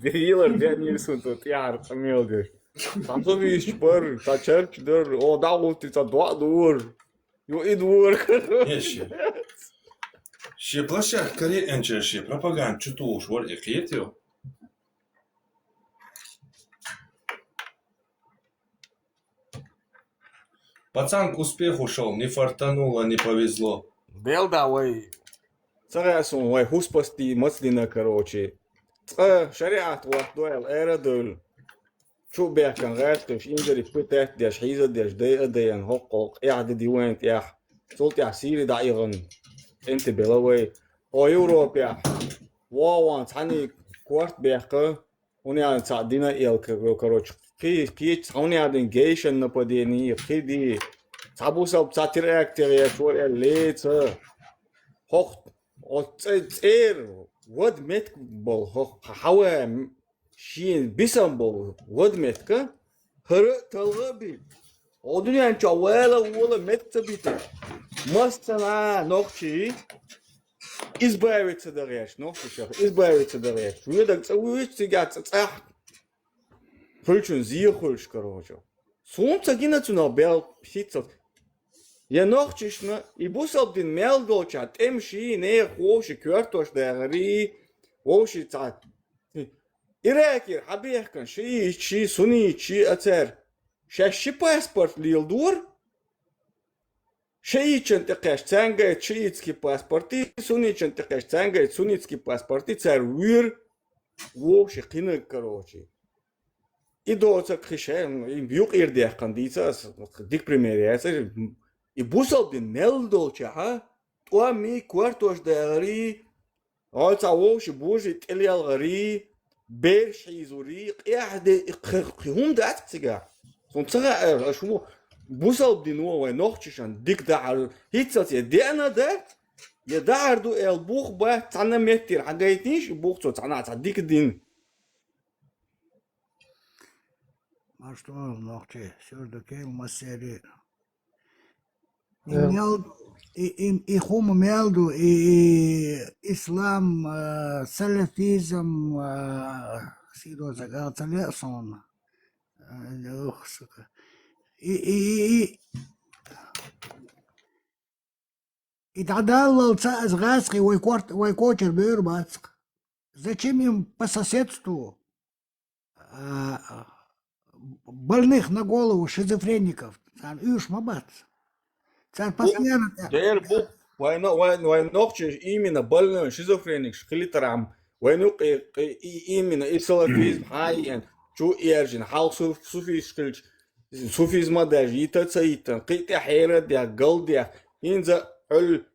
Дилар деанийра суна цо тӀаьхьара къамел деш. Цхьа со вийсча бар, цхьа чарч дар, о, дӀагӀутти цхьа доӀа дора. Ю, и дора. Э, ши. Ши площадка кариъанчара ши пропаганда чу тухуш вара и кхетий? Пацан к успеху шёл, не фартануло, не повезло. Дел да вай. Ца хаьа суна вай хӀу спасти маца дина, короче. Цкъа шариӀат вахт дойла, ара а дойла. Чу а бехкан гӀерташ, инзаре пытать а деш, хьийза а деш, дай а дайна, хӀокхо къехь де ди вайна тӀехь. Цул тӀехь Сири дӀаихана, кӀентий бела вай. О, Европехь, вон-вон цхьаьний корта бехка, хӀунда аьлла цхьаъ дина а эл, к-, короче, кхи-, кхечу цхьа хӀунда аьлла дина гейшан нападение, кхин ди, цхьа бусалба цхьа теракт ян еш вара аьлла леца. ХӀокху, оцу цӀе-, цӀера вада меттиг болу хӀокху хьан ван шен бисам болу вада меттиг, хӀара а талха а бина. Оцу дуьнен чохь вала а вола а меттиг ца битина. Массанхьа нохчий избавиться дан гӀерташ, нохчашах избавиться дан гӀерташ. Вуьйдаг цӀа вуьйцу цигахь цӀа цӀахь. Хуьлчун зен хуьлуш, короче. Суна ца гина цунах бел хӀинццалц. Я нохчашна, и бусалба дин мел долчохь тӀемаший, нехан вовшийн коьртош дагӀарий, вовшийн цхьа Иракера хьан бехкан шиитчий, суннитчий а цара шаьш ши паспорт леладора. Шиитчан тӀе кхаьчча цаьнгайта шиитский паспортий, суннитчан тӀе кхаьчча цаьнгайта суннитский паспортий, цара вуьйра вовшийн кхинарг, короче. И доцург кхин шен, и юкъера даьккхина дийца ас, дика пример яц. И бусалба дин мел долчохь, тӀом а, коьртош дагӀарий, Оцу цхьа вовшийн божарий тӀелелхарий, бераш хьийзорий, къехьа де, кхин, кхин хӀума дац-кх цигахь. Суна ца хаьара, аша хӀун, бусалба дино вайн нохчашна дика дахьар, хӀинццалц я деана дац, я дахьар ду аьлла бух бац, цхьана меттера хьан гайтийша и бух цо цхьана цхьа дика дина. Марш тӀе нохчий, сюрдакел массери. И Э. мел ду, и, и, и хӀума мел ду, и, и ислам, а, салафизм, а, сийдоза гал ца леа суна. А, ух, сука. И, и, и, и, И дӀадаллалца аз гӀазкхий вай корт-, вай кочар бер бацкъ. Зачем им по соседству, а, больных на голову шизофреников? Царна уьш ма бац. Цар постоянно тӀе- Дер бу, вай но-, вай, вай нохчи именно больной шизофреникаш хилитарам. Вай ну къи-, къи-, и-, именно и салафизм хьайен, чу эржин, хьал суф-, суфист хилч, суфизма даже, йита ца йитан, къи тӀе хьера дя, гал дя. Инза хьул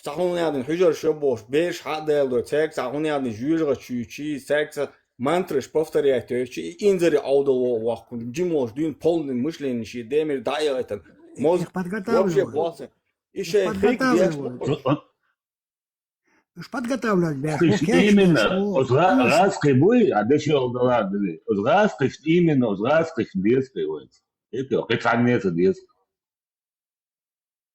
Цхьа хӀуна яьдина хьуьжарш йо бохуш, бераш хьа а даьлла дой, цаьрга цхьа хӀуна яьдина жуьжагӀа чуьйчий, цаьрга ца мантраш повторять йойчий, и инзаре Ӏовдал воху ваккхун, жимолуш дуьйна полный мышление шен демира дӀа а яхийтина. Моз Их подготавливают. Вообще плохо. И шайн хиг подготавливают. Уж подготавливать беш. Именно, оцу гӀа-, гӀазкхий буй, а деши Ӏовдала а дуй. Оцу гӀазкхишна именно, оцу гӀазкхишна деза кхин вайца. Кхин цхьанне а ца деза.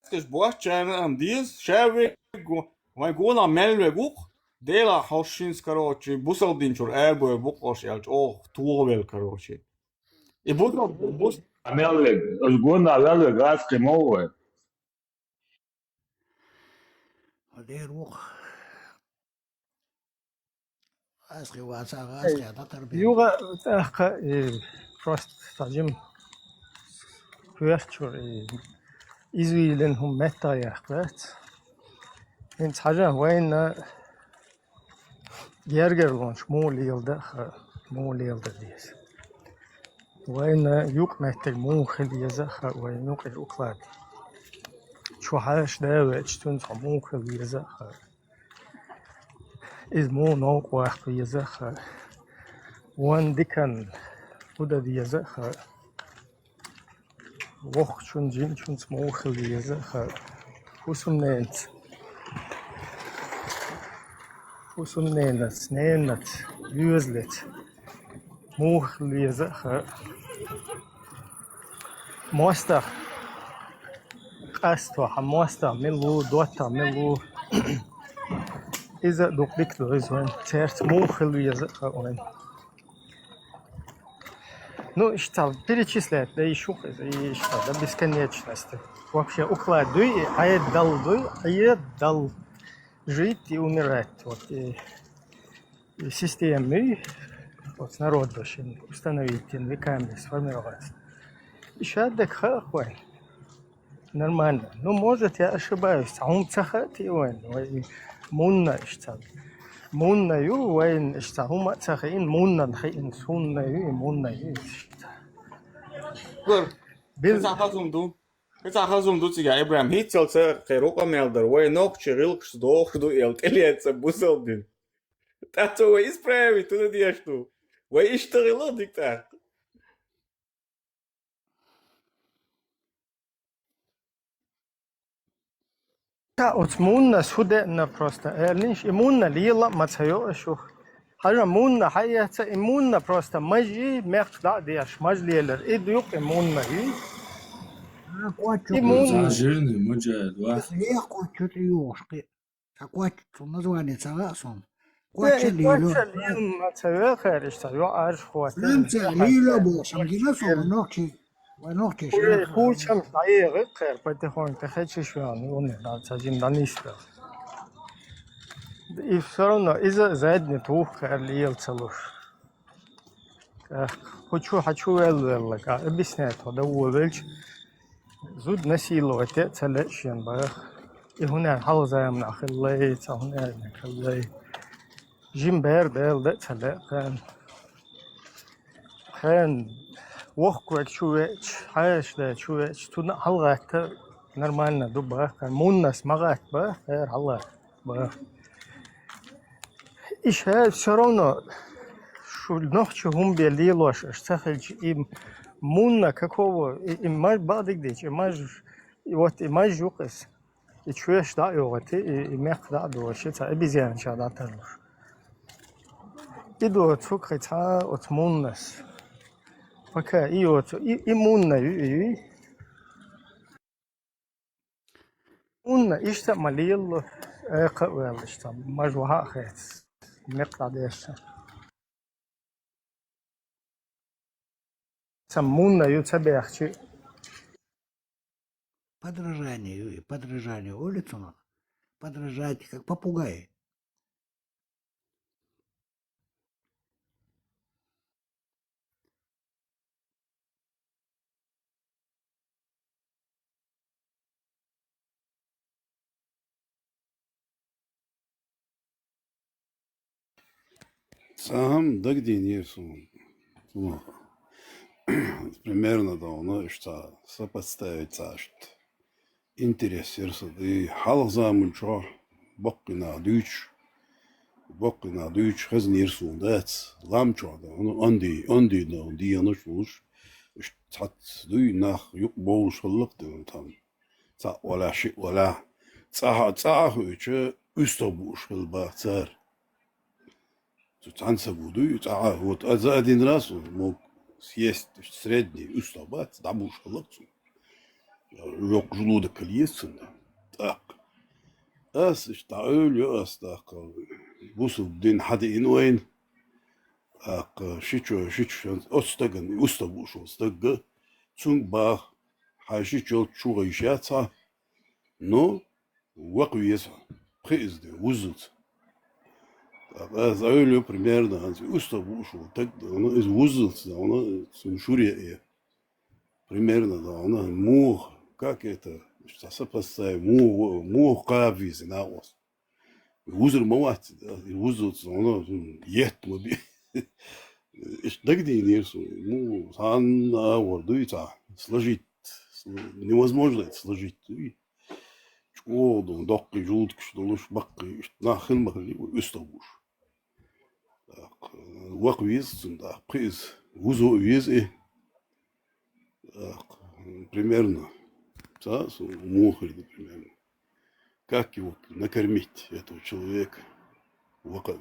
Кхиш бохчарна ам деза, ша вегу, вайн гонах мел вегу-кх, Делахь хьо шинца, короче, бусалба динчуьра арабевр бу-кх ош аьлча, оха тохавелла, короче. И бусал-, бус- А мел вег, ош гонах вел вег, аз кхин ма ву вай. Дер ву-кх. Аз хи ваца, аз хи датар бен. Юха тӀаккха, э, просто цхьа жима коьртачуьра, э, извилина хӀума меттахъяьккха вац. ХӀинца хьажа вайна гергарлонаш муха леладан а хаьа, муха леладан деза. Вайна юкъа меттиг муха хила еза а хаьа, вайна юкъара уклад. Чу хьаша да а веача, цуьнца хьо муха хила еза а хаьа. Иза муха новкъа ваккха веза а хаьа. Ван диканна хӀу дан деза а хаьа. Воккхачун, жимачунца муха хила веза а хаьа. ХӀусамненца. ХӀусамненаца, ненаца, доьзалца. Муха хила веза а хаьа. МостагӀа. Къасто хьан мостагӀа мила ву, доттагӀа мила ву. Иза а дукха дика ду иза вайн. Цаьрца муха хила веза а хаьа вайн. Ну, иштта перечислять, да и шух, и иштта, до бесконечности. Вообще, уклад дуй, и Ӏедал дуй, Ӏедал. Жить и умирать. Вот, и, и система, и вот народ вообще установить, и веками сформировать. И ща так хахуй. Нормально. Ну, может, я ошибаюсь. Цхьа хӀума ца хаьа те вайна, вай мунна иштта. Мунна ю вайна иштта. ХӀума а ца хаьа, ин мунна хи, ин сунна ю, и мунна ю иштта. Гур, Бил- ца хазум ду. Ца хазум ду цига, Ибрахим. ХӀинццалц кхеру къамел дар. Вай нохчи гӀиллакхаш дохуш ду, эл тӀелеца бусалба дин. ТӀаккха цо вай исправить хӀунда деш ду? Вай иштта гӀилла дика тӀаккха. Та оцу муннас хӀу деана просто, аьллинаш, и мунна лела а ма ца йо аша юха. Хьажа мунна хьаэца, и мунна просто мажи, мекх дӀа а деш, маж лелар. И ду юкъа и мунна, и? А, кочу И мунна. Жирный, муджа, два. Лех кочу тӀе юхуш кхи. Ца кочу, цу название ца веа сон. Коча Э, и лило. Коча лило, ма ца вехар, иштта, йо арш хватит. Франция лило боху, шам гина со, вай нохчи, вай нохчи Уже шо. Кучам саегы кхер, потихоньку хечи шван, он да ца жим да нисбел. И всё равно из-за задней тух кхер лил ца луш. Эх, хочу, хочу вел вел лага, объяснять, да увелч. Зуда насиловать е ца лаьа шен бах. И хӀунда хьалха заманахь хилла, цхьа хӀунда хилла. Жима бер Дала дан а ца лаьа кхарна. Кхарна воккхаве чу веача, хьаша да чу веача, цунна а хьалагӀатта нормально ду бах кхарна. Муннас ма гӀатта бах, кхера хьалагӀатта бах. И ша всё равно шу нохчи хӀума бен лелош аша ца хилча, и мунна какого, и, и маж бакъдиг дича, и маж, и вот и маж юкъас, и чоьш дӀа а йогӀати, и, и мекх дӀа а догӀаш, и ца обезьянча дӀа а тарлуш. И доцу кхин цхьа оцу муннас. Пока и йоцу, и, и мунна ю, и ю. Мунна иштта а ма лелало, экха а ваьлла иштта, маж ваха а хец, мекх дӀадешна. Ца мунна ю ца бехчи. Подражание ю, и подражание улицунах. подражать, как попугаи. Цхьа хӀама дагадийнера суна. Примерно да вуно иштта сопоставить цхьа иштта. Интерес яр са, и хьалха заман чохь боккхий нах дуьйцуш, боккхий нах дуьйцуш хезна яр суна дац, лам чохь да, хьуна онди, онди да, хьуна дегӀанаш а луш, иштта цхьацца дуй, нах юкъа бовлуш хилла-кх, дина там, цхьаъ валахь, шиъ валахь, цӀахь, цӀахь а хуьйча, уьстагӀ бууш хилла бах цара. Цу цхьана саго дуй, цӀахь а, вот, а за один раз, вот, мог съесть, то есть средний, уьстагӀ бац, дӀабуш хилла-кх цунна. Йоккха желудок хила еза цунна. ТӀаккха. Ас иштта дӀаоьлу ас, тӀаккха, бусалба дин хьадиъна вайна. ТӀаккха, шичо, шичо, оцу стагана, уьстагӀ бууш волу стагга, цуьнга баха, хьайн шичо йолчу чу гӀайша яц хьан, но вакха веза хьо, пхи иза де, вуззалц. ТӀаккха аса Ӏуьйла ю примерно, хӀанз уьстагӀ бууш волу стаг, ну, иза вуззалц, ну, цунна шуре а. Примерно, ну, муха, как это, цхьа сопоставить, муха, муха кхаба веза накъост. Вузар ма вац, и вуззалц, ну, етта ма би. Иштта дагадийнера суна, ну, цхьанна а агӀор дуй цхьа, сложить, невозможно это сложить дуй. ЧӀогӀа ду, доккхий жуьлташ долуш, баккхий, иштта нах хила ма хилли, уьстагӀ бууш. ТӀаккха, вакха веза цунна, тӀаккха, пхи иза, вузо а веза и. ТӀаккха, примерно, ца, со муха хир ду примерно. Как его накормить, этого человека, вакха?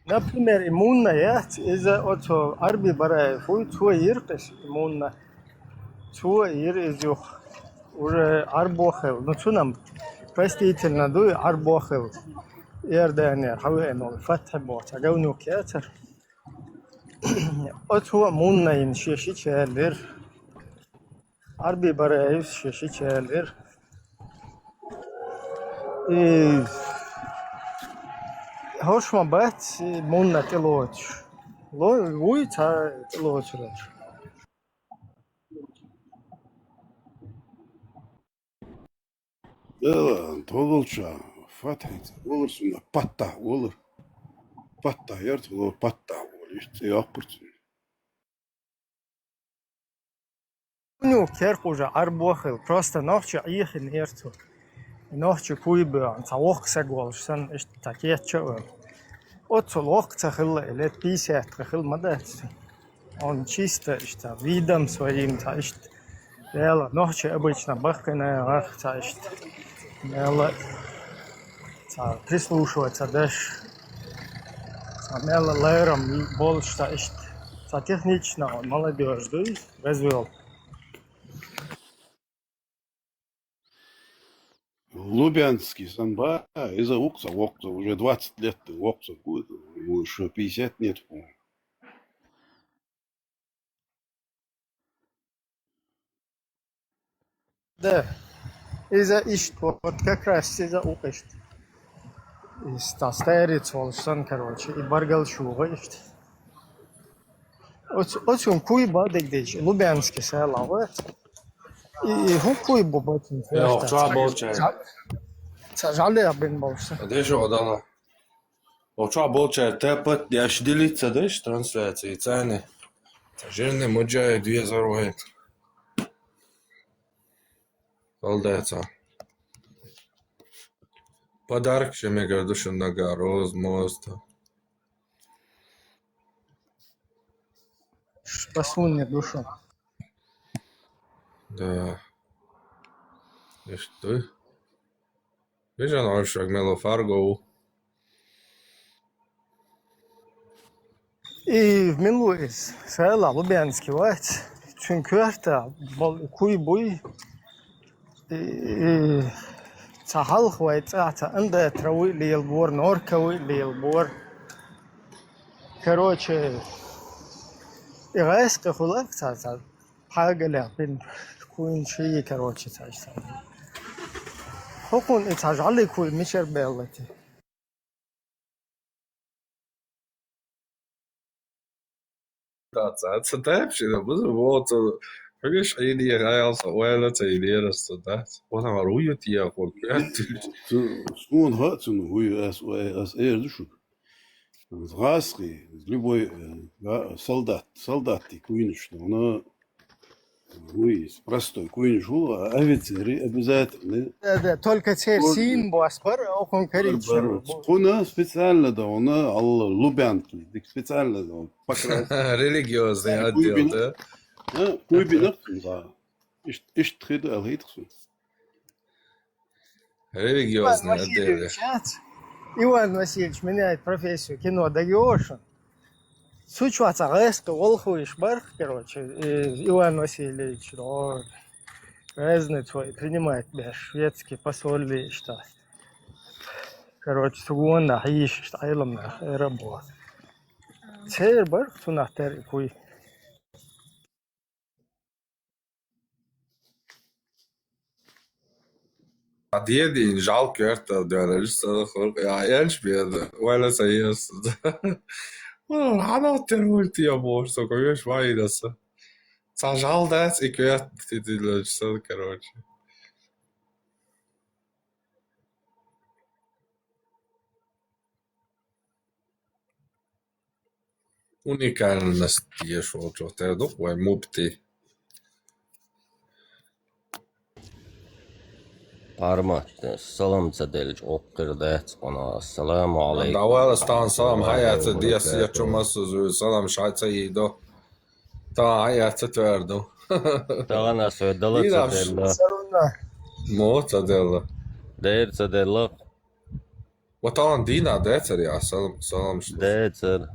Например, и Мунна яц, иза оцо Ӏарби Бараев вуй, цо йира-кх иза и Мунна. Цо йира иза юха. Уже Ӏарбо хилла. Ну, цунна-м простительно ду и Ӏарбо хилла. Иорданера хьавеана волу Фатхьи боху цхьа говнюк яцара. Оцо а Мунна йина шен шича яьллера. Ӏарби Бараевс шен шича яьллера. И хӀорш ма бац и Мунна тӀелоцуш. Ло-, вуй цхьа тӀелоцураш. Э, тхо волча, Фатхьица, олура суна, Паттахь олура. Паттахь яра тхо, Паттахь олу, иштта цӀе йоккхура цуьнан. Нуьк керх уже Ӏарбо хилла, просто нохчи Ӏехина яра цо. Нохчи куй боьгӀна, цхьа воккха саг волуш санна, иштта цхьа кечча а вевлла. Оццул воккха ца хилла, и лет пятьдесят хилла ма дац цуьнан. Он чисто иштта видом своим цхьа иштта. Мела нохчи обычно баккхина гӀарх цхьа иштта. Мела цхьа прислушиваться деш. Цхьа мела лерам болуш цхьа иштта. Цхьа технично он молодёжь дуй, развёл. Лубянский санна, иза ву-кх цхьа воккха, уже двадцать лет воккха, ему ещё пятьдесят нет, по-моему. Да. Иза иштта, вот как раз иза ву-кх иштта. Иза старец волуш санна, короче, и баргал чу ву иштта. Оцу, оцун куй бу дагадеъча, Лубянский села вац. И, и хӀун куй бу бацун? Йо, ферта? Чохь болчара. Ца, ца жӀалех бина болуш сан. Дешо дала. О, чохь болчара тапат деш делить ца деш трансляции царна. Ца жирни муджаи две зарвает. Алдаца. Подарок ше мегар ду шуна нагахь, роза, моза. Послун не душу. Да. Иштта. Вижан Ӏуьршаг мело Фарго ву. И мила ву иза? Села Лубянский вац. Цуьнан коьрта болу куй буй. И, и цхьа хьалха вай цӀахь цхьа Андатра вуй лелабора, Норка вуй лелабора. Короче, и гӀаскхи хуьлу-кх цхьа, цхьа пхьагалех бина куйнаш, короче, цхьа, цхьа. ХӀокхунна и цхьа жӀалик куй мичара баьлла те? Да, ца, ца тайпа шина бузу, вот, э, хьуьгаш Ӏийне гӀайгӀал со ойла ца йинера аса, да? Вон хьара вуй ю те хӀокху коьртачу? Цу, суна хаьа цунна вуй ю, ас, ой, ас эр ду шуьга. ГӀаскхий, любой, э, га-, солдат, солдатий куйнаш ду, но вуй, простой куйнаш ву, а офицерий обязательно. Да, да, только церан сийна бос бара, окхунна карийча. Бар, бар. Кхунна специально ду, вуна, Алла, Лубянки, дика специально ду, покрасить. Религиозный отдел, да? А, куй бина, да. Ишт-, иштта хир ду аьлла хеташ суна. Религиозный отдел. Иван Васильевич яц? Иван Васильевич меняет профессию. Кино дагайогӀий шуна? Цу чохь цхьа гӀаскхи волхуьйш бара-кх, короче, и Иван Васильевич, о, разный свой принимает, беш, шведский посол иштта. Короче, цу гонах йийшаш Ӏеламнах, э, работа. Церан бара-кх цунах тера и куй. А дедин жӀал коьртал доьлла, иштта ца хург, я, элча беда, вайла ца еза. Валла, хьан тера вуй те бохуш, со веш вайнаса. Цхьа жӀал дац и коьрта тидиллача сан, короче. Уникальность еш волчух тера ду-кх вай мубти. Парма, салам ца делча, оккхир дац къона. Ассаламу алейкум. ДӀавала стан салам хьаяца дес я чу массазуй салам шай ца йийдо. Та хьаяца твердо. Тахана со дала ца делла. Мо ца делла. Дер ца делла. Ва тахана дийна децар я салам, салам шло. Децар.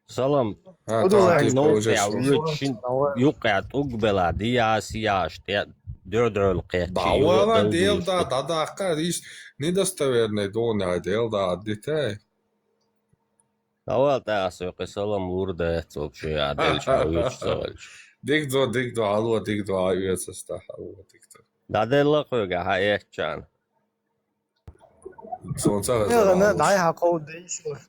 Салам. Хьан удулай тахана новкъа уже шло. Вуьйцу шин юккъехь тӀуг бела, дияс яш, тӀе дуьр-дуьрла кхетчий. ДӀавала дел да, дӀадаккха, иш недостоверный дуна дел да, дитай. ДӀавала тӀаккха со кхин салам лур дац, вообще, а делча, а вуьйцу ца велча. Диг до, диг до, алло, диг до, а оьцу ас тӀаккха, алло, диг до. ДӀаделла кхуьга, хьан эцчарна. Сон ца хеза. Эгана, дай хьан кховда йиш вара.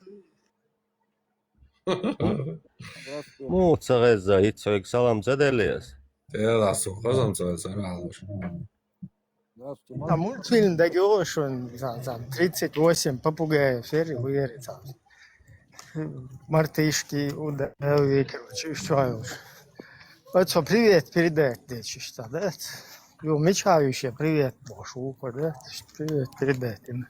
Муха ца хеза, хӀинца хьоьга салам ца делла ас? Тера сон хазам ца хеза, ара хьалуш. А мультфильм дагайогӀий шуна, цхьа, цхьа тридцать восемь попугаев, фери, вери, цхьа. Мартышки, удавы, короче, уьш чохь йолуш. Оцо привет передать дечу иштта, да? Ю, мичахь ю шен привет бохуш вукхо, да? Привет передать дина.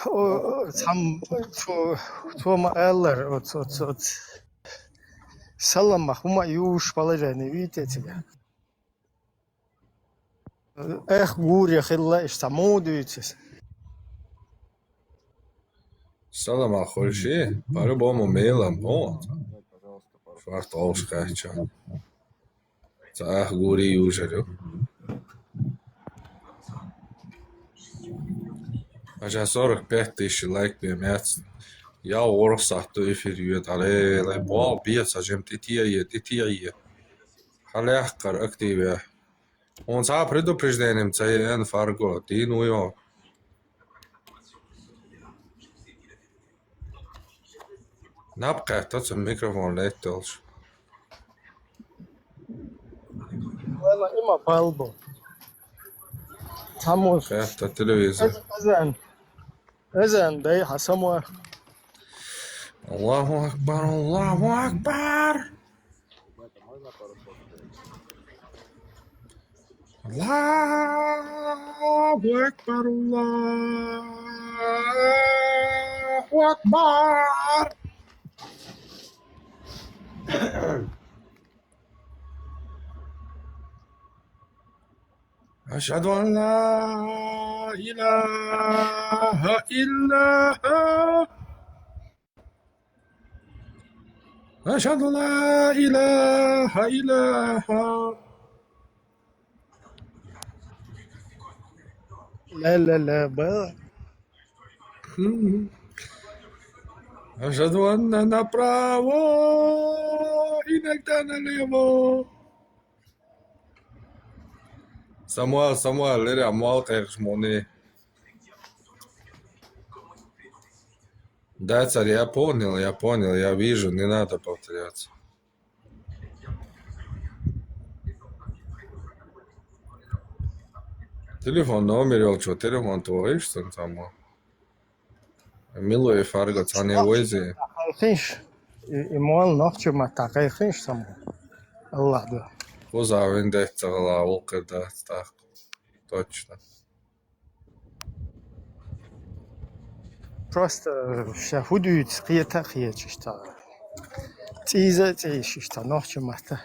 О, о, цхьам-, цо, цо ма-аллара, оц-, оц-, оц-, саламах хӀума а юуш положение вийте цига. Эх, гуре хилла иштта, муха дуьйцу иза? Салам а хуьлуш, по-любому мелам, о. Шорта олуш кхаьчча. Ца ах гури южар ю. Аша сорок пять тысяч лайк бен яц. Я ворхӀ сахьт ду эфир йоьду. Алей, лай, бал бе ца жим, тӀе тӀе е, тӀе тӀе е. Хьан лаьхкара активе. Хьуна цхьа а предупреждение ца еана, Фарго, дийна ву йо. Наб кхетта цу микрофон летталаш. Вала има пал бу. Цхьаммо. Кхетта телевизор. Азан. Азан дай хьан само. Аллаху акбар, Аллаху акбар. Аллаху акбар, Аллаху акбар. Ашхаду ан ла илаха илла Ашхаду ла илаха. Ла ла ла ба. Хм. أشهد أن направо, иногда налево. Самуэл, Самуэл, леря, муал къекъаш муни. Да, цар, я понял, я понял, я вижу, не надо повторяться. Телефон номер йолча, телефон твоиш сан цама. Милуй фарго цане войзи. Хинш. И, и мол нохчи ма такай хинш сам. Аллах да. Куза виндет цагала улкер да стах. Точно. Просто ша худуйц къията къиечишта. Циза цейшишта нохчи мата.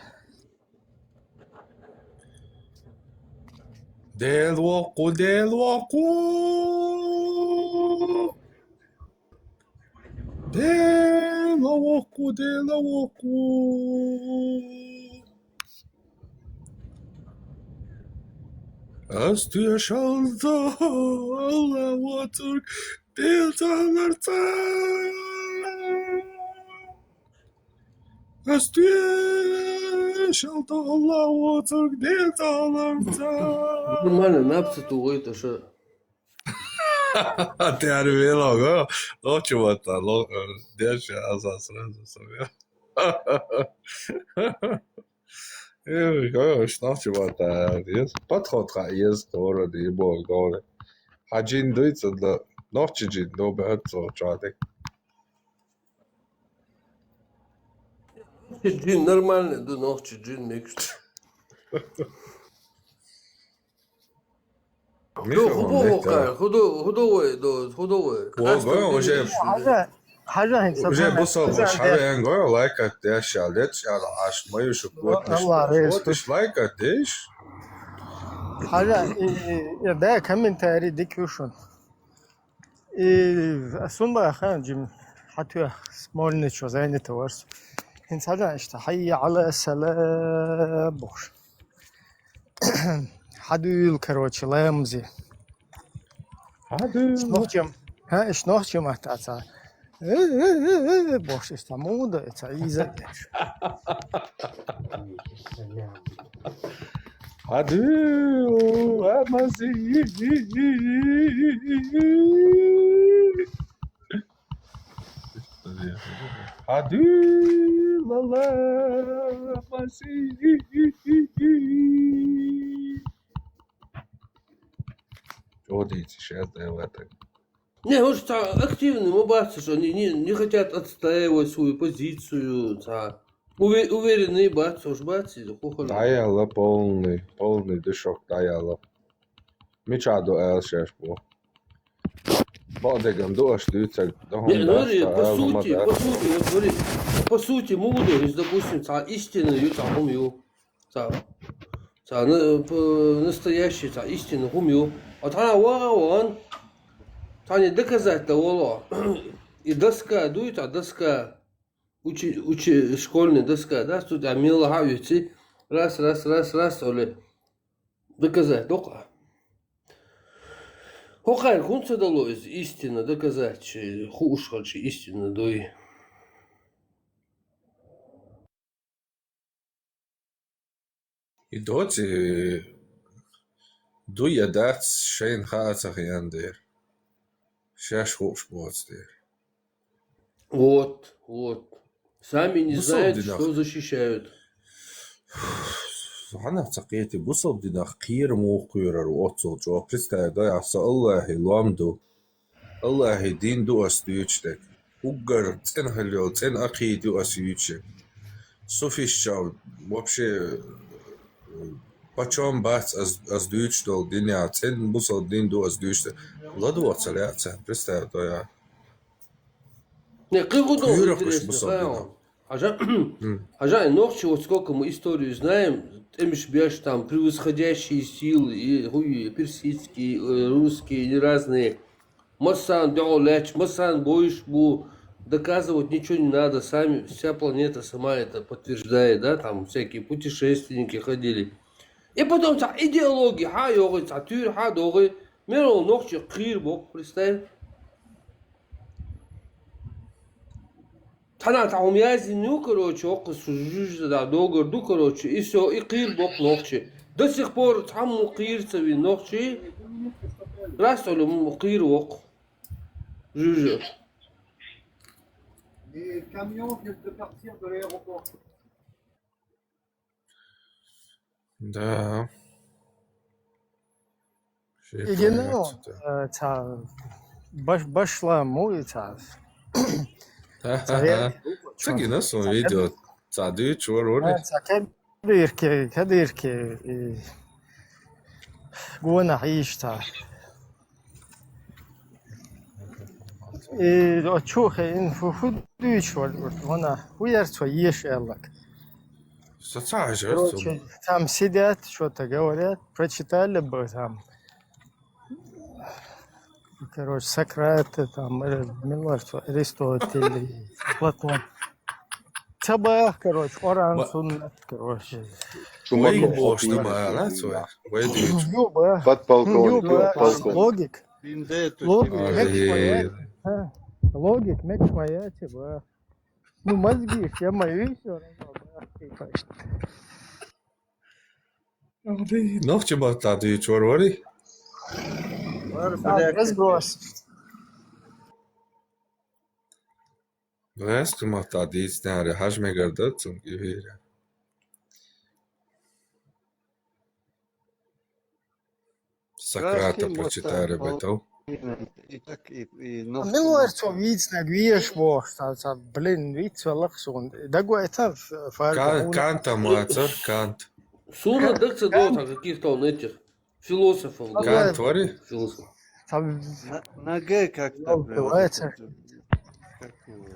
Дел вокъу, дел вокъу. Дел вокъу, дел вокъу. Астуя шалда, Алла вацург, дел цаларца. Астуя шалда, Алла вацург, дел цаларца. Нормально, напса тугой то, что. Те арвело го, лочу вата, ло, дальше аза сразу сам. Э, го, что чего-то, ес. Подход ха, ес, городе, бо, горе. Хаджин дуйца да, нохчи джин, да, бе, цо, чады. Нохчи джин нормально, да, нохчи джин микс. Худо, худо, худо, худо, худо, худо. Худо, уже. Хажа, хажа, уже бусал, хажа, эн го, лайк ат, я шалет, я аш мою шукот. Алла, вот, лайк ат, деш. Хажа, и, и, да, комментарий дикюшун. И сумба хан джим хатуя смольный чё занято варс. Хин садан ишта хайя ала сала буш. Хадуил, короче, лаямзи. Хадуил. Ишнохчем. Ха, ишнохчем атаца. Э, э, э, э, бош ишта муда, это иза. Адыл амази. Адыл амази. Чё дайте сейчас, да, в этом? Не, он же там активный, мы бачим, что они не, не хотят отстаивать свою позицию, та. Уве-, уверенный бац, уж бац, и хухана. Даяла полный, полный дышок даяла. Мича до эл шеш бу. Бодеган до аш дюцаг, да. Не, ну, по сути, по сути, вот смотри, по сути, мудо, если, допустим, та истина, ю, та хум, ю. Та, та, на-, п-, настоящий, та, истинный хум ю. А та вагон, та не доказать того, и доска, дуй, та доска, учи-, учи-, школьная доска, да, тут, а мило ха, ю, ци, раз, раз, раз, раз, оли, доказать, дока. Хокай, кунца дало из истина доказать, чи хушхал, чи истина, дуй. И доти дуя дац шейн хаацах яндер. Шаш хуш боцдер. Вот, вот. Сами не знают, что защищают. Ана цакъети бусалдинах кир мухуйрар оцол чо. Представь, да, аса Аллахи луамду. Аллахи дин ду ас дюйчтек. Уггар цӀен хьалел, цӀен ахъи ду ас юйче. Суфишчал вообще, э, почём бац ас, ас дюйчтол диня, цӀен бусал дин ду ас дюйчтек. Ладу ацаля ца, представь, то я. Не, кыгу интересно, бусал дина. Хажа, хажа, нохчи, вот сколько мы историю знаем, эмиш беш там превосходящие силы, и, хуй, персидские, э, русские, и разные. Масан дёлэч, масан боиш бу, доказывать ничего не надо, сами, вся планета сама это подтверждает, да, там всякие путешественники ходили. И потом та идеология, ха, йогы, та тюр, ха, догы, мер ол нохчи кыр бок, представь. Хьанна цхьа хӀума яздина ю, короче, оцу жуьжа да догар ду, короче, и всё, и кхийр боккха нохчий. До сих пор цхьаммо кхийр ца вина нохчий, раст Ӏуьллу кхийр воккха жуьжа. Да. И гинал, э, ца баш-, башлам му и ца. Ца гина сон видео. Ца дуьйцуш вара вара. Ца кадирки, кадирки, и гонахь йиш ца. И чу хе ин фу, фу дуьйцуш вара, вара, вана, фу яр цо еш аьллак. Со ца хьажар. Короче, там сидят, что-то говорят, прочитали бы там. Короче, Сократа, там, э, мила вар цо, Аристотель, Платон. Ца бах, короче, Къуръан, суннат, короче. Вай бохуш ма ала цо. Вай дуьйцу. Юба. Подполковник, юба, подполковник. Логик. Логик, мекх моя, ха. Логик, мекх моя, типа. Ну, мозги, я мои, всё равно, да, типа. Нохчийн маттахь дуьйцуш вара вара. Разброс. ГӀаьскхи маттахь дийцинехьара хьажа мегар дац цунга и вийра. Сократа прочитали байтал. Мила вара цо вийцинарг везаш бохуш, ца, ца, блин, вийца велахь суна. Дагой ца, фа-, Кан-, Канта мацара, Кант. Суна даг ца доцахь каких-то он этих философов. Кант вари? Философ. Там на, на Г как-то. Как его?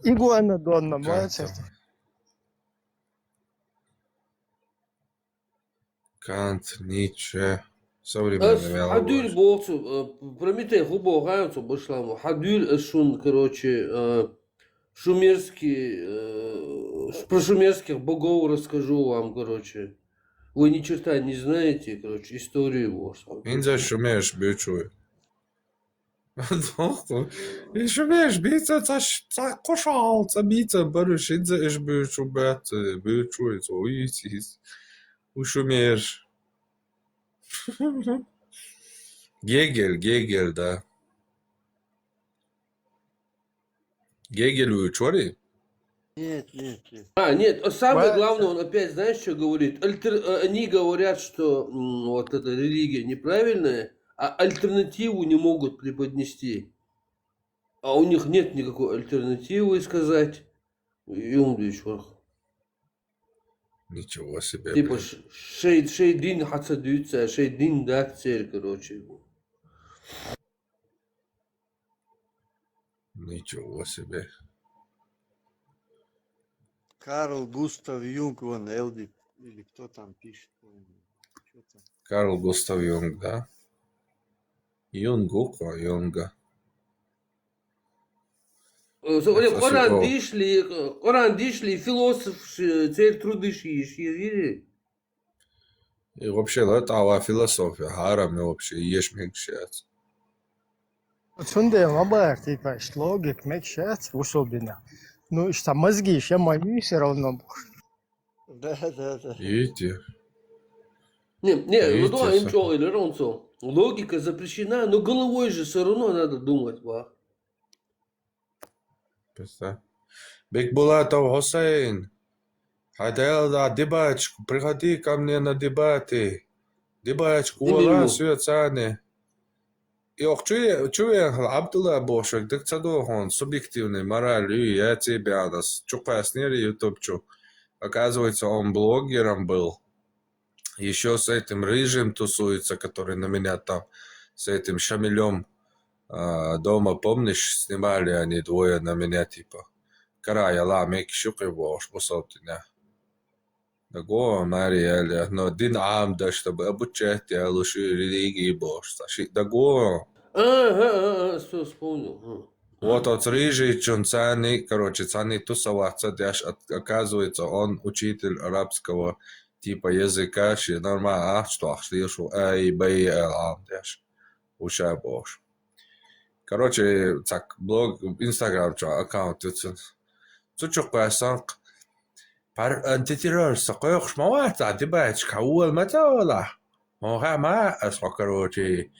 Игуанодон, Кант. Кант, Ницше. Современный велла. Хьан дуьйла боху цо, э, Прометей хӀун боху, хьан цо башламо? Хьан дуьйла ас шуна, короче, э, шумерский, э, про шумерских богов расскажу вам, короче. Вы ни черта не знаете, короче, историю боху. ХӀинца шумерш буьйцуш ву. И шумерш бийца, ца ш-, ца кхушал, ца бийца баруш, хӀинца уьш буьйцуш бац, буьйцуш ву, цо вуьйцу иза. Ву шумерш. Гегель, Гегель, да. Гегель вуьйцуш вари? Нет, нет, нет. А, нет, а самое главное, он опять, знаешь, что говорит? Альтер-, э, они говорят, что, м, вот эта религия неправильная, а альтернативу не могут преподнести. А у них нет никакой альтернативы сказать. И он вуьйцуш вара. Ничего себе, типа, блин. Ш-, шайн, шайн дин хьа ца дуьйцу, шайн дин дац церан, короче. Ничего себе. Карл Густав Юнг, вон, Элди, или кто там пишет, помню. Чё там? Карл Густав Юнг, да? Юнг, Юнга. Э, со-, э, Къуръан дийшале, э, Къуръан дийшале, философ ш-, церан трудаш йиш йири. И вообще, да, тӀаккха философия хьарам ю вообще, еш мегаш яц. Цундела ма бара, типа, иштта логика мегаш яц, особенно. Ну, иштта мозги ша ма ю, всё равно бу. Да, да, да. Видите? Не, не, ну да, им чё, или равно. Логика запрещена, но головой же всё равно надо думать, ва. Представь. Бекбулатов Хусейн, хьан Дела дебаточку, приходи ко мне на дебаты. Дебаточку волахь соьца царна. И оха чу ве-, чу веана хила Абдулла бохуш верг дага ца догӀу хьуна, субъективный мораль ю, яций беана ас чу кхаьснера YouTube чу. Оказывается, он блогером был. Ещё с этим рыжим тусуется, который на меня там, с этим Шамилём, а, дома, помнишь, снимали они двое на меня, типа. Караяла мекиш ю кхин бохуш, бусалба динехь. Дагахь маре яьлла, но дин Ӏамадеш, чтобы обучать яьлла, шу религии бохуш, цхьа шиъ дагахь. А, а, а, а, всё, вспомнил. А. Вот оцу рыжийчун царний, короче, царний тусоваться деш, от-, оказывается, он учитель арабского типа языка, ши нормально ахча тохуш лелаш ву, ай, бай, ай, Ӏамадеш. Ву ша бохуш. Короче, цхьа блог, Instagram чу аккаунт ю цун. Цу чу кхоьссанкъ. Пар антитеррор са кхойкхуш ма вац, а дебатчик хьан вола ма ца вола. Хьо хьа ма, ас хьо, короче,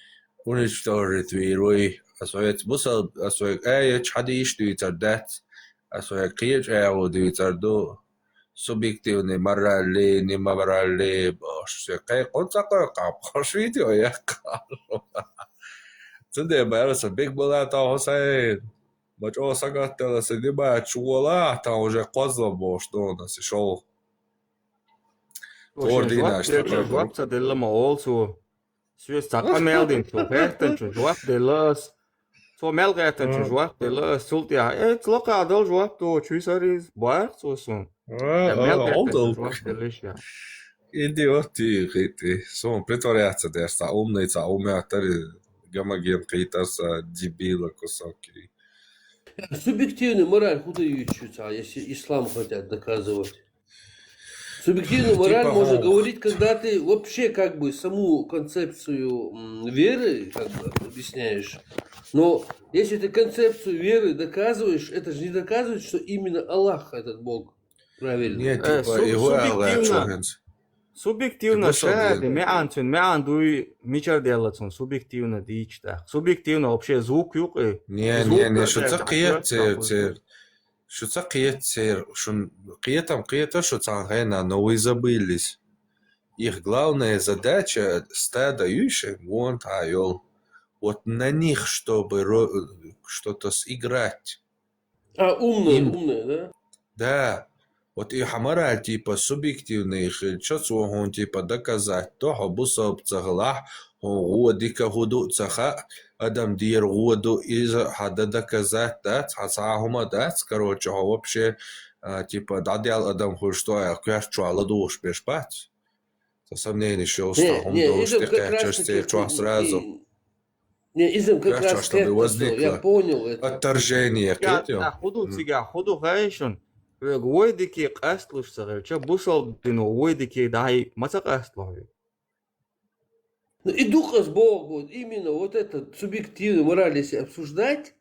уничтожить вийр вуй. Ас вайца бусал, ас вай аяча хьадийш дуьйцар дац. Ас вай кхеча аьлла дуьйцар ду. Субъективный морали, не морали, баш, се кхайкхун ца кхойкхаб, хош видео яхкхар. Цундела бара са биг бала та Хусайн. Ма чӀо сагатдала са дебатчу вола, та уже кхозла бош дона са шоу. Тхор дийнаш жоп, жоп ца делла ма олу цо. Соьца цхьа къамел дина цо, гӀертанчун жоп делла ас. Цо мел гӀертанчун жоп делла ас. Цул тӀаьхьа, э, ца лакха дала жоп до, чуьйсариз, баьхьа цо сун. Э, мел гӀертанчун жоп делла иш я. Идиот ты, хити. Сун притворяться дерса, умный ца, умный атари, гомоген кхийтарса, дебила кусок. Субъективный мораль худа ючуца, если ислам хотят доказывать. Субъективную мораль можно говорить, когда ты вообще как бы саму концепцию м, веры как бы объясняешь. Но если ты концепцию веры доказываешь, это же не доказывает, что именно Аллах этот Бог правильный. Нет, э, типа, суб- его субъективно. Субъективно, ша, де, меан цун, меан дуй, мичар делла цун, субъективно дичта. Субъективно вообще звук юкъы. Не, не, не, шу ца кхет, цер, цер. Шу ца кхет, цер, шун кхетам кхета шу цхьан хенна, но вы забылись. Их главная задача стада юйши, вон та йол. Вот на них, чтобы ро- что-то сыграть. А, умная, им- умная, да? Да. Вот и хамараль, типа, субъективный хилча, цо хьуна, типа, доказать до, хьо бусалба ца хилахь, хьуна гӀо дика хӀу ду ца хаьа, адам дера гӀо ду, иза хьан дан доказать дац, хьан цхьа хӀума дац, короче, хьо вообще, а, типа, дӀадаьлла адам хуьлуш ду, а коьрта чохь ладугӀуш берш бац. Со сомненеш йолуш, не, хӀума не, долуш, иза как раз таки церчохь сразу. Не, иза как раз, чтобы возникло отторжение. Я, кхетий? Да, хӀу ду цига, хӀу ду хаьий шуна? Хьоьга вай дикий къасталуш ца хилча, бусалба дино вай дикий дахьий ма ца къастало хьоьга. Ну, и дукха ас боху, вот именно вот это субъективную мораль, если обсуждать,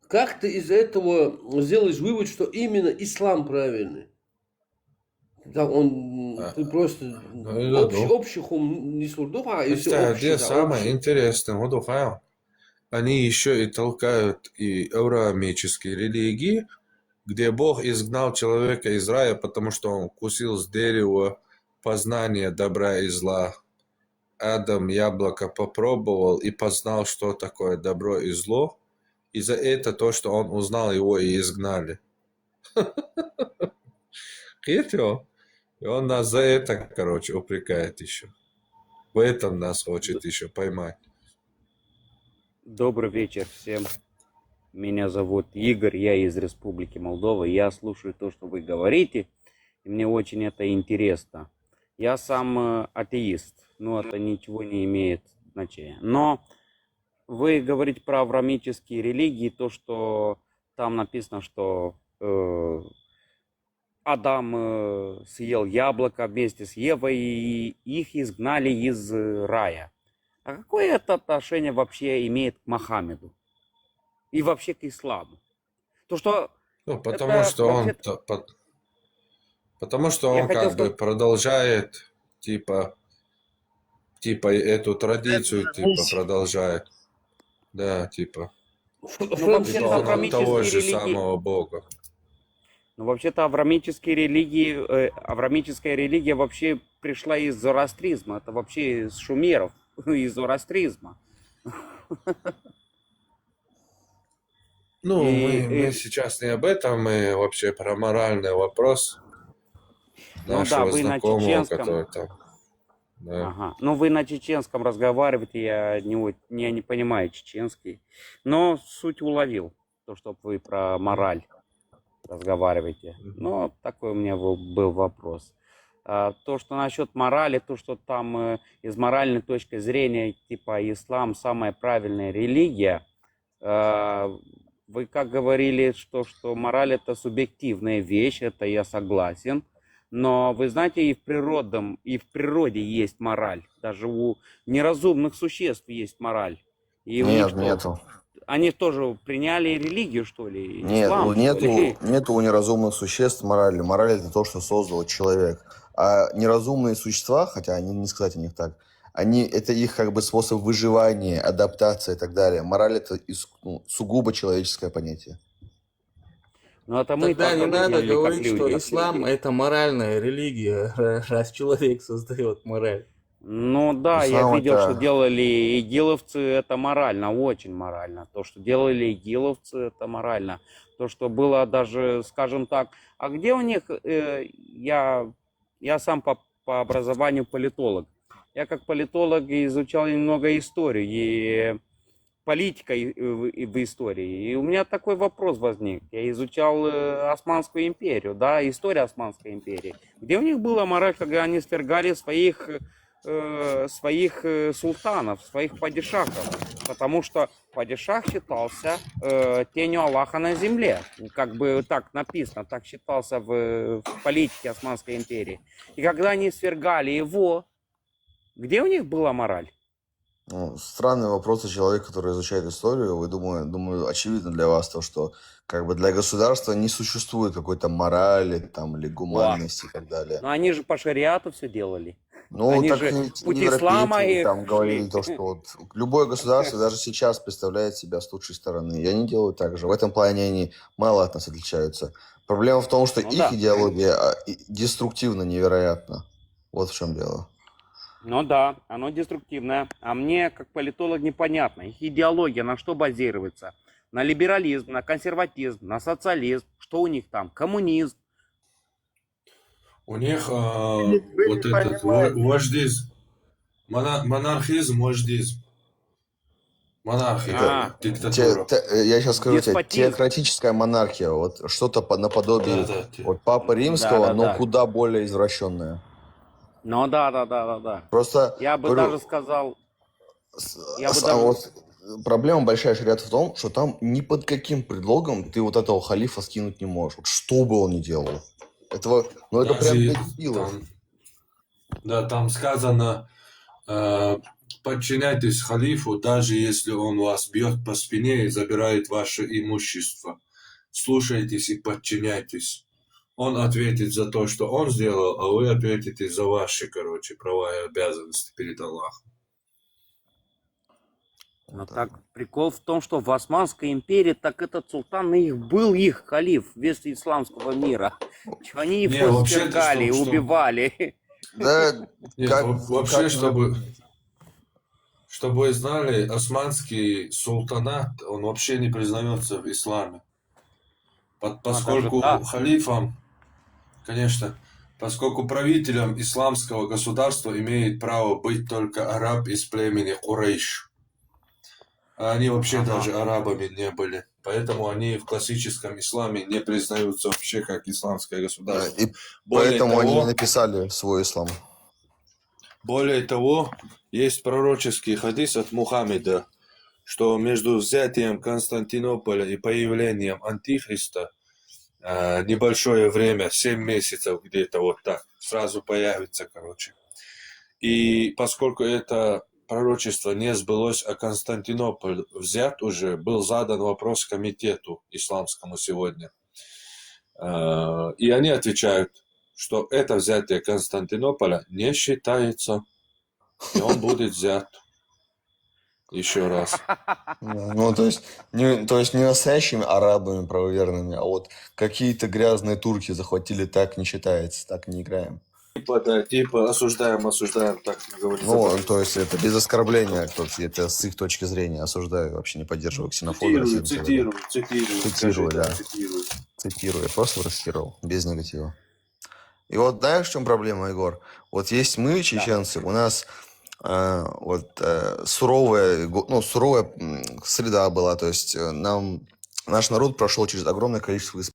как ты из этого сделаешь вывод, что именно ислам правильный? Да, он, ты просто общий, общий хум не сурдуха, а если общий, да, самое интересное, вот ухаем. Они еще и толкают и авраамические религии, где Бог изгнал человека из рая, потому что он вкусил с дерева познания добра и зла. Адам яблоко попробовал и познал, что такое добро и зло. И за это то, что он узнал, его и изгнали. Кхетий? И он нас за это, короче, упрекает еще. В этом нас хочет еще поймать. Добрый вечер всем. Меня зовут Игорь, я из Республики Молдова. Я слушаю то, что вы говорите, и мне очень это интересно. Я сам э, атеист, но это ничего не имеет значения. Но вы говорите про авраамические религии, то, что там написано, что э, Адам э, съел яблоко вместе с Евой, и их изгнали из э, рая. А какое это отношение вообще имеет к Мохаммеду? И вообще к исламу? То, что... Ну, потому что он... Потому что он как бы продолжает, типа, типа эту традицию, типа, продолжает. Да, типа. Ну, вообще-то авраамические религии... Того же самого Бога. Ну, вообще-то авраамические религии, э, авраамическая религия вообще пришла из зороастризма. Это вообще из шумеров, из зороастризма. Ну, и, мы, и... мы сейчас не об этом, мы вообще про моральный вопрос. Ну да, вы на чеченском. Который там... Да. Ага. Ну, вы на чеченском разговариваете, я не, я не понимаю чеченский. Но суть уловил, то, что вы про мораль разговариваете. Но такой у меня был вопрос. А, то, что насчет морали, то, что там э, из моральной точки зрения, типа, ислам самая правильная религия, а, вы как говорили, что, что мораль это субъективная вещь, это я согласен. Но вы знаете, и в природном, и в природе есть мораль. Даже у неразумных существ есть мораль. И у них... Нет, нету. Они тоже приняли религию, что ли? Нет, Ислам, что нету, ли? Нету у неразумных существ морали. Мораль — это то, что создал человек. А неразумные существа, хотя они не сказать о них так, они, это их как бы способ выживания, адаптация и так далее. Мораль — это ис- ну, сугубо человеческое понятие. Ну, это мы Тогда так не надо определили, как говорить, что люди. Ислам — это моральная религия, раз человек создает мораль. Ну да, я Ислам видел, что это... делали игиловцы, это морально, очень морально. То, что делали игиловцы, это морально. То, что было даже, скажем так, а где у них, э, я, я сам по, по образованию политолог. Я как политолог изучал немного историю и политика и- и в и в истории. И у меня такой вопрос возник. Я изучал э, Османскую империю, да, историю Османской империи. Где у них была мораль, когда они свергали своих, э, своих э, султанов, своих падишахов? Потому что падишах считался э, тенью Аллаха на земле. Как бы так написано, так считался в, в политике Османской империи. И когда они свергали его, где у них была мораль? Ну, странный вопрос от человека, который изучает историю. Вы думаю, думаю, очевидно для вас то, что как бы для государства не существует какой-то морали там или Во. Гуманности и так далее. Но они же по шариату все делали. Ну, Они так же и путь европейцы ислама их там говорили шли. То, что вот любое государство даже сейчас представляет себя с лучшей стороны. И они делают так же. В этом плане они мало от нас отличаются. Проблема в том, что Ну их да. Идеология а, и- деструктивна невероятно. Вот в чем дело. Ну да, оно деструктивное. А мне, как политолог, непонятно. Их идеология на что базируется? На либерализм, на консерватизм, на социализм. Что у них там? Коммунизм. У них а, Вы не вот этот понимаете. Вождизм. Мона- монархизм, вождизм. Монархия, А. диктатура. Те- те- я сейчас скажу тебе, Деспотизм. Теократическая монархия, вот что-то по- наподобие Да, да, те- вот Папы Римского, но Да-да-да. Куда более извращенная. Ну да, да, да, да, да. Просто Я бы говорю, даже сказал, с- я бы с- даже вот, проблема большая шариата в том, что там ни под каким предлогом ты вот этого халифа скинуть не можешь. Вот что бы он ни делал. Этого, ну это прям Даже для дебилов. там, да, там сказано, э, подчиняйтесь халифу, даже если он вас бьет по спине и забирает ваше имущество. Слушайтесь и подчиняйтесь. Он ответит за то, что он сделал, а вы ответите за ваши, короче, права и обязанности перед Аллахом. Ну так, прикол в том, что в Османской империи так этот султан их был, их халиф, весь исламского мира. Чё они Не, его вообще-то, свергали, что- что- убивали. Да, Нет, как- во- вообще, как- чтобы, чтобы вы знали, османский султанат, он вообще не признается в исламе. Под- А, даже поскольку так? Халифом, конечно, поскольку правителем исламского государства имеет право быть только араб из племени Курейш. А они вообще Ага. Даже арабами не были. Поэтому они в классическом исламе не признаются вообще как исламское Да, государство. и Более поэтому они того, написали свой ислам. Более того, есть пророческий хадис от Мухаммеда, что между взятием Константинополя и появлением Антихриста э, небольшое время, семь месяцев где-то вот так, сразу появится, короче. И поскольку это пророчество не сбылось, а Константинополь взят уже, был задан вопрос комитету исламскому сегодня. Э, И они отвечают, что это взятие Константинополя не считается, и он будет взят. Еще раз. Да, ну, то есть, не, то есть не настоящими арабами правоверными, а вот какие-то грязные турки захватили, так не считается, так не играем. Типа, да, типа осуждаем, осуждаем, так не говорится. Ну, то есть это без оскорбления, то есть это с их точки зрения осуждаю, вообще не поддерживаю ксенофобию. Цитирую, расизм, цитирую, цитирую. Цитирую, Скажи, да. Цитирую. Цитирую, я просто процитировал, без негатива. И вот знаешь, в чем проблема, Егор? Вот есть мы, чеченцы, у нас э, вот э, суровая, го- ну, суровая м, среда была, то есть э, нам наш народ прошел через огромное количество